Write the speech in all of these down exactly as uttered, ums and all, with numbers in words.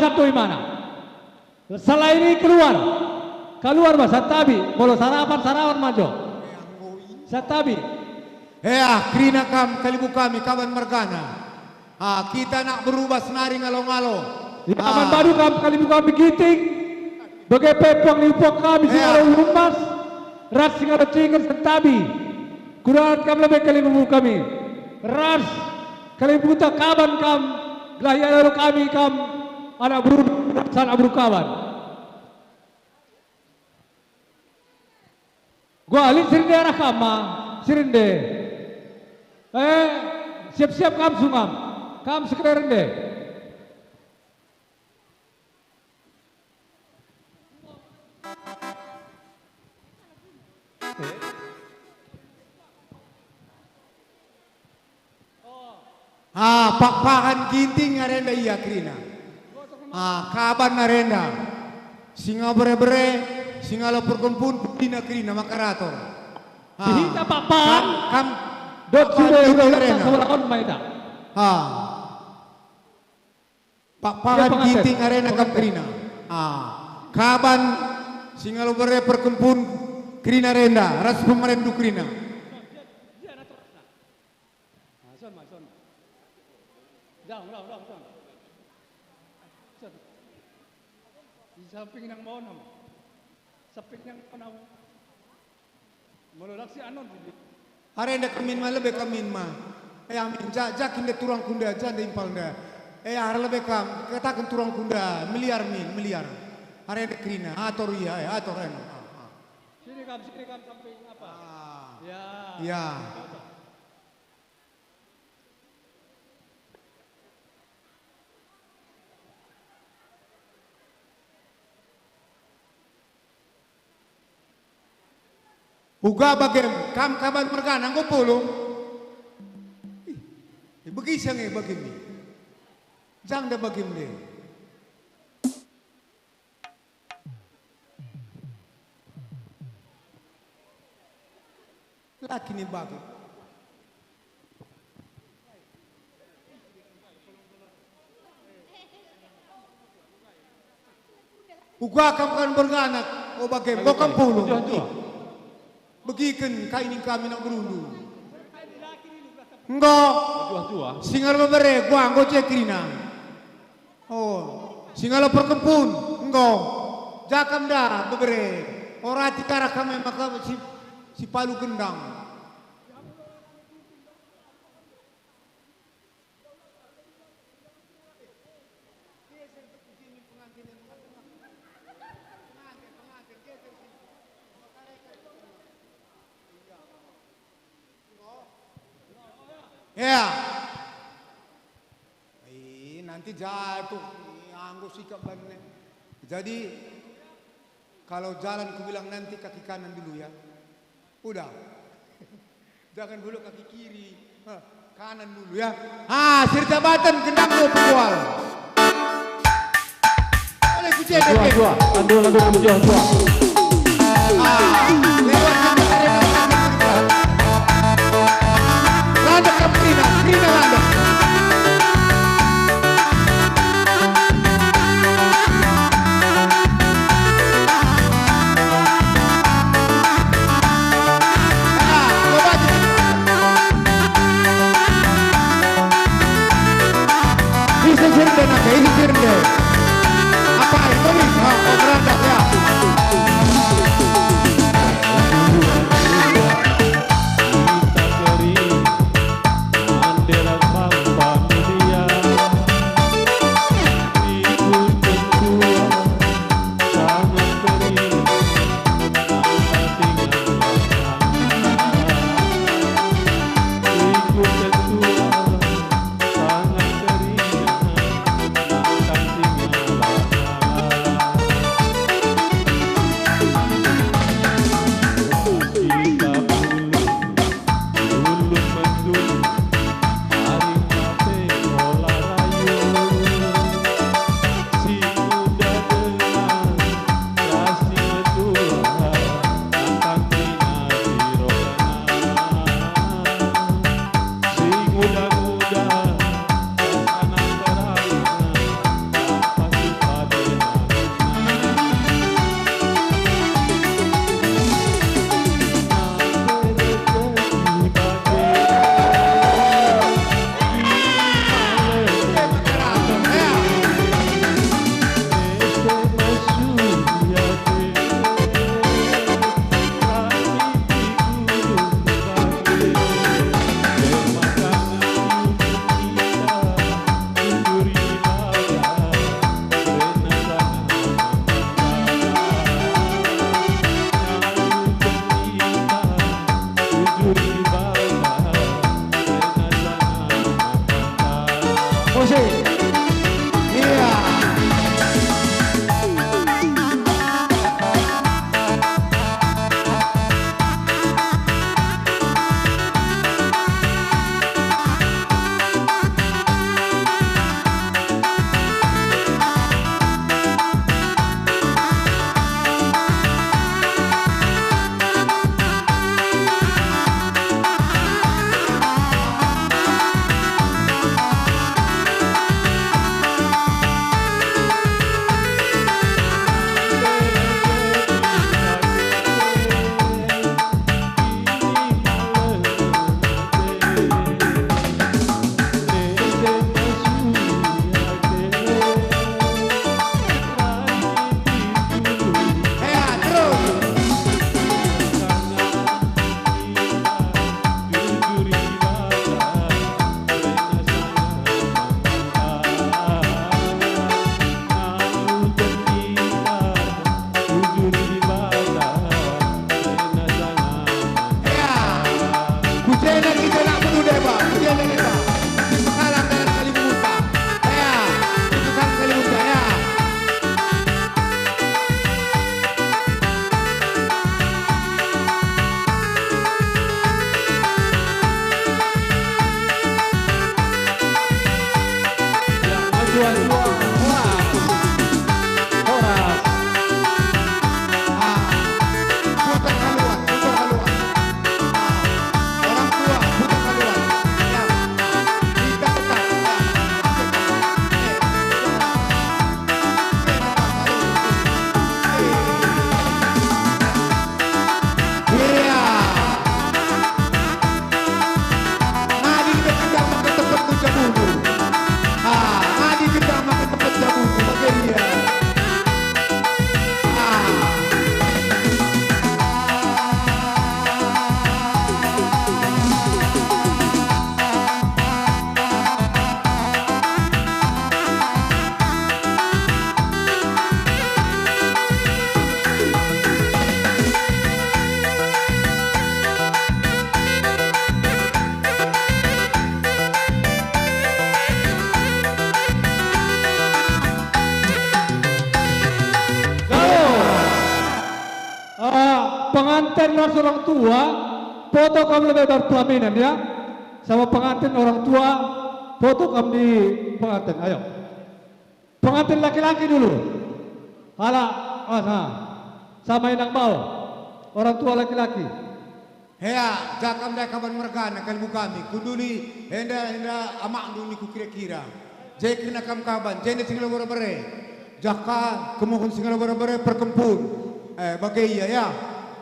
Satu imana. Selain ini keluar. Keluar, Mas, santabi. Molo sarapan, sarapan manjo. Santabi. Ea, kerina kam kalimbubu kami, kaban mergana. Ah, kita anak beru bas nari ngalo-ngalo. Ia, ah, man badu kam kalimbubu kami Ginting. Bage pe puang ni puang kami si, ea, ngalo Lumas. Ras si ngalo Cingen santabi. Kudarat kam lebe kalimbubu kami. Ras kalimbubu ta kaban kam. Gelah ia kami kam anak beru, anak beru kaban. Gua lit si rende arah kam ma, si rende. Eh, siap-siap kam sungam. Kam sekali rende. Ah, pakpahan Ginting arenda ia kerina. Ah, kaban arenda. Si ngalo bere-bere, si ngalo perkempun, pudina kerina maka rator. Ah, dihita pakpahan. Kam, kam, dot pakpahan sudah Ginting udah arenda. Sekolah on maita. Ah. Pakpahan Ginting arena kam kerina. Ah, kaban si ngalo bere perkempun kerina renda ras pemerenndu kerina. Di samping nang mau. Samping nang mau. Molo lang si anon, Bibi. Arenda kemin ma, lebe kemin ma. Eh, amin, ja, ja kin nde turangku nde, ja nde impal nde. Eh, ara lebe kam, kataken turangku nde, meliar min, meliar. Arenda kerina, ator ia, eh, ator eno. Ah, ah. Sini kam, sini kam samping apa? Ah. Ya. Ya. Uga bagem, kam kaban mergana enggo pulung? Ih, ibegi sia nge bagem e. Jang nda bagem nde. La kin ibagi. Uga kam kan berganak, o bage, enggo kam pulung. Begiken kai ning kami nak berundu. Enggo. Si ngalo bebere, gua enggo je kerina. Oh, si ngalo perkempun, enggo. Ja kam nda bebere. Ora tikarah kam e maka si, si palu gendang. Ya. Ih, nanti jatuh. Ih, anggo sikap banne. Jadi, kalau jalan kubilang nanti kaki kanan dulu ya. Udah. Jangan dulu kaki kiri. Hah, kanan dulu ya. Ah, sirjabatan gendang dua puluh. Oleh ku J P P. Dua, dua. Andu, andu, andu, dua, dua. Ah, lewat. Landek kam kerina, kerina landek. Isi sirende nake, isi sirende. Apa itu nih? Oh, oh, berantak ya. Penganten ras orang tua, foto kam lebe bar pelaminan, ya. Sama penganten, orang tua, foto kam di penganten. Ayo. Penganten laki-laki dulu. Halak, ah, ha. Sama inang bau. Orang tua laki-laki. Hea, ja kam ndai kaban mergana kalimu kami. Kunduli enda, enda amakndu niku kira-kira. Je kerina kam kaban, jenda si ngalo bere-bere. Jaka kemuhen si ngalo bere-bere perkempun. Eh, bage ia, ya.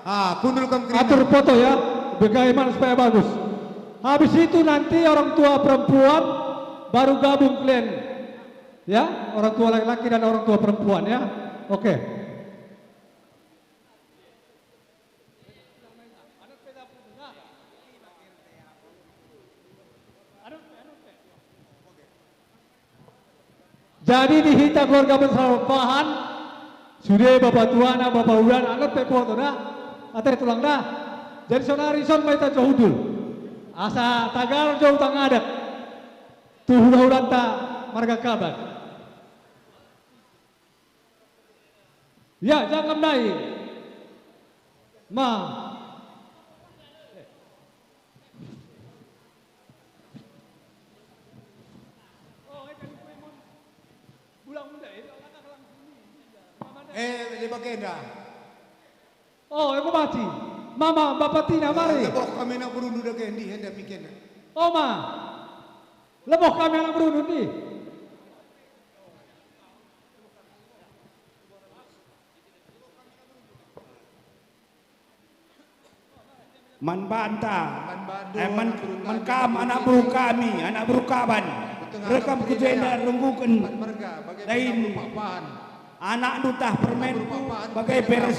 Ah, kundul kam kerina. Atur foto, ya, bagaimana supaya bagus. Habis itu nanti orang tua perempuan baru gabung kalian. Ya, orang tua laki-laki dan orang tua perempuan, ya. Oke. Jadi di hita keluarga besar Pahan, sude bapa tuana, bapa ulana, anak pe foto dah. Ate tulang dah. Jadi sonari son mai ta jahudul. Asa tagar jauh tang adat. Tu hula-hulanta marga Kaban. Ya, jangan ndai. Ma. Eh, di bagenda. Oh, aku baci. Mama, Bapa Tina, mari. Leboh kami anak berundu dage, ndi enda mikena. Oh, ma. Leboh kami anak berundu, ndi. Man banta, man bandu, eh, man, anak beru man kami, kam, anak beru kami, anak beru Kaban, rekam ku jenda rengguken dahin anakndu tah permenku bage peres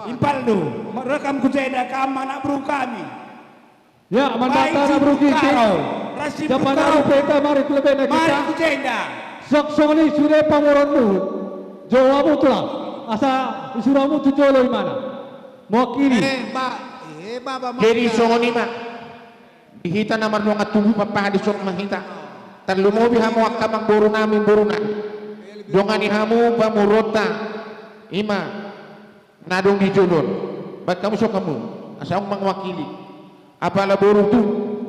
impalndu, rekam ku jenda kam anak beru kami. Ya, man banta anak beru Gigi. Japan aru peta mari ku lebena kita. Mari ku jenda. Sok songoni sude pamoronmu. Jowamu tulah. Asa isuramu tu jolo imana. Mewakili. Eh, Mbak. Eh, Baba. Jadi songoni ma. Di hita na merdonga tubuh papa di song ma hita. Terlumobi hamu akkamang boru nami, boru nami. Dongani hamu pamoronta. Ima. Nadung di julun, bat kamu sok kamu, asa ung mewakili. Apala boru tu,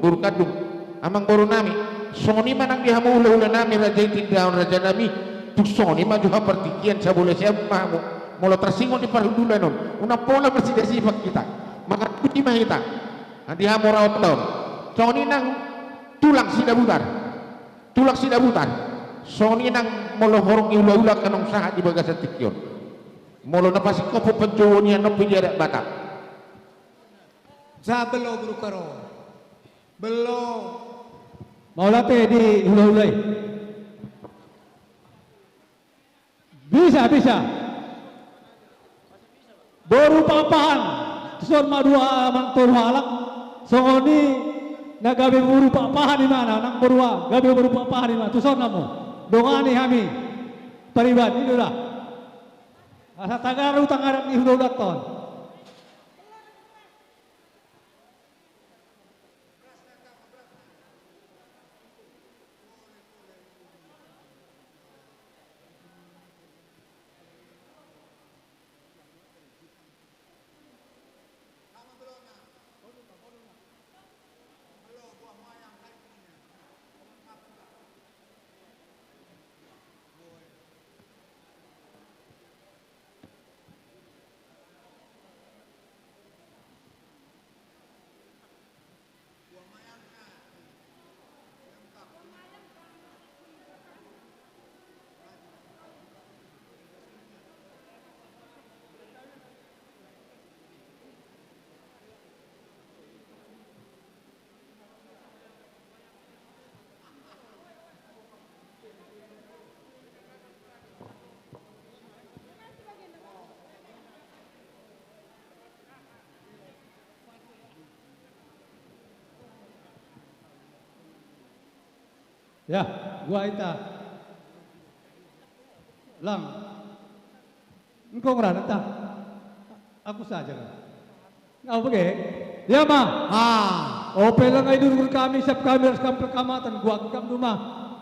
boru kandung, amang boru nami, songoni ma nang di hamu ula-ula nami raja i tindaon raja nami, tuk songoni ma juha partikian sabula siap ma hamu, molo tersingot di parhundulan on, una pola bersida sipak kita, maka tuji ma hita, adi hamu rawat daun, songoni nang tulang si dabutar, tulang si dabutar, songoni nang molo horong i ula-ula kanong sahat di bagasan tingki on. Molo napasi kopo penjowon ia nopi di adat Batak. Ja belo beru Karo. Belo. Maula pe di hula-hulai. Bisa, bisa. Boru Papahan. Tuson ma dua amang tolu halak. Songoni na gabe boru Papahan imana, nang boru a, gabe boru Papahan imana. Tuson namu. Dongani hami. Pariban, inilah. Asa tagar utang adat ni hula-hula ton. Ya, gua ita. Lang. Engkau ngerana tah? Aku saja kan. Engkau bage? Ya, Ma. Ah. Ope lang ai dulu kami, siap kami ras kam perkamatan, gua kam duma.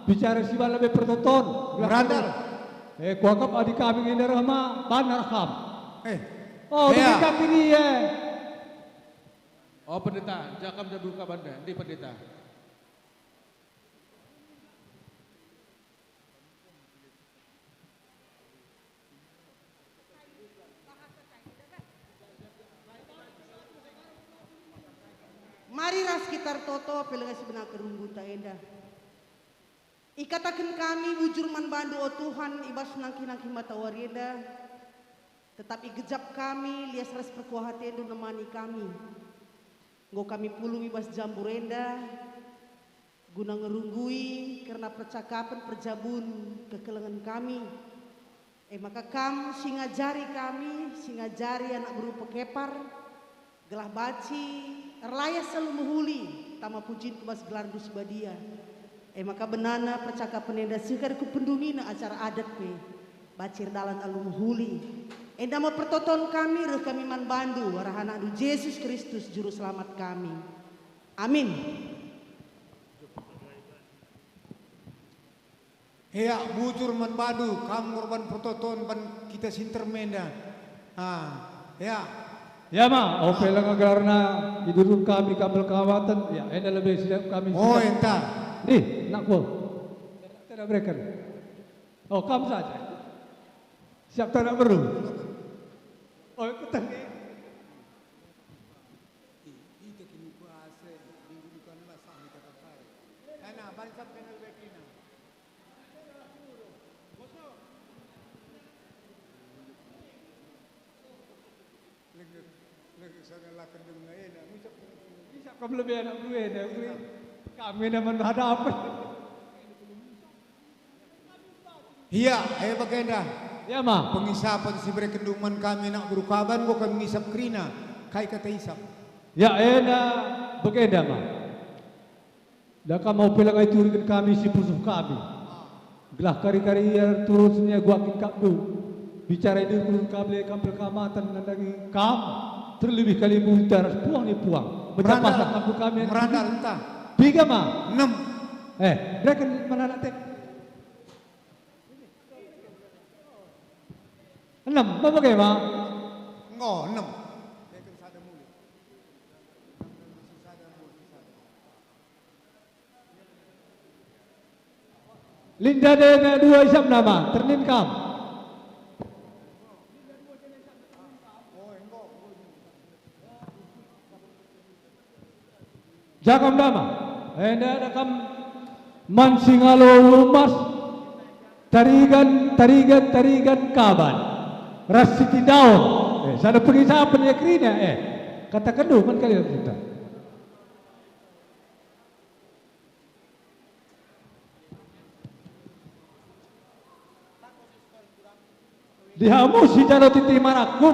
Bicara si bala be pertoton. Merandal. Eh, kuakap adi kami ngendera ma, banar kam. Eh. Oh, ya. Begitu ini ya. Oh, pendeta, jakam jabu kaban deh, di pendeta. Mari ras kita ertoto, pelengasi benaken runggunta enda. Ikataken kami bujur man bandu, o Tuhan, i bas nangkih-nangkih matawari enda, tetap igejap kami, lias ras perkuah atendu nemani kami. Enggo kami pulung i bas jambur enda, guna ngerunggui kerna percakapen perjabun kekelengen kami. E maka kam si ngajari kami, si ngajari anak beru pekepar, gelah banci erlayas alu mehuli, tama pujin ku bas gelarndu si badia. E maka benana percakapen enda seh kari kupendungina acara adat pe, banci erdalan alu mehuli. Enda me pertoton kami, reh kami man bandu, arah anakndu Jesus Kristus, Juru Selamat kami. Amin. Ea, bujur man bandu, kam ngorban pertoton ban kita si nterem enda. Ah, ea. Ya ma, ope langa gelarna idurun kami kambel kawaten, ya, enda lebe siap kami. Oh, siap. Enta. Nih, nakku. Tidak bereken. Oh, kam saja. Siap tak nak beru? Oh, ikut tak? Ita kini puasa, minggu depan lah sah kita pakai. Karena barisan kena lebih kena. Lengket, lengket sana lah kendeng na ena, ngucap, ngucap kam lebih anak dua ena, kami ena menghadap. Ia, e bagenda. Ya ma. Pengisapen si berekenndu man kami anak beru kaban, enggo kami ngisap kerina, kai kata isap. Ya, enda bagenda ma. Da kam mau pelang ai turiken kami si pusuh kami. Gelah kari-kari ia turun sini guakin kapndu. Bicara i dengkun kable kam perkamatan nandangi kam. Terlebih kali muita ras puang ni puang. Merandal, mecapasak kapndu kami. Merandal, entah. Piga ma? Enem. Eh, bereken mana anak tek? Enem, apa bage ma? Enggo, enem. Linda dena dua isap nama, ternin kam. Jakam dama, enda ada kam man si ngalo lumas, tarigan, tarigan, tarigan kaban, ras si tindaon. Eh, sada pengisapen ia kerina, eh. Kataken dulu man kalian kita. Dihamu si jalo titi marakup,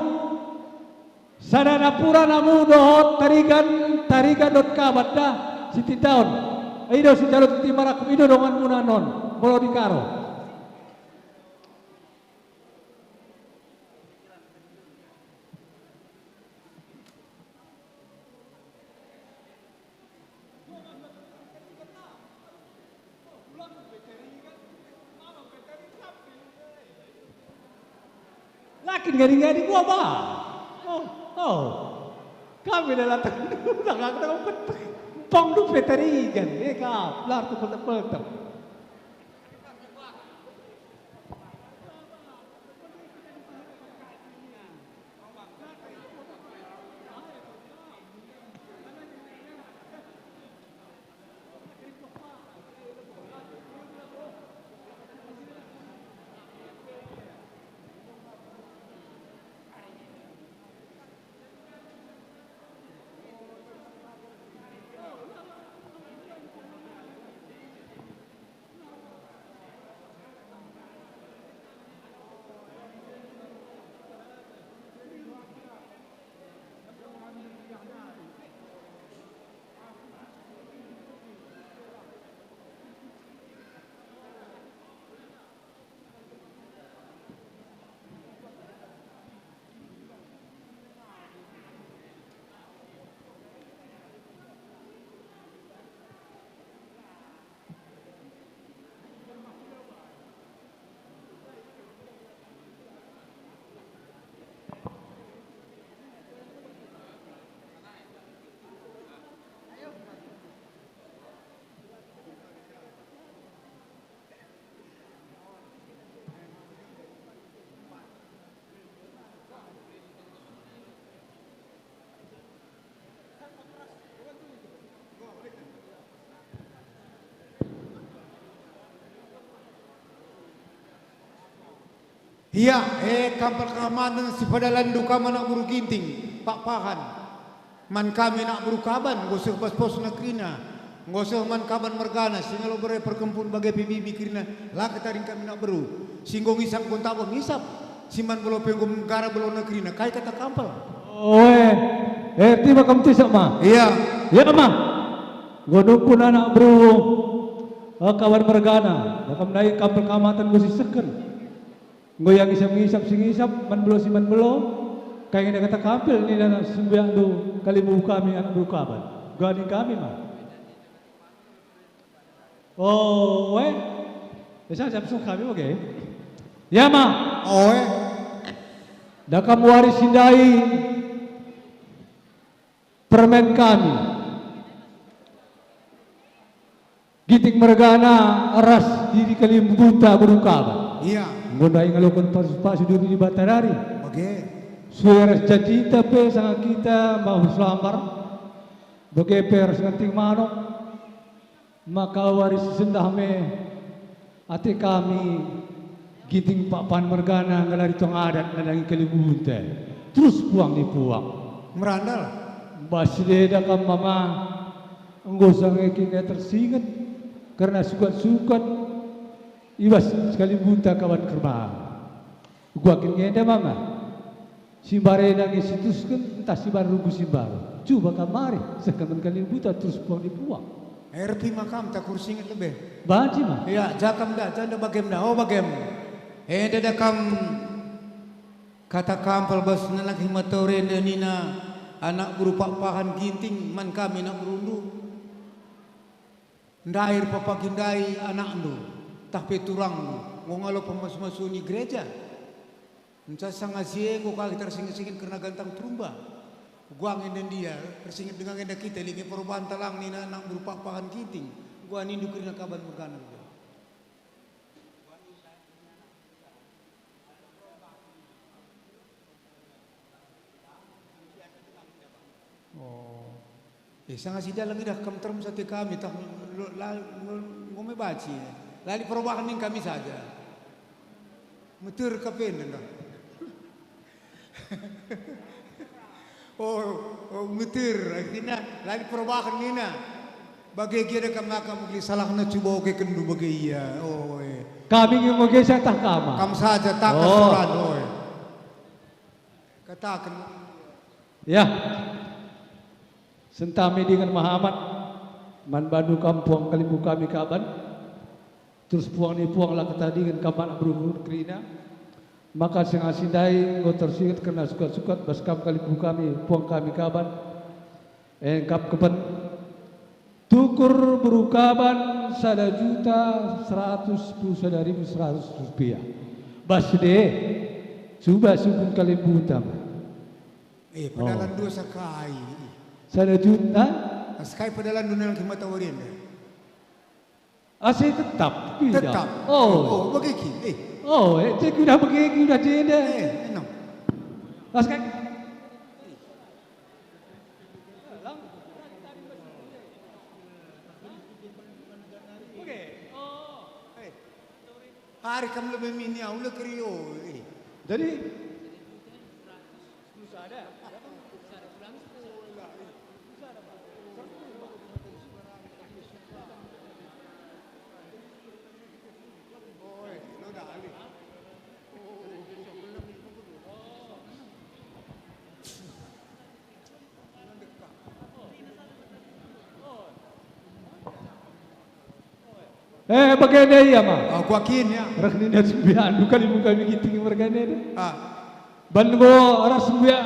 sada napura namu dohot tarigan, tarigan dot kabat dah si tindaon. Ido si jalo titi marakup, ido donganmuna non, molo di Karo. Lakin gadi-gadi gua ba. Oh, oh. Kami dah latah. Dah kata kau ketek. Pong du pe tarigan. Eh, kap. Lar tu peltek-peltek. Ia, e, kam perkamanen si padalanndu kam anak beru Ginting, Pakpahan. Man kami anak beru Kaban, enggo seh bas pos nekerina, enggo seh man Kaban mergana, si ngalo bere perkempun bage pe bibi kerina, la ketaring kami anak beru. Si enggo ngisap enggo ntabo ngisap, si man belo pe enggo menggara belo nekerina, kai kata kam pal? Oe, erti ma kam tisap ma? Ia. Ia ma. Enggo nungkun anak beru, e, Kaban mergana, da kam ndai kam perkamaten enggo sisehken. Enggo ia ngisap-ngisap si ngisap, man belo si man belo, kai nge kata kam pal nina sembiakndu kalimbubu kami anak beru Kaban. Gani kami ma. Oe. Esa jam suh kami oke. Ia ma. Oe. Da kam wari si ndai permen kami. Ginting mergana ras diri kalimbubunta beru Kaban. Ia. Enggo ndai ngaloken pasu-pasu diri Dibata nari. Bage. Sue ras janjinta pe sanga kita mbahu selambar. Bage pe ras ngenting manuk. Maka wari si sendah me ate kami Ginting Pakpahan mergana nggelari tong adat nandangi kalimbubunta. Terus puang ni puang. Merandal. Bas si deda kam mama. Enggo sanga kin tersinget kerna sukat-sukat i bas kalimbubunta Kaban kerna. Uga kin ngenda mama. Si mbarena nge situsken ntah si mbaru runggu si mbaru. Cuba kam mari, sehken man kalimbubunta terus puang ni puang. Erti ma kam tak kursinget lebe. Banci ma. Ia, ja kam da, ja nda bagem da, o bagem. Enda da kam kata kam pal bas nandangi mata enda nina anak beru Pakpahan Ginting man kami anak berundu. Ndai erpapagi ndai anakndu, tah pe turangndu, enggo ngalo pemasu-masuni gereja. Nca sanga si e enggo ka kita ersinget-singet kerna gantang terumba. Uga nge ndia, ersinget denga nge nda kita, lit nge perubahan talang nina anak beru Pakpahan Ginting, enggo anindu kerina Kaban mergana. Oh. Eh, sanga si dalan idah kam terem sate kami, tah lo-, la-, lo-, enggo me banci. La lit perubahan ning kami saja. Meter ka pe enda. Oh, oh, meter. Artina, la lit perubahan nina. Bage gia da kam ngaka megi salahna cuba oge kendu bage ia. Oh, eh. Kami nge mege saya tah kama. Kam saja takas. Oh. Suran, oh, eh. Kataken. Ya. Sentami dingen mehamat man bandu kam puang kalimbubu kami Kaban. Terus puang ni puang la ketadingen kam anak beru kerina. Maka sanga si ndai enggo tersinget kerna sukat-sukat bas kam kalimbubu kami puang kami Kaban. Engkap kepen. Tukur beru Kaban sada juta seratus puluh sada ribu seratus rupiah. Bas deh. Cuba sukun kalimbubunta. Eh, pedalan. Oh. Dua sakai. Sada juta? Sakai pedalan dua nang mata wari enda. Ase tetap, tidak. Tetap. Oh. Oh, bage ki, eh. Oh, eh, cek udah bage ki, udah jenda. Eh, enak. Sakai. Oke. Oh. Eh. Hari kam lebe mini au le kerio, eh. Jadi, Eh, bagenda ia ma. Ah, kuakin, ya. Reh nina sembiakndu kalimbubunta Ginting mergana enda. Ah. Ban enggo ras sembiak,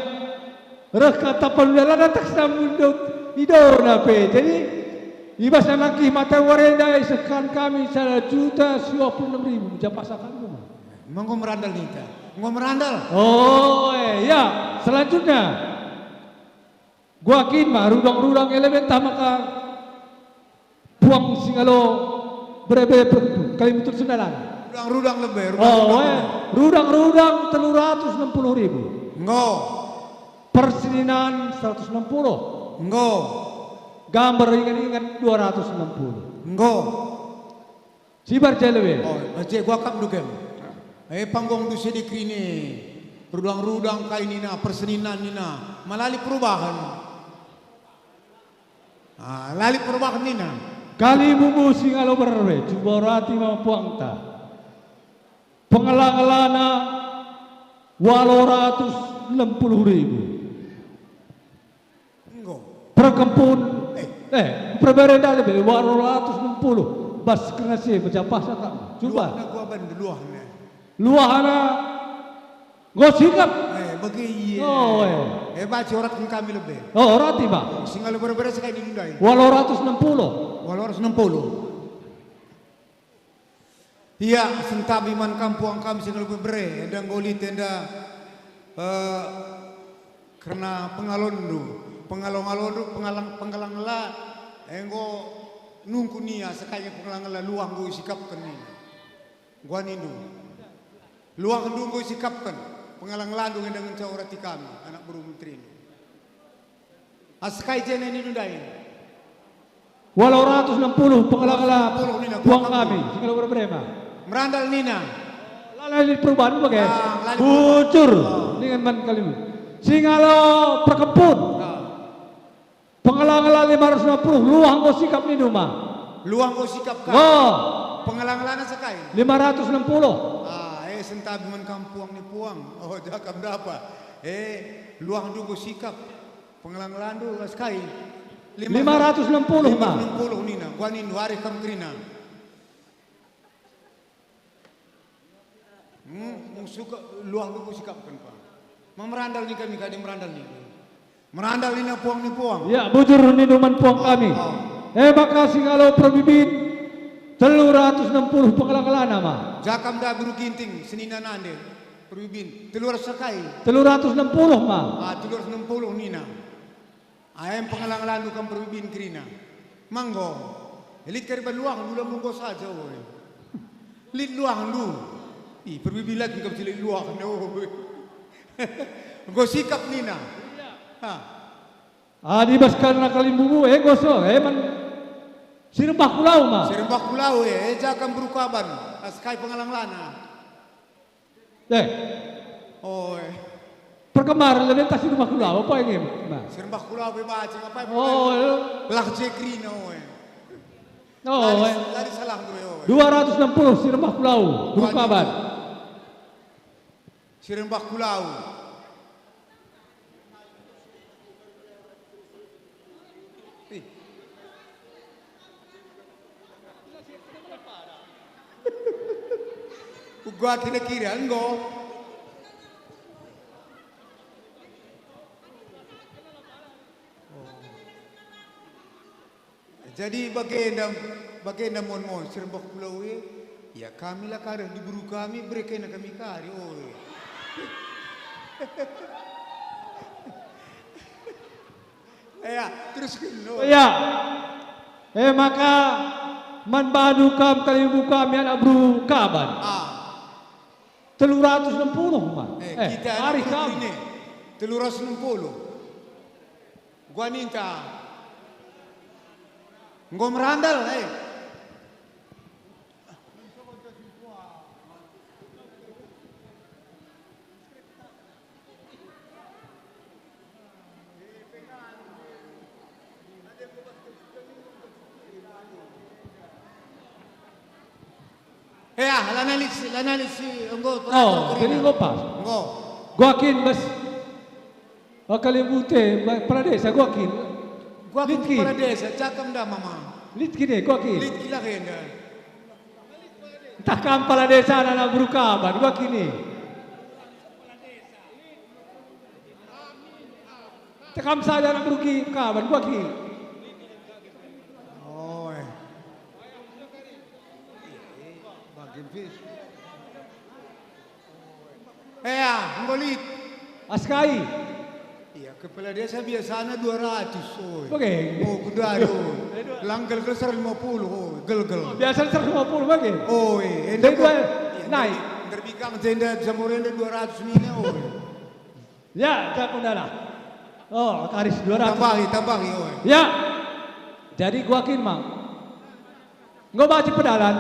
reh kata palu dalan atas namun dot idona pe. Jadi, i bas nangkih mata wari enda isehken kami sada juta siwa puluh enem ribu, ja pasakan rumah. Enggo merandal ninta. Enggo merandal. Oh, eh, ya. Selanjutnya. Gua kin ma rudang-rudang elemen tah maka puang si ngalo bere-bere perempu, kalimbubunta sendalan. Rudang-rudang lebe, rudang-rudang. Oh, eh, lebe. Rudang-rudang telu ratus enam puluh ribu. Enggo. Persininan seratus enam puluh. Enggo. Gambar ingan-ingan dua ratus enam puluh. Enggo. Sibar je lebe. Oh, je gua kap dugem. Eh, panggung tu sidik rini, rudang-rudang kai nina, perseninan nina, malali perubahan. Ah, lali perubahan nina. Kali bubu si ngalo berbe, cuba rati ma puangta. Pengela-ngelana walu ratus enem puluh ribu. Enggo. Perkempun, eh, eh, perberenda lebih walu ratus enem puluh. Bas kerna si pecapah sakam. Cuba. Luahna gua ban luahna. Luahna. Enggo sikap. Eh, bagi iya. Oh, eh. Eh, baca oratken kami lebe. Oh, rati, Bang. Si ngalo berbe-berbe sekai di ndai. Walu ratus enem puluh. Walu ratus enem puluh. Ia, sentabi man kam puang kami si ngalo berbe-berbe, enda enggo lit enda, eh, kerna pengalondu, pengalo-ngalondu, pengalang, pengala-ngela, enggo nungkun ia sekai pengala-ngela luah enggo isikapken nina. Enggo nindu. Luahndu enggo isikapken, pengala-ngelandu enda ngenca orati kami, anak beru menterindu. Asa kai jenda nindu ndai? Walu ratus enem puluh pengala-ngela puang kami, si ngalo berbe-berbe. Merandal nina. Lala lit perubahan bage. Ah, lala lit perubahan. Bujur. Oh. Ningan man kalimu. Si ngalo perkempun. Ah. Pengala-ngela lima ratus enam puluh, luah enggo sikap nindu ma. Luah enggo sikap ka. Oh. Pengala-ngelana sekai? Lima ratus enam puluh. Ah, eh, sentabi man kam puang ni puang. Oh, jakam dapa. Eh, luahndu enggo sikap. Pengala-ngelandu sekai? Lima ratus enam puluh, ma. Lima ratus enam puluh nina. Gua nindu, arih kam kerina. Hmm, musuh ke luah luku sikapken, Pak. Memerandal ni kami, kadi merandal ni. Merandal nina puang ni puang. Ya, bujur nindu man puang kami. Oh. Eh, maka si ngalo perbibin telu ratus enam puluh pengala-ngelana ma. Jakam da beru Ginting, senina nande. Perbibin, telu ratus sekai. Telu ratus enam puluh ma. Ah, telu ratus enam puluh nina. Aem pengala-ngelandu kam perbibin kerina. Manggo. Lit kari ban luahndu la munggo saja, oi. Lit luahndu. Ih, perbibin lagi kam si lit luahna, oi. Enggo sikap nina. Ha. Adi bas kerna kalimbubu, eh, enggo so, eh, man. Si rembah kulau ma. Si rembah kulau, eh, eh, jakam beru Kaban. Asa kai pengala-ngelana. Eh. Oi. Perkemaren lebe tah si rembah kulau, apa ini? Nah. Si rembah kulau be bacing, apa? Oh, iya. Lah je kerina, oi. Oh, lari, eh. Lari salah, oi, oi. Dua ratus enam puluh si rembah kulau, beru Kaban. Si rembah kulau. Ih. Uga kira-kira enggo. Oh. Jadi bagenda, bagenda mon-mon si rembah kulau e, ya kami la kareh diberu kami, berekena kami kari, oi. Ya, terusken, oi. Ya. Eh, maka man bandu kam kalimbubu kami anak beru Kaban. Ah. Telu ratus enam puluh, man. Eh, eh, kita arih kam. Telu ratus enam puluh. Gua ninta. Enggo merandal, eh. Ya, lanai lit si, lanai lit si enggo. Oh, jadi enggo pas. Enggo. Gua kin bas. Oh, kalimbubu te, ba-, kepala desa, gua kin. Gua kin lit ki. Kepala desa, cakap nda mama. Lit ki deh, gua kin. Lit ki lah enda. Ntah kam kepala desa anak beru Kaban, gua kin. Tekam saja anak beru ki Kaban, gua ki. Oi. Bagi bis. Eh, ah, enggo lit. Asa kai. Iya, kepala desa biasana dua ratus, oi. Oke. Oh, kuda, oi. Langgal ke seratus lima puluh, oi. Gelgel. Oh, biasa seratus lima puluh bage. Oi, enda. Saya dua, iya, naik. Nderbikang jenda jamur enda dua ratus nina, oi. Ya, tak undala. Oh, karis dua ratus. Tambahi, tambahi, oi. Ya. Jadi gua kin, Mang. Enggo banci pedalan.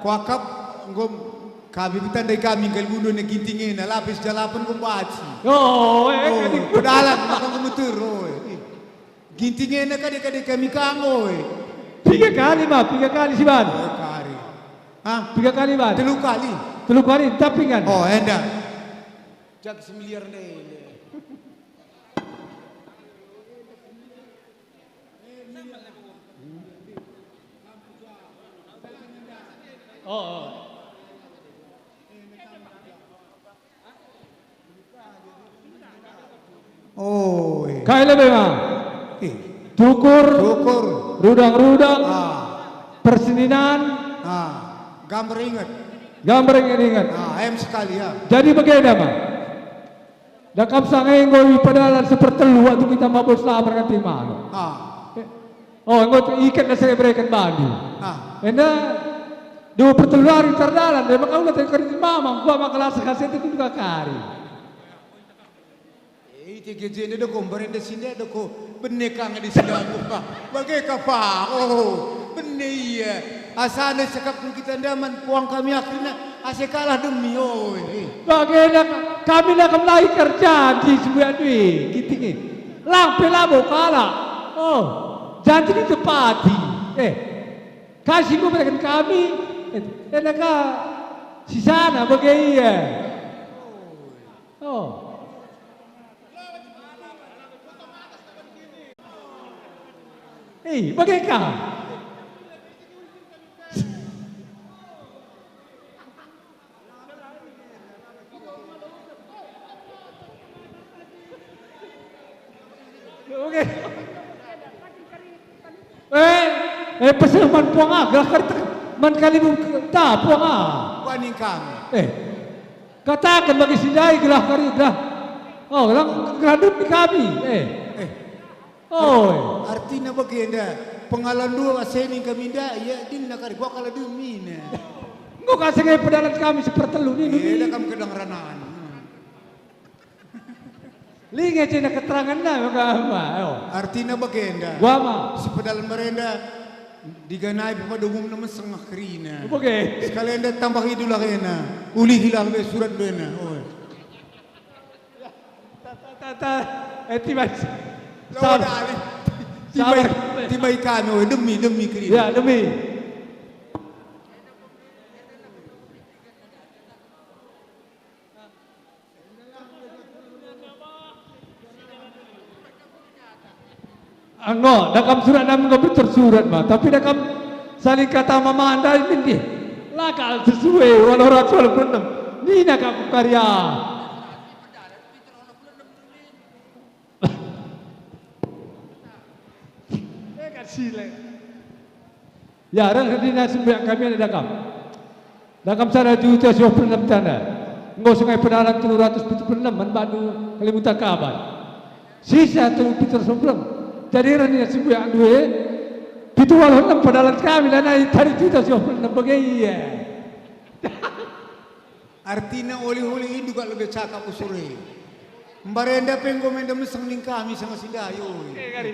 Kuakap, enggo, Kami kutandai kami nggeluh enda Ginting enda, lapis jalapen kumbaci. Oh, eh, oh, kadi pedalan maka kumeter, oh, eh. Ginting enda kade-kade kami kanggo, eh. Piga kali, ma, piga kali si ban? Oh, kari. Hah? Piga kali ban? Telu kali. Telu kali, tapi kan? Oh, enda. Jak semiliar ndai. Oh, oh. Oh, eh. Kai lebe ma? Eh. Tukur, Tukur. Rudang-rudang, ah. Perseninan. Ah, gambar inget. Gambar inget-inget. Ah, em sekali ya. Jadi bagenda ma. Dakap sanga enggo ipedalan sepertelu waktu kita mabos labar nganti malo. Ah. Eh, oh, enggo iket na saya bereken bandu. Ah. Enda dua pertelu hari terdalan, emang kau nanti kerja mama, gua maka lasa kasih itu juga kari. Eh, ite geje enda doko, mbarenda sinde doko, bene kang di sinde aku, Pak. Bage ka, Pak. Oh, bene ia. Asana sekapken kita ndaman puang kami akhirna, ase kalah demi, oi. Bagenda kami na kemlai kerja di sembuyak dui, kitingi. Lang pe labo kalak. Oh, janji ditepati. Eh, kasih kau berikan kami, eh, enak ka sisana bage ia. Oh. Eh, bage ka? Oke. Eh, eh, pesen man puang ah, gelah kari tek-, man kalimu ta puang ah. Wani kami. Eh, kataken bagi si ndai gelah kari, gelah. Oh, gelah, gelah demi kami. Eh. Eh. Oi. Artina bagenda, pengalaman dua aseni kami nda, ia dinna kari gua kala demi ne. Enggo ka sengai pedalan kami sepertelu ni demi. Ela kam kedang ranan. Linga cina keteranganna maka apa? Ayo. Artina bagenda. Gua ma. Sepedalan merenda diganai pada umumna meseng kerina. Oke. Sekalian enda tambah idulah ena. Ulihilah be surat bena. Oi. Ta, ta, ta, ta. Eh, tiba. Lawan Sabar. Ali. Tiba, Sabar. Tiba ikan, oi, demi, demi kerina. Ya, demi. Enggo, dakam surat nami enggo tersurat ma, tapi dakam saling kata mama ndai min dih. La kal sesuai, walau ratus walau puluh enam. Nina ka ku karya. Eh, kan silek. Ya, reh erdina sembiak kami enda dakam. Dakam sada juta siah puluh enem tanda. Enggo sengai pedalan telu ratus pitu puluh enem man bandu Kalimuta Kaban. Sisa telu pitu ratus puluh enem. Jadi erdina sembiak dua pitu waluh enem pedalan kami lanai tadi juta siah puluh enem bage ia. Artina olih-olih indu kak lebe cakap usur e. Mbarenda pe enggo menda meseng ning kami sanga si ndai, oi. Oke, kari.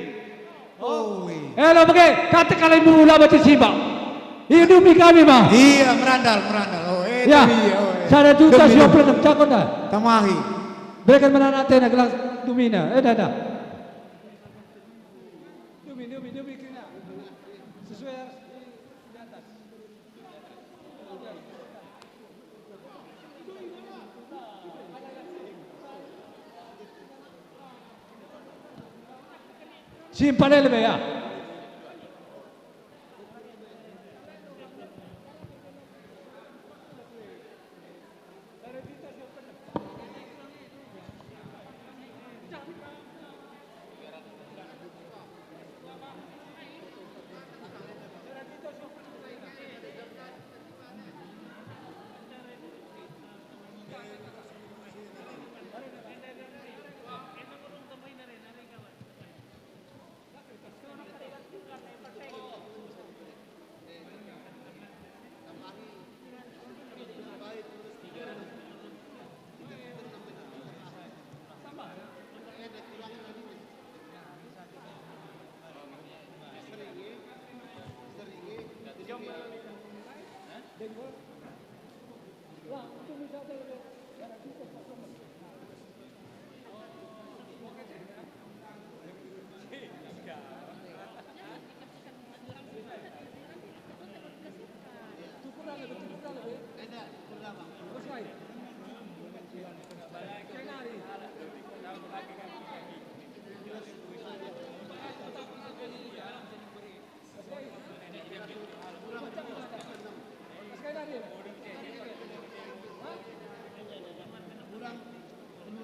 Oi. Elo, bage, kata kalai mula baca simbang. Iya, demi kami, mah. Iya, merandal, merandal. Oh, eh, ya. Demi, oh, eh. Sada juta siah puluh enem, cakap dah. Tamahi. Berikan mana anak tena gelang dumina. Eh, dah, dah. Demi, demi, demi kena. Sesuai harus di, di atas. Simpan e lebe, ya.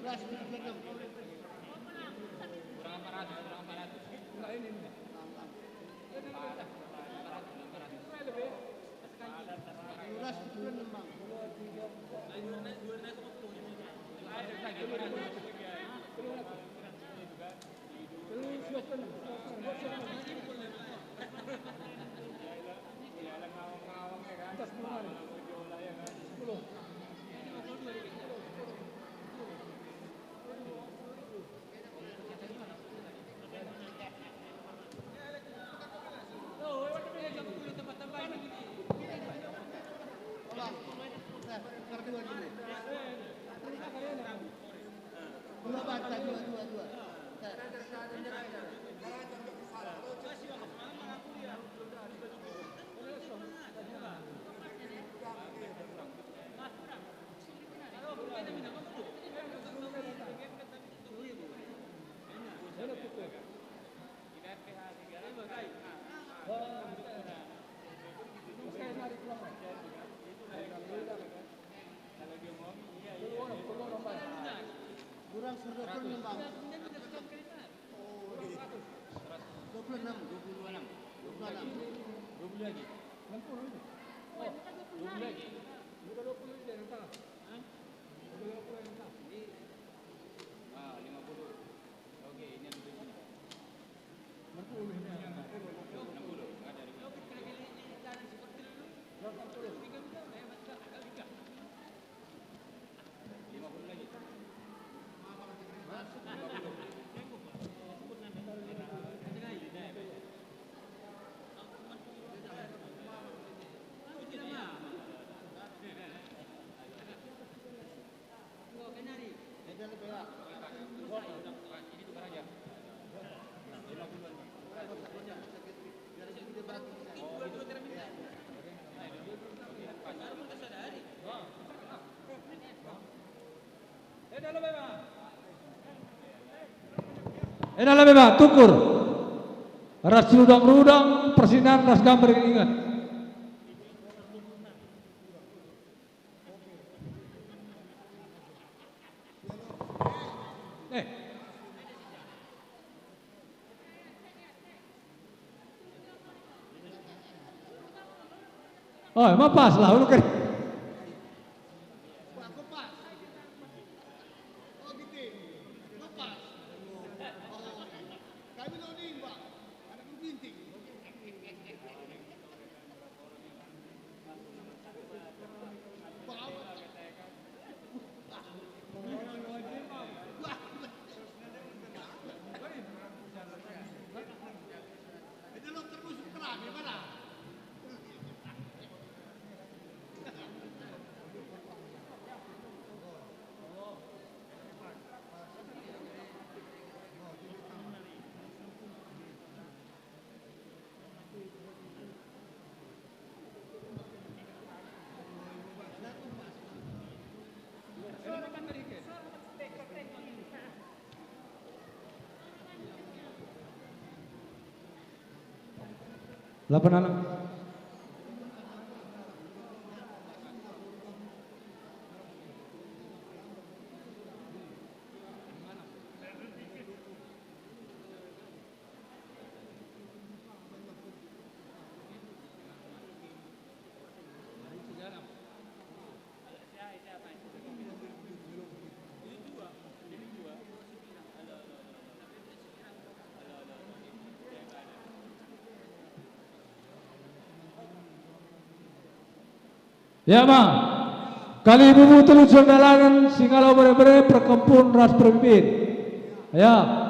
Kurang empat ratus, kurang empat ratus. Enggak, ini, ini. Empat ratus, empat ratus. Kurang sepuluh enam, Bang. Dua banta, dua, dua, dua. Kurang seratus, Bang. Oh, iya. Dua puluh enam. Dua puluh enam. Dua puluh lagi. Enam puluh itu. Oh, dua puluh lagi. Udah dua puluh itu yang salah. Hah? Udah dua puluh yang salah. Ah, lima puluh. Oke, ini ada di sini. Enam puluh ini. Enam puluh. Enam puluh. Ada di sini. Enda lebe ma, tukur. Ras rudang-rudang, persinan ras gambar inget. Eh. Oh, emang pas lah, ulu kan. Lapan anak. Ya, ma. Kalibubu telu jam dalanen, singalo bere-bere, perkempun ras perbimbin. Ya.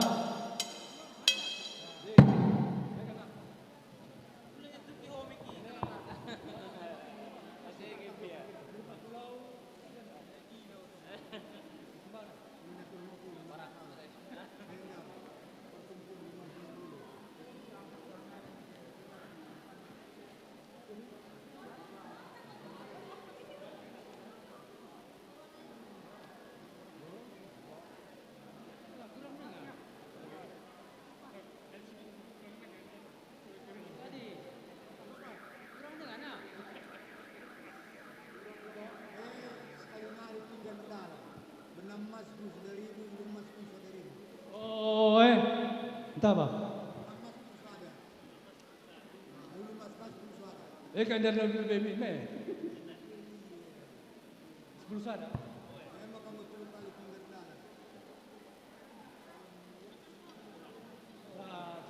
Oh, eh. Entah apa. Eh, kan dia lebih me. Sepuluh sada.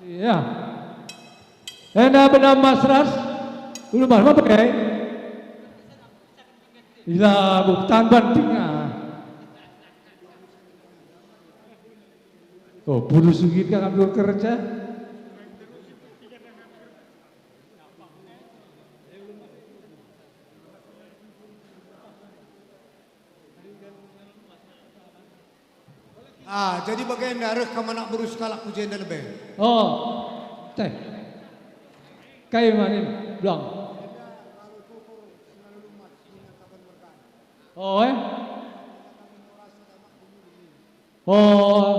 Iya. Enda benda Mas Ras. Ulu Mas, apa kai? Ila buk tan banting ah. Oh, pulus sugit kan ambil kerja. Ah, jadi bagenda reh kam anak beru sekalak ku jenda lebe. Oh, teh. Kai manin, Blang? Oh, eh? Oh.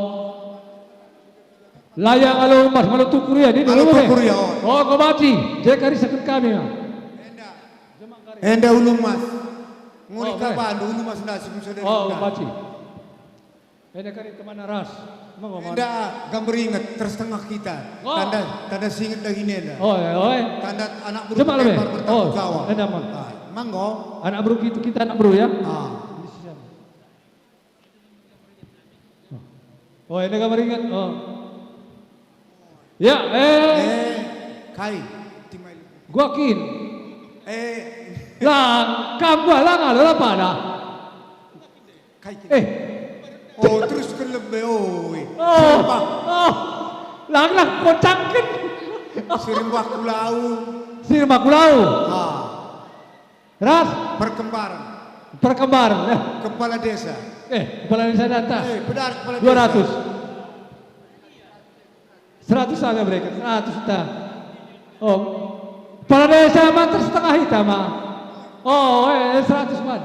Layang alu emas, malu tukur ya, ini dulu. Malu tukur ya, oh. Oh, kau baci. Jadi kari sakit kami, ya. Enda ulu emas. Nguri Oh, kapan, ulu emas nasi, musa dari Oh, kita. Baci. Enda kari teman Ras. Menggo, Mon. Enda gambar inget, tersetengah kita. Oh. Tanda, tanda singet dah ini enda. Oh, ya, oh, eh. Tanda anak beru Coba lebih. Bertanggung Oh, jawab. Enda, Mon. Ah, manggo. Anak beru kita, kita anak beru, ya. Ah. Oh, ini gambar inget. Oh. Ya, eh. Eh, kai? Timai. Gua kin. Eh. Lang, kam gua lang, alo lah pada. Kai kin? Eh. Oh, terus ke lebe, oh, eh. Oh, Sumpah. Oh. Lang, lang, kocangken. Sering baku lau. Sering baku lau. Ah. Ras? Perkembar. Perkembar, eh. Kepala desa. Eh, kepala desa data. Eh, benar, kepala desa. Dua ratus. Seratus saja mereka, seratus ta. Oh. Kepala desa mah tersetengah ita mah. Oh, eh, seratus mah.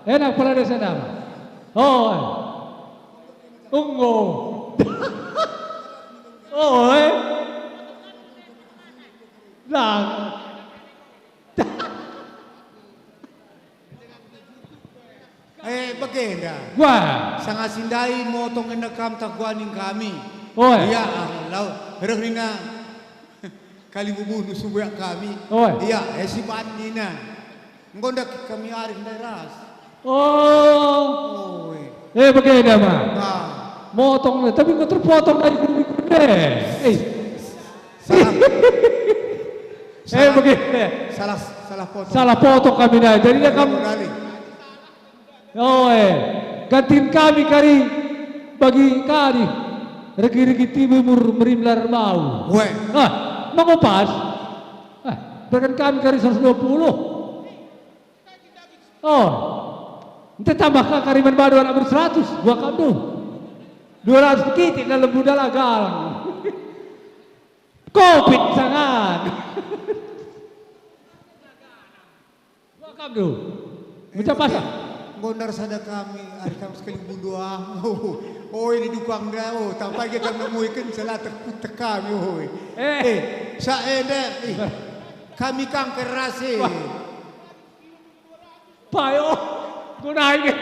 Enak kepala desa nama. Oh, eh. Unggu. Oh, eh. Lang. Eh, bagenda. Wah. Sanga si ndai motong enda kam tah guaning kami. Oi. Ia, ah, lau. Reh nina kalimbubu nu subuak kami. Oi. Ia, eh, si ban nina. Enggo ndak kami arih ndai ras. Oh. Oi. Eh, bagenda, ma. Ah. Motong, tapi enggo terpotong dari kudu-kudu. Eh. Salah. Eh, Salah. Bage. Salah, salah potong. Salah potong kami dah. Jadi dia kam-, Kali. Oh, eh. Gantin kami kari bagi kari. Regi-regi timur merimlar bau. Weh. Ah, manggo pas. Ah, berkan kami kari seratus dua puluh. Oh. Ente tambah ka kari man badu anak berseratus, gua kam tuh. Dua ratus kitik dalam budala galang. Covid sangat. Wakam tu. Mencap pasang. Gondar sada kami, ari kami sekali bundo ah. Oh, ini dukang dah. Oh, tampai kita nemuiken salah tek-, tek kami, oh. Eh. Eh, sa enda, ih. Kami kang kerasi. Wah. Payo, gunai nge.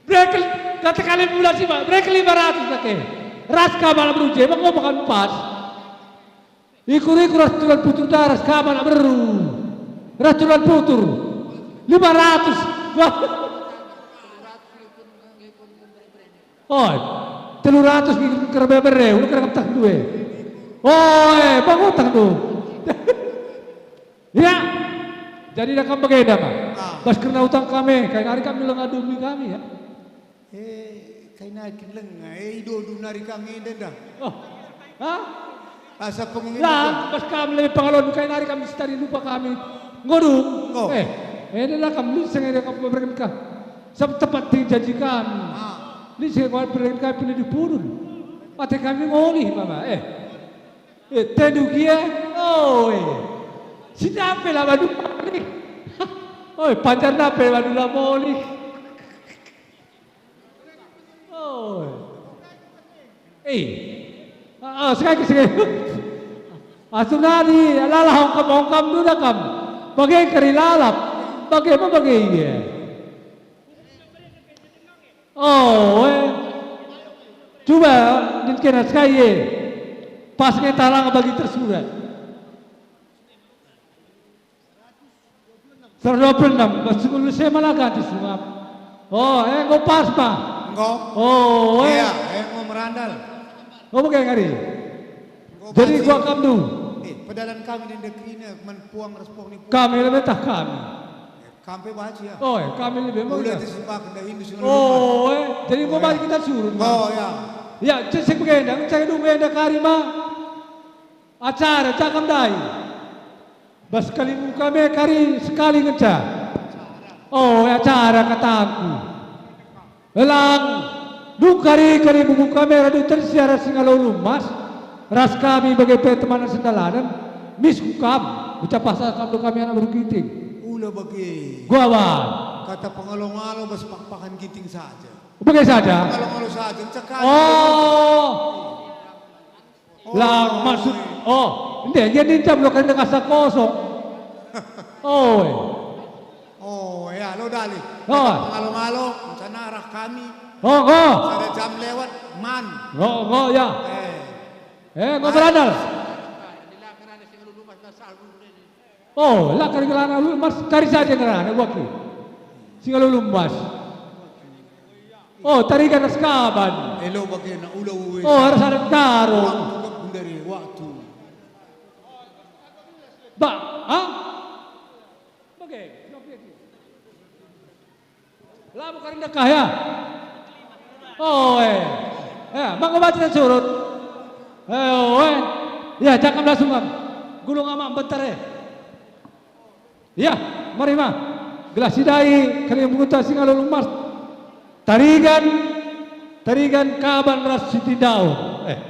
Bereken, kata kali mula si, Pak, bereken lima ratus lagi. Ras kamal beruje, mengko makan pas. Ikur-ikur ras tulan putur daras kamal beru. Ras tulan putur. Lima ratus. Wah. Oi, telu ratus ngirim kerbe bere, udah kerem tah due. Oi, bangun tah du. Ya, jadi dah kam bagenda, Pak. Ah. Bas kerna utang kami, kai nari kam nulung adumi kami, ya. Eh, kai nari kin lenga, eh, ido-do nari kami enda dah. Oh, ha? Asa pengengen Lah, juga. Bas kam lebih pengalon kai nari kami setari lupa kami. Ngodu. Oh. Eh, eh, inilah kam lu sengaja kam berengkah. Sab tepat di janji kami. Ah. Ni si kuat beren kai pene dipudun. Mate kami ngolih mama, eh. Eh, tendu gia, oi. Si nape la badu molih. Oi, panjar nape badu la molih. Oi. Eh. Ah, ah, sekali, sekali. Asu nari, lalah ongkam-ongkam dulu kam. Bage kari lalap. Bage apa bage iya? Oh, eh. Cuba ningkena sekai, eh. Pas nge talang bagi tersurat. Seratus dua puluh enam, pas sepuluh saya malah ganti sungap. Oh, eh, enggo pas, Pak. Enggo. Oh, eh. Iya, eh, enggo merandal. Oh, bage kari. Enggo. Jadi banci. Gua kam du. Eh, pedalan kami nende kerina, man puang ras puang ni puang. Kami lebih tah kami. Eh, kam pe banci, ya. Oh, eh, kami lebih mau. Mulai ya. Disembah kena Hindu sing Oh, eh, jadi enggo banci kita surut, Pak. Oh, ya. Ya, cek, cek bage enda, cek du enda kari, Pak. Acara cakap ndai. Bas kalimbubu kami kari sekali ngenca. Oh, acara katangku. Elang, dukari kalimbubu kami radu tersiar Singalulu Mas, ras kami bage pe teman sendalanen, mis ku kam, ucap asa kam do kami anak beru Ginting. Ula bage. Guawan. Kata pengalo-ngalo bas pakpahan Ginting saja. Bage saja. Pengalo-ngalo saja, cekali. Oh. Lang, maksud, oh, ende, gia ninta belok ende kasa kosong. Oh, eh. Oh, ya, lo dali. Oh. Pengalo-ngalo, rencana arah kami. Oh, oh. Sada jam lewat, man. Oh, oh, ya. Eh. Eh, enggo berandal. Oh, la kari ngerana lu, Mas, kari saja ngerana, gua ki. Singalulu Mas. Oh, Tarigan ras Kaban. Elo bagena, ula uwe. Oh, harus ada karo. Waktu gundari, waktu. Ba, ha? Bage, bage. Labo kari ndekah, ya? Oh, eh. Ya, maka baca dan surut. Eh, oh, eh. Ya, cakap langsung, Bang. Gulung amak bentar, eh. Ya, mari, ma. Gelah sidai, kalian pengunta Singalulu Mas. Tarigan, Tarigan Kaban ras Sitindaun. Eh.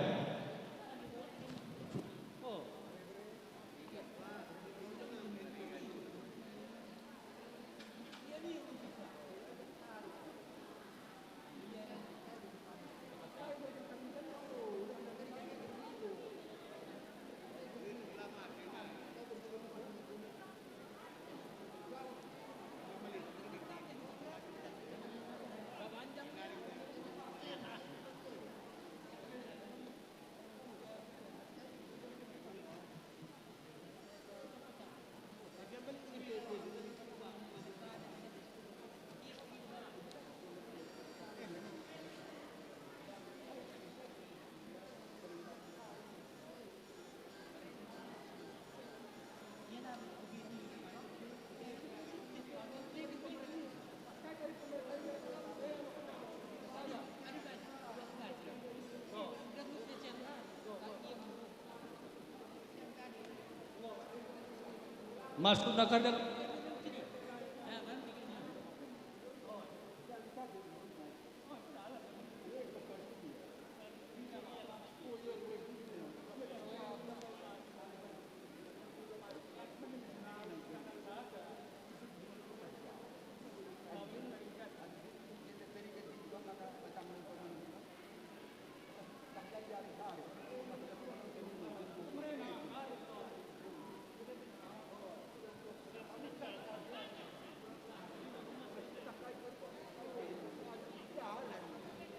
Masuk nakar dalam.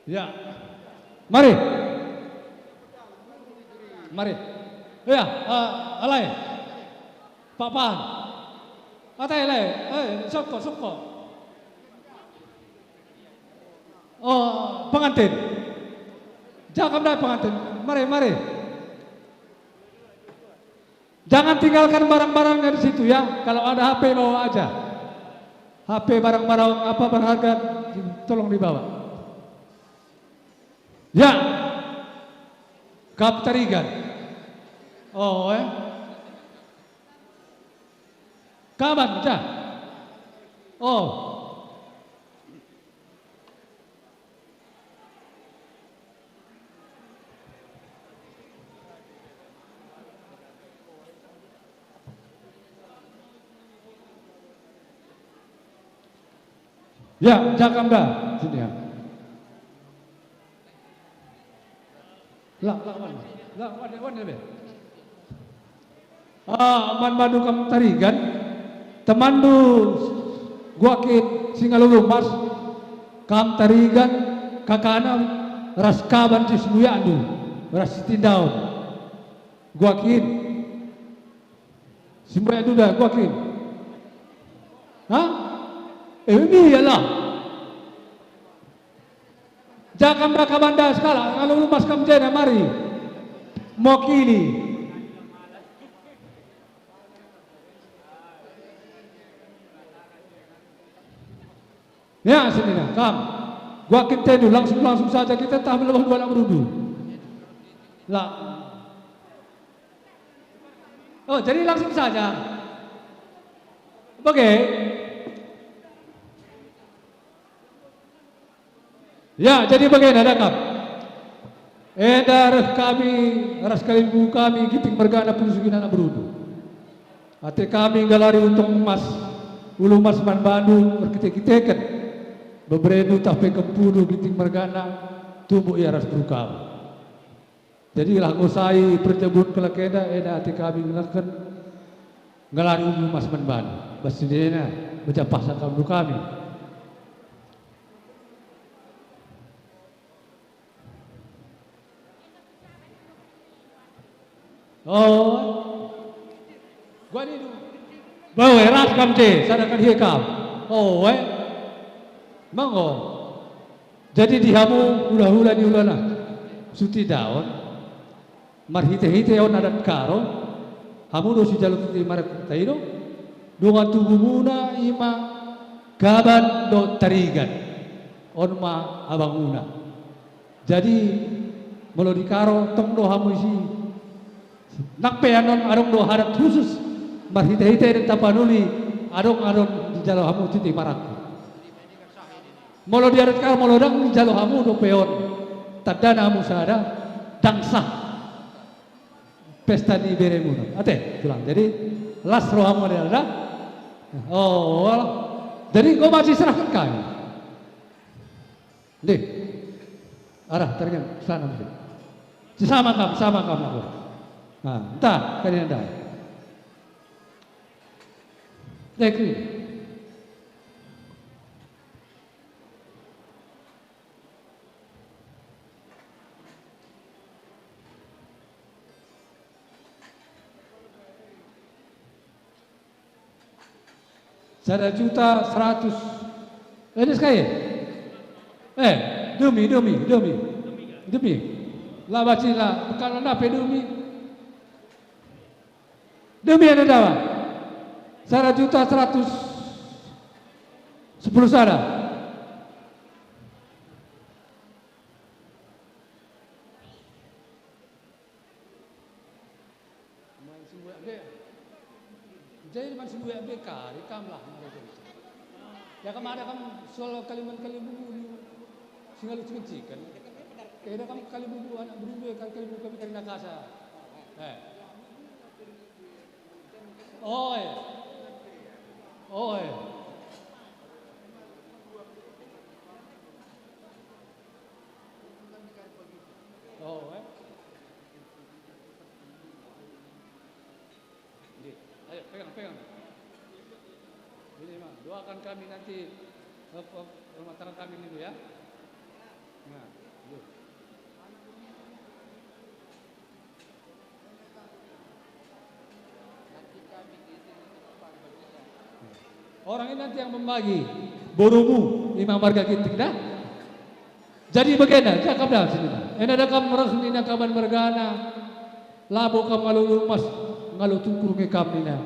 Ya. Mari. Mari. Ya, eh, alai. Papan. Atai, alai. Eh, soko, soko. Oh, pengantin. Jangan dai pengantin. Mari, mari. Jangan tinggalkan barang-barangnya di situ ya. Kalau ada H P bawa aja. H P, barang-barang apa berharga, tolong dibawa. Ya. Kap Tarigan. Oh, eh. Kaban, cah. Oh. Ya, jakam da. Sini ya. La, la, wan. La, wan, wan, wan. Ah, man bandu kam Tarigan, temanndu gua kin Singalulu Mas, Kam Tarigan, kakana ras kaban si sembuyandu ras si tindaon. Gua kin. Sembuyandu da, gua kin. Hah? Eh, iyalah. Jakam da kaban da sekalak, alu lumas kam jena mari. Mokili. Ya, senina, kam. Gua kin tendu, langsung-langsung saja kita tah melebah dua anak berundu. La. Oh, jadi langsung saja. Bage. Ya, jadi bagenda da kap. Enda reh kami ras kalimbubu kami Ginting mergana pusuh gina anak berundu. Ate kami nggalari untong emas, ulu emas man bandu erkite-kiteken. Beberendu tah pe kempundu Ginting mergana, tumbuk ia ras beru kam. Jadi lah ngusai perjabun kelak enda, enda ate kami ngeneken nggalari ulu emas man bandu. Bas si enda, mejapahsa kam ndu kami. Oh. Gua nindu. Bawe ras kam je, sada kali he kam. Oh, eh. Manggo. Jadi di hamu hula-hula ni ulana. Suti daon. Marhite-hite on adat Karo. Hamu do si jalo titi marak tai do. Dongan tubumuna ima kaban do Tarigan. On ma abanguna. Jadi, melo di Karo, tong do hamu isi. Nang pe anon adong do adat khusus, marhite-hite den tapanuli, adong-adong dijalo hamu titi marakku. Melo di adat Karo, melo dang dijalo hamu do pe on. Tandana hamu sada, dang sah. Pesta ni beremu. Ate, tulang. Jadi, las rohamu ada, ada. Oh, walah. Jadi, enggo banci serahken kami. Ndeh. Arah, taringan, sana mesti. Sesama kam, sama kam aku. Nah, entah, kalian dah. Ndeh, kri. Sada juta seratus. Eh, ini sekali. Eh, demi, demi, demi. Demi. La bacila, bekal enda pe demi. Demi enda dawa. Sada juta seratus sepuluh sada. Man sembuyak be. Jadi man sembuyak be kari kam lah, mari jadi. Ya kam ada kam soal kaliman kalimbubu ni si ngalo ciken-ciken. Eh, ada kam kalimbubu anak berumbe, kali kalimbubu kami kari nakasa. Eh. Oi. Oi. Oh, eh. Nggih. Ayo, pegang, pegang. Ini, Mang, doakan kami nanti, eh, eh, rumah tangga kami dulu, ya. Nah, dulu. Orang ini nanti yang membagi borumu, Imam Marga Ginting, dah. Jadi bagenda, cakap dah sini. Enda da kam ras nina kaban mergana, labo kam ngalo emas, ngalo tungkur nge kam nina.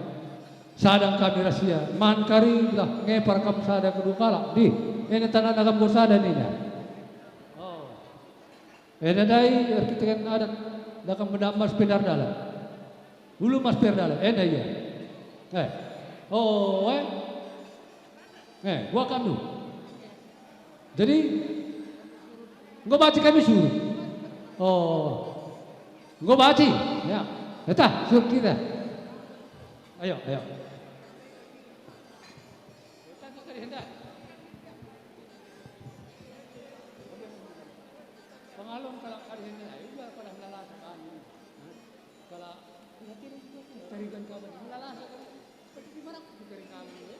Sadang kami rasia, man kari lah ngepar kam sada kedua kalak. Dih, enda tanana kam enggo sada nina. Oh. Enda ndai erkiteken adat, da kam meda emas pe ndar dalan. Ulu emas pe ndar dalan, enda ia. Eh. Oh, eh. Eh, gua kam tu. Jadi, enggo banci kami suruh. Oh. Enggo banci, ya. Etah, suruh kita. Ayo, ayo. Pengalon kalak kari ini, ayo, biar pada melalasakan. Kalak, kira-kira itu tarigan kabar, melalasakan. Seperti di mana aku tarigan kabar, ya?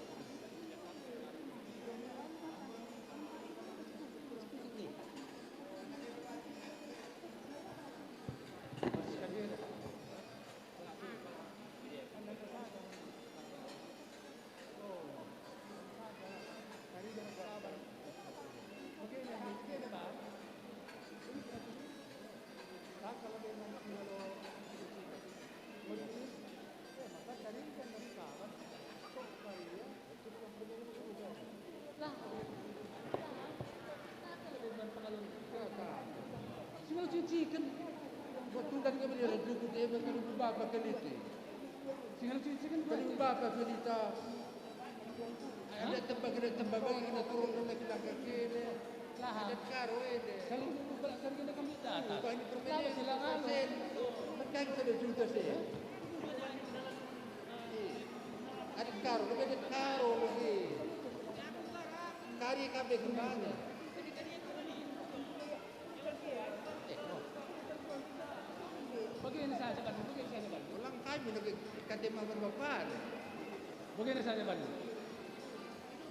Ciken. Betulan kami rajukut ebe kalimbubu bapa kalite. Singalo ciken. Kalimbubu bapa kalite. Ada tembak, ada tembak bagi kena turun, kena kita kekele. Lah. Ada karo ende. Kalimbubu bapa kalite kami datang. Ubah ini permainan. Lah, silakan. Persen. Megang satu juta sih. Ada karo, lebih ada karo lagi. Kari kabe kembali. Bagenda saja bandu, bagenda saja bandu. Ulang kami lagi kate mabar bapak. Bagenda saja bandu.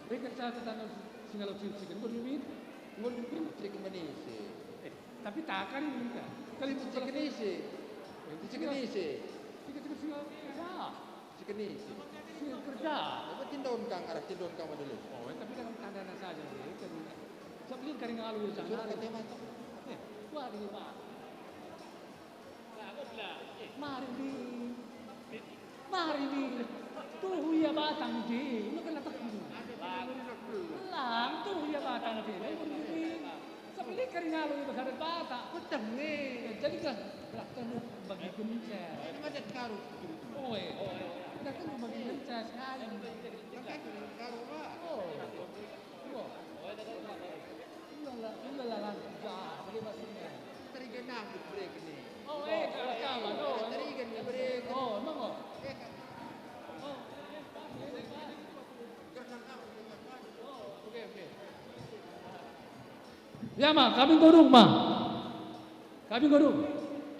Berikan saja tanggal singalo ciken, enggo duit, enggo duit. Ciken menisi. Eh, tapi takkan ini kan. Kali ciken isi. Ciken isi. Ciken, ciken singalo. Ya. Ciken isi. Singalo kerja. Apa tindon kang, arah tindon kang madele? Oh, tapi dalam tanda saja, ya, kan. Sebelum kari ngalu ya, jangan. Surat kate mata. Eh, wah, ini, Pak. Mari, Din. Mari, Din. Tuhu ia batang, Din. Lu kena teku. Lang, tuhu ia batang, Din. Lu kena teku. Sepelika ringalu iba sada batang. Peteng, eh. Ya, jadi kan, belah telu bagi gencer. Ini macet karu. Oe. Belah telu bagi gencer, sekali. Pakai karu, Pak. Oh. Wah. Ulala, ulala, lancar. Bagaimana sini? Terigen aku brek ini. Oh, eh, kawan-kawan, oh. Terigen ni brek. Oh, emang, oh? Eh, kan. Oh, eh, pas, eh, pas. Gerakan aku dengan pas. Oh, oke, oke. Ya, Ma, kami nggo dung, Ma. Kami nggo dung.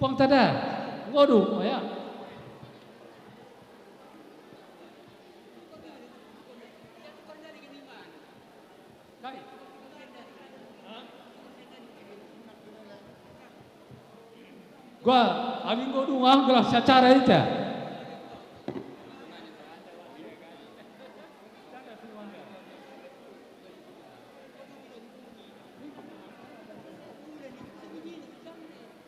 Puang tada. Nggo dung, ya. Kai? Gua, ami enggo dungah gelah si acara ita.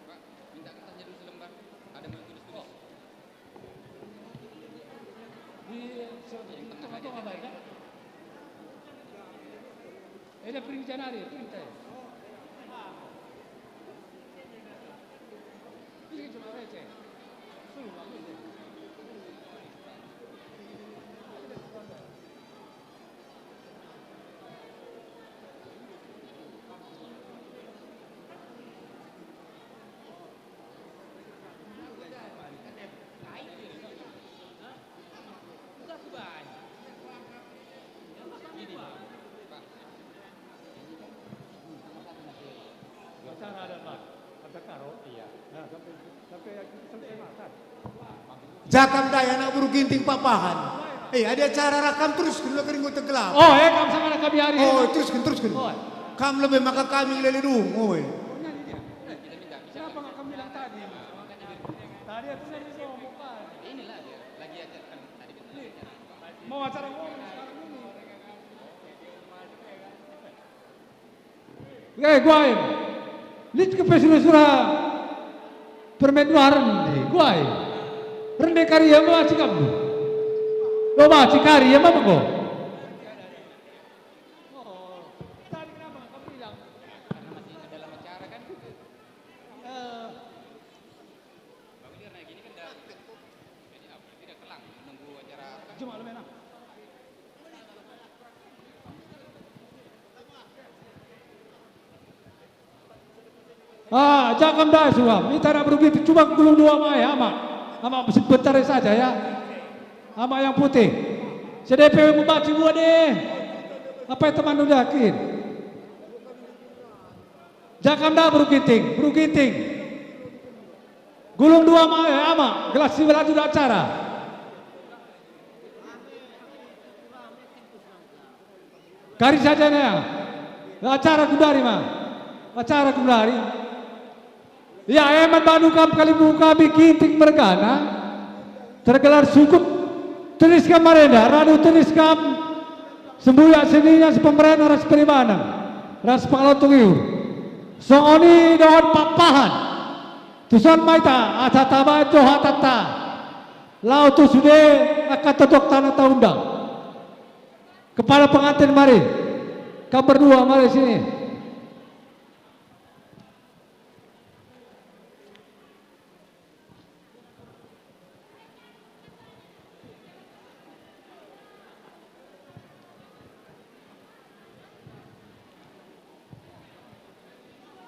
Pak, minta kertasnya dulu selembar. Ada mau tulis-tulis. Di, so, di tengah-tengah aja, baca. Eda pering janari, pering teh. Pering cuma receh. Suruh aku je. Acara ada, Pak. Ada karo? Iya. Nah, sampai, sampai selesai makan. Jakam ndai anak beru Ginting Pakpahan. Eh, ada acara rakam terus, kena kering kota gelap. Oh, eh, kam sama kami hari ini. Oh, teruskan, teruskan. Oh. Kam lebih maka kami lele dung, oi. Oh, nyanyi dia. Eh, kenapa nggak kamu bilang tadi? Tadi aku nyanyi sama bukan. Inilah dia, lagi aja kan tadi kan. Mau acara ngomong sekarang ini. Oke, guai. Lit ke pe sura-sura permen dua rende, guai. Rende kari ya, baci kam. Lo baci kari ya, apa kok? Oh, tadi kenapa nggak kamu bilang? Karena masih dalam acara kan. Eh. Bang Willy, karena gini kan dah, jadi apa? Berarti dah kelang menunggu acara apa kan? Cuma lu menang. Ah, jakam dah suam. Ita nak berugi cuba gulung dua mai, Amak. Amak sebentar saja ya. Amak yang putih. Sedepe membaci buat deh. Apa teman udah kin? Jakam dah beru Ginting, beru Ginting. Gulung dua mai, Amak, gelah si berlanjut acara. Kari saja naya. Acara kundari ma. Acara kundari. Ya, eman bandu kam kalimbubu kami Ginting mergana. Tergelar sukut. Tenis kam marenda, radu tenis kam. Sembuyak senina sepemerena ras peribanan. Ras pengalotung iur. Songoni dohot Pakpahan. Tusan maita ata tabai joh atata. Lau tu sude aka todok tanah ta undang. Kepala pengantin mari. Kam berdua mari sini.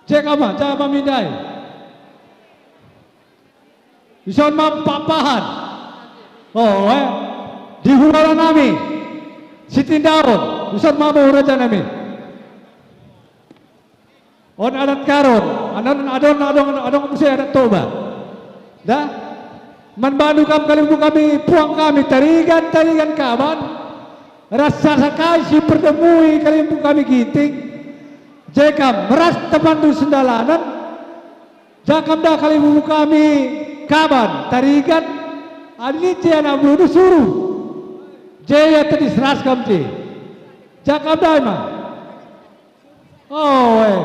Cek apa? Cek apa mindai? Ison ma papahan. Oh, eh. Di hulala nami. Sitindaon. Ison ma raja nami. On adat Karo, adon, adon, adon, adon muse adat Toba. Dah? Man bandu kam kalimbubu kami, puang kami, tarigan, tarigan kaban. Ras sakai si perdemui kalimbubu kami Ginting. Je kam, ras temanndu Sendalanen. Ja kam dah kalimbubu kami kaban, tarigan. Adi lit je anak beluhndu suruh. Je ia tedis ras kam je. Ja kam dah, Imam. Oh, eh.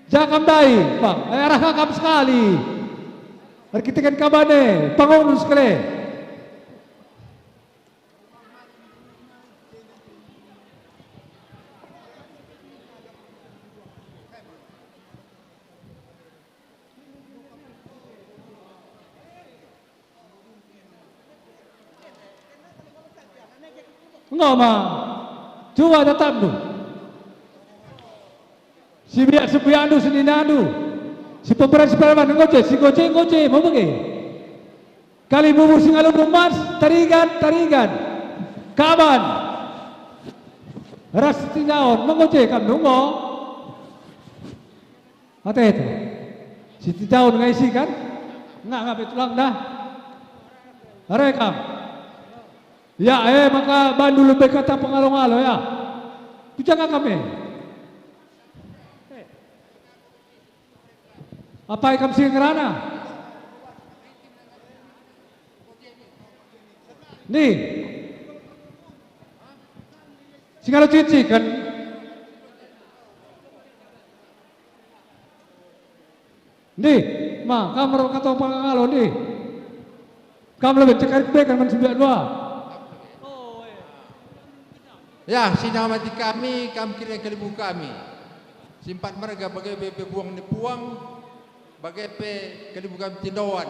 Ja kam ndai, Bang. Eh, arah kam sekali. Erkiteken kaban e, pangungun sekali. Enggo ma, cuba tatapndu. Si biak si biakndu seninandu, si pemberan si pemberan, enggo je, si enggo je, enggo je, mau bage. Kalimbubu si ngalo emas, tarigan, tarigan, kaban, ras tindaon, enggo je kam nunggu. Ate itu. Sitindaon ngai si kan? Ngah ngape tulang dah? Are kam. Ya, eh, maka bandu lebe kata pengalo-ngalo ya. Kujanga kami. Apai kam si ngerana? Nih. Si ngalo cinciken. Ndih, ma, kam erkata pengalo, ndih. Kam lebe cekar beken man si biak dua. Ya, si namati kami, kam kira kalimbubu kami. Si empat marga bage pe, pe puang ni puang, bage pe kalimbubu kami tindoan.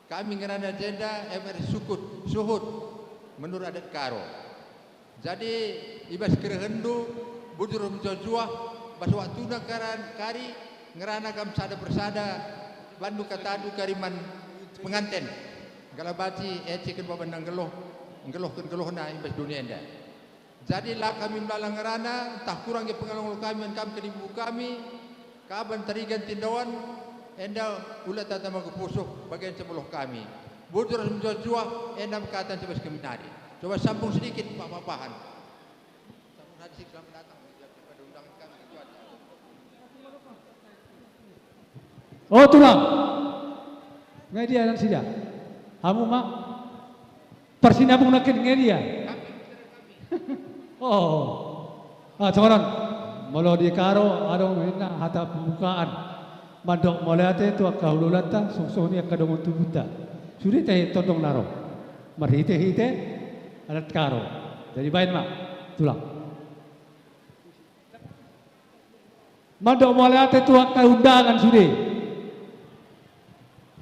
Kami ngerana jenda M R Sukut, Suhut, menurut adat Karo. Jadi, i bas kerehenndu, bujur mejuah-juah, bas waktuna karan kari, ngerana kam sada persada, bandu katandu kari man penganten. Kala banci eceken baban nggeluh, nggeluhken geluhna i bas doni enda. Jadi la kami melala ngerana, ntah kurang nge pengalo-ngalo kami man kam kalimbubu kami, kaban tarigan tindoan, enda ula tata manggo pusuh bagen cemeluh kami. Bujur ras mejuah-juah, enda me kata si bas kami nari. Coba sambung sedikit, Pak Papahan. Sambung sedikit, selamat datang pada undangan kami. Oh, tulang. Ngai dia nan sida? Hamu mak? Persinabung nakin nge dia. Oh. Ah, songonon. Molo di Karo, adong inna hata pembukaan. Mandok mole ate tu akka hululanta, sungsung ni akka dongan tubunta. Sude te tondong naro. Marhite-hite adat Karo. Jadi bain ma. Tulang. Mandok mole ate tu akka undangan sude.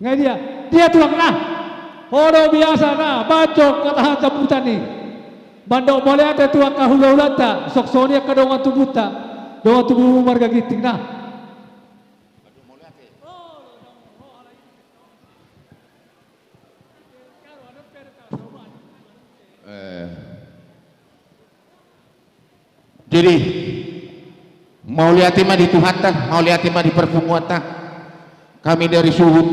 Ngai dia, dia tulang nah. Hodo biasa nah, bacok kata jambutan ni. Mandok mole ate tu akka hula-hulanta, soksoni akka dongan tubunta, dongan tubumu marga Ginting nah. Eh, Jadi, mauliate ma di Tuhanta, mauliate ma di perpungguanta. Kami dari Suhut,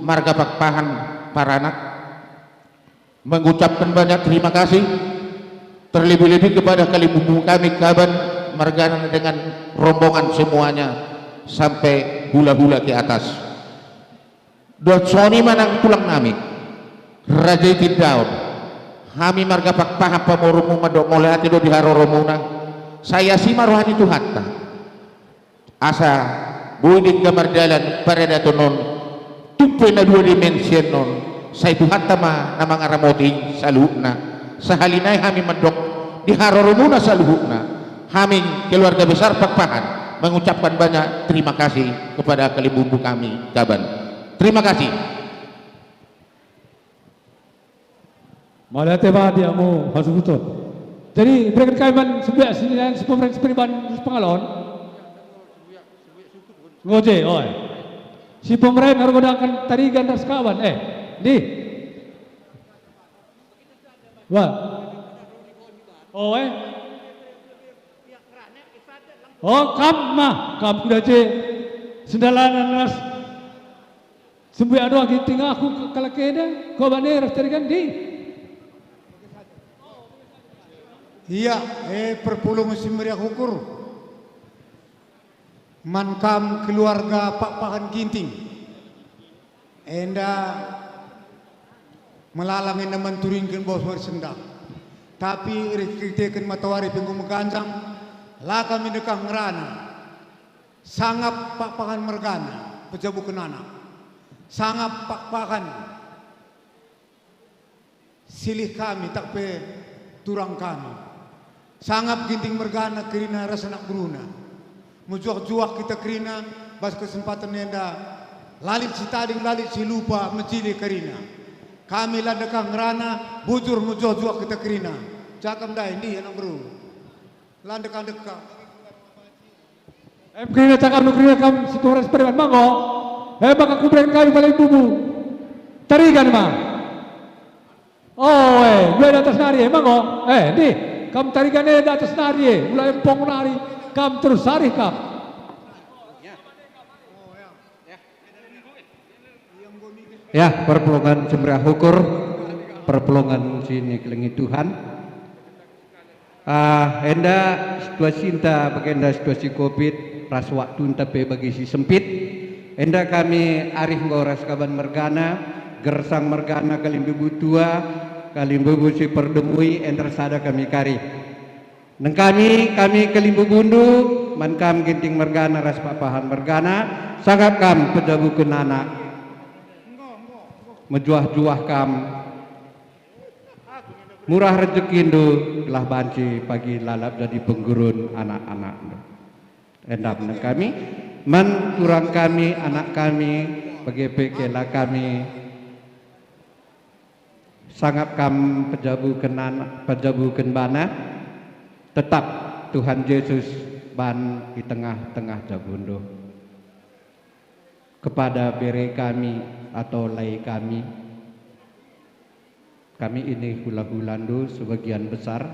marga Pakpahan, Paranak, mengucapkan banyak terima kasih, terlebih-lebih kepada kalimbubu kami Kaban, margana dengan rombongan semuanya, sampai hula-hula ke atas. Dohot soni ma nang tulang nami, Raja Itindaon. Hami marga Pakpahan pamorumu mandok mole ate do di haroromuna. Saya si ma roha ni Tuhanta. Asa boi dengga mardalan paradaton on, tumpu ena dua dimensi on, sai Tuhanta ma na mangaramoti saluhutna. Sahali nai hami mandok di haroromuna saluhutna. Hami keluarga besar Pakpahan mengucapkan banyak terima kasih kepada kalimbubu kami Kaban. Terima kasih. Mauliate ma diamu hasubuton. Jadi, bereken kai man sembiak sininan si pemeren si periban si pengalon? Ngoje, oi. Si pemeren ergo dangken Tarigan ras kawan, eh. Di. Wah. Oh, eh. Oh, kam mah, kam kuda je. Sendalanan ras. Sembuyak doang Ginting aku ke-, kalak enda, kau bane ras Tarigan di. Ia, eh, perpulungen si meriah ukur. Man kam keluarga Pakpahan Ginting. Enda melalang enda manturingken bos mari sendah. Tapi erkiteken matawari penggo meganjang, la kami dekah ngerana. Sangap Pakpahan mergana, pejabuken anak. Sangap Pakpahan silih kami, tak pe turang kami. Sangap Ginting mergana kerina ras anak beruna. Mejuah-juah kita kerina bas kesempaten enda. Lalit si tading, lalit si lupa, mejile kerina. Kami la dekah ngerana, bujur mejuah-juah kita kerina. Cakap ndai, ndih anak beru. La ndeka-ndeka. Em kerina cakap nu kerina kam si turas periban, manggo. Em maka kubereken kami bale bubu. Tarigan ma. Oh, eh, dua di atas nari, eh, manggo. Eh, ndih, kam Tarigan e di atas nari, eh. Ula empong nari, kam terus sarih kam. Ya, perpulungen si meriah ukur, perpulungen si nikelengi Tuhan. Ah, enda situasinta bagenda situasi covid ras waktunta pe bagi si sempit. Enda kami arih enggo ras kaban mergana, gersang mergana kalimbubu tua, kalimbubu si perdemui, enda ersada kami kari. Nengkami kami kalimbubundu, man kam Ginting mergana ras Pakpahan mergana, sangap kam pejabuken anak. Mejuah-juah kam. Murah rejekindu, gelah banci pagi lalap jadi penggurun anak-anakndu. Endam nengkami, man turang kami, anak kami, bage pe kela kami. Sangap kam pejabuken anak, pejabuken bana, tetap Tuhan Jesus ban i tengah-tengah jabundu. Kepada bere kami atau lai kami, kami ini hula-hulandu sebagian besar,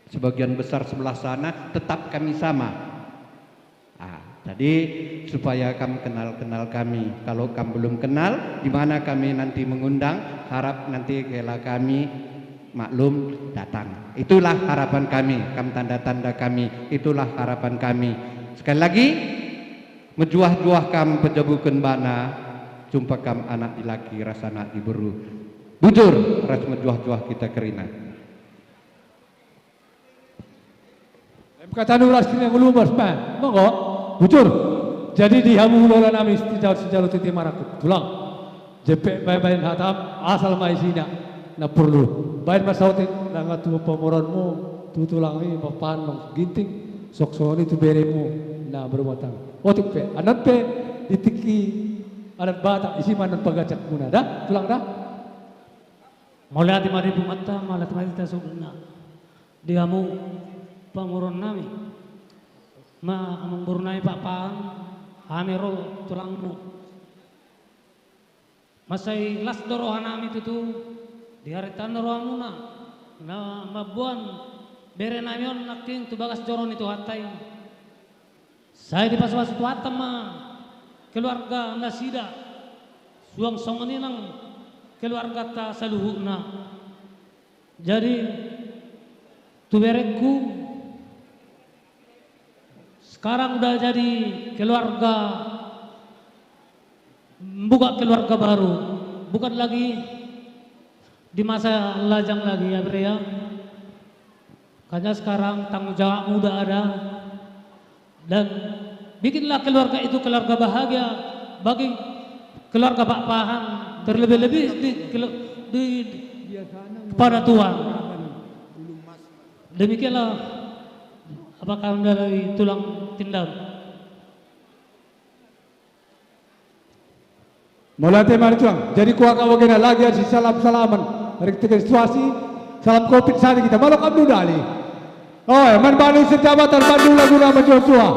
sebagian besar sebelah sana, tetap kami sama. Ah, jadi supaya kam kenal-kenal kami. Kalau kam belum kenal, di mana kami nanti mengundang, harap nanti kela kami maklum datang. Itulah harapan kami, kam tanda-tanda kami, itulah harapan kami. Sekali lagi, mejuah-juah kam pejabuken bana, jumpa kam anak dilaki ras anak diberu. Bujur ras mejuah-juah kita kerina. Em katandu ras kerina ngulu bas pan. Monggo, bujur. Jadi di hamu lola nami sijalo-sijalo titi marakut. Tulang. Jepek bain-bain hatam, asal mai sina. Na perlu. Bain masautin, langa tu pemoronmu, tu tulang i, mapan long Ginting, sok soni tu beremu, na berumah tangga. Otik pe, anan pe, ditiki, anan Batak, isi manan pagacak muna, dah? Tulang, dah? Mauliate mari bumanta, mauliate mari tasubunna. Di hamu pamoron nami. Ma amang boru nami Pakpahan, kami ro tulangmu. Masai las do roha nami tutu, diharetan rohamuna, na mabuan bere nami on nangkin tu bagas joro ni Tuhanta i. Sai dipasu-pasu Tuhanta ma keluarga nasida, suang songon inang keluargata saluhutna. Jadi, tu berekku, sekarang udah jadi keluarga, buka keluarga baru. Bukan lagi di masa lajang lagi, ya, Bre, ya. Makanya sekarang tanggung jawabmu udah ada. Dan bikinlah keluarga itu keluarga bahagia bagi keluarga Pakpahan, terlebih-lebih di, kelu-, di, kepada Tuhan. Demikianlah apa kami dari tulang Tindar. Mauliate mari tulang. Jadi kuakap bagenda lagi si salam-salaman. Erkiteken situasi, Salam covid sada kita, malo kam dudali. Oi, man Bali sejabatan bandu laguna menjuah-juah.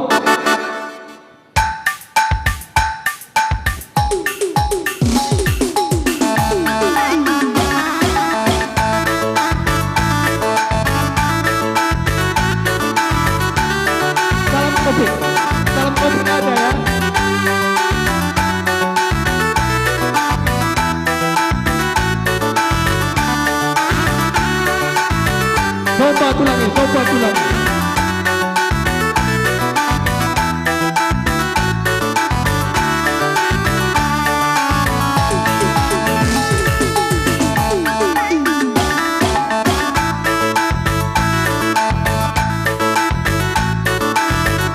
Salam covid. Salam covid aja ya. Somba tulang, eh, somba tulang.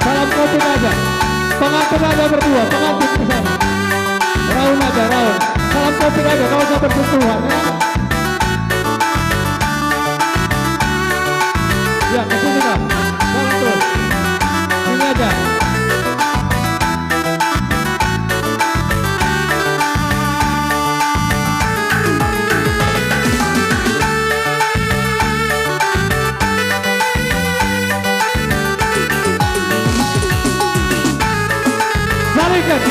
Salam covid aja. Pengantin aja berdua, pengantin bersama. Raun aja, raun. Salam covid aja, nggak usah bersentuhan, ya. Ya, ke sini, Kak. Salam terus. Sini aja. Balikan.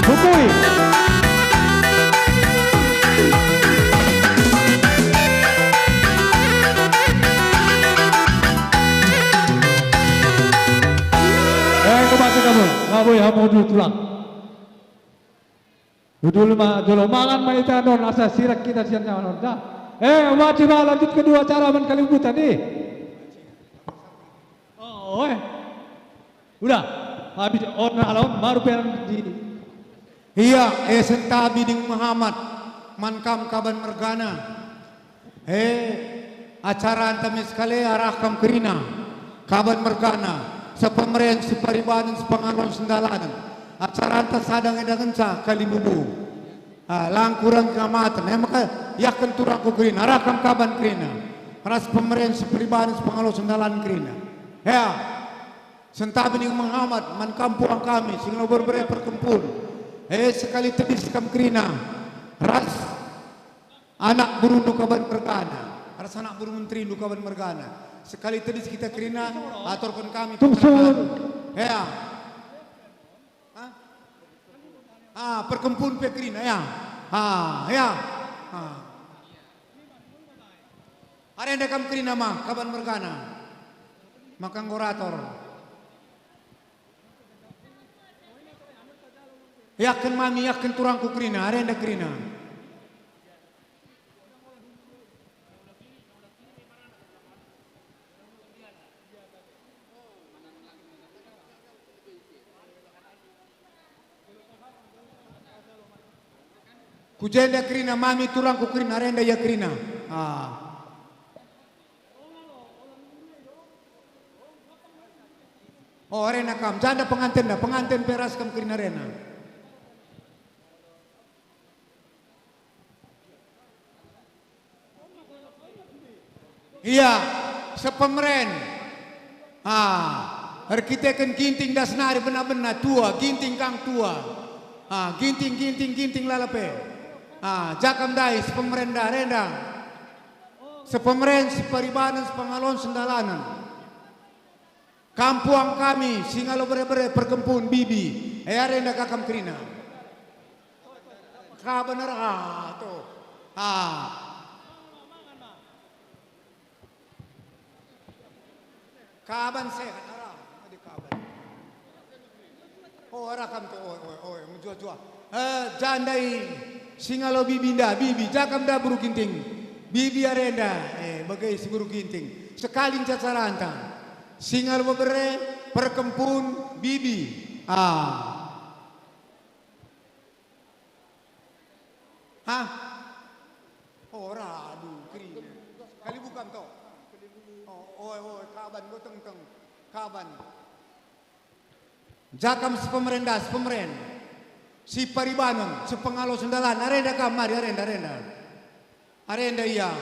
Bukui. Eh, kebasi kamu, ngabui hamu dulu tulang. Dudul ma jolo mangan man ita non asa sirek kita sian nyawa non, dah. Eh, mati ma lanjut kedua acara man kalibutan, eh. Oh, eh. Udah. Habis on alon baru peran di. Ia, eh, sentabi ding Muhammad, man kam kaban mergana. Eh, acaranta me sekali arah kam kerina, kaban mergana, sepemeren, separibanen, sepengalon, sendalanen. Acaranta sada nge dangenca kalibubu. Ah, lang kurang kamaten. Eh, maka iahken turangku kerina, arah kam kaban kerina. Ras pemeren, separibanen, sepengalon, sendalanen kerina. Ya. Sentabi ning Muhammad, man kam puang kami, sing labo bere-bere perkempun. Eh, sekali tedis kam kerina. Ras anak berundu kaban mergana. Ras anak beru menterindu kaban mergana. Sekali tedis kita kerina, aturken kami. Tungsun. Ya. Hah? Ah, perkempun pe kerina, ya. Ah, ya. Ah. Arenda kam kerina ma, kaban mergana. Maka enggo rator. Yakin mami, yakin turangku kerina, arenda kerina. Ku jenda kerina, mami turangku kerina, arenda ia kerina. Ah. Oh, arena kam. Janda pengantenna, penganten pe ras kam kerina arena. Ia, sepemeren. Ah, erkiteken Ginting das nari bena-bena tua, Ginting kang tua. Ah, Ginting, Ginting, Ginting lala pe. Ah, jakam ndai sepemeren da, renda. Sepemeren, separibanen, sepengalon, sendalanen. Kam puang kami, singalo bere-bere, perkempun, bibi. E, arenda ka kam kerina. Kaban arah, ah, to. Ah. Kaban sehat, arah. Adi kaban. Oh, arah kam to, oi, oi, oi, mejuah-juah. Eh, jandai singalo bibi nda, bibi, jakam nda beru Ginting. Bibi arenda, eh, bage si beru Ginting. Sekali nca caranta. Singalo bebere, perkempun, bibi. Ah. Hah? Ora, aduh, kerina. Kalibu kam to? Oh, oi, oi, kaban, go teng-teng. Kaban. Jakam sepemeren das, pemeren. Siparibanen, sepengalo sendalan. Arenda kam, mari, arenda, arenda. Arenda ia.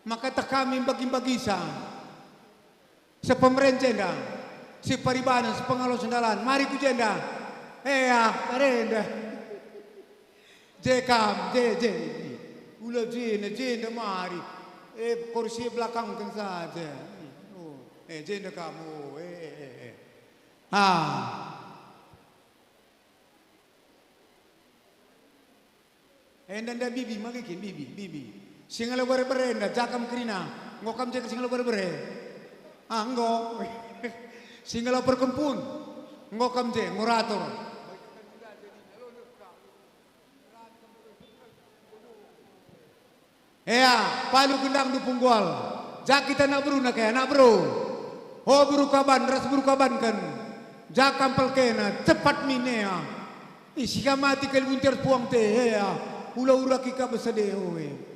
Maka teh kami bagi-bagisa. Sepemeren jenda, separibanen, sepengalo sendalan, mari ku jenda. Ea, renda. Je kam, je, je. Ula jenda, jenda mari. Eh, kursi belakangken saja. Oh, eh, jenda kamu. Eh, eh, eh, eh. Ah. Enda, enda, bibi, mage kin, bibi, bibi. Singalo bere-bere enda, ja kam kerina. Enggo kam je singalo bere-bere. Ah, enggo. Singalo perkempun. Enggo kam je, enggo rator. Ea, palu gendangndu Punggual. Ja kita anak beruna ke, anak beru. O beru Kaban, ras beru Kabanken. Ja kam pelkena, cepat min ea. Ih, si kam mati kal buntir puang te, ea. Ula uraki ka besade, oe.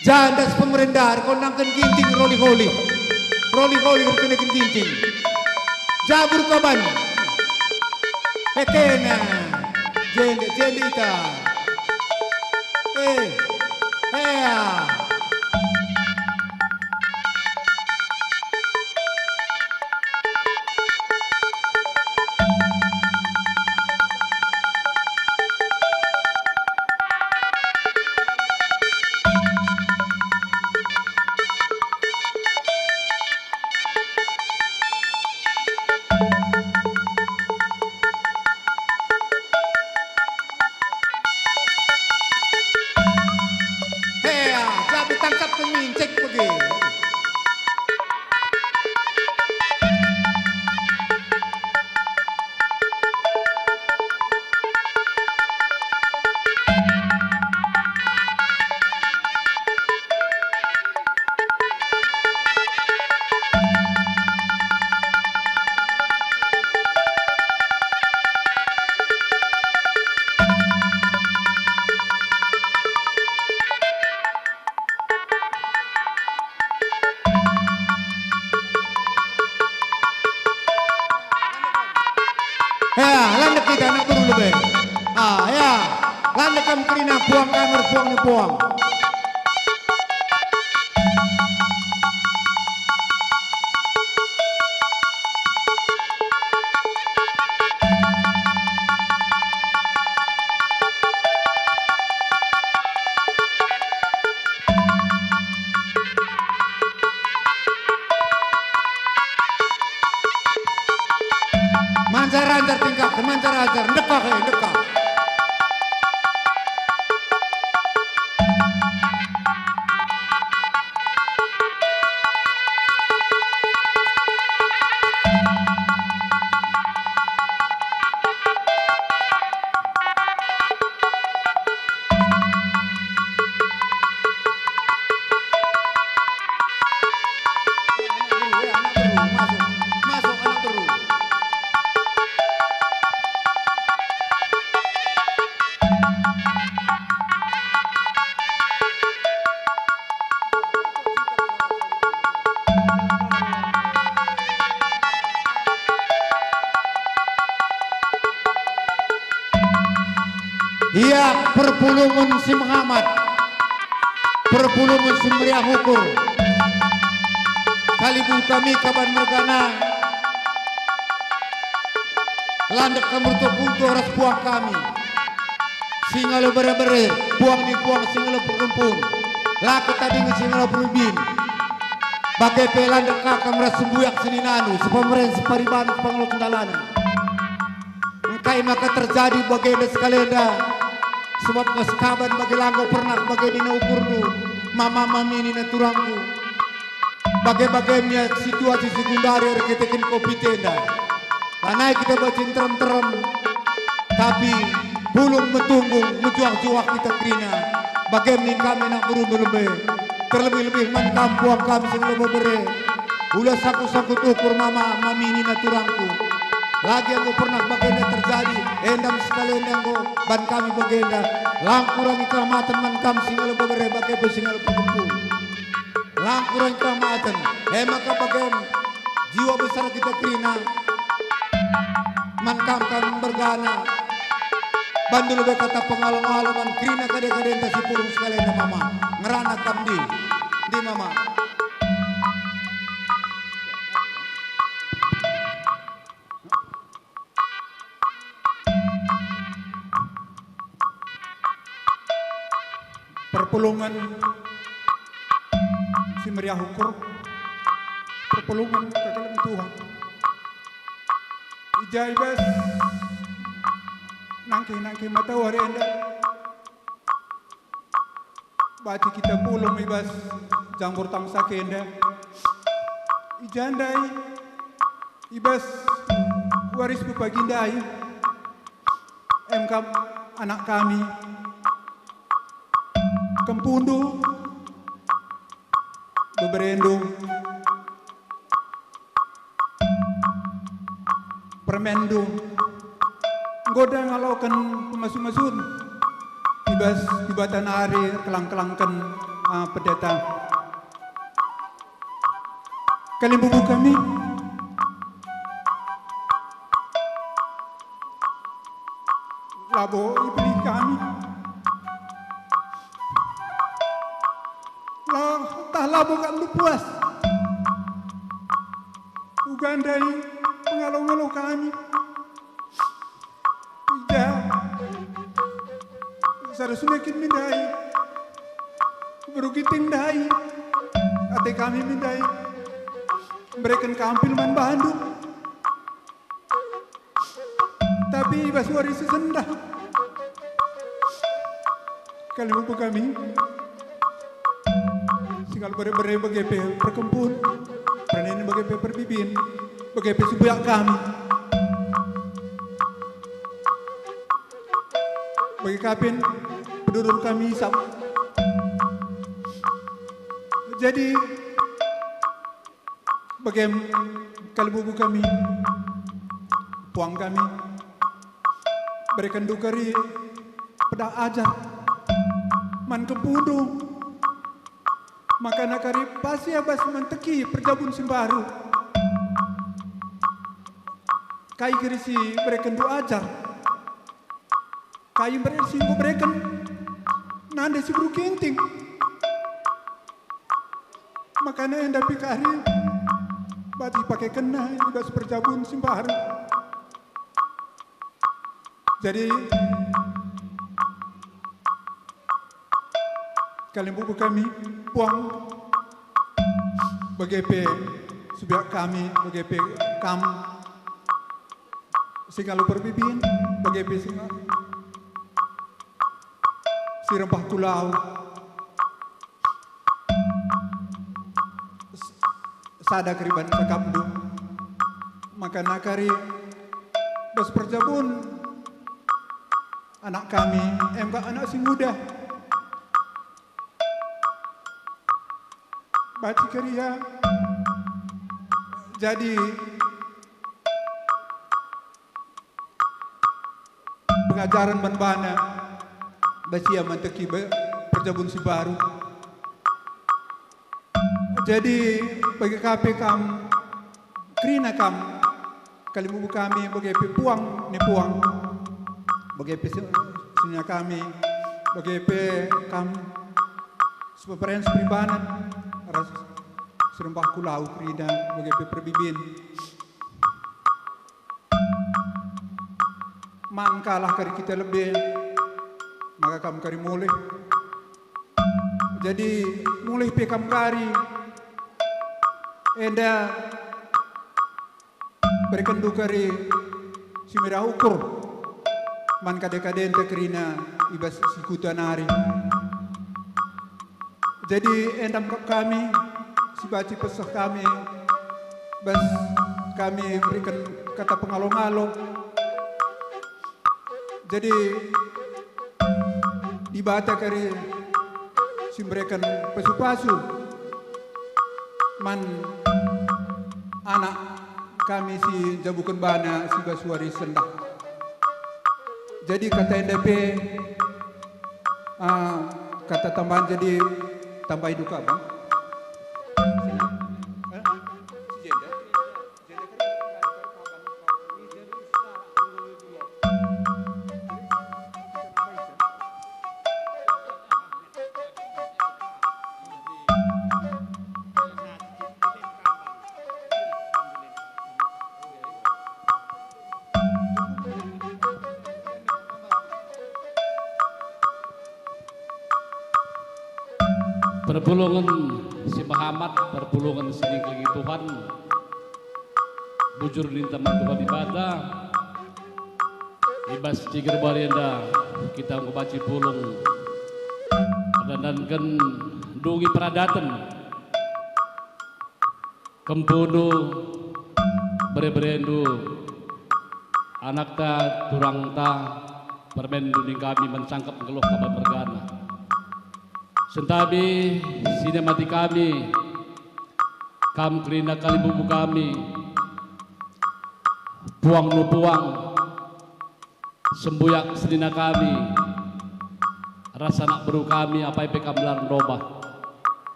Ja ndas pemerenda, erkondangken ginting roli-holi. Roli-holi erkenaken ginting. Ja beru Kaban. Ekena. Jende, jende ita. Eh. Hea. Hea, jabu tangkap kami, cek bage. Ya, landek kita anak beru lebe. Ah, ya. Landek kam kerina puang, kamer puang ni puang. Manjar-anjar tingkah, manjar-anjar, ndekah, eh, ndekah. Ia perpulungen si mehamat, perpulungen si meriah ukur. Kalibuh kami Kaban mergana, landek kam ertoh-kuntoh ras puang kami. Singalo bere-bere, puang ni puang, singalo perkempun. La ketadingen singalo perubin. Bage pe landek ka kam ras sembuyak seninandu, sepemeren, separiban, sepengalo sendalanen. Engkai maka terjadi bagenda sekalenda? Sebab nge sekaban bage la enggo pernah bage nina ukurndu, mama mami nina turangku. Bage-bage me situasi si gundari erkiteken covid enda. Lanai kita bacin terem-terem, tapi pulung metunggung, mejuah-juah kita kerina. Bage me nin kami anak berundu lebe, terlebih-lebih man kam puang kami singalo bebere. Ula sangkut-sangkut ukur mama mami nina turangku. Lagi enggo pernah bagenda terjadi, enda me sekalenda enggo ban kami bagenda. Lang kurangi kelamatan man kam singalo bebere bage pe singalo perkempun. Lang kurang keramaten, e maka bagem jiwa besar kita kerina. Man kam kan mergana, bandu lebe kata pengalo-ngalo man kerina kade-kadenta si pulung sekalenda mama. Ngerana kam ndi? Ndi mama? Perpulungen si meriah ukur, perpulungen kekelengen Tuhan. I ja i bas nangkih-nangkih matawari enda, bagi kita pulung i bas jambur tangsa kenda. I ja ndai, i bas waris pepagi ndai, em kap anak kami, kempundu, beberendu, permenndu, enggo da ngaloken pengasup-ngasup i bas Dibata nari erkelang-kelangken, ah, pendeta. Kalimbubu kami, labo ipilih kami. La, ntah labo kap ndu puas. Uga ndai pengalo-ngalo kami. I ja sada sune kin min ndai. Beru Ginting ndai. Ate kami min ndai. Mbereken kampil man bandu. Tapi i bas wari si sendah, kalimbubu kami, singalo bere-bere bage pe perkempun, perninin bage pe perbibin, bage pe si buyak kami, bage ka pe pedudur kami isap. Jadi, bagem kalimbubu kami, puang kami, berekenndu kari pedah ajar man kempundu, maka nakari pasi abas manteki perjabun si mbaru. Kai kari si berekenndu ajar? Kai mbere si enggo bereken nande si beru Ginting? Makana enda pe kari bagi pakekenna i bas perjabun si mbaru. Jadi, kalimbubu kami, puang, bage pe si buyak kami, bage pe kam, singalo perbibin, bage pe singalo si rempah ku lau. S-, sada kari ban cakapndu, maka nakari bas perjabun anak kami, em ka anak si nguda. Banci kari ia jadi pengajaren man bana, bas ia manteki be-, perjabun si mbaru. Jadi, bage ka pe kam, kerina kam, kalimbubu kami, bage pe puang ni puang, bage pe se-, senina kami, bage pe kam, sepeperen seperimbanan, ras si rempah ku lau kerina, bage pe perbibin. Man kalah kari kita lebe, maka kam kari mulih. Jadi, mulih pe kam kari, enda berekenndu kari si meriah ukur man kade-kadenta kerina i bas si kuta nari. Jadi, enda kap kami, si banci peseh kami, bas kami beriken kata pengalo-ngalo. Jadi, Dibata kari si mbereken pasu-pasu man anak kami si njabuken bana si bas wari sendah. Jadi kata enda pe, ah, kata tambahan jadi tambahi duka, Bang. Perpulungen si mehamat, perpulungen si ningkelengi Tuhan, bujur ninta man Tuhan Dibata. I bas ciger bari enda kita enggo banci pulung erdandanken ndungi peradaten. Kempundu, bere-berendu, anakta, turangta, permenndu ning kami mencangkep nggeluh kabar mergana. Sentabi si nimati kami, kam kerina kalimbubu kami, puangndu puang, sembuyak senina kami, ras anak beru kami apai pe kam la erndobah.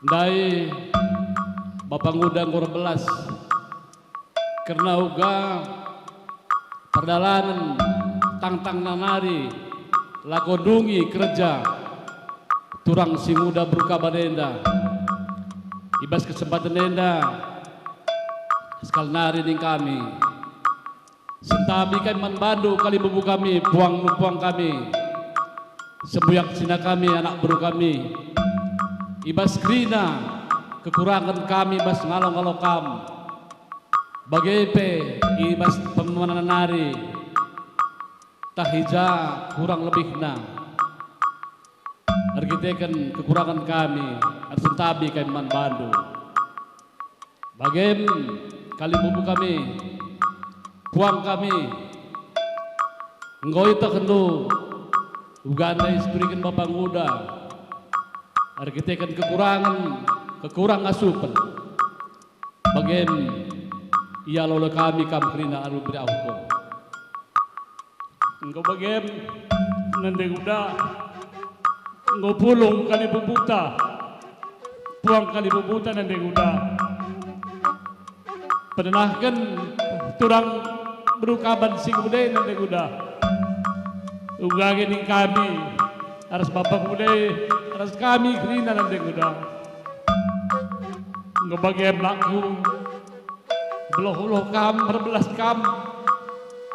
Ndai, Bapa Nguda enggo erbelas kerna uga perdalanen tangtangna nari lako ndungi kerja turang si nguda beru kaban enda. I bas kesempaten enda, sekali nari ning kami, sentabi kami man bandu kalimbubu kami, puang puang kami, sembuyak senina kami, anak beru kami. I bas kerina kekurangen kami bas ngalo-ngalo kam, bage pe i bas pemena nari, tah i ja kurang lebihna. Erkiteken kekurangen kami, ersentabi kami man bandu. Bagem, kalimbubu kami, puang kami, enggo ietehndu uga ndai si ituriken Bapa Nguda, erkiteken kekurangen, kekurang asupen. Bagem, ialolo kami kam kerina alu beri aku. Enggo bagem, nande Nguda, enggo pulung kalimbubuta, puang kalimbubuta nande Nguda. Penenahken turang beru kaban si nguda e nande Nguda. Uga age ning kami, ras Bapa Nguda e, ras kami kerina nande Nguda. Enggo bagem lakku, beluh-beluh kam, erbelas kam,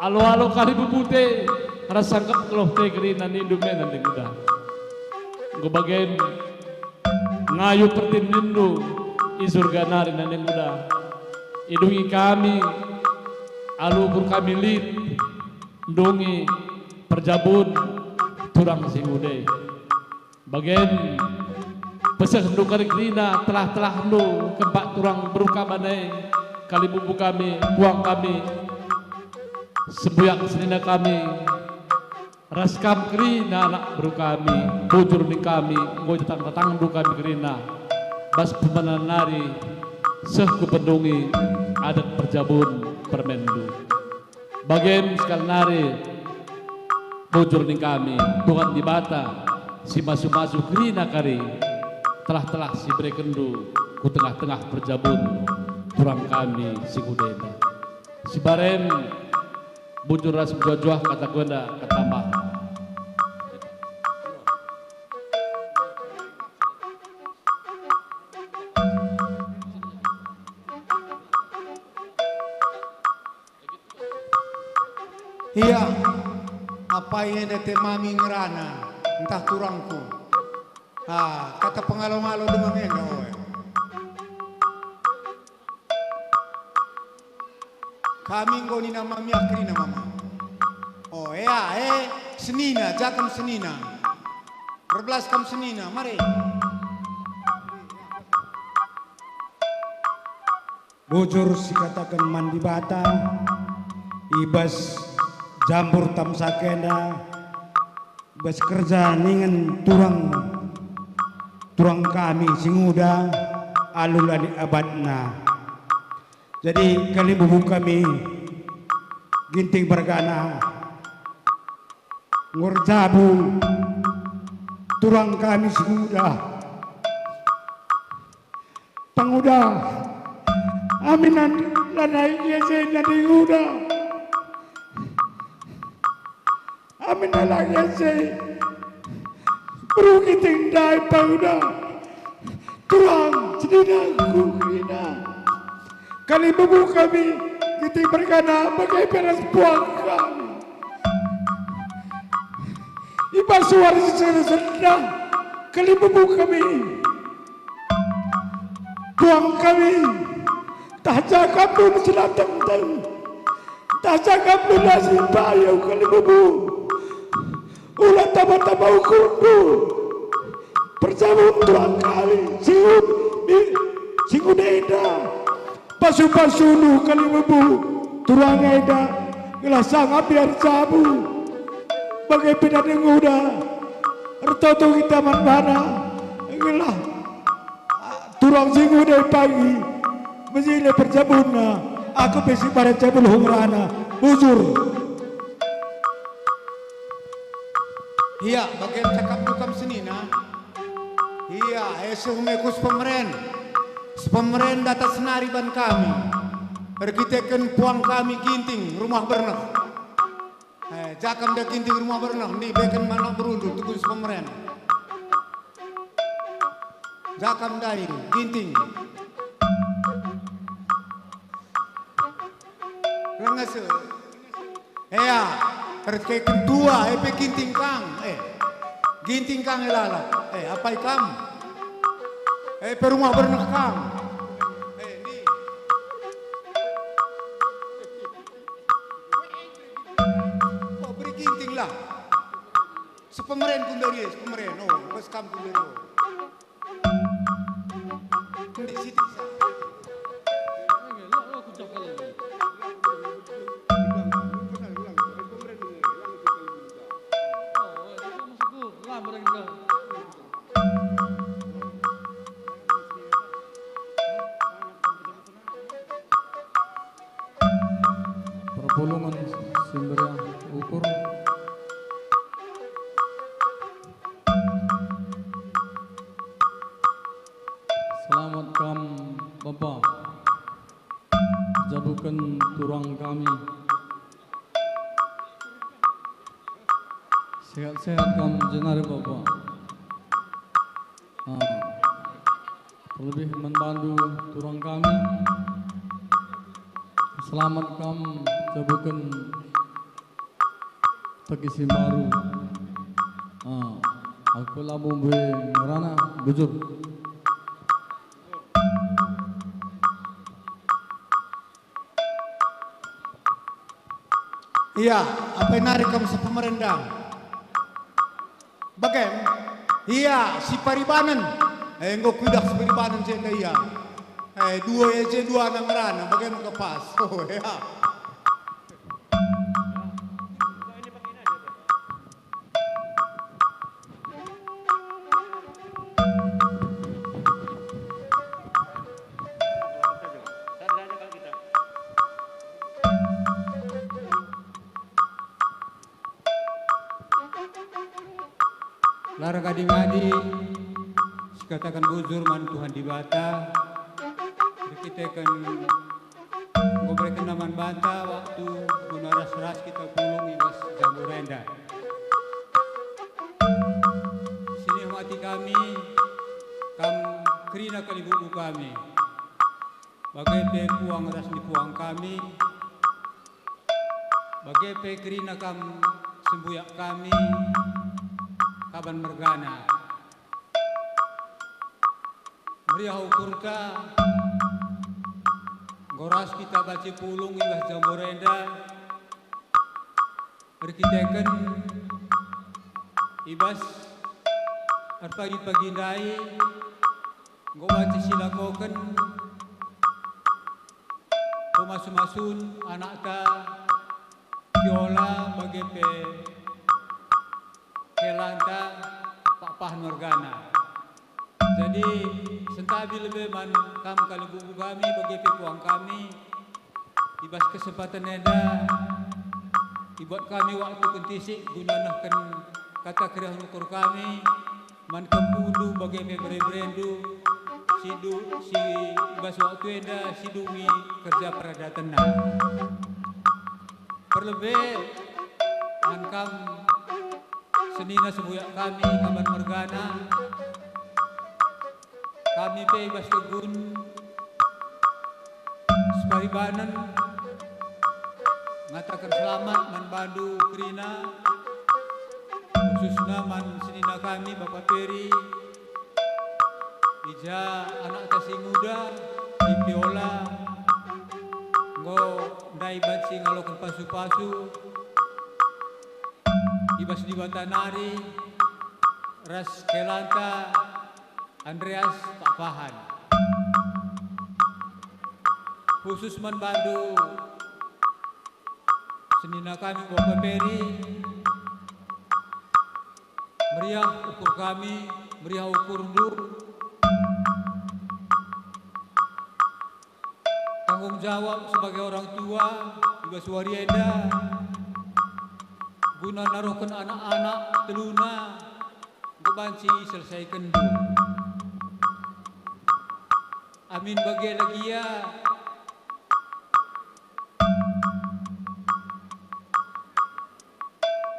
alo-alo kalimbubu e, ras sangkep geluh e kerina nindu me nande Nguda. Enggo bagem ngayuh pertindinndu i Surga nari nande Nguda. Idungi kami, alu ukur kami lit, ndungi perjabun turang si nguda e. Bagem, pesehndu kari kerina telah-telahndu kempak turang beru kaban e, kalimbubu kami, puang kami, sembuyak senina kami, ras kam kerina anak beru kami, bujur ning kami, enggo itetang-tetangndu kami kerina, bas pemena nari seh ku pendungi adat perjabun permenndu. Bagem sekali nari, bujur ning kami, Tuhan Dibata, si masu-masu kerina kari, telah-telah si berekenndu ku tengah-tengah perjabun turang kami si nguda enda. Si barem, bujur ras mejuah-juah kataku enda katambah. Ia, apai enda te mami ngerana, ntah turangku. Ah, kata pengalo-ngalo demam enda, oe. Kami enggo nina mami ah kerina mama. Oh, ea, eh, senina, ja kam senina. Erbelas kam senina, mari. Bujur sikataken man Dibata, i bas jambur tamsaka enda, i bas kerja ningen turang, turang kami si nguda alu la lit abatna. Jadi kalimbubu kami Ginting mergana, enggo erjabu turang kami si nguda. Panguda, aminan lanai ia je nande nguda. Aminan lanai ia je beru Ginting ndai panguda. Turang senina ku kerina. Kalimbubu kami Ginting mergana bage pe ras puang kami. I bas wari si sendah. Kalimbubu kami, puang kami, tah jakapndu mejelateng-teng, tah jakapndu lasi payo Kalimbubu. Ula taba-taba ukurndu, perjabun tuang kami, singun, singun enda. Pasu-pasundu Kalimbubu, turang enda, gelah sangap ia erjabu. Bage pe dage nguda, ertoto kita man bana, gelah turang si nguda pagi, mejile perjabunna, aku pe si barat jabu lehung rana, bujur. Ia, bage cakapndu kam senina. Ia, e seh me ku sepemeren. Sepemeren datas nari ban kami. Erkiteken puang kami Ginting rumah berneh. Eh, jakam da Ginting rumah berneh, ndi beken anak berundu tukun sepemeren. Jakam ndai, Ginting. Langa se. Ea, erkiteken tua, e pe Ginting kang, eh. Ginting kang e lalap, eh, apai kam? E pe rumah berneh kang. Eh, ndi? Oh, beri Ginting lah. Sepemeren ku ndai, sepemeren. Oh, bas kam ku ndai, oh. Perpulungen si meriah ukur. Selamat kam, Bapa. Jabuken turang kami. Sehat-sehat kam jenari, Bapa. Ah, terlebih man bandu turang kami. Selamat kam jabuken teki si mbaru. Ah, aku labo mbue ngerana, bujur. Ia, apai nari kam sepemeren da? Bage, ia, si paribanen. Eh, enggo kuidah si paribanen si enda ia. Eh, dua ia je dua nang ngerana, bage maka pas. Oh, ia. La erngadi-ngadi sikataken bujur man Tuhan Dibata, erkiteken enggo iberekenNa man banta waktu guna ras-ras kita pulung i bas jamur enda. Sinihmati kami, kam kerina kalimbubu kami, bage pe puang ras ni puang kami, bage pe kerina kam sembuyak kami, kaban mergana. Meriah ukurta, enggo ras kita banci pulung i bas jamur enda, erkiteken i bas erpagi-pagi ndai enggo banci silakoken pemasu-masun anakta Viola bage pe kelanta Pak Pah mergana. Jadi, sentabi lebe man kam kalimbubu kami bage pe puang kami, i bas kesempaten enda ibuat kami waktu kentisik guna nehken kata keriah ukur kami, man kempundu bage pe bere-berendu, si du-, si bas waktu enda si dungi kerja peradatenna. Perlebe man kam senina sembuyak kami kaban mergana, kami pe i bas tegun separibanen ngataken selamat man bandu kerina, khususna man senina kami Bapa Peri, I ja anakta si nguda, si Piola, enggo ndai banci ngaloken pasu-pasu i bas Dibata nari ras kelanta Andreas Pakpahan. Khusus man bandu senina kami Bapa Peri, meriah ukur kami, meriah ukurndu. Tanggung jawab sebagai orang tua i bas wari enda guna naruhken anak-anak teluna enggo banci iselesaikenndu. Amin bage la gia,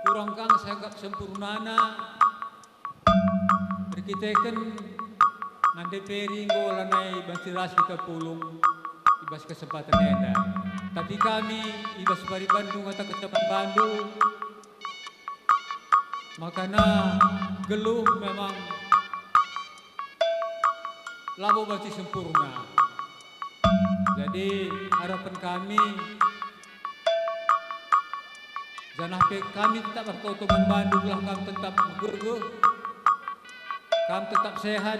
kurang ka nge sianggap sempurnana erkiteken nande Peri enggo lanai banci ras kita pulung i bas kesempaten enda. Tapi kami i bas paribandu ngataken man bandu, makana geluh memang labo banci sempurna. Jadi, harapen kami, janah pe kami tetap ertoto man bandu gelah kam tetap megergeh, kam tetap sehat,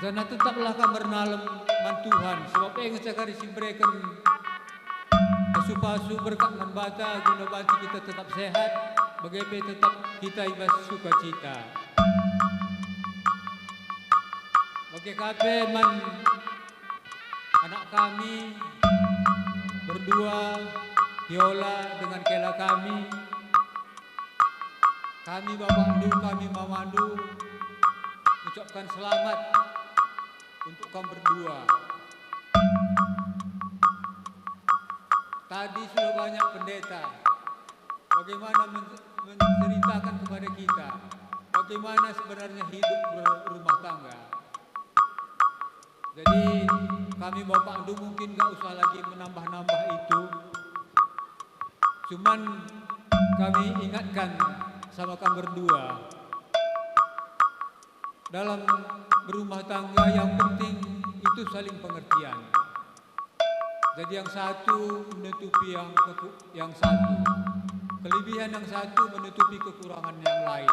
janah tetaplah kam ernalem man Tuhan, sebab e nge cakari si mereken pasu-pasu berkat man banta guna banci kita tetap sehat, bage pe tetap kita i bas sukacita. Bage ka pe man anak kami berdua, Viola dengan kela kami. Kami bapakndu, kami mamandu, ucapkan selamat untuk kam berdua. Tadi sudah banyak pendeta bagaimana men-, menceritakan kepada kita bagaimana sebenarnya hidup berumah tangga. Jadi, kami bapakndu mungkin nggak usah lagi menambah-nambah itu. Cuman kami ingatkan sama kam berdua, dalam berumah tangga yang penting itu saling pengertian. Jadi yang satu menutupi yang keku-, yang satu. Kelebihan yang satu menutupi kekurangan yang lain.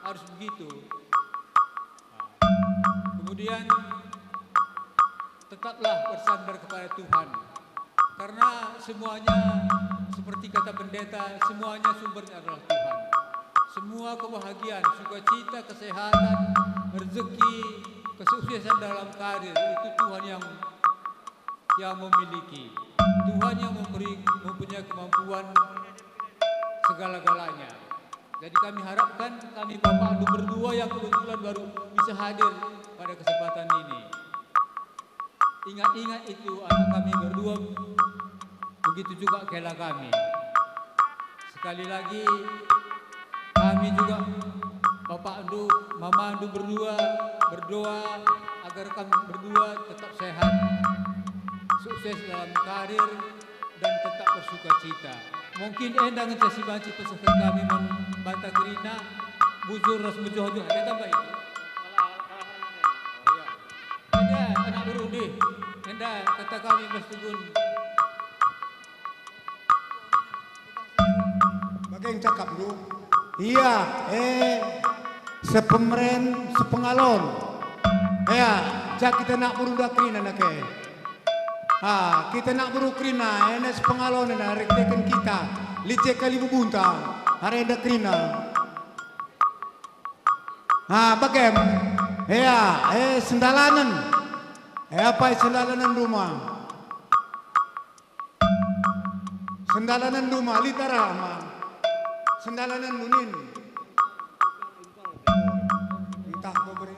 Harus begitu. Nah, kemudian tetaplah bersandar kepada Tuhan. Karena semuanya, seperti kata pendeta, semuanya sumbernya adalah Tuhan. Semua kebahagiaan, sukacita, kesehatan, rezeki, kesuksesan dalam karir, itu Tuhan yang, yang memiliki. Tuhan yang memberi, mempunyai kemampuan segala-galanya. Jadi kami harapkan kami bapakndu berdua yang kebetulan baru bisa hadir pada kesempatan ini. Ingat-ingat itu anak kami berdua, begitu juga kela kami. Sekali lagi, kami juga, bapakndu, mamandu berdua, berdoa agar kami berdua tetap sehat, sukses dalam karir, dan tetap bersukacita. Mungkin enda ngenca si banci pesehken kami man banta kerina, bujur ras mejuah-juah. Ada tambah itu? Oh, iya. Enda anak beru ndih. Enda kata kami bas tugun. Bage cakapndu. Ia, eh, sepemeren, sepengalon. Ia, ja kita anak beru nda kerina nake. Ah, kita anak beru kerina, ena sepengalon ena, erkiteken kita, lit je kali bubunta, arenda kerina. Ah, bagem. Ia, eh, sendalanen. Eh, apai sendalanen rumah? Sendalanen rumah, lit arah ma. Sendalanen munin. Entah kau beri.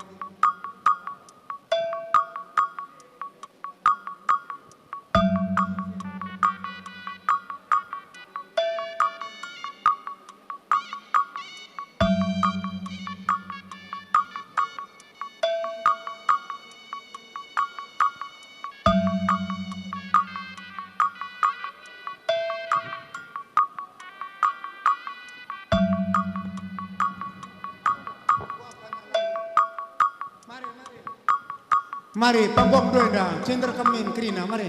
Mari, panggung dua enda, cinder kemin kerina, mari.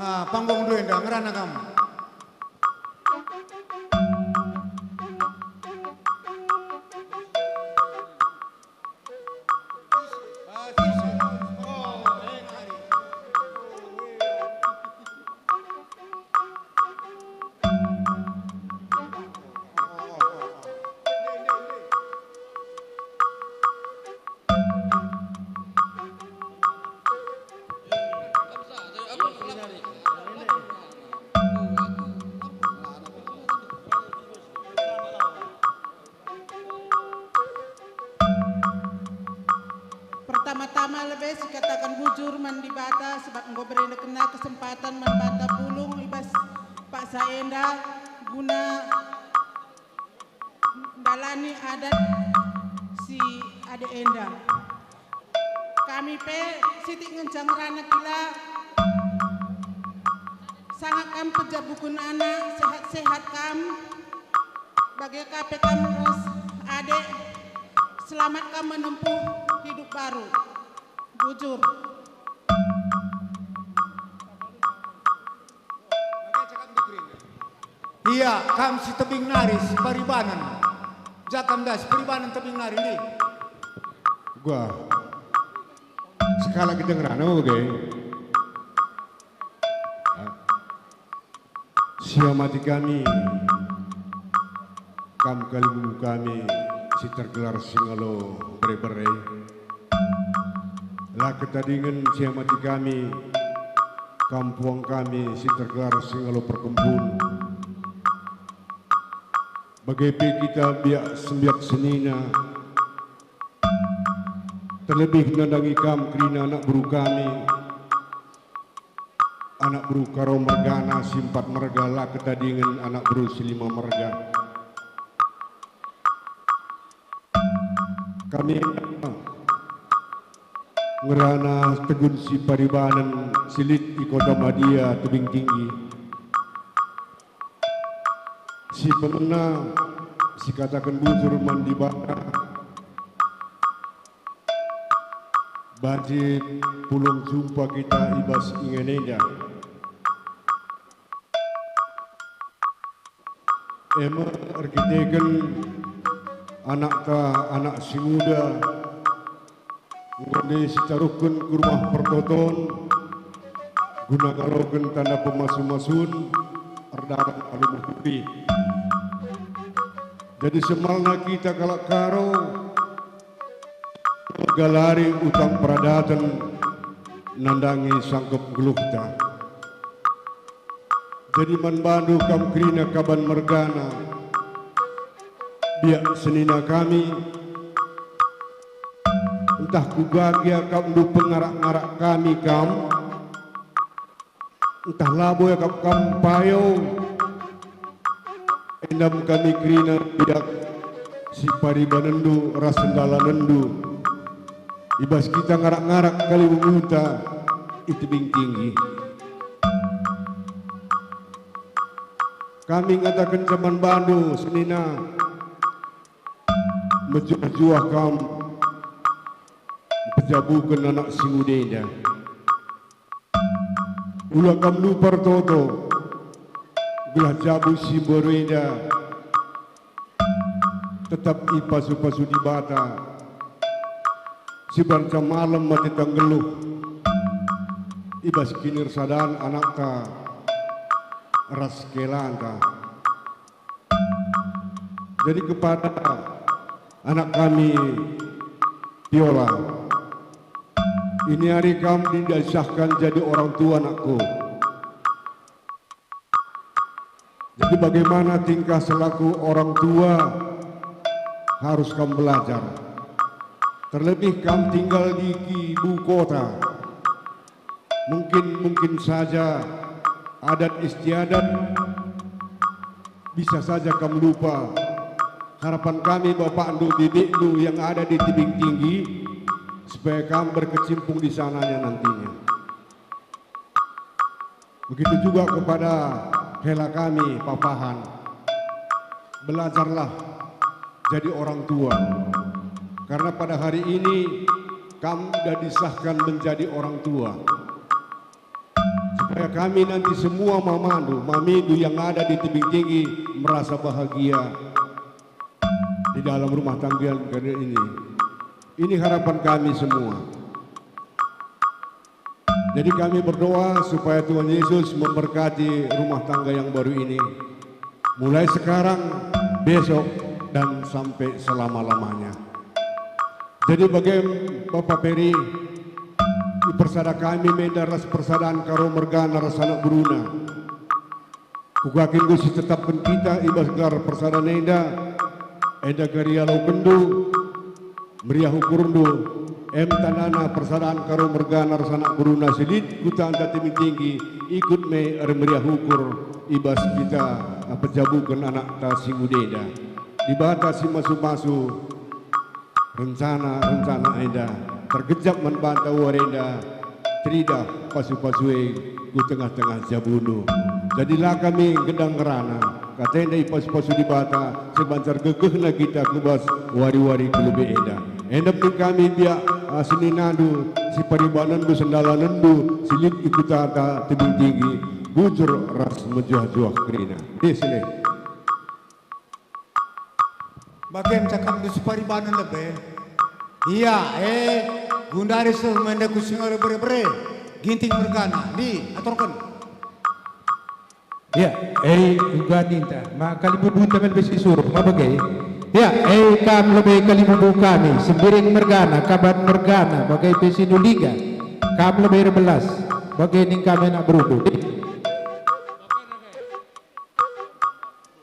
Ah, panggung dua enda, ngerana kam. Pertama-tama lebe sikataken bujur man Dibata, sebab enggo berekenNa kesempatan man banta pulung i bas paksa enda guna ndalani adat si ade enda. Kami pe sitik ngenca ngerana kila, sanga kam pejabuken anak, sehat-sehat kam, bage ka pe kam ras adek, selamat kam menempuh hidup baru. Bujur. Ia, kam si tebing nari, si paribanen. Jakam da, si paribanen tebing nari, ndi? Gua. Sekalak kita ngerana, oke. Siamati kami, kam kalimbubu kami si tergelar singalo bere-bere. La ketadingen siamati kami, kam puang kami si tergelar singalo perkempun. Bage pe kita biak sembiak senina, terlebih nandangi kam kerina anak beru kami, anak beru Karo mergana, si empat merga, la ketadingen anak beru si lima merga. Kami ngerana Tegun si paribanen si lit i Kota Madia Tebing Tinggi. Si pemena, sikataken bujur man Dibata, banci pulung jumpa kita i bas ingan enda. E me erkiteken anakta, anak si nguda, enggo ndai sitaruhken ku rumah pertoton guna ngaloken tanda pemasu-masun erdalan alu mehuli. Jadi semalna kita kalak Karo, menggalari utang peradaten nandangi sangkep geluhta. Jadi man bandu kam kerina Kaban mergana, biak senina kami, ntah kuga gia akapndu pengarak-ngarak kami kam, ntah labo akap kam payo, enda me kami kerina biak si paribanenndu ras sendalanenndu i bas kita ngarak-ngarak kalimbubuta i Tebing Tinggi. Kami ngatakenca man bandu senina, mejuah-juah kam mpejabuken anak si nguda enda. Ula kam lupa ertoto, gelah jabu si mbaru enda tetap ipasu-pasu Dibata, si banca malem ateta nggeluh i bas kinirsadan anakta ras kelanta. Jadi kepada anak kami, Viola, ini hari kam disahkan jadi orang tua, anakku. Jadi bagaimana tingkah selaku orang tua harus kam belajar. Terlebih kam tinggal di ibu kota. Mungkin, mungkin saja adat istiadat bisa saja kam lupa. Harapan kami bapakndu, bibikndu yang ada di Tebing Tinggi, supaya kam berkecimpung di sananya nantinya. Begitu juga kepada hela kami, papahan. Belajarlah jadi orang tua. Karena pada hari ini kam sudah disahkan menjadi orang tua. Supaya kami nanti semua mamandu, mamindu yang ada di Tebing Tinggi merasa bahagia di dalam rumah tangga kalian ini. Ini harapan kami semua. Jadi kami berdoa supaya Tuhan Yesus memberkati rumah tangga yang baru ini. Mulai sekarang, besok, dan sampai selama-lamanya. Jadi bage Bapa Peri, ipersada kami me enda ras persadan Karo mergana ras anak beruna. Kuga kin enggo sitetapken kita i bas gelar persadan enda, enda kari ialokenndu, meriah ukurndu, em tandana persadan Karo mergana ras anak beruna si lit kutanta Tebing Tinggi, ikut me ermeriah ukur i bas kita, eh, pejabuken anakta si nguda enda. Dibata si masu-masu rencana-rencana enda, tergejap man banta wari enda, teridah pasu-pasu e ku tengah-tengah jabundu. Jadi la kami nggedang ngerana, kata enda ipasu-pasu Dibata, si bancar gegehna kita ku bas wari-wari ku lebe enda. Enda pe kami biak, ah, seninandu, si paribanenndu, sendalanenndu, si lit i kutanta Tebing Tinggi, bujur ras mejuah-juah kerina. Deh, silih. Bage me cakapndu si paribanen lebe. Ia, e, gundari seh me enda ku singa bere-bere. Ginting mergana, ndi, aturken. Ia, e, uga ninta, ma kalimbubu ta me lebe si suruh, ma bage. Ia, e, kam lebe kalimbubu kami, Sembiring mergana, Kaban mergana, bage pe si Nuliga. Kam lebe erbelas, bage ning kami anak berundu.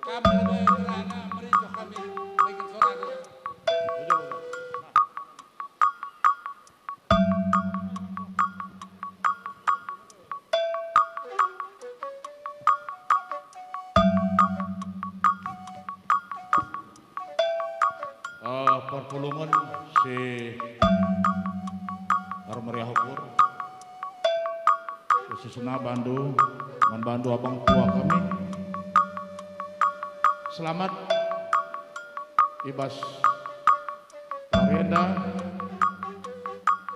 Kam lebe merana merincuh kami, bagi suara. Eh, perpulungen si ermeriah ukur, khususna bandu, man bandu abang tua kami. Selamat i bas wari enda,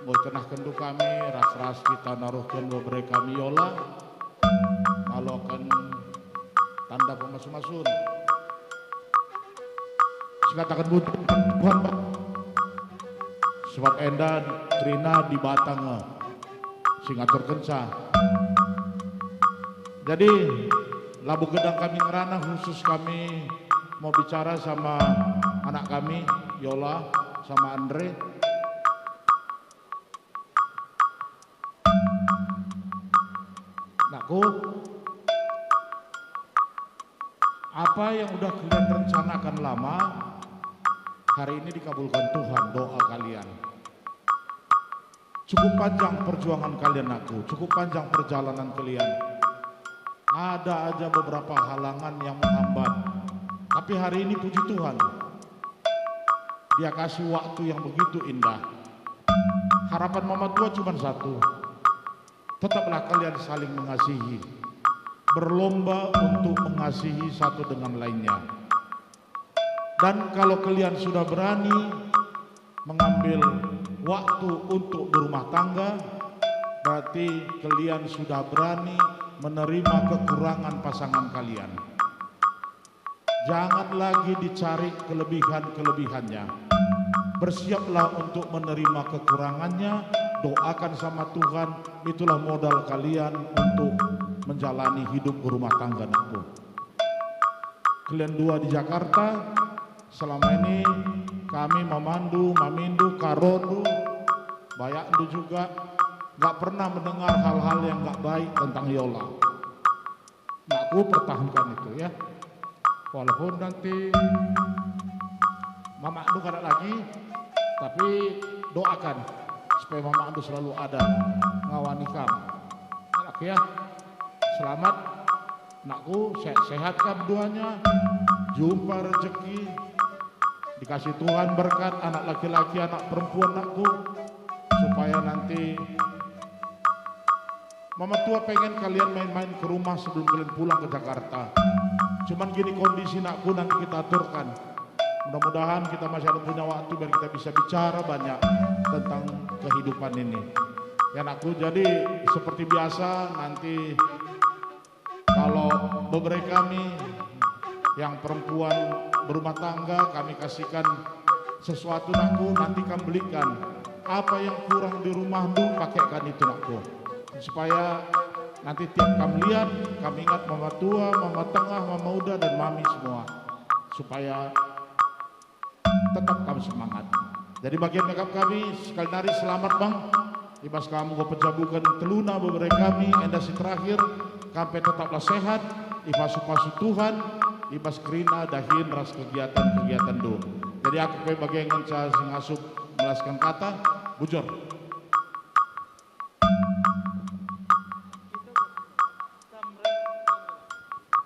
enggo itenahkenndu kami ras-ras kita naruhken bebere kami Yola, ngaloken tanda pemasu-masun. Sikataken butuh Tuhan, Pak. Sebab enda kerina Dibata nge si ngaturkenca. Jadi, labo gedang kami ngerana, khusus kami mau bicara sama anak kami, Yola, sama Andre. Nakku, apa yang udah kalian rencanakan lama, hari ini dikabulkan Tuhan doa kalian. Cukup panjang perjuangan kalian, nakku, cukup panjang perjalanan kalian. Ada aja beberapa halangan yang menghambat. Tapi hari ini, puji Tuhan, Dia kasih waktu yang begitu indah. Harapan mama tua cuma satu. Tetaplah kalian saling mengasihi. Berlomba untuk mengasihi satu dengan lainnya. Dan kalau kalian sudah berani mengambil waktu untuk berumah tangga, berarti kalian sudah berani menerima kekurangan pasangan kalian. Jangan lagi dicari kelebihan-kelebihannya. Bersiaplah untuk menerima kekurangannya, doakan sama Tuhan, itulah modal kalian untuk menjalani hidup berumah tangga, nakku. Kalian dua di Jakarta, selama ini kami mamandu, mamindu, karondu, bayakndu juga, nggak pernah mendengar hal-hal yang nggak baik tentang Yola. Nakku, pertahankan itu ya. Walaupun nanti mamakndu kada lagi, tapi doakan supaya mamakndu selalu ada ngawani kam. Nakku ya, selamat nakku, sehat-sehat kam duanya, jumpa rezeki, dikasih Tuhan berkat anak laki-laki, anak perempuan nakku, supaya nanti Mama tua pengen kalian main-main ke rumah sebelum kalian pulang ke Jakarta. Cuman gini kondisi nakku, nanti kita aturkan. Mudah-mudahan kita masih ada punya waktu biar kita bisa bicara banyak tentang kehidupan ini. Ya, anakku, jadi seperti biasa, nanti kalau bebere kami yang perempuan berumah tangga, kami kasihkan sesuatu, nakku, nanti kam belikan. Apa yang kurang di rumahndu, pakaikan itu, nakku. Supaya nanti tiap kam liat, kam ingat mama tua, mama tengah, mama uda, dan mami semua. Supaya tetap kam semangat. Jadi bagi nangkap kami, sekali nari selamat, Bang. I bas kam enggo pejabuken teluna bebere kami, enda si terakhir, kam pe tetaplah sehat, ipasu-pasu Tuhan, i bas kerina dahin ras kegiatan-kegiatanndu. Jadi aku pe bage ngenca si ngasup melasken kata, bujur.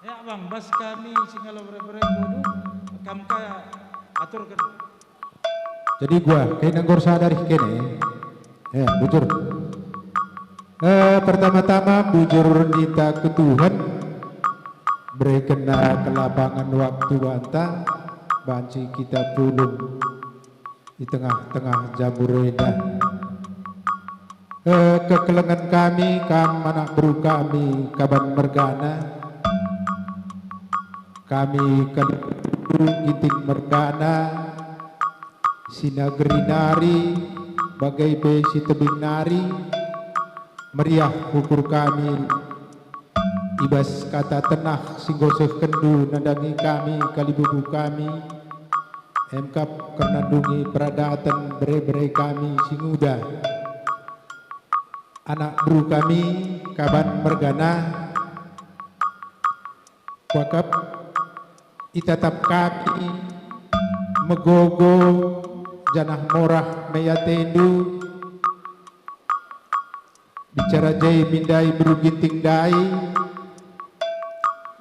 Ya, Bang, bas kami si ngalo bere-bere bodu, kam ka aturken. Jadi gua, kena nggor sadari kene. Ya, bujur. Eh, pertama-tama bujur ninta ke Tuhan, berekenna kelapangen waktu banta, banci kita pulung i tengah-tengah jabu enda. Eh, kekelengen kami, kam anak beru kami, Kaban mergana. Kami kalimbubu Ginting mergana, si nageri nari, bage pe si tebing nari, meriah ukur kami, i bas kata tenah si enggo sehkenndu nandangi kami, kalimbubu kami, emkap kerna ndungi peradaten bere-bere kami si nguda. Anak beru kami, Kaban mergana, kuakap itatap kami megogo janah morah me atendu. Bicara je min ndai beru Ginting ndai,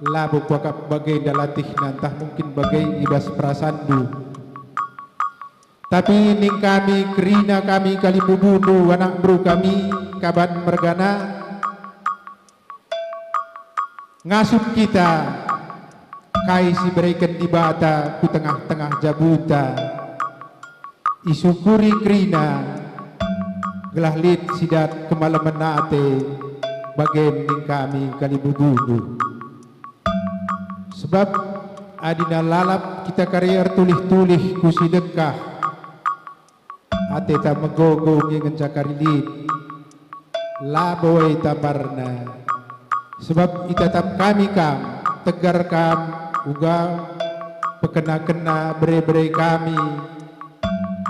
labo kuakap bagenda latihna ntah mungkin bage i bas perasanndu. Tapi ning kami, kerina kami kalimbubundu, anak beru kami, Kaban mergana, ngasup kita kai si bereken Dibata ku tengah-tengah jabuta. Isukuri kerina, gelah lit si dat kemalemen ate, bage ning kami kalimbubundu. Sebab adina lalap kita kari ertulih-tulih ku si dekah, ateta megogo nge ngenca kari lit, labo e tambarna. Sebab itatap kami kam, tegar kam, uga pekena-kena bere-bere kami,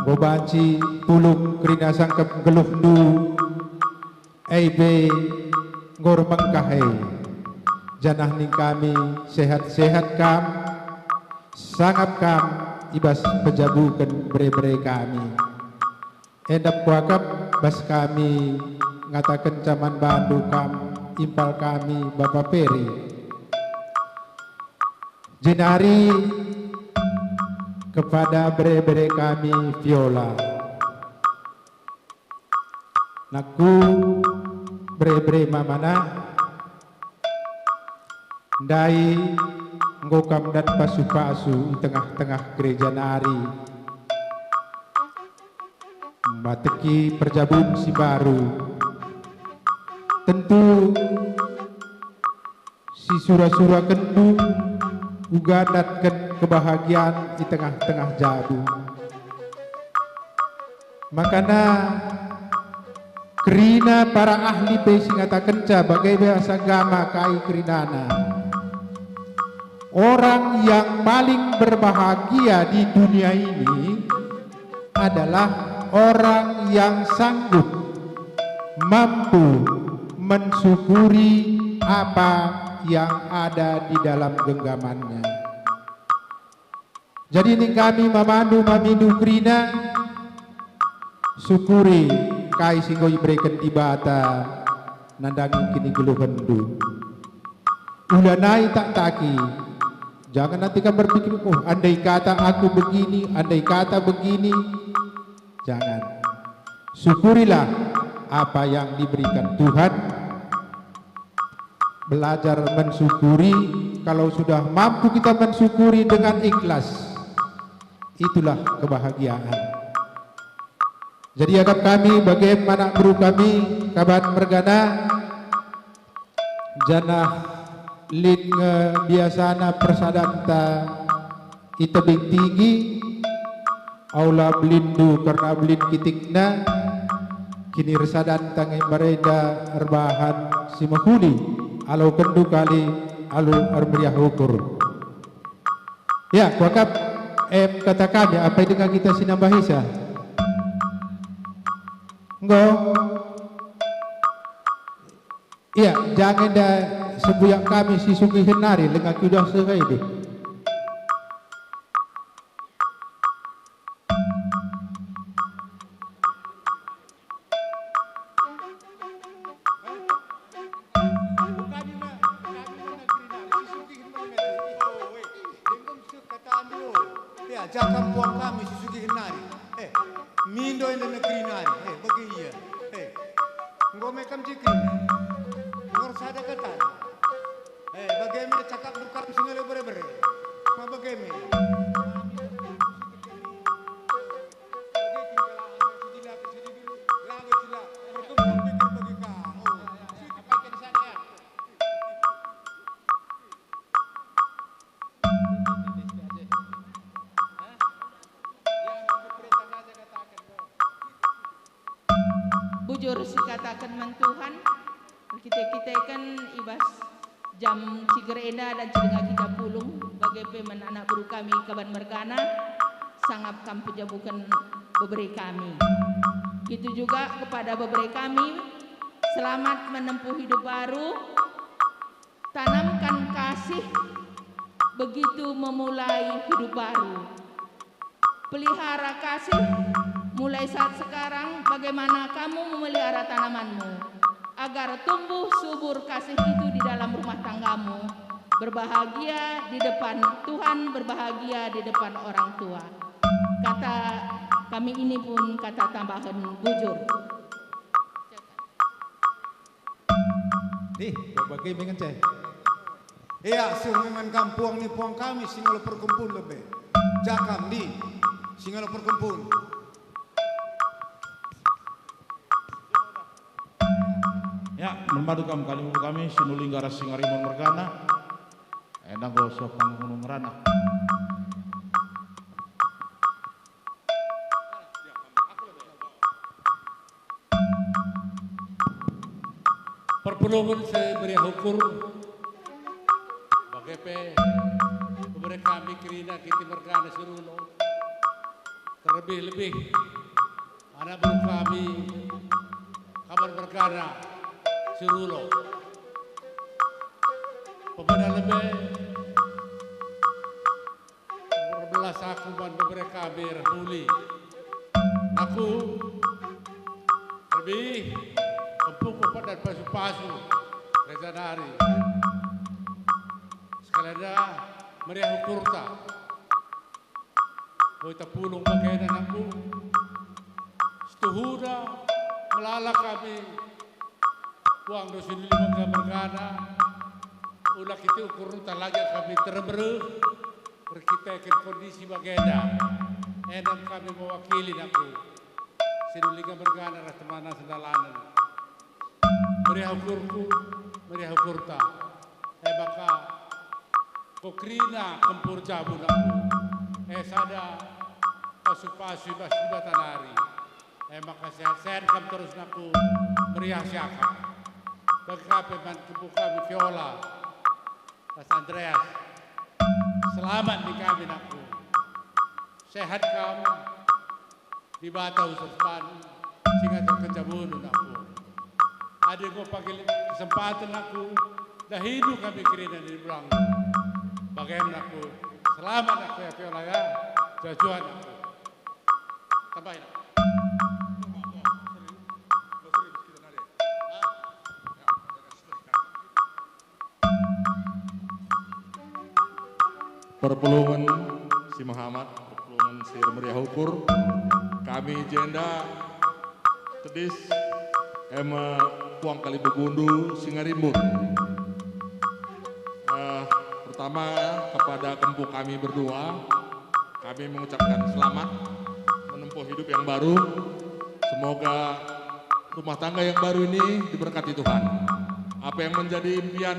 enggo banci pulung kerina sangkep geluhndu. E pe, enggo ermengkah e, janah ning kami sehat-sehat kam, sangap kam i bas pejabuken bere-bere kami. Enda kuakap bas kami ngatakenca man bandu kam, impal kami Bapa Peri. Jenari kepada bere-bere kami Viola. Nakku, bere-bere mamana, ndai enggo kam dat pasu-pasu i tengah-tengah gereja nari, mateki perjabun si mbaru. Tentu sisura-surakenndu uga ndatken kebahagian i tengah-tengah jabu. Makana kerina para ahli pe si ngatakenca bage bahasa agama kai kerinana. Orang yang paling berbahagia di dunia ini adalah orang yang sanggup, mampu mensyukuri apa yang ada di dalam genggamannya. Jadi ning kami mamandu mamindu kerina, sukuri kai si enggo ibereken Dibata nandangi kinigeluhenndu. Ulanai tak taki. Jangan nanti kam berpikir, "Oh, andai kata aku begini, andai kata begini." Jangan. Syukurilah apa yang diberikan Tuhan. Belajar mensyukuri. Kalau sudah mampu kita mensyukuri dengan ikhlas, itulah kebahagiaan. Jadi iakap kami bage anak beru kami, Kaban mergana, janah lit nge biasana persadanta i tebing tinggi, aula belindu kerna belin kitikna, kinisadanta nge mbarenda erbahan si mehuli, alokenndu kali alu ermeriah ukur. Ya, kuakap, em, kata kami, apai denga kita si nambahisa? Enggo. Ya, jangen da sembuyak kami si sugihen nari, lenga kiudah sehai deh. Ya, jakam puang kami si sugihen nari. Eh, mindo enda negeri nari. Eh, bage ia. Eh, enggo me kam cikin. Enggo ersada katan. Eh, bage me cakap dukam si ngalo bere-bere. Ma bage me. Bage tinggal anak si dilaki si dibiru, labo si la berkembang pikir bagi kam. Oh, si apa ikan sana ya? Bujur sikataken man Tuhan, erkite-kiteken i bas jam ciger enda dan cidengah kita pulung, bage pe man anak beru kami Kaban mergana, sangap kam pejabuken bebere kami. Begitu juga kepada bebere kami, selamat menempuh hidup baru, tanamkan kasih, begitu memulai hidup baru. Pelihara kasih mulai saat sekarang, bagaimana kamu memelihara tanamanmu, agar tumbuh subur kasih itu di dalam rumah tanggamu, berbahagia di depan Tuhan, berbahagia di depan orang tua. Kata kami ini pun kata tambahan bujur. Dih, bage me ngenca. Ia seh me man kam puang ni puang kami si ngalo perkempun lebe. Jakam ndi si ngalo perkempun. Ya, madu kam kalimbubu kami, Sinulingga ras Singarimun mergana. Enda enggo seh panggung ngerana. Perpulungen si meriah ukur, bage pe bebere kami kerina kiti mergana si rulo, terlebih-lebih anak beru kami Kaban mergana si rulo. Pemena lebe Erbelas aku man bebere kami erhuli. Aku lebih kempu padan pasu-pasu reza nari. Sekalian meriah ukurta. Boi tapulung bagena aku. Setuhuna melala kami. Puang dosi lima mergana, ula kiti ukur ntah lagi kami termereh, erkiteken kondisi bagenda. Enem kami mewakili aku, Sinulingga mergana ras temana sendalanen. Meriah ukurku, meriah ukurta. E maka, ko kerina kempur jabu aku. E sada pasu-pasu i bas Dibata nari. E maka sehat-sehat kam terus nakku meriah siakap. Bagi kape man kempu kami Viola ras Andreas. Selamat ni kami nakku. Sehat kam, Dibata usus padu, si ngaturken jabundu nakku. Adi enggo pagi kesempaten nakku, dahindu kami kerina di belangku. Bagem nakku, selamat nakku ya Viola ya. Jua-jua nakku. Tambahi nakku. Perpulungen si mehamat, perpulungen si ermeriah ukur, kami jenda tedis e me puang kalibubundu si ngarimbun. Eh, pertama, kepada kempu kami berdua, kami mengucapkan selamat menempuh hidup yang baru. Semoga rumah tangga yang baru ini diberkati Tuhan. Apa yang menjadi impian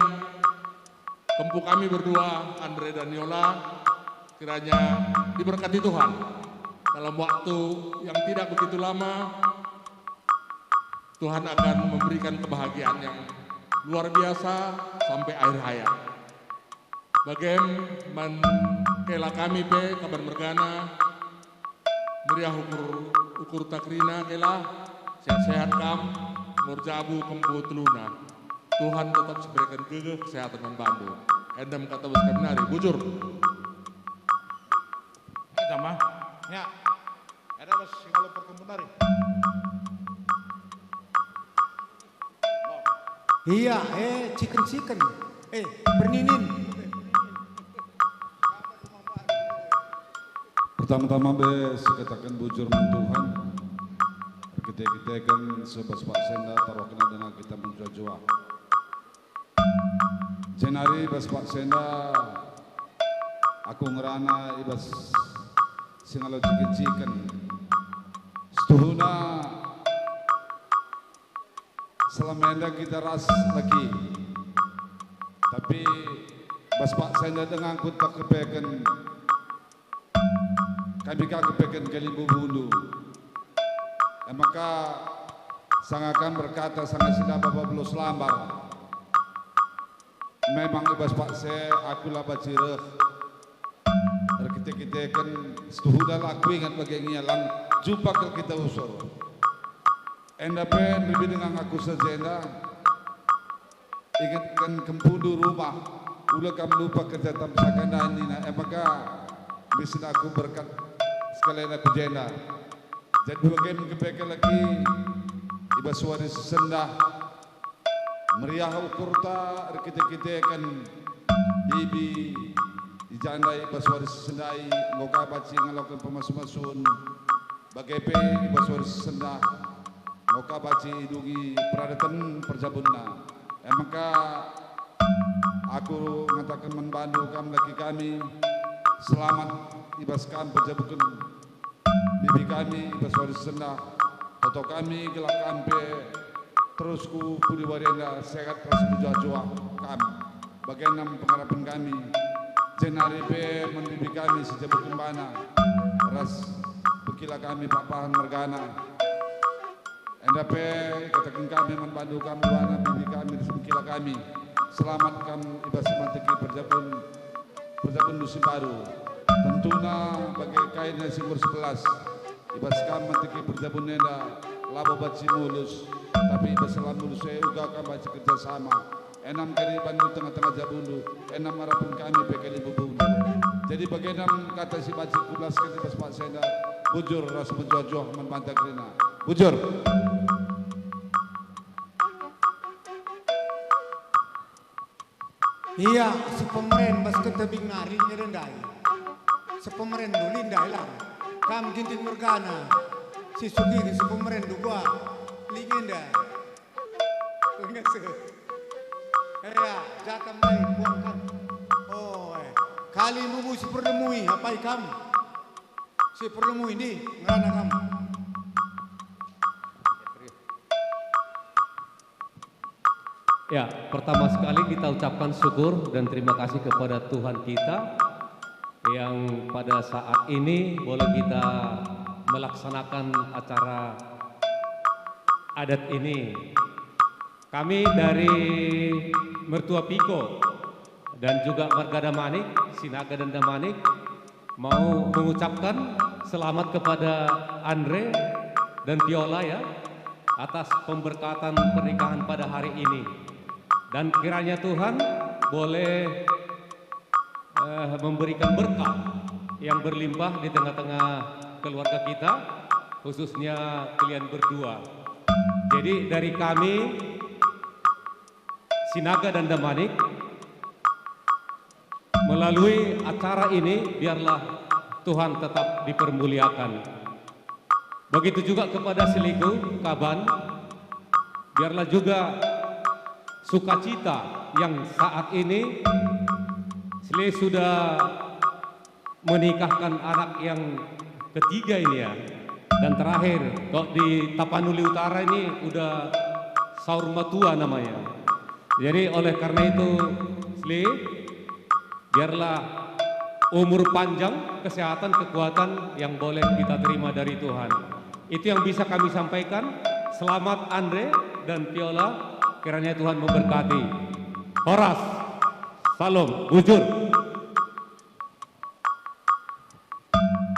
kempu kami berdua, Andre dan Yola, kiranya diberkati Tuhan. Dalam waktu yang tidak begitu lama, Tuhan akan memberikan kebahagiaan yang luar biasa sampai akhir hayat. Bagem man kela kami pe kaban mergana, meriah ukur, ukur ta kerina kela, sehat-sehat kam, umur jabu kempu teluna. Tuhan tetap sibereken gegeh kesehatan man bandu. Enda me kata bas kami nari, bujur. Ada mah. Ya. Ada bas si ngalo perkempu nari. Iya, eh, ciken-ciken. Eh, perninin. Pertama-tama be sikataken bujur man Tuhan. Erkite-kiteken sebas Pak Senda taruhkenna denga kita menjuah-juah. Jenari bas Pak Senda aku ngerana i bas si ngalo ciken-ciken. Setuhuna selama enda kita ras laki. Tapi bas Pak Senda denga aku tak kepeken. Kami ka kepeken kalimbubundu. E maka sanga kam berkata sanga si la baba belos lambar. Memang i bas paksa aku la banci reh. Erkite-kiteken setuhuna la aku inget bage ngialang jumpa kal kita usur. Enda pe ndube denga aku sejenda. Ingetken kempundu rumah, ula kam lupa kerja tam saka ndai nina, e maka bisen aku berkat sekalian aku jenda. Jadi bage me kepeken laki i bas wari si sendah, meriah ukurta erkite-kiteken bibi i jenda i bas wari si sendah i, enggo ka banci ngaloken pemasu-masun. Bage pe i bas wari si sendah, enggo ka banci idungi peradaten perjabunna. E maka aku ngataken man bandu kam laki kami, selamat i bas kam pejabuken bibi kami i bas wari si sendah. Toto kami gelah kam pe terus ku pudi wari enda sehat ras mejuah-juah kam. Bagenda me pengarapen kami, jenari pe man bibi kami si jabu kembana ras bekila kami papahan mergana. Enda pe ikataken kami man bandu kam duana bibi kami ras bekila kami, selamat kam i bas manteki perjabun, perjabun musim baru. Tentuna bage kaina si umur sebelas. I bas kam manteki perjabun enda labo banci mulus, tapi i bas la mulus e uga kam banci kerja sama. Enam kari bandu tengah-tengah jabundu, enam arapen kami pe kalimbubundu. Jadi bagenda me kata si banci kubelasken i bas paksa enda, bujur ras mejuah-juah man banta kerina. Bujur. Ia, si pemeren bas kentebing nari nge ndai. Si pemeren duli ndai lang. Kam gintin mergana. Si sugi si pemeren dua. Lingenda. Ngese. Ia, jaka ndai buang kam. Oh, eh. Kalimbubu si perlemui, apai kam? Si perlemui ndi, ngerana kam. Ya, pertama sekali kita ucapkan syukur dan terima kasih kepada Tuhan kita yang pada saat ini boleh kita melaksanakan acara adat ini. Kami dari Mertua Piko dan juga Marga Damanik, Sinaga dan Damanik, mau mengucapkan selamat kepada Andre dan Viola, ya, atas pemberkatan pernikahan pada hari ini. Dan kiranya Tuhan boleh, eh, memberikan berkah yang berlimpah di tengah-tengah keluarga kita, khususnya kalian berdua. Jadi dari kami, Sinaga dan Damanik, melalui acara ini, biarlah Tuhan tetap dipermuliakan. Begitu juga kepada Seliku, Kaban, biarlah juga sukacita yang saat ini Seli sudah menikahkan anak yang ketiga ini, ya. Dan terakhir, kok di Tapanuli Utara ini udah saur matua namanya. Jadi oleh karena itu, Sli, biarlah umur panjang, kesehatan, kekuatan yang boleh kita terima dari Tuhan. Itu yang bisa kami sampaikan. Selamat Andre dan Viola, kiranya Tuhan memberkati. Horas, salam, bujur.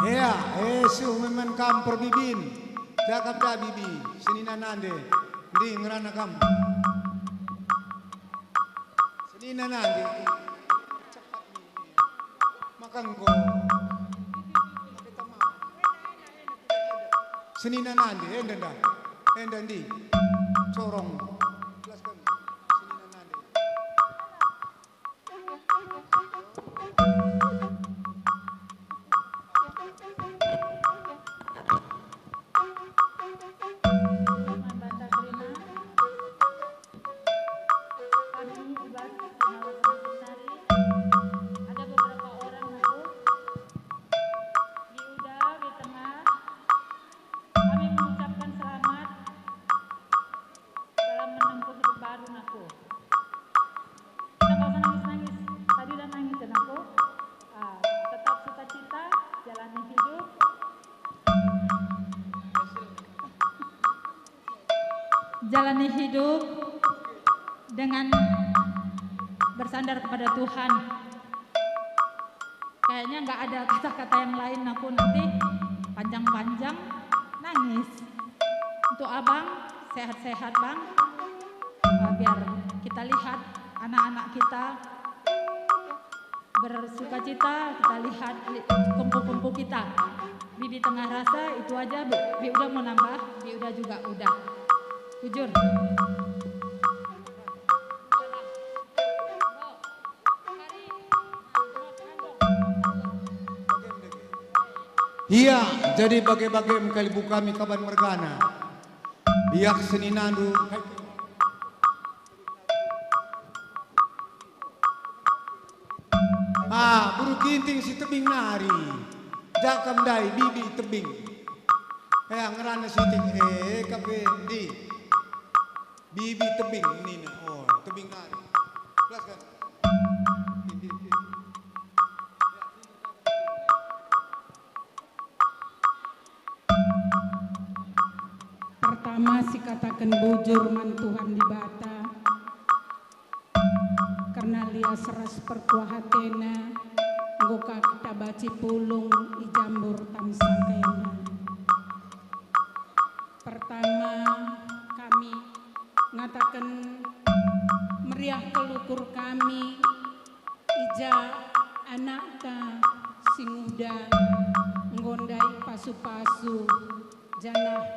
Ea, e, seh me man kam perbibin. Cakap da bibi, senina nande. Ndi ngerana kam? Senina nande. Cepat ni. Maka enggo. Senina nande, enda nda. Enda ndi. Corong. Jelaskan. Senina nande. Membantah terima. Kami ibas Sinawat Nari, ada beberapa orang aku di Uda, di Tengah. Kami mengucapkan selamat dalam menempuh hidup baru, Naku. Kita nggak usah nangis-nangis. Tadi udah nangis ya, Naku. Ah, tetap sukacita, jalani hidup. Jalani hidup dengan bersandar kepada Tuhan. Kayaknya nggak ada kata-kata yang lain, aku nanti panjang-panjang nangis. Untuk abang, sehat-sehat bang. Eh, biar kita lihat anak-anak kita bersukacita, kita lihat li-, kempu-kempu kita. Bibi Tengah rasa itu aja, Bi. Bi udah mau nambah, Bi udah juga udah. Jujur. Ia, jadi bage-bage kalibu kami kaban mergana. Biak seninandu. Ah, Beru Ginting si tebing nari. Jakam ndai, Bibi tebing. Eh, ngerana sitik. Eh, kape ndi? Bibi tebing nina. Oh, tebing nari. Jelaskan. Pertama, sikataken bujur man Tuhan Dibata, kerna lias ras perkuah ateNa, enggo ka kita banci pulung i jambur tamsaka enda. Pertama, kami ngataken meriah kal ukur kami, i ja anakta si nguda enggo ndai pasu-pasu, janah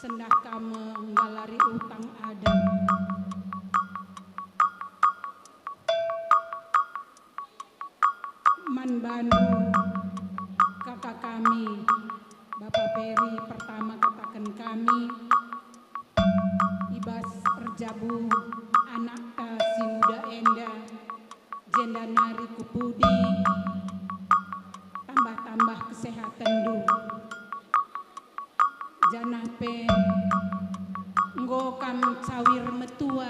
sendah ka me nggalari utang adat. Man bandu, kaka kami, Bapa Peri, pertama kataken kami, i bas erjabu anakta si nguda enda, jenda nari ku pudi, tambah-tambah kesehatenndu. Janah pe enggo kam cawir metua,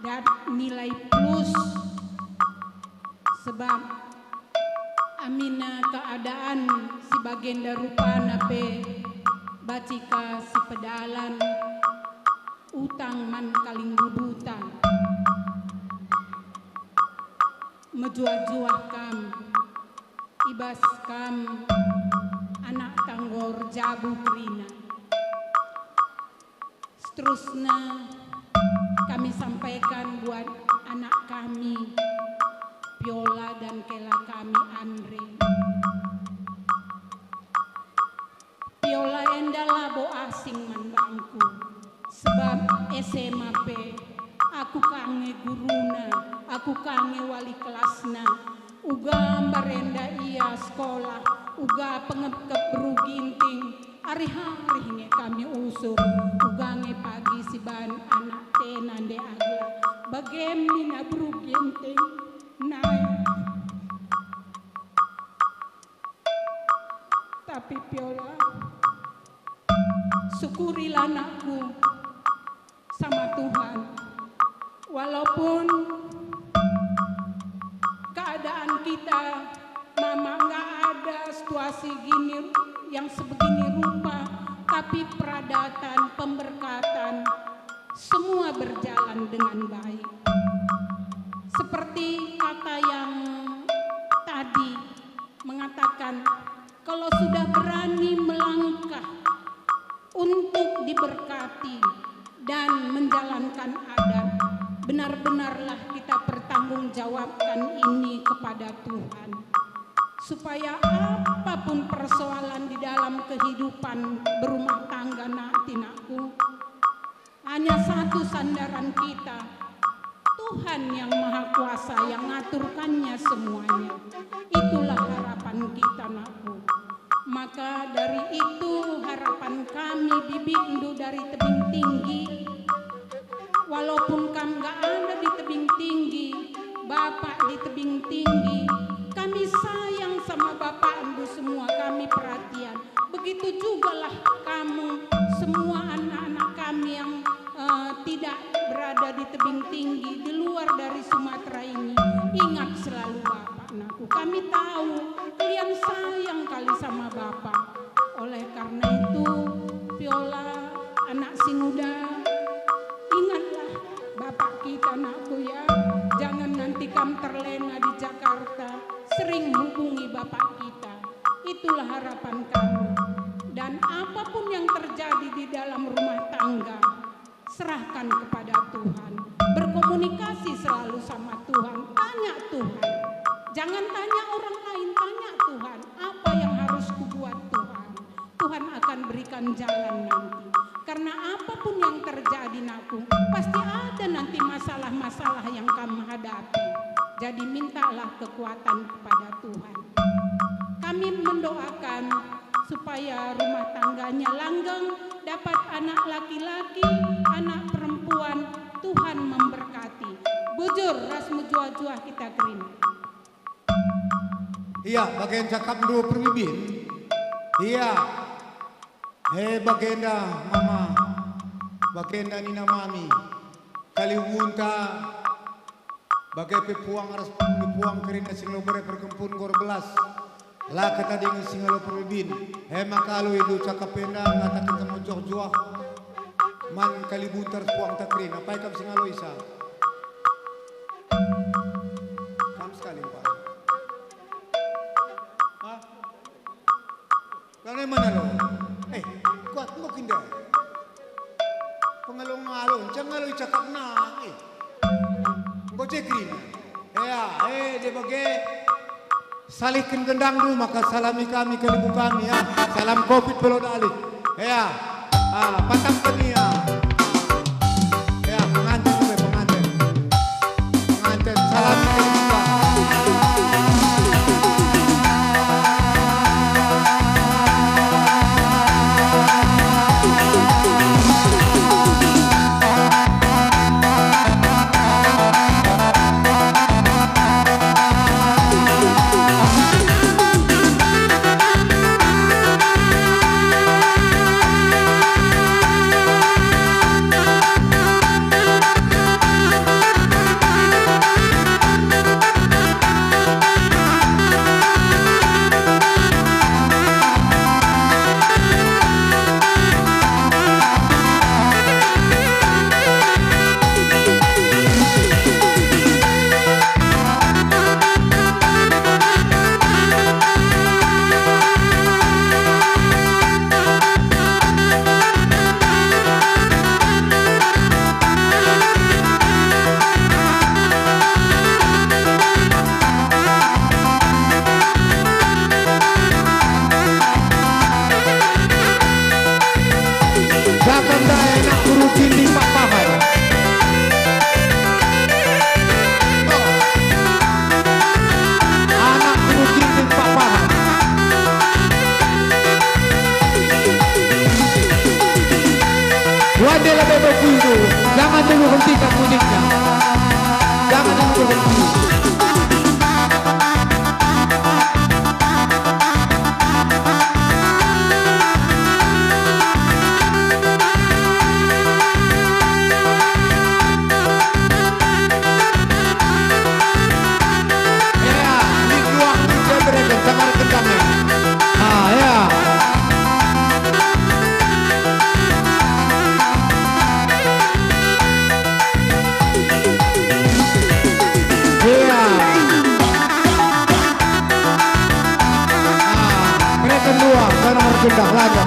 dat nilai plus, sebab amina keadaan si bagenda rupana pe banci ka sipedalan utang man kalimbubuta. Mejuah-juah kam, i bas kam anakta enggo erjabu kerina. Seterusna kami sampaikan buat anak kami, Viola, dan kela kami, Andre. Viola enda labo asing man bangku, sebab S M A pe aku ka nge guruna, aku ka nge wali kelasna. Uga mbarenda ia sekolah, uga pengepkep Beru Ginting, arih-arih nge kami usur, uga nge pagi siban anakta nande agla. Bage nina Beru Ginting, nai. Tapi Pio Syukurilah, nakku, sama Tuhan. Walaupun keadaan kita, Mama, nggak ada situasi gini yang sebegini rupa, tapi peradatan, pemberkatan, semua berjalan dengan baik. Seperti kata yang tadi mengatakan, kalau sudah berani melangkah untuk diberkati dan menjalankan adat, benar-benarlah kita pertanggungjawabkan ini kepada Tuhan, supaya apapun persoalan di dalam kehidupan berumah tangga, nak, tinakku, hanya satu sandaran kita, Tuhan yang Maha Kuasa yang ngaturkannya semuanya. Itulah harapan kita, nakku. Maka dari itu, harapan kami, bibikndu dari tebing tinggi, walaupun kam nggak ada di tebing tinggi, Bapak di tebing tinggi, kami sayang sama Bapakndu semua, kami perhatian. Begitu jugalah kamu, semua anak-anak kami yang, eh, tidak berada di tebing tinggi, di luar dari Sumatera ini. Ingat selalu Bapak, nakku. Kami tahu kalian sayang kali sama Bapak. Oleh karena itu, Viola, anak si nguda, ingatlah Bapak kita, nakku, ya. Jangan nanti kam terlena di Jakarta, sering hubungi Bapak kita. Itulah harapan kami. Dan apapun yang terjadi di dalam rumah tangga, serahkan kepada Tuhan. Berkomunikasi selalu sama Tuhan. Tanya Tuhan. Jangan tanya orang lain, tanya Tuhan. Apa yang harus kubuat, Tuhan? Tuhan akan berikan jalan nanti. Karena apapun yang terjadi, nakku, pasti ada nanti masalah-masalah yang kamu hadapi. Jadi mintalah kekuatan kepada Tuhan. Kami mendoakan supaya rumah tangganya langgeng, dapat anak laki-laki, anak perempuan, Tuhan memberkati. Bujur ras mejuah-juah kita kerina. Ia, bage cakapndu perbibin. Ia. He bagenda, Mama, bagenda nina Mami, kalibunta, bage pe puang ras puang kerina si ngalo bere perkempun gor belas. La ketadingen si ngalo perbibin. He maka alu indu cakap enda ngataken mejuah-juah man kalibunta ras puangta kerina. Apai kam si ngalo, Isa? Kam sekali, Pak. Hah? Lanai mana lo? Eh, kuat enggo kin ndai? Pengalo-ngalo, nca ngalo icakapna, eh. Enggo je kerina. Ya, eh, je bage. Salihken gendangndu maka salami kami, kalibu kami, ya. Salam covid pelo dalih. Ya. Ah, patapken ia. Ya, pengantin, pengantin. Pengantin, salam terbuka. Jakan dae anak guru Cindi Pak Pahan. Anak guru Cindi Pak Pahan. Wande lebe beku itu, jangan dulu hentikan musiknya. Jangan dulu berhenti. Dah lada.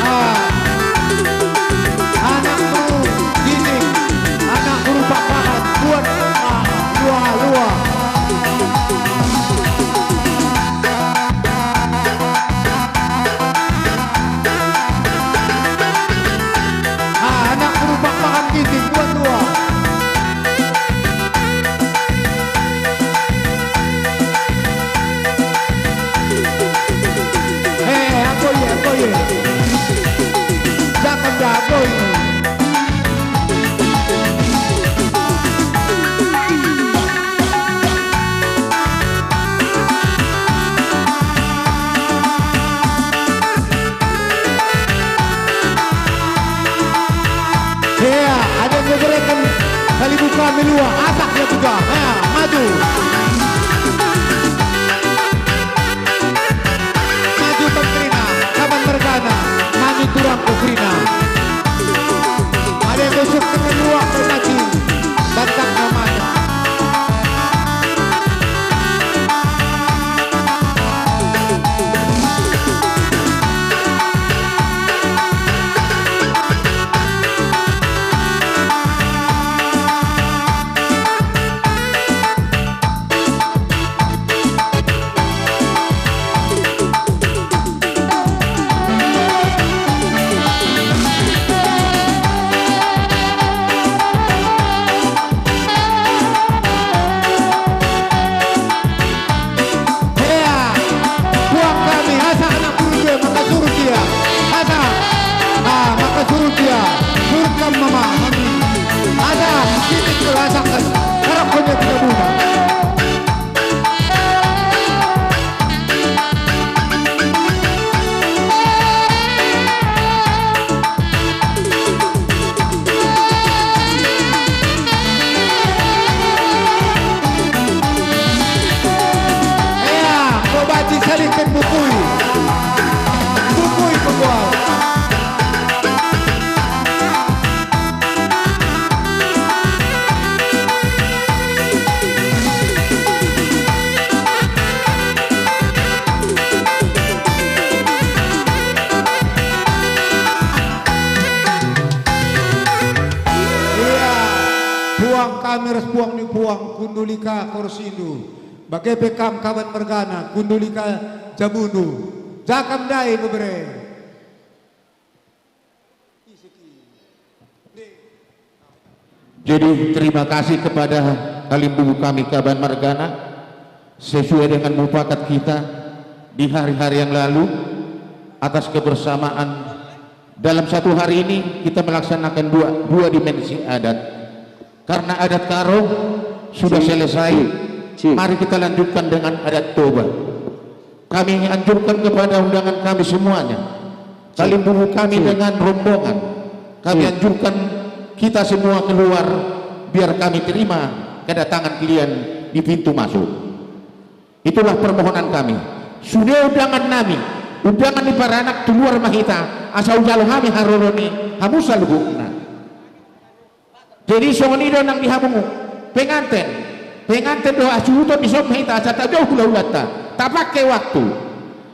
Ah, anak guru Giting, anak guru Pakpahan, buat, ah, luah-luah. Ah, anak guru Pakpahan Giting, buat luah. Eh, aku ye, aku ye. Jangan jago ini. Ya, ada yang memberekan kali buka melua, asak dia juga. Ha, maju. Maju Tan Kerina, Kaban Mergana, maju turang ku Kerina. Ada yang besuk dengan luak bermaci, bantang namanya. Hea, puang kami, asa anak guru dia, maka surut dia. Asa, ah, maka surut dia. Surut kam mama, kami. Asa, kitik kelasakan. Karap kau dia tidak guna. Ea, ko banci salihken bukui. Bukui pekual. Ia, puang kami ras puang ni puang, kunduli ka kursindu. Bage pe kam Kaban Mergana, kunduli ka jabundu. Ja kam ndai, bebere. Jadi, terima kasih kepada kalimbubu kami Kaban Mergana, sesuai dengan mupakat kita di hari-hari yang lalu, atas kebersamaan dalam satu hari ini kita melaksanakan dua, dua dimensi adat. Karena adat Karo sudah selesai, mari kita lanjutkan dengan adat Toba. Kami anjurkan kepada undangan kami semuanya, kalimbubu kami dengan rombongan, kami anjurkan kita semua keluar, biar kami terima kedatangan kalian di pintu masuk. Itulah permohonan kami. Sude undangan nami, undangan ni paranak tu luar mahita, asa ujalo kami haroroni hamu saluhutna. Jadi songon i do nang di hamu penganten, penganten do asuhuton di som hita asa tajoh hula-hulanta, tapake waktu.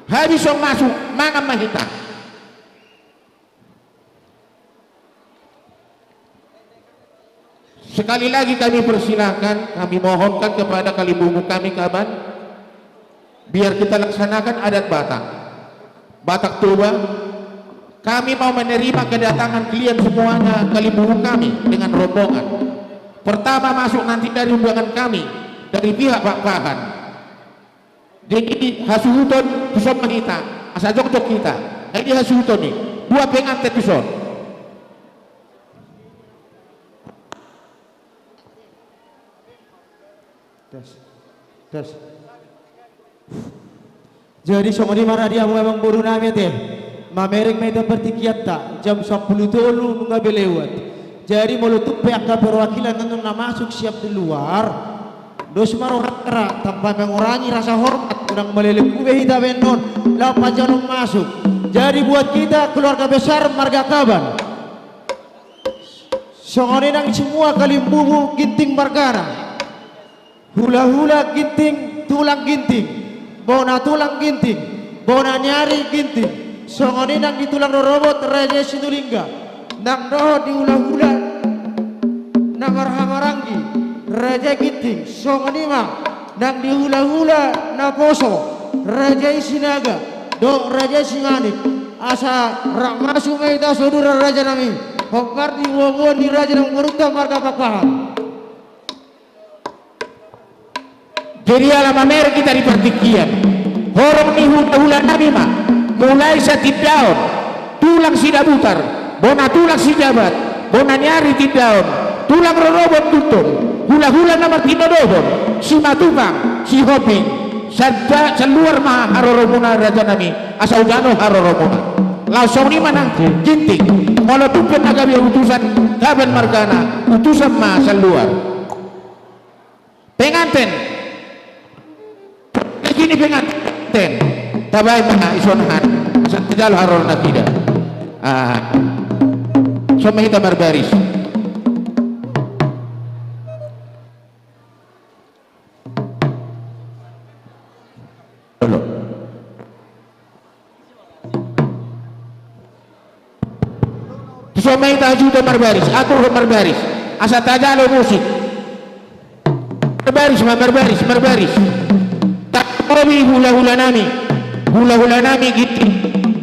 Habis song masuk, mangan ma hita. Sekali lagi kami persilakan, kami mohonkan kepada kalimbubu kami Kaban, biar kita laksanakan adat Batak. Batak Toba, kami mau menerima kedatangan kalian semuanya, kalimbubu kami dengan rombongan. Pertama masuk nanti dari undangan kami, dari pihak Pakpahan. Jadi hasuhuton tuson ma hita, asa jongjong hita. Jadi hasuhuton ni, dua penganten tuson. Tes. Tes. Jadi songon i ma radi amu emang boru nami ate. Mamereng ma ita pertikianta jam sapuluh tolu nunga be lewat. Jadi molo tumpe angka perwakilan nunga masuk siap di luar, dos ma rohanta tanpa mengurangi rasa hormat, unang melelek kube hita benon, la pajalo masuk. Jadi buat kita keluarga besar marga Kaban, songon i nang semua kalimbubu Ginting margana. Hula-hula Ginting, tulang Ginting, bona tulang Ginting, bona niari Ginting, songon i nang di tulang rorobot Raja Sinulingga, nang dohot di hula-hula na marhamaranggi Raja Ginting, songon i ma nang di hula-hula na poso Raja Sinaga, dohot Raja Simanik, asa rap masuk me ita saudara raja nami, hombar ni buah-buah ni raja nang berunta marga Pakpahan. Jadi ala mamer kita di pertikian. Horong ni hula-hula nami ma, mulai Sitindaon, tulang Sidabutar, bona tulang Sijabat, bona niari Tindaon, tulang rorobot Tutung, hula-hula na martinodohon, Simatupang, Sihombing, sada saluar ma haroromuna raja nami, asa ujalo haroromuna. Laos songon i ma nang Ginting, molo tumpen na gabe utusan, Kaban margana, utusan ma saluar. Penganten. Sini penganten. Tabai mana ison han. Asa jalo harorna tidak. Ah. Sama kita marbaris. Dulu. Tuso mai tajuta marbaris, atur marbaris. Asa tajalo musik. Marbaris ma, marbaris, marbaris. Takobi hula-hula nami. Hula-hula nami Ginting.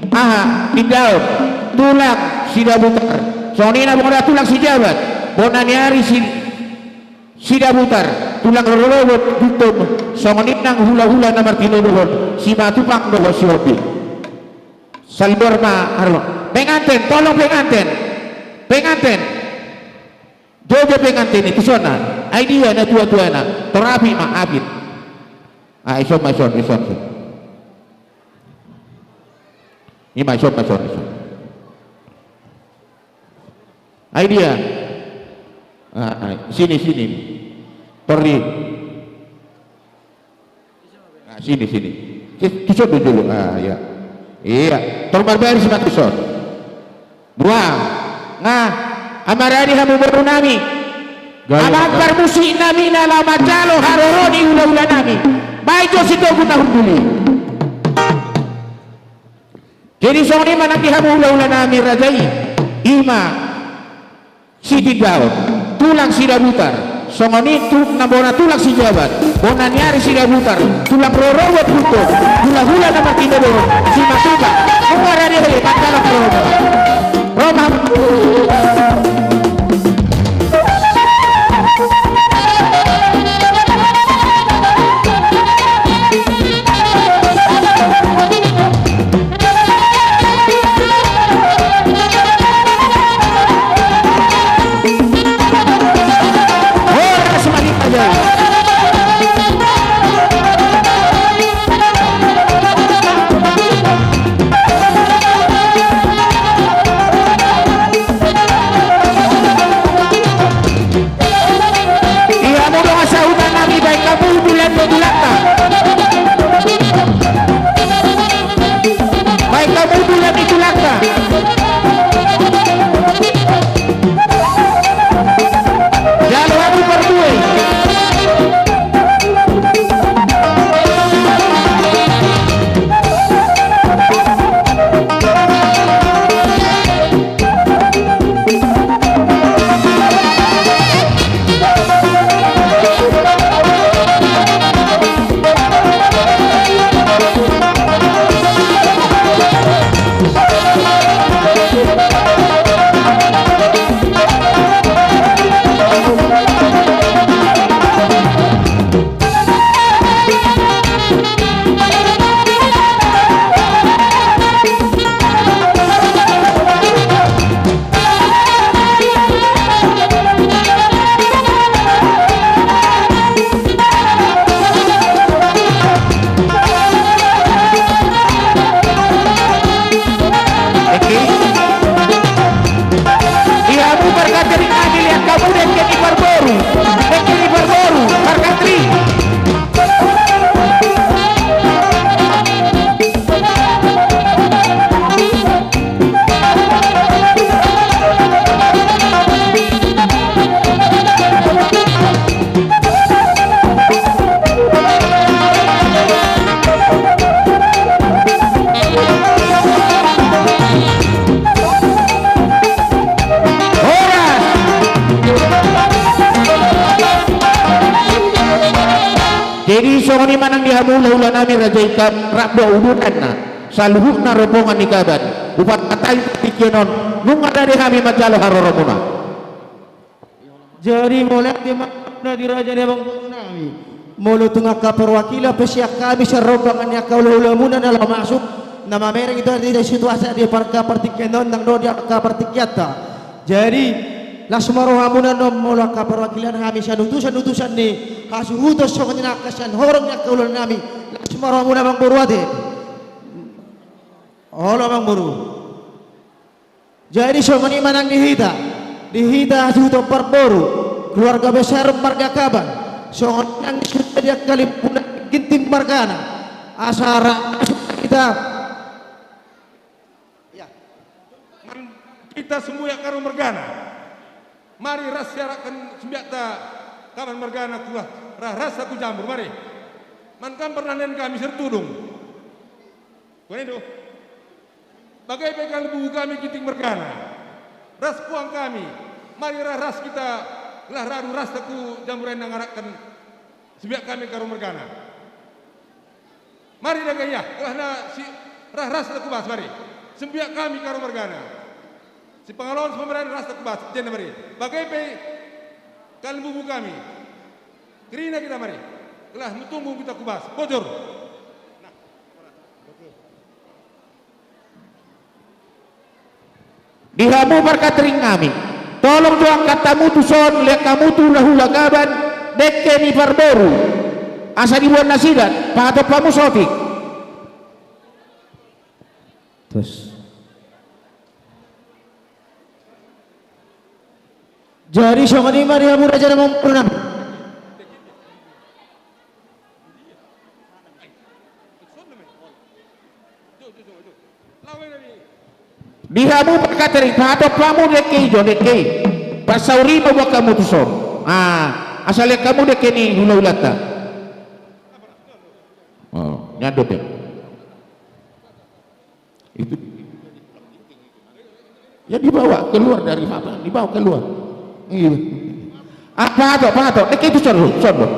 Aha, Tindaon. Tulang Sidabutar. Sonina bona tulang Sijabat. Bona niari si Sidabutar, tulang rorobot Tutung, songon i nang hula-hula na martinodohon, Simatupang dohot Sihombing. Saluar ma haroromuna. Penganten, tolong penganten. Penganten. Jojo penganten itu sona. Ai dia na tua-tuana. Terapi ma abit. Ah, ison ma ison, ison, ison. Ima ison ma ison, ison. Ai dia. Ah, ai. Sini, sini. Pergi. Ah, sini, sini. Tus-, tuson dulu. Ah, ya. Iya. Tor marbaris ma tuson. Dua. Nga. Amaradi hamu boru nami. Gaya, aman gaya. Parmusik nami na la majalo haroroni hula-hula nami. Bai jo si togu na hunduli. Jadi songon i ma nangkih hamu hula-hula nami raja i, ima Sitindaon, tulang Sidabutar, songon i tu-, na bona tulang Sijabat, bona niari Sidabutar, tulang rorobot Tutung, hula-hula na martinodohon, Simatupang, muara diri, mandalan roma. Roma. Jadi songon i manang di hamu hula-hula nami raja ikam rap doa uduranna, saluhutna rombongan ni kaban, upat atai pertikion on, nunga dade hami majalo haroramuna. Jadi mole ate mada diraja ni abang nami. Molo tungaka perwakilan pe siak kami serombongan ni angka hula-hulamuna na la masuk, na mamereng itu adi situasi di parka pertikion on ndang dodi angka pertikianta. Jadi, las maro hamuna nom molo angka perwakilan hami sanutusan-nutusan ni hasuhuton songon naka sian horong ni angka hula nami. Las maro hamuna abang boru ate. Olo abang boru. Jadi songon i manang di hita, di hita hasuhuton parboru, keluarga besar marga Kaban, songon nang sudah dia kalimpuna Ginting margana, asa ra kita. Ya. Man kita sembuyak Karo mergana. Mari ras siarakken sembiakta Kaban mergana kuah, rah ras aku Jambur, mari. Man kam pernah nen kami sertudung. Kunindu. Bage pe kalimbubu kami Ginting mergana. Ras puang kami. Mari rah ras kita, gelah radu ras aku Jambur enda ngarakken sembiak kami Karo mergana. Mari dage ia, gelahna si rah ras aku bas, mari. Sembiak kami Karo mergana. Si pengalawan si pemeren ras aku bas, jenda mari. Bage pe kalimbubu kami. Kerina kita mari. Gelah metumbu kita ku bas. Bojor. Di hamu markatering nami, tolong jo angkat hamu tuson, liak hamu tu hula-hula Kaban, deke ni parboru. Asa dibuat nasida, pahatop hamu sotik. Terus. Jadi songon i mari hamu raja nami. Di hamu markatering, pahatop hamu deke ijo deke. Pasauri ma buat kamu tuson. Ah, asa liak kamu deke ni hula-hulata. Oh, nyadut ya. Itu. Ya dibawa keluar dari apa? Dibawa keluar. Iya. Ah, pahatop, pahatop. Deke itu sondo, sondo.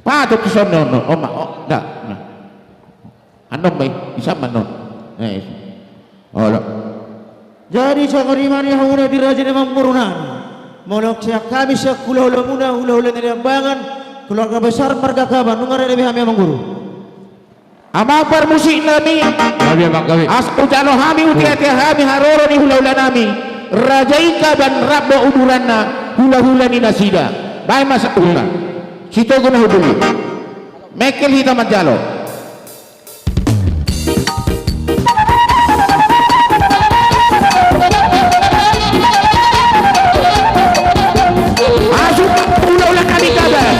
Pahatop tu sono, no, oma, oh, ndak, nah. Anom mai, bisa manon. Eh, olo. Jadi songon i mari hamuna diraja ni Amangboru nami. Molo siak kami siak hula-hulamuna, hula-hula ni Limbangan, keluarga besar marga Kaban, nunga rade hami Amangboru. Amang parmusik nami, kami abang kami. Asa ujalo hami uti-ati hami haroro ni hula-hula nami. Raja i Kaban rap bo uduranna hula-hula ni nasida. Bae masa hula. Sitogu nahu dulu. Mekel hita manjalo. Masuk hula-hula kami Kaban.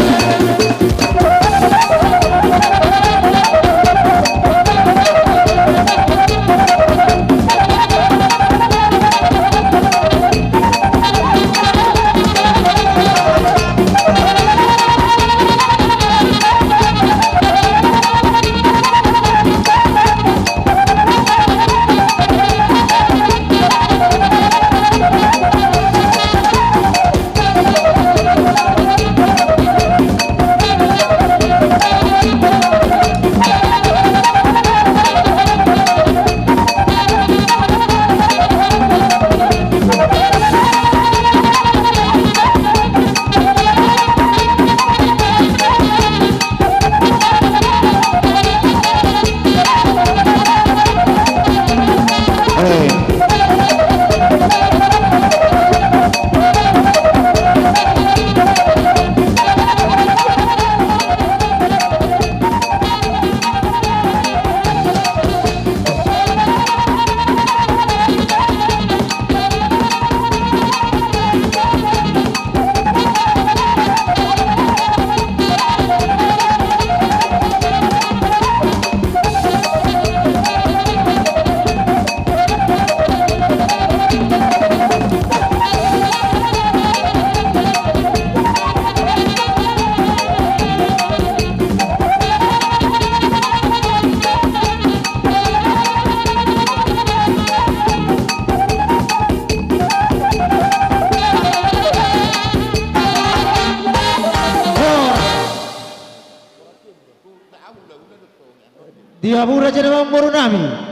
Dihabura jadi amangboru nami.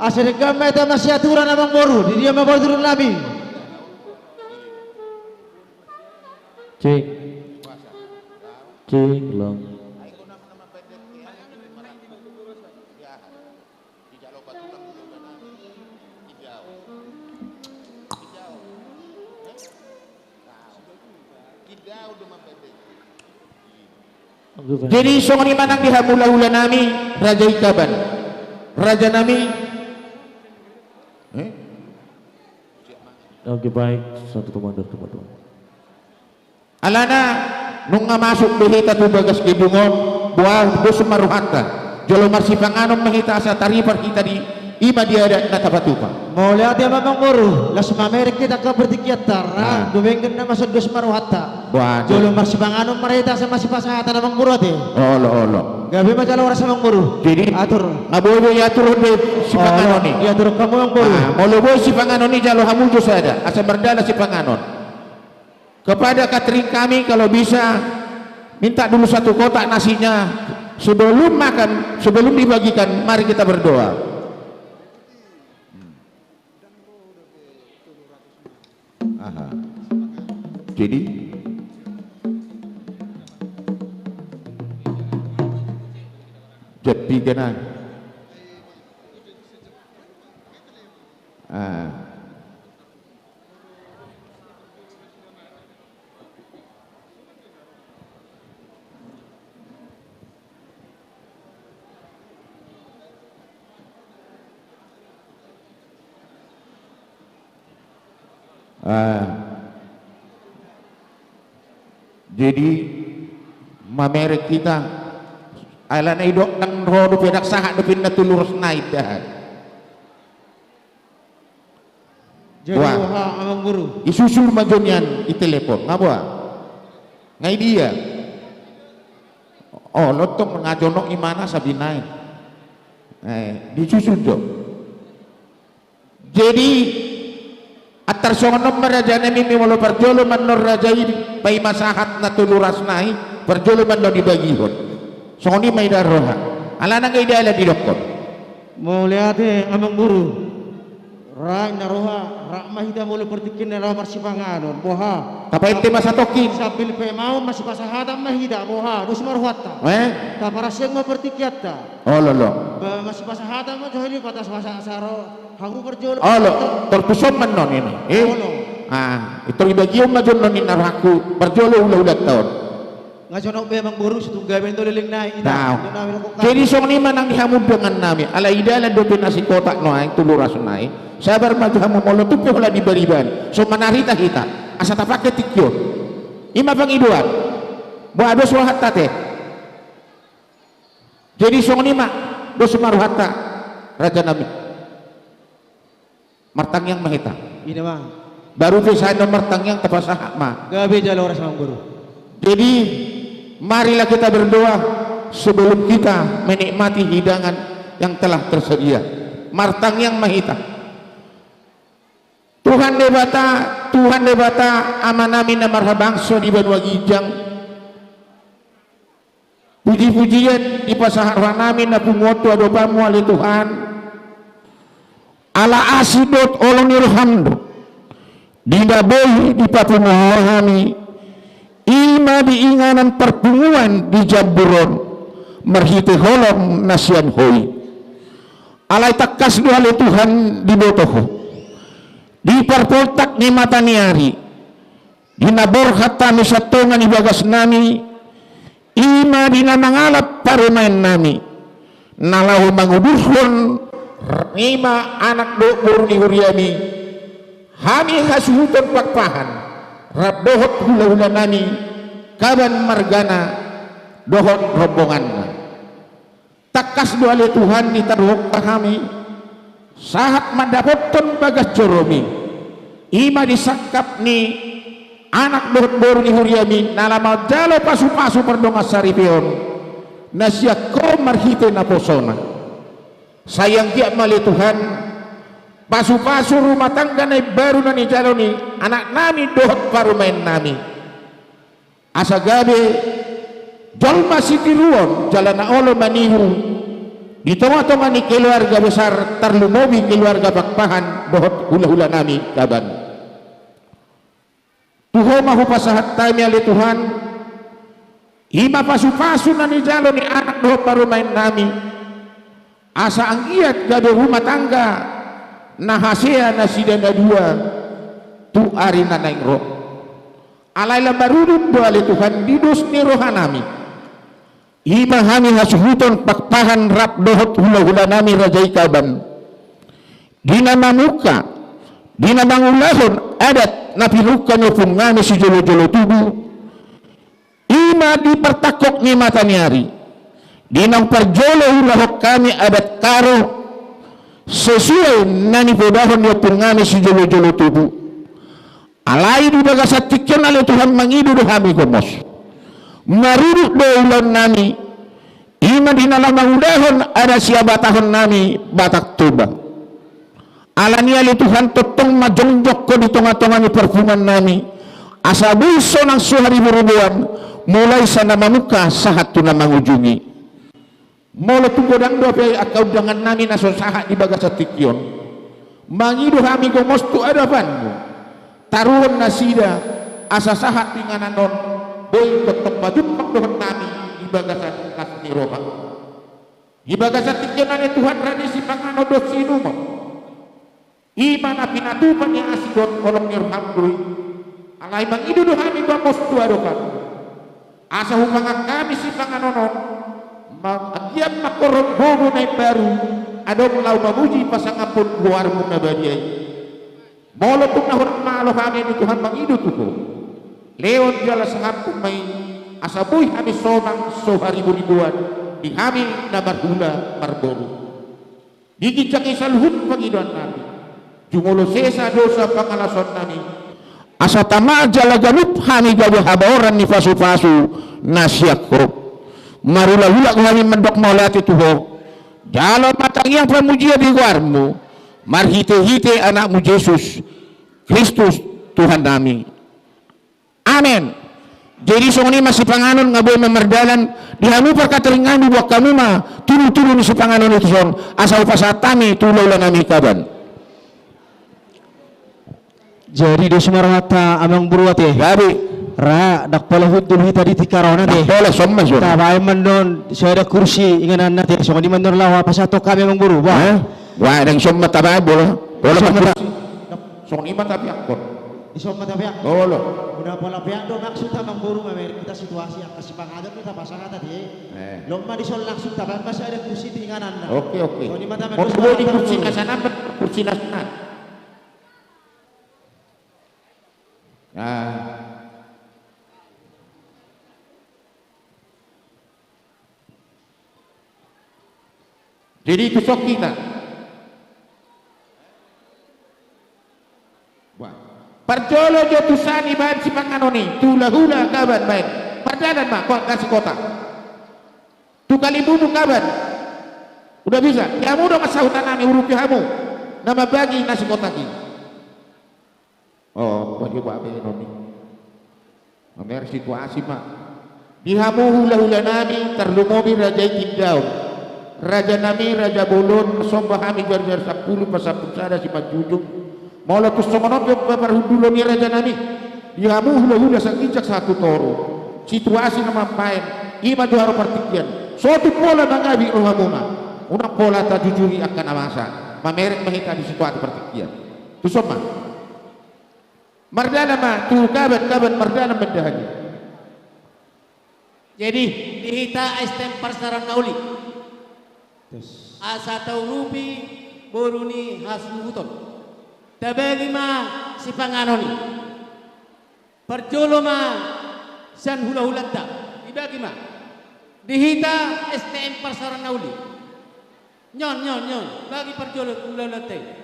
Asa denggan mai tama si aturan amangboru, di dia maba turun nami. Cek. Cek, long. Jadi songon i ma nang dihamula-hula nami, raja i kaban. Raja nami. Eh? Oke, baik, satu komander, teman-teman. Alana nunga masuk be hita tu bagas gedung on, buah dus ma rohanta. Jolo marsipanganon me hita asa taripar hita di i ma dia adatna tapa-tupa. Mauliate amangboru, las mamerek kita ka pertikiatta, rang Ah. dubengken na masuk dus ma rohanta. Buah. Jolo marsipanganon me hita asa masipasahatan amangboru ate. Olo, olo. Gabe ma jalo ras amangboru. Jadi, Atur. Nga boi-boi atur be sipanganon Olo, i. diatur kamu amangboru. Ah, molo boi sipanganon i jalo hamu jo sada, asa merdala sipanganon. Kepada catering kami, kalau bisa, minta dulu satu kotak nasinya. Sebelum makan, sebelum dibagikan, mari kita berdoa. Aha. Jadi, jepi kena. Ah. Ah. Jadi, mamerek kita, alana idok nang roh dope dak sahat dope na tulu ras nai dahan. Jadi Wah. Wah, Amang Guru. Isusul ma jo nian i telepon. Ngabo ah. Ngai dia. Oh, lotong ngajonok imana sabinai. Eh, disusul jo. Jadi, atar songon ma raja nami molo parjolo man non raja i, paima sahat na tulu ras nai, parjolo man non dibagihon. Songon i ma ida roha. Alana ngai ida la didokkon. Mauliate, Amang Guru. Rai na roha, rak ma hita molo pertikin na roha marsipanganon, boha. Tapa ente masa tokin. Sambil pe mau masipasahatan ma hita, boha, dus ma rohanta. Eh? Tapa ras seng ma pertikiatta. Oh, lolo. Ba, masipasahatan ma jahili patas masa saro, hamu perjolo. Oh, lo, terpusom man non ini. Eh? Oh, lo. Ah, itu ibagion ma jon non ini rohaku, perjolo hula-hula taon. Ngajonok be Amang Guru, setungga be ento leleng nai, ina. Nah. Ina, ina, ina, ina. Jadi songon i ma nang di hamu dengan nami, ala i dalan dope nasi kotak no aing tulu ras nai. Sabar ma jo hamu molo tupe ola dibar-ibar. So manarita hita, asa tapake tikion. I ma pangidoan. Boha dos rohanta te. Jadi songon i ma, dos ma rohanta, raja nami. Martangiang ma hita. Ina ma. Baru pe saja martangiang tapasahat ma. Gabe jalo ras Amang Guru. Jadi, marilah kita berdoa sebelum kita menikmati hidangan yang telah tersedia. Martangiang ma hita. Tuhan Debata, Tuhan Debata, Ama nami na marhabangso di banua ginjang, puji-pujian ipasahat roha nami na pungotu adopanmu ale Tuhan. Ala asi dohot olo ni rohandu, dinda boi dipapungu nami, i ma di inganan perpunguan di jamburon, merhite holong nasian hoi. Alai takkas do ale Tuhan dibotoh, diparpoltak ni mata ni ari, Dina borhat tami satongan i bagas nami, i ma dina mangalap parumaen nami, na laho mangudurhon nima anak dohot boru ni huriami, hami hasuhuton pakpahan, rap dohot hula-hula nami, kaban margana dohot rombonganna. Takkas do ale Tuhan itaruhken kami, sahat mandapotten bagas joromi, i ma disangkap ni anak dohot boru ni huriami na la manjalo pasu-pasu perdongasaripeon, na siakko marhite naposona. Sayang gia ma ale Tuhan, pasu-pasu rumah tangga nai baru na nijalo ni anak nami dohot parumaen nami. Asa gabe jolma si tiruon jalana olo manihu, di tonga-tonga ni keluarga besar, terlumobi keluarga Pakpahan dohot hula-hula nami Kaban. Tuhu ma hupasahat kami ale Tuhan, i ma pasu-pasu nani jalo ni anak dohot parumaen nami, asa anggiat gabe rumah tangga, na hasea nasida na dua, tu ari na naing roh. Alai la mbarudut do ale Tuhan didus ni roha nami. I ma hami hasuhuton Pakpahan rap dohot hula-hula nami Raja i Kaban. Dina mamuka, dina mangulahon adat napi ruka ni opung nami si jolo-jolo tubu, i ma dipertakok ni mata ni ari. Dina parjolo ulahok kami adat Karo sesuai nani podahon ni opung nami si jolo-jolo tubu. Alai di bagasan tingkion ale Tuhan mangido do hami gomos. Marurut do ulaon nami, i ma dina la mangudahon adat si abatahon nami Batak Toba. Alani ale Tuhan totong ma jongjok ko di tonga-tonga ni perpulungen nami, asa buso nang suha ribu-ribuan, mulai sana mamuka sahat tu na mangujungi. Molo tu godang dope aka undangan nami na so sahat di bagasan tingkion. Mangido hami gomos tu adapanmu. Taruhon nasida asa sahat tu inganan on, boi totong pajumpang dohot nami i bagasan las ni roha. I bagasan tingkion ale Tuhan rade si panganon dohot si inumon. I ma napi natupa ni asi dohot holong ni roham ndoi. Alai mangido do hami gomos tu adopan. Asa hupangan kami si panganon on, ma-, agiam ma korhon gogo nai mbaru, adong lau mamuji pasangampun gelarmu na badia i. Molo tung nahor malo hami ni Tuhan mangido tuhu. Leon jala sahampun mai, asa boi hami sonang so haribu-ribuan, di hami na marhula marboru. Digincangi saluhut pangidoan nami, jumolo sesa dosa pangalason nami. Asa tama jala ganup hami gabe habaoran ni pasu-pasu na siakro. Marula-ula hami mendok maulati tuho, jalo matangiang pamujian di gelarmu, marhite-hite anakmu Jesus Kristus Tuhan nami. Amen. Jadi songon i ma sipanganon ngaboi ma merdalan, di hamu perkateringandu buat kamu ma tulu-tulu ni sipanganon itu son, asa upasahat kami tu ula-ula nami Kaban. Jadi dos marwata amang beru ate. Gabe. Ra, dak pala hudul hita di tikarona te. Dak pala somma suara. Tabai mendon sada kursi ingananna te. Songon i mendon lawa pasato kami amang beru. Wah. Hah? Wah, dang somma tabai bola. Bola Somma pakursi. Songon i ma tapi angkon. Di somma tapi ya. Bola. Udah pola peak do maksud amang beru mamer kita situasi angka si pangadat kita pasangat tadi. Eh. Lomba di sol langsung tabai masa ada kursi di ingananna. Oke, oke. Songon i ma tabai Mau dos dua di marwata kursi amang beru. Nasana, kursi nasana. Nah. Jadi itu sok kita. Wah. Parjolo jo tu sani baen sipanganon i, tu hula-hula Kaban baen. Pardalan ma, kok kasih kota. Tu kalimbubu Kaban. Udah bisa. Ya muda masa hutan nami urupi hamu. Nama bagi nasi kota ki. Oh, baju babe noni. Mamer situasi, Mak. Di hamu hula-hula nami, terlumobi raja i Tindaun. Raja nami, Raja Bolon, somba hami jar-jar sapuluh pasampun sada si manjujung. Molo tus songonon pe perhundulo ni raja nami. Di hamu hula-hula sanginjak satu toru. Situasi na mampaen, ima jo haro partingkian. Sotu pola mangabi rohamuna. Unang pola tajujuri angka na masa. Mamerek mahita di situasi partingkian. Tusom ma. Mardana ma, tu kaban-kaban mardana mendahani. Jadi, di hita S T M Parsaran Nauli. Asa taurupi boru ni Hasuhuton. Tabagi ma sipanganon i. Parjolo ma sian hula-hulanta. Ibagi ma. Di hita S T M Parsaran Nauli. Nyon, nyon, nyon. Bagi parjolo hula-hulanta.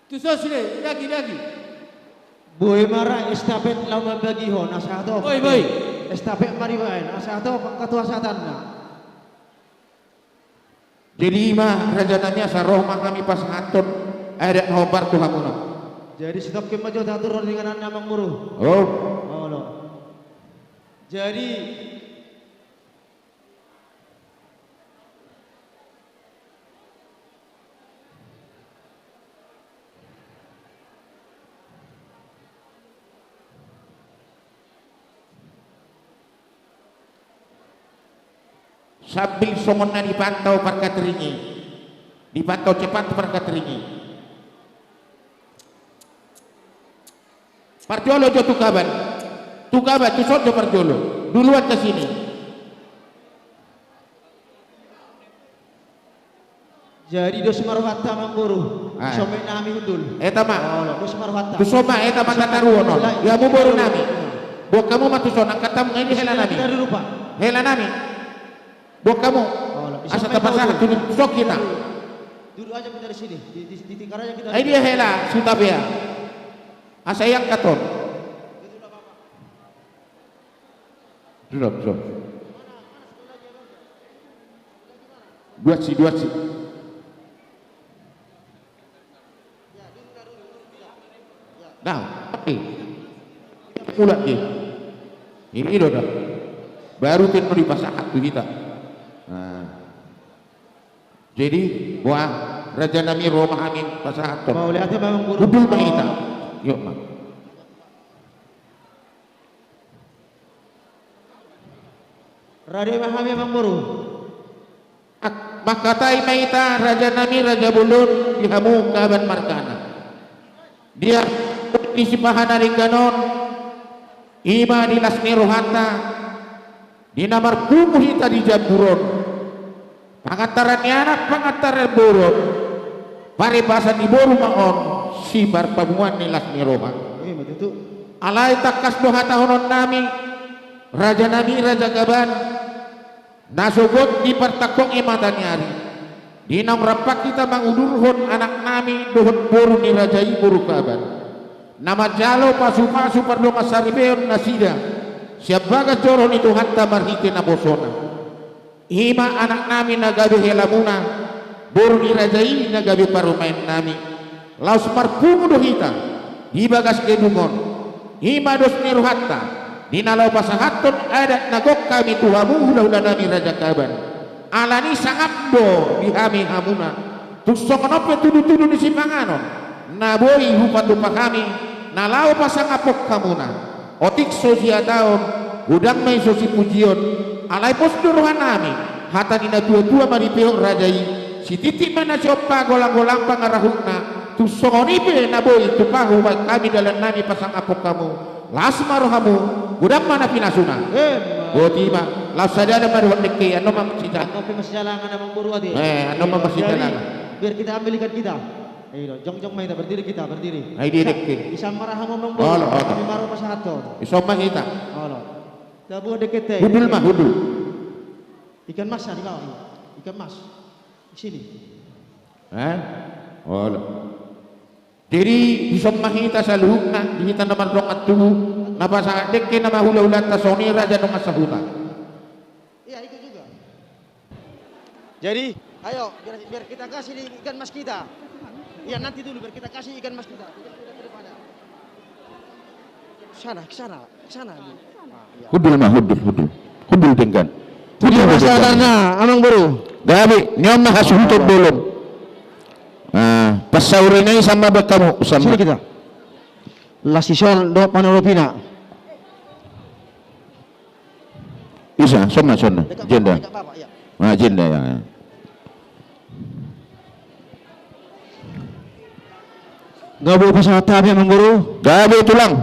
Tusos le, dagi, dagi. Boi mara estafet lau mambagihon, asa atop. Boi, boi. Estafet mari baen, asa atop ketua satanna. Jadi ima raja nami asa roh ma kami pasahaton adat na hombar tu hamuna. Jadi sitokken ma jo taturhon ringanan amang guru. Oh. Oh, lo. Jadi Sambil songon na dipantau parkateringi, dipantau cepat parkateringi. Parjolo jo tukaban, tukaban tuson jo parjolo, duluan ke sini. Jadi dos ma rohanta, Amang Boru. Ah. Tuson ma nami hundul. Eta ma. Olo, dos ma rohanta. Tuson ma, eta ma tataruon on. Ia mu boru nami. Buat kamu ma tuson, angkat tam ngeni hela nami. Kita dulu, Pak. Hela nami. Buat kamu. Olo, asa terpaksa dulu. Sok kita. Duduk aja kita di sini. Di, di, di tikar aja kita. Ai dia hela, suta bea. Asa yang katon. Sudah, sudah. Dua si, dua si. Nah, oke. Ulat dia. Ini lo dah. Baru ten mau dipasahat tu kita. Nah. Jadi, wah, raja nami Roma angin pasahat. Mau lihat ya, Amang Boru. Kudul ma ita. Yuk, ma. Rade ma hami, Amang Boru. Ak-, makatai ma ita, raja nami, raja bulun, di hamu kaban margana. Dia di sipahana ringganon, ima di las ni rohanta, di na marpunguh ita di jamburon. Pangantaran ni anak, pangantaran boru, paribasan ni boru ma on, sibar pamuan ni las ni roha. Ima tutu. Alai tangkas do hatahonon nami, raja nami, raja kaban, na sogot dipartakongi mata ni ari. Dina rap kita mangudurhon anak nami dohot boru ni raja i boru kaban. Na majalo pasu-pasu pardonga saripeon nasida, siap bagas joroh ni Tuhanta marhite nabosona. Ima anak nami na gabe helamuna, boru ni raja i na gabe parumaen nami. Lawes marpungu do hita, i bagas gedung on. Ima dos ni rohanta, dina lau pasahathon adat na gok kami tu hamu hula-hula nami raja kaban. Alani sangap do di hami hamuna. Tung songon ope tudu-tudu ni sipanganon, na boi hupatupa kami, na lau pasangapok hamuna. Otik so siataon, udang me so sipujion, alai pos do roha nami, hata nina tua-tua mari pehok raja i, sititik mana siompa golang-golang pangarahutna, tung songon i pe na boi tupahu kami dalan nami pasangapok kamu, las ma rohamu, udang mana pinasuna. Emma. Boti ma, las sada ma dohot dekke, ano ma masita. Ano pe masijalangan Amang Boru ate. Eh, ano ma masijalangan. Jadi, biar kita ambil ikan kita. Ayo, jongjong ma kita, berdiri kita, berdiri. Ai, dia dekke. Isa marah Amang Boru. Olo, olo. Kami baru pasahathon. Iso ma kita. Olo. Tabuah dekke te. Hudul ma, hudul. Ikan mas di bawah ini. Ikan mas. Di sini. Eh? Olo. Jadi, iso ma kita saluhutna, di kita na mardongan tubuh, na pasahat dekke nama hula-hulanta soni raja dongan sahuta. Iya, ikut juga. Jadi, ayo, biar, biar kita kasih di ikan mas kita. Iya, nanti dulu, biar kita kasih ikan mas kita. Sana, ke sana, ke sana. Ah, iya. Hudul ma, hudul, hudul. Hudul denggan. Hudul denggan. Masalahna, Amang Boru. Gabe, nyom ma hasuhuton bolon. Ah, pas sauri nai sama bak kamu, sama. Sini kita. Las ison dohot panolopina. Isa, sona, sona. Dekat jenda. Bapak, dekat Bapak, ya. Ah, jenda, ya. Gabe pasahat kami, Amang Boru. Gabe tulang.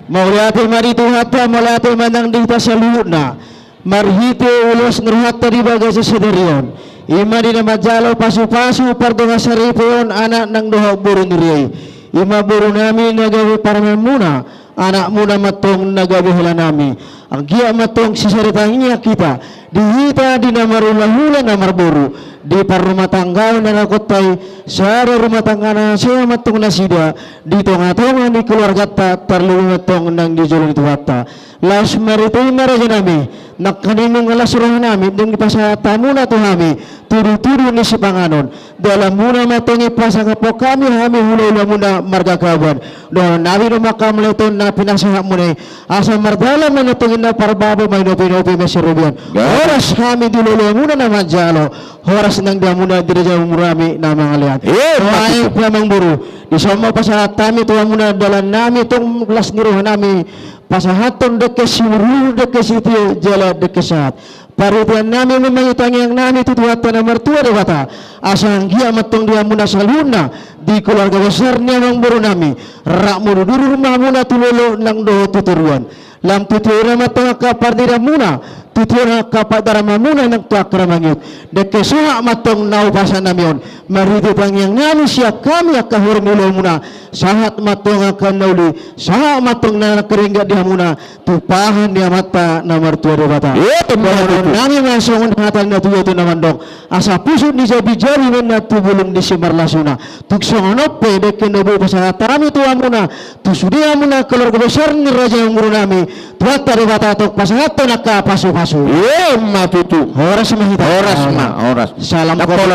Mauliate mari Tuhanta, mauliate mandang dihta saluhutna. Marhite ulos ngerhata di bagasen sedarion. Ima dina majalo pasu-pasu pardonga saripeon anak nang dohot boru nuriai. Ima boru nami na gabe parmanmuna. Anakmuna matong na gabe hela nami. Anggiat matong sisaritangia kita, di hita dina marula-hula na marboru, di parrumah tangga na nakottai, sada rumah tanggana sea matong nasida, di tonga-tonga ni keluargata, terlebih matong nang di jolo ni Tuhanta. Lawes marite ma raja nami, nangkanindu ngelas roha nami, dem dipasahat tamuna tu hami, tudu-tudu ni sipanganon. Dalanmuna matengi pasangapok kami, hami hula-hulamuna marga Kaban. Dohot nabi do maka meleton na pinasahatmu ne, asa mardalan me natenginna parbabo mai nopi-nopi me serubian. Ya. Horas hami di lolomuna na manjalo, horas nang diamuna di raja umur ami na mangalean. Eh, lain pe Amang Boru, disomo pasahat kami tuamuna dalan nami tung las ni roha nami, pasahaton deke si meruh, deke si tie, jala deke sahat. Parutian nami memangi tangiang nami tu Tuhanta na mertua Dibata, asa nggiat metong diamuna saluhutna di keluarga besar ni amangboru nami, rap muduru rumahmuna tu Lolo nang dohot tu Toruan. Lam tutu ira matong aka pardiramuna, tutu ira aka pardiramamuna nang tu akar mangit. Deke sahat matong nau pasan nami on, maridi tangiang nami siak kami aka hur mulomuna, sahat matong aka nauli, sahat matong nana keringgat diamuna, tupahan ni amanta na mertua Dibata. Iya, benar itu. Nami masongon hata na tuyo tu namandong, asa pusuk ni jabi-jabi mena tu bulung di simarlasuna. Tuk songon ope deke nobo pasahat kami tu amuna, tu sudia muna keluarga besar ni Raja Guru nami, Tuhanta Dibata tok pasahatten aka pasu-pasu. Iya, ma tutu. Horas ma hita. Horas ma, horas. Salam. Olo.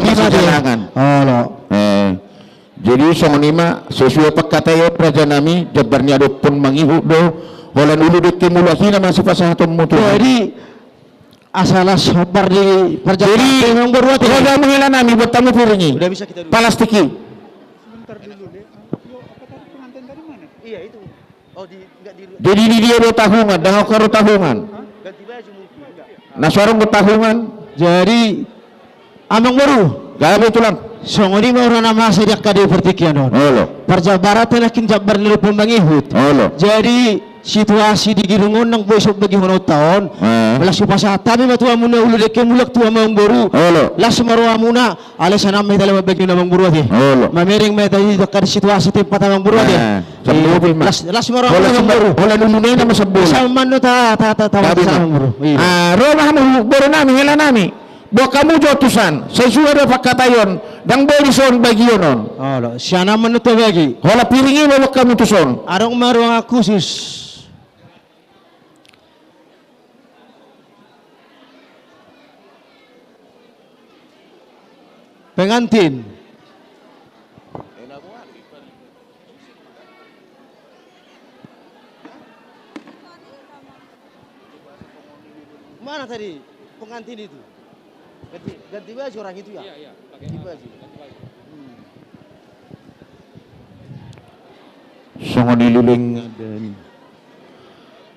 Olo. Eh, jadi songon i ma sesuai pekatayon raja nami, jabar ni adopun mangihut do, holan ulu deke mula hina masi pasahatenmu tu. Jadi, asa las hobar di perjalanan. Jadi, memang berbuat ini. Raja mengela nami buat tamu piringi. Udah bisa kita dulu. Palastiki. Sebentar dulu, Dek. Yo, apa tadi pengantin tadi mana? Iya, itu. Oh, di, enggak di. Jadi di dia dua tahungan, dengan karo tahungan. Hah? Ganti baju mungkin, enggak? Nah, seorang bertahungan. Jadi, Amangboru. Gabe tulang. Songon i ma urana masa diakade pertikian on. Olo. Perjabaraten akin jabar ni rupa mangihut. Olo. Jadi, situasi di Girung on nang boi sop bagi hono taon. Eh. Las upasahat kami ma tuamuna ulu deke mulak tu amangboru. Olo. Las maru amuna, alai sana me tale bagi amangboru ate. Olo. Mamereng me tadi dekat situasi tempat amangboru ate. Eh, sembuh ma. Las, las maru amuna amangboru. Hola nunu nena ma sembuh. Sama manu ta, ta, ta, ta, amangboru. Iya. Ah, ro ma mu boru nami, hela nami. Buat kamu jo tusan, sesuai do pakatayon, dang boi dison bagion on. Olo, siana menuta bagi. Hola piringi buat kamu tuson. Arung ma ruang khusus. Pengantin. Mana tadi pengantin itu? Ganti, ganti baju orang itu ya? Iya, iya, pakai ganti baju. Ganti baju. Hmm. Songon i luling.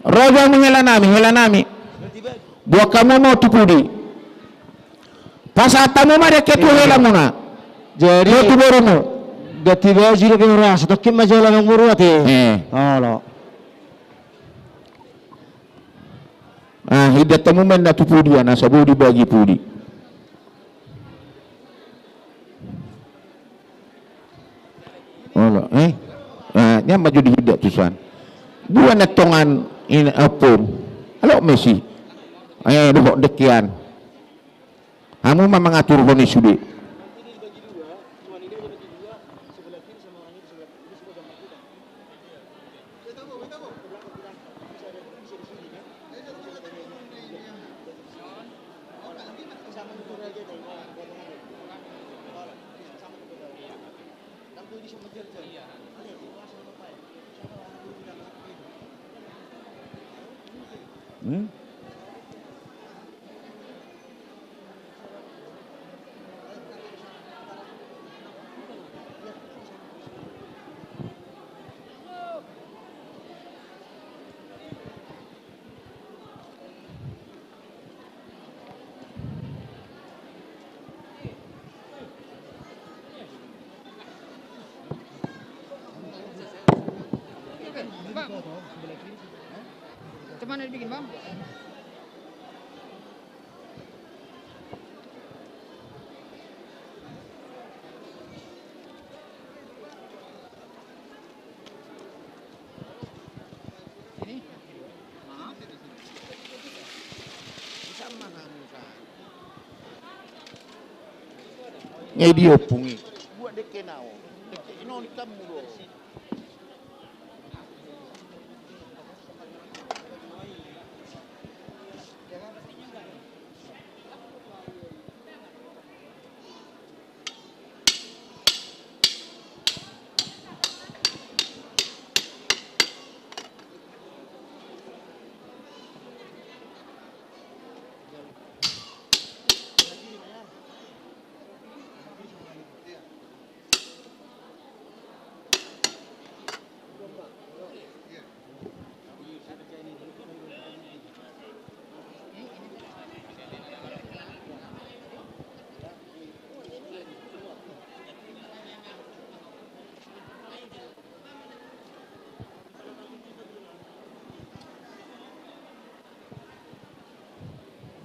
Raja mengela nami, hela nami. Ganti baju. Buat kamu mau tu pudi. Pasahat tamu ma deke tu hela muna. Jadi, tu borumu. Ganti baju lebih rasa, tokin majalah mangboru ate. Eh. Olo. Ah, idah tamu mena tu pudi, ana sabu dibagi pudi. Olo, eh? Ah, nyam maju dihidak tusan. Buana tongan in apum. Alo Messi. Eh, dohot dekian. Kamu ma mengatur koni sude. Hmm? Bang. Cuman dibikin, Bang. Ini? Hah? Bisa mana Musa? Ngai dia pungi. Buat deke nau. Deke ino ni kamu lo.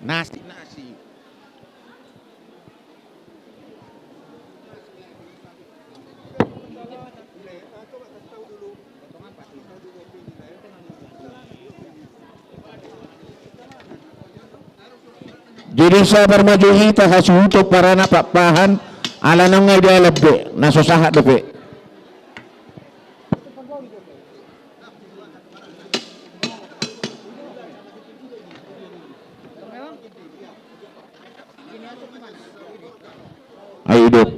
Nasi, nasi. Jadi sabar maju hita hasuhuto parana pakpahan, ala nongai dia lebbe, na so sahat dope. Ayo, hidup.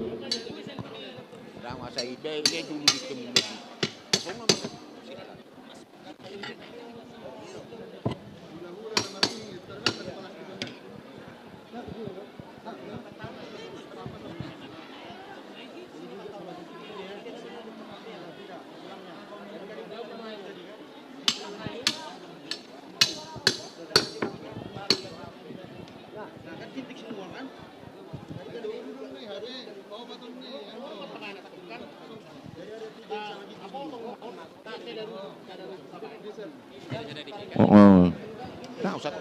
Oh, oh. Nah, usah.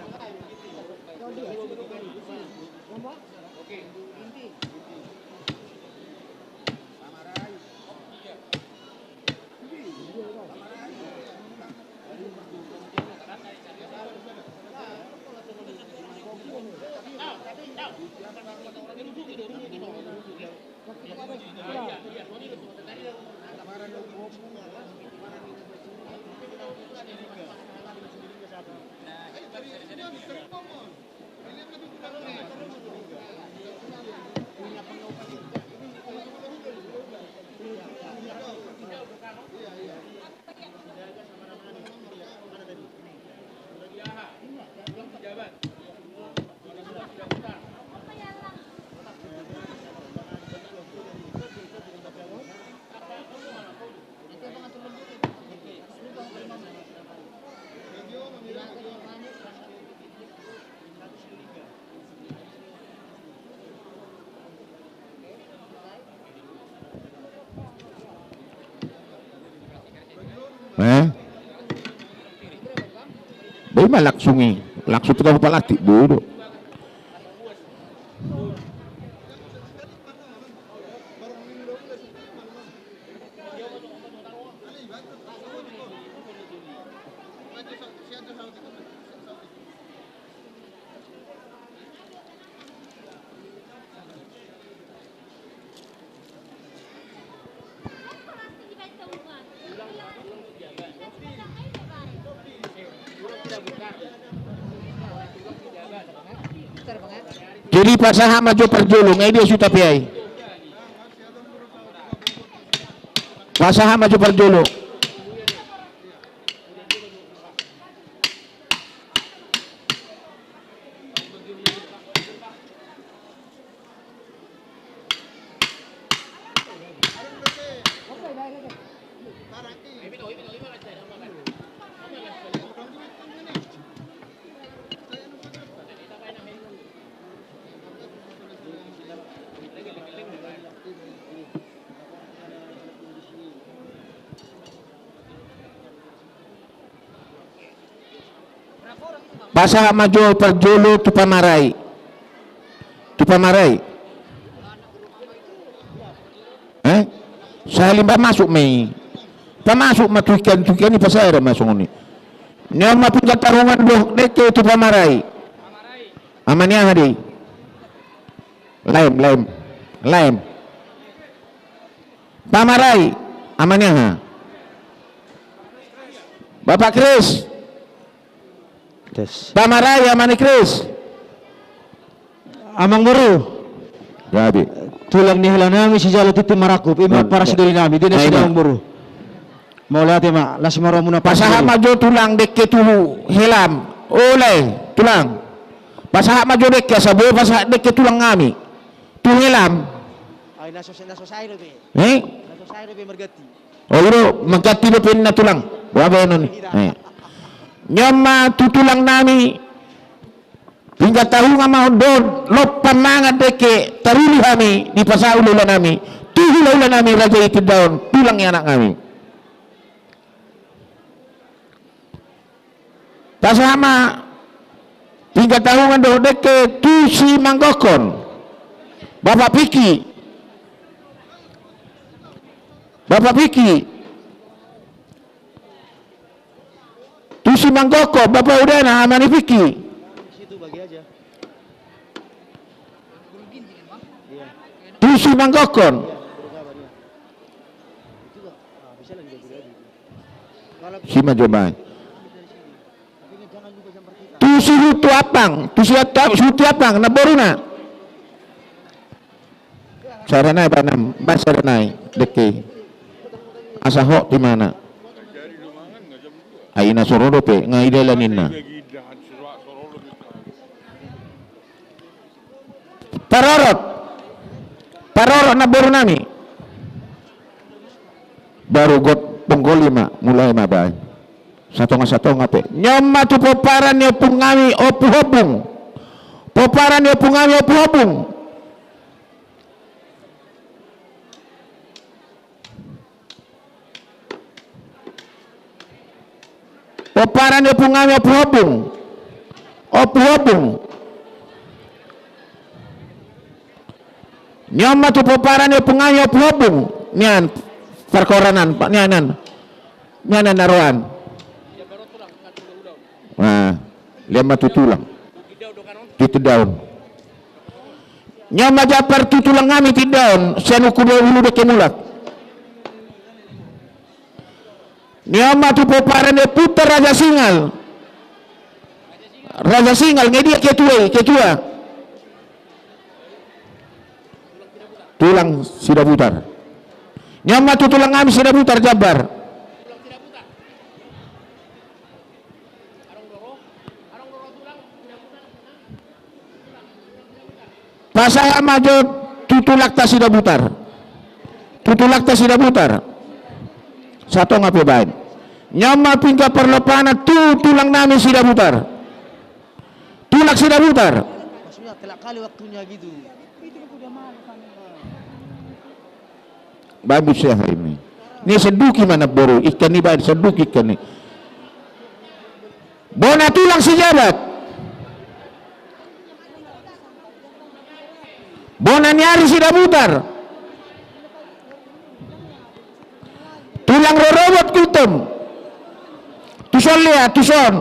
Eh? Boi ma langsung i, langsung tukang pelatih, bodoh. Jadi pasaha maju parjolo, ngai dia suta pe ai. Pasaha maju parjolo. Pasaha maju parjolo tu pamarai. Tu pamarai. Eh? Salimba masuk me. Pamasuk ma tuikan, tuikan ni pasara masuk ni. Nyoma pingkat tarungan doh deke tu pamarai. Amani aha dei? Laem, laem. Laem. Pamarai, amani aha? Bapak Kris. Tes. Pamarai, amani Kris. Amang Boru. Jadi. Tulang ni hela nami si jalo titim marakup, ima para sidoli nami, dina si Amang Boru. Mauliate ma, las maro muna pasaha maju tulang deke tuhu helam. Ole, tulang. Pasaha maju deke, asa boi pasaha deke tulang nami. Tu helam. Ai, na so, na so sai dope. Eh? Na so sai dope mergati. Oh, iro, mergati dope na tulang. Waba eno ni. Eh. Nyoma tu tulang nami. Hingga tahu ngama don, lopan mangat deke, taruli kami, dipasaha ula-ula nami. Tuhu ula-ula nami, raja i Tindaon, tulang i anak nami. Pasaha ma Tingkat Tahungan doh Deke tusi manggohkon. Bapak Piki. Bapak Piki. Tusi manggohkon, Bapak Udana, Amani Piki. Tusi manggohkon. Si ma jo bae. Tusi Hutu Apang, tusi Hutu Apang, naboruna. Saranai banam, bas saranai, Deke. Asa hok di mana? Aina soro dope, ngai dalan ninna. Parorot. Parorot naboru nami. Baru got ponggoli ma, mulai ma bae. Satonga-satonga pe. Nyom ma tu poparan ni opung nami Opu Hobung. Poparan ni opung nami Opu Hobung. Poparan ni opung nami Opu Hobung. Opu Hobung. Nyom ma tu poparan ni opung nami Opu Hobung. Nian perkoranan, Pak, nianan. Nianan naroan. Nah, lema tu tulang. Ti Tedaun. Nyom ma Japar tu tulang nami Tedaun, sianuku dua ulu Deke mulak. Nyom ma tu poparan ni Puter Raja Singal. Raja Singal, nge dia ketua, ketua. Tulang Sidabutar. Nyom ma tu tulang nami Sidabutar Jabar. Pasaha ma jo tu tulakta Sidabutar. Tu tulakta Sidabutar. Satonga pe bain. Nyom ma pingka perlopana tu tulang nami Sidabutar. Tulak Sidabutar. Maksudnya telak kali waktunya gitu. Bagus ya hari ini. Ni seduki mana boru ikan ni bahan seduki ikan ni. Bona tulang Sijabat. Bona niari Sidabutar. Tulang rorobot kultem. Tuson lea, tuson.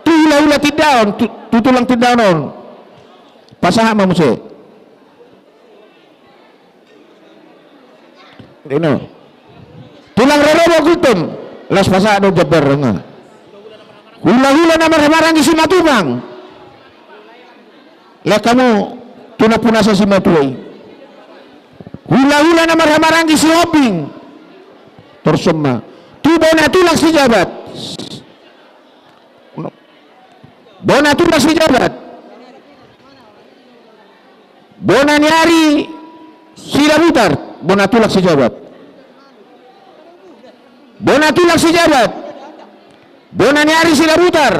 Tu hula-hula Tedaun, tu, tu tulang Tedaun on. Pasaha ma muse. Ino. Tulang rorobot kultem. Las pasaha do Jabar nga. Hula-hula na marhamaranggi Simatupang. La kamu tuna punasa Simatupang. Hula-hula na marhamaranggi Sihobing. Torsem ma. Tu bona tulang Sijabat. Bona tulang Sijabat. Bona niari Sidabutar. Bona tulang Sijabat. Bona tulang Sijabat. Bona niari Sidabutar.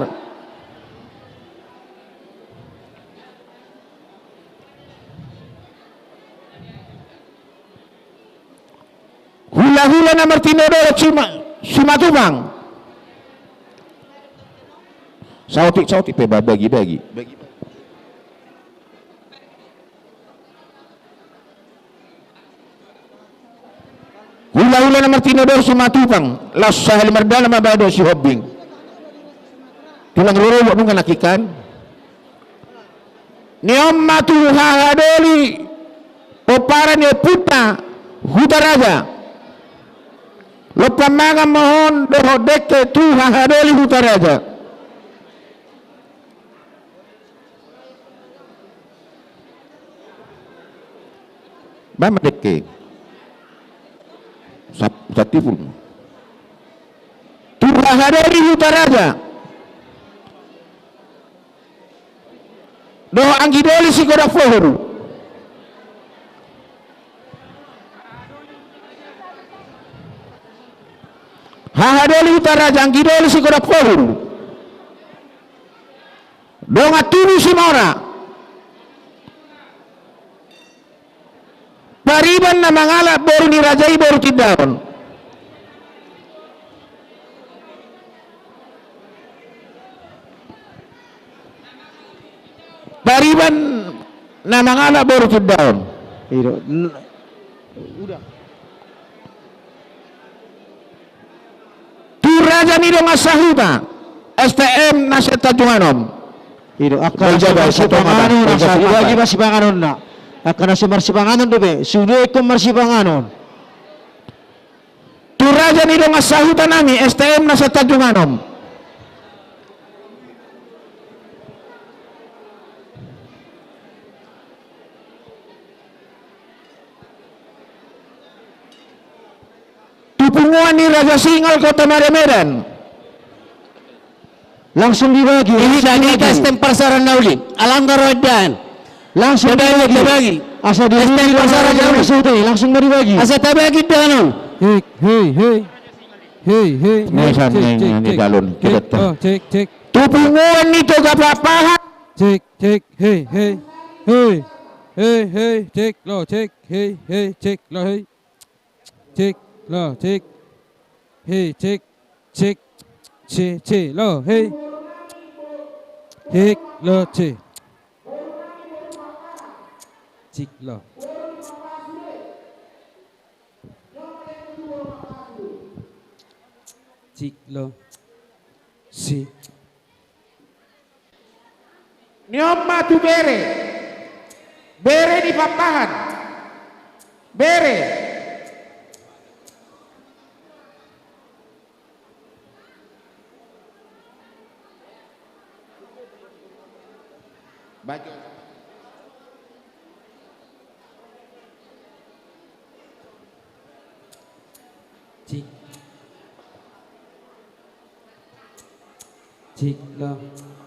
Hula-hula na martino dohot Sima-, Simatupang. Saotik-saotik pe ba-, bagi-bagi. Hula-hula na martino dohot Simatupang, las sahali merdana ma bado Sihobing. Tulang rorobot nungkan akikan. Niom ma tu Hahadoli, poparan ni Puta, Huta Raja. Lopa manga mohon dohot Deke tu Hahadoli, Huta Raja. Bama Deke. Sap-, Satipul. Tu Hahadoli, Huta Raja. Dohot Anggidoli, Sikodap Pohor. Hahadoli, Huta Raja, Anggidoli, Sikodap Pohor. Dongan tubuh Simora. Pariban na mangalap boru ni raja i boru Tedaun. na mangalap boru Cidaon. Ido. N-, udah. Tu Raja Nidong Asahuta, S T M Nasihat Tanjung Anom. Ido, akka nasi marsipanganon, nasa dibagi marsipanganon na. Akka nasi marsipanganon dope, sude ko marsipanganon. Tu Raja Nidong Asahuta nami, S T M Nasihat Tanjung Anom. Tu punguan ni Raja Singal Kota Mare Medan. Langsung dibagi, langsung dibagi. S T M Parsaran Nauli, Alanggar Wedan. Langsung dibagi, dibagi. Asa dibagi. S T M Parsaran Nauli. Langsung dibagi. Asa tabagi dano. Hei, hei, hei. Hei, hei, hei. Nesan cek, neng, cek, neng, cek. Galon, cek, kita. Oh, cek, cek. Tu punguan ni Toga Papahan. Cek, cek, hei, hei. Hei. Hei, hei, cek, lo, cek. Hei, hei, cek, lo, hei. Cek, lo, cek. Hei, cek, cek, ce, ce, lo, hei. Cek, lo, ce. Cek, lo. Cek, lo, ce. Niom ma tu bere. Bere ni Papahan. Bere. Baju. Cik. Cik, lo.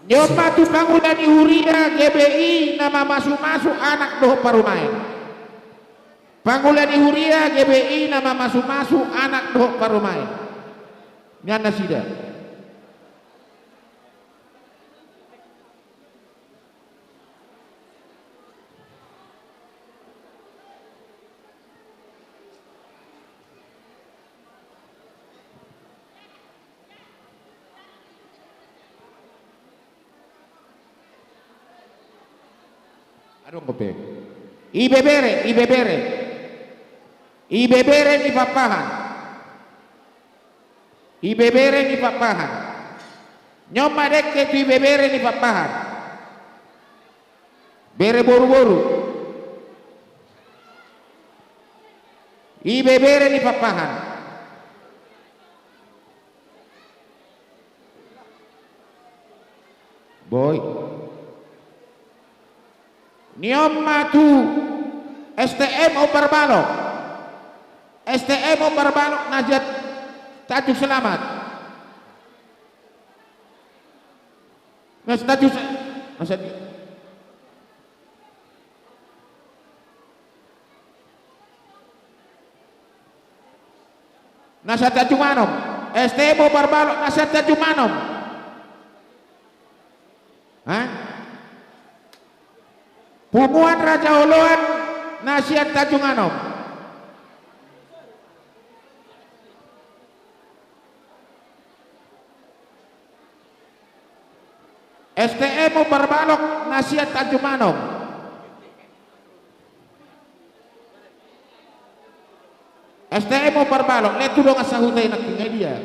Niom ma tu pangula ni huria G B I nama masu-masu anak dohot parumaen. Pangula ni huria G B I nama masu-masu anak dohot parumaen. Nian nasida. Adong pe. Ibebere, ibebere. Ibebere ni Papahan. Ibebere ni Papahan. Nyoma dekke tu ibebere ni Papahan. Bere boru-boru. Ibebere ni Papahan. Boy. Niom ma tu S T M Ombar Balok. S T M Ombar Balok najat Tanjung Selamat. Nas Tanjung Se-, Nasihat, Nasihat Tanjung Manom. S T M Ombar Balok Nasihat Tanjung Manom. Hah? Punguan Raja Oloan Nasihat Tanjung Anom. S T M Ombar Balok Nasihat Tanjung Anom. S T M Ombar Balok, letu dong asa huta enak tinggal dia.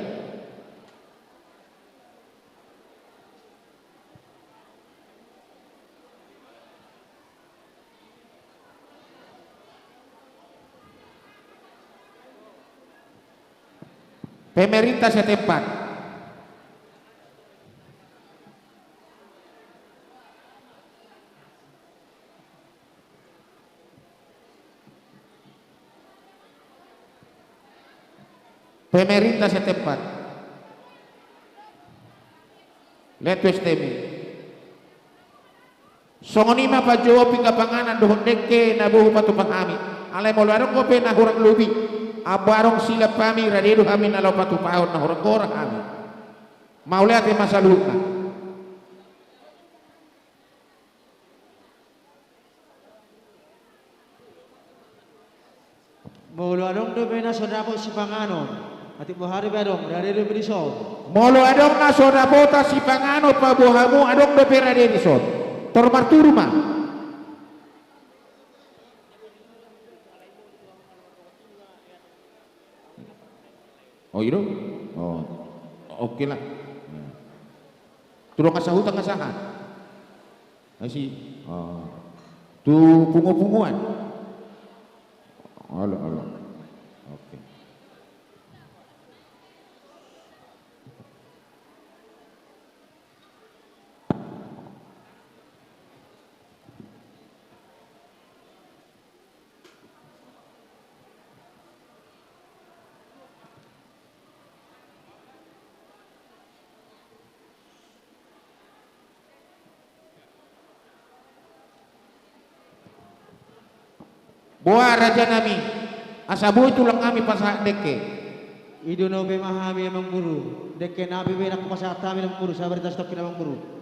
Pemerintah setempat. Pemerintah setempat. Letu S T M. Songon i ma pajopi ka panganan dohot dekke na bohu patupa hami. Alai molo adong ko pe na hurang lubi, abo arong silap hami, rade do hami na lau patupahon na hurang gora hami. Maule ate masa luhutna. Molo adong dope na so dapot sipanganon, ate bohari pe adong, rade dope dison. Molo adong na so dapota sipanganon pabohamu, adong dope rade dison. Tor marturu ma. Oh, ido? Oh. Oke lah. Ya. Tu dongan sahuta nge sahat? Asi. Oh. Tu pungu-punguan? Alo, alo. Oke. Boa raja nami, asa boi tulang nami pasahat ndekke. Ido no be ma hami Amang Guru, ndekke nami be nangko pasahat hami Amang Guru, sabar i atas tokin Amang Guru.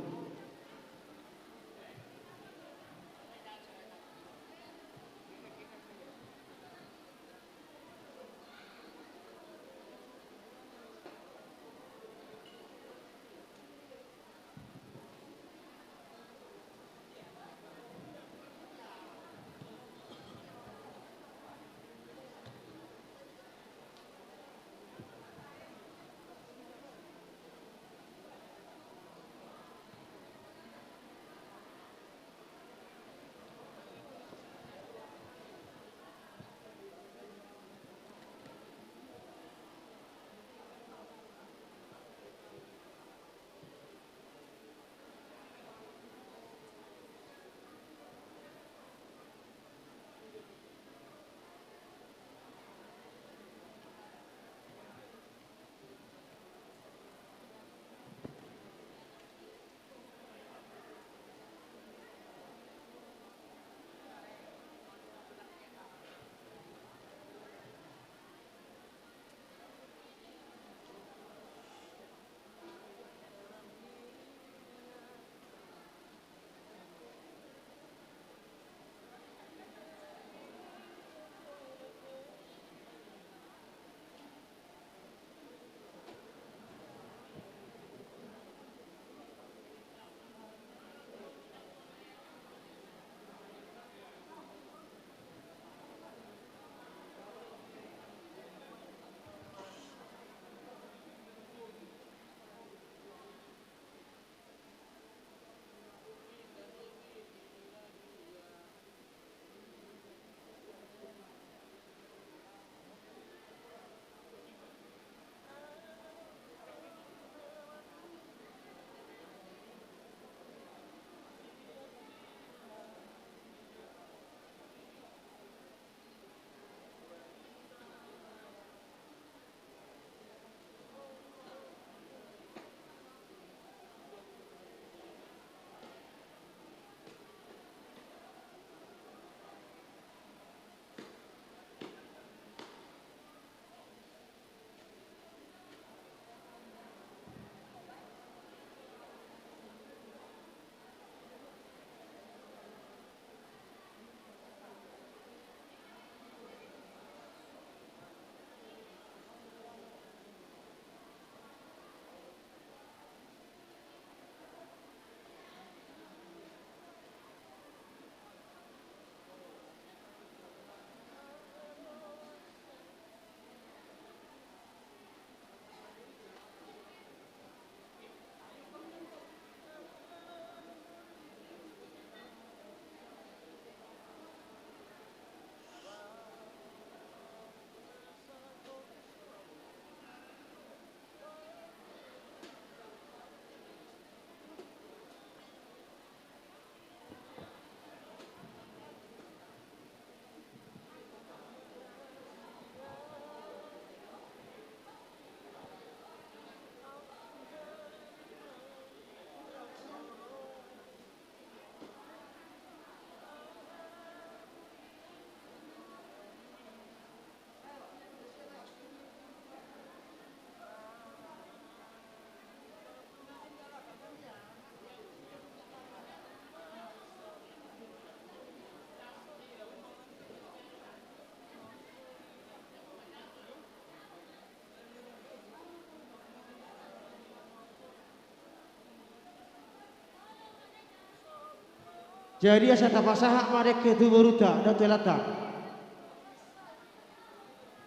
Jadi asa tapasahat ma deke tu beruta, datu elata.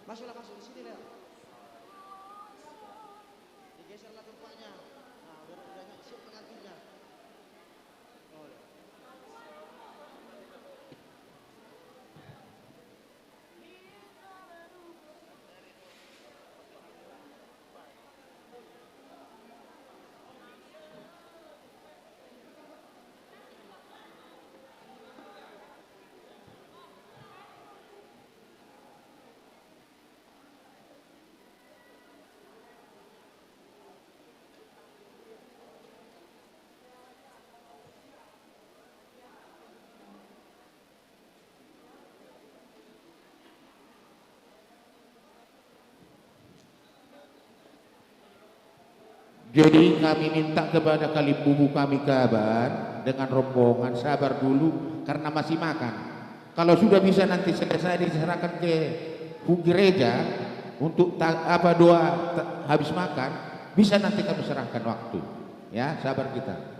Masuklah, masuk di sini, Lea. Jadi kami minta kepada kalimbubu kami Kaban dengan rombongan sabar dulu karena masih makan. Kalau sudah bisa nanti selesai diserahkan ke gereja untuk ta-, apa, doa ta-, habis makan, bisa nanti kami serahkan waktu. Ya, sabar kita.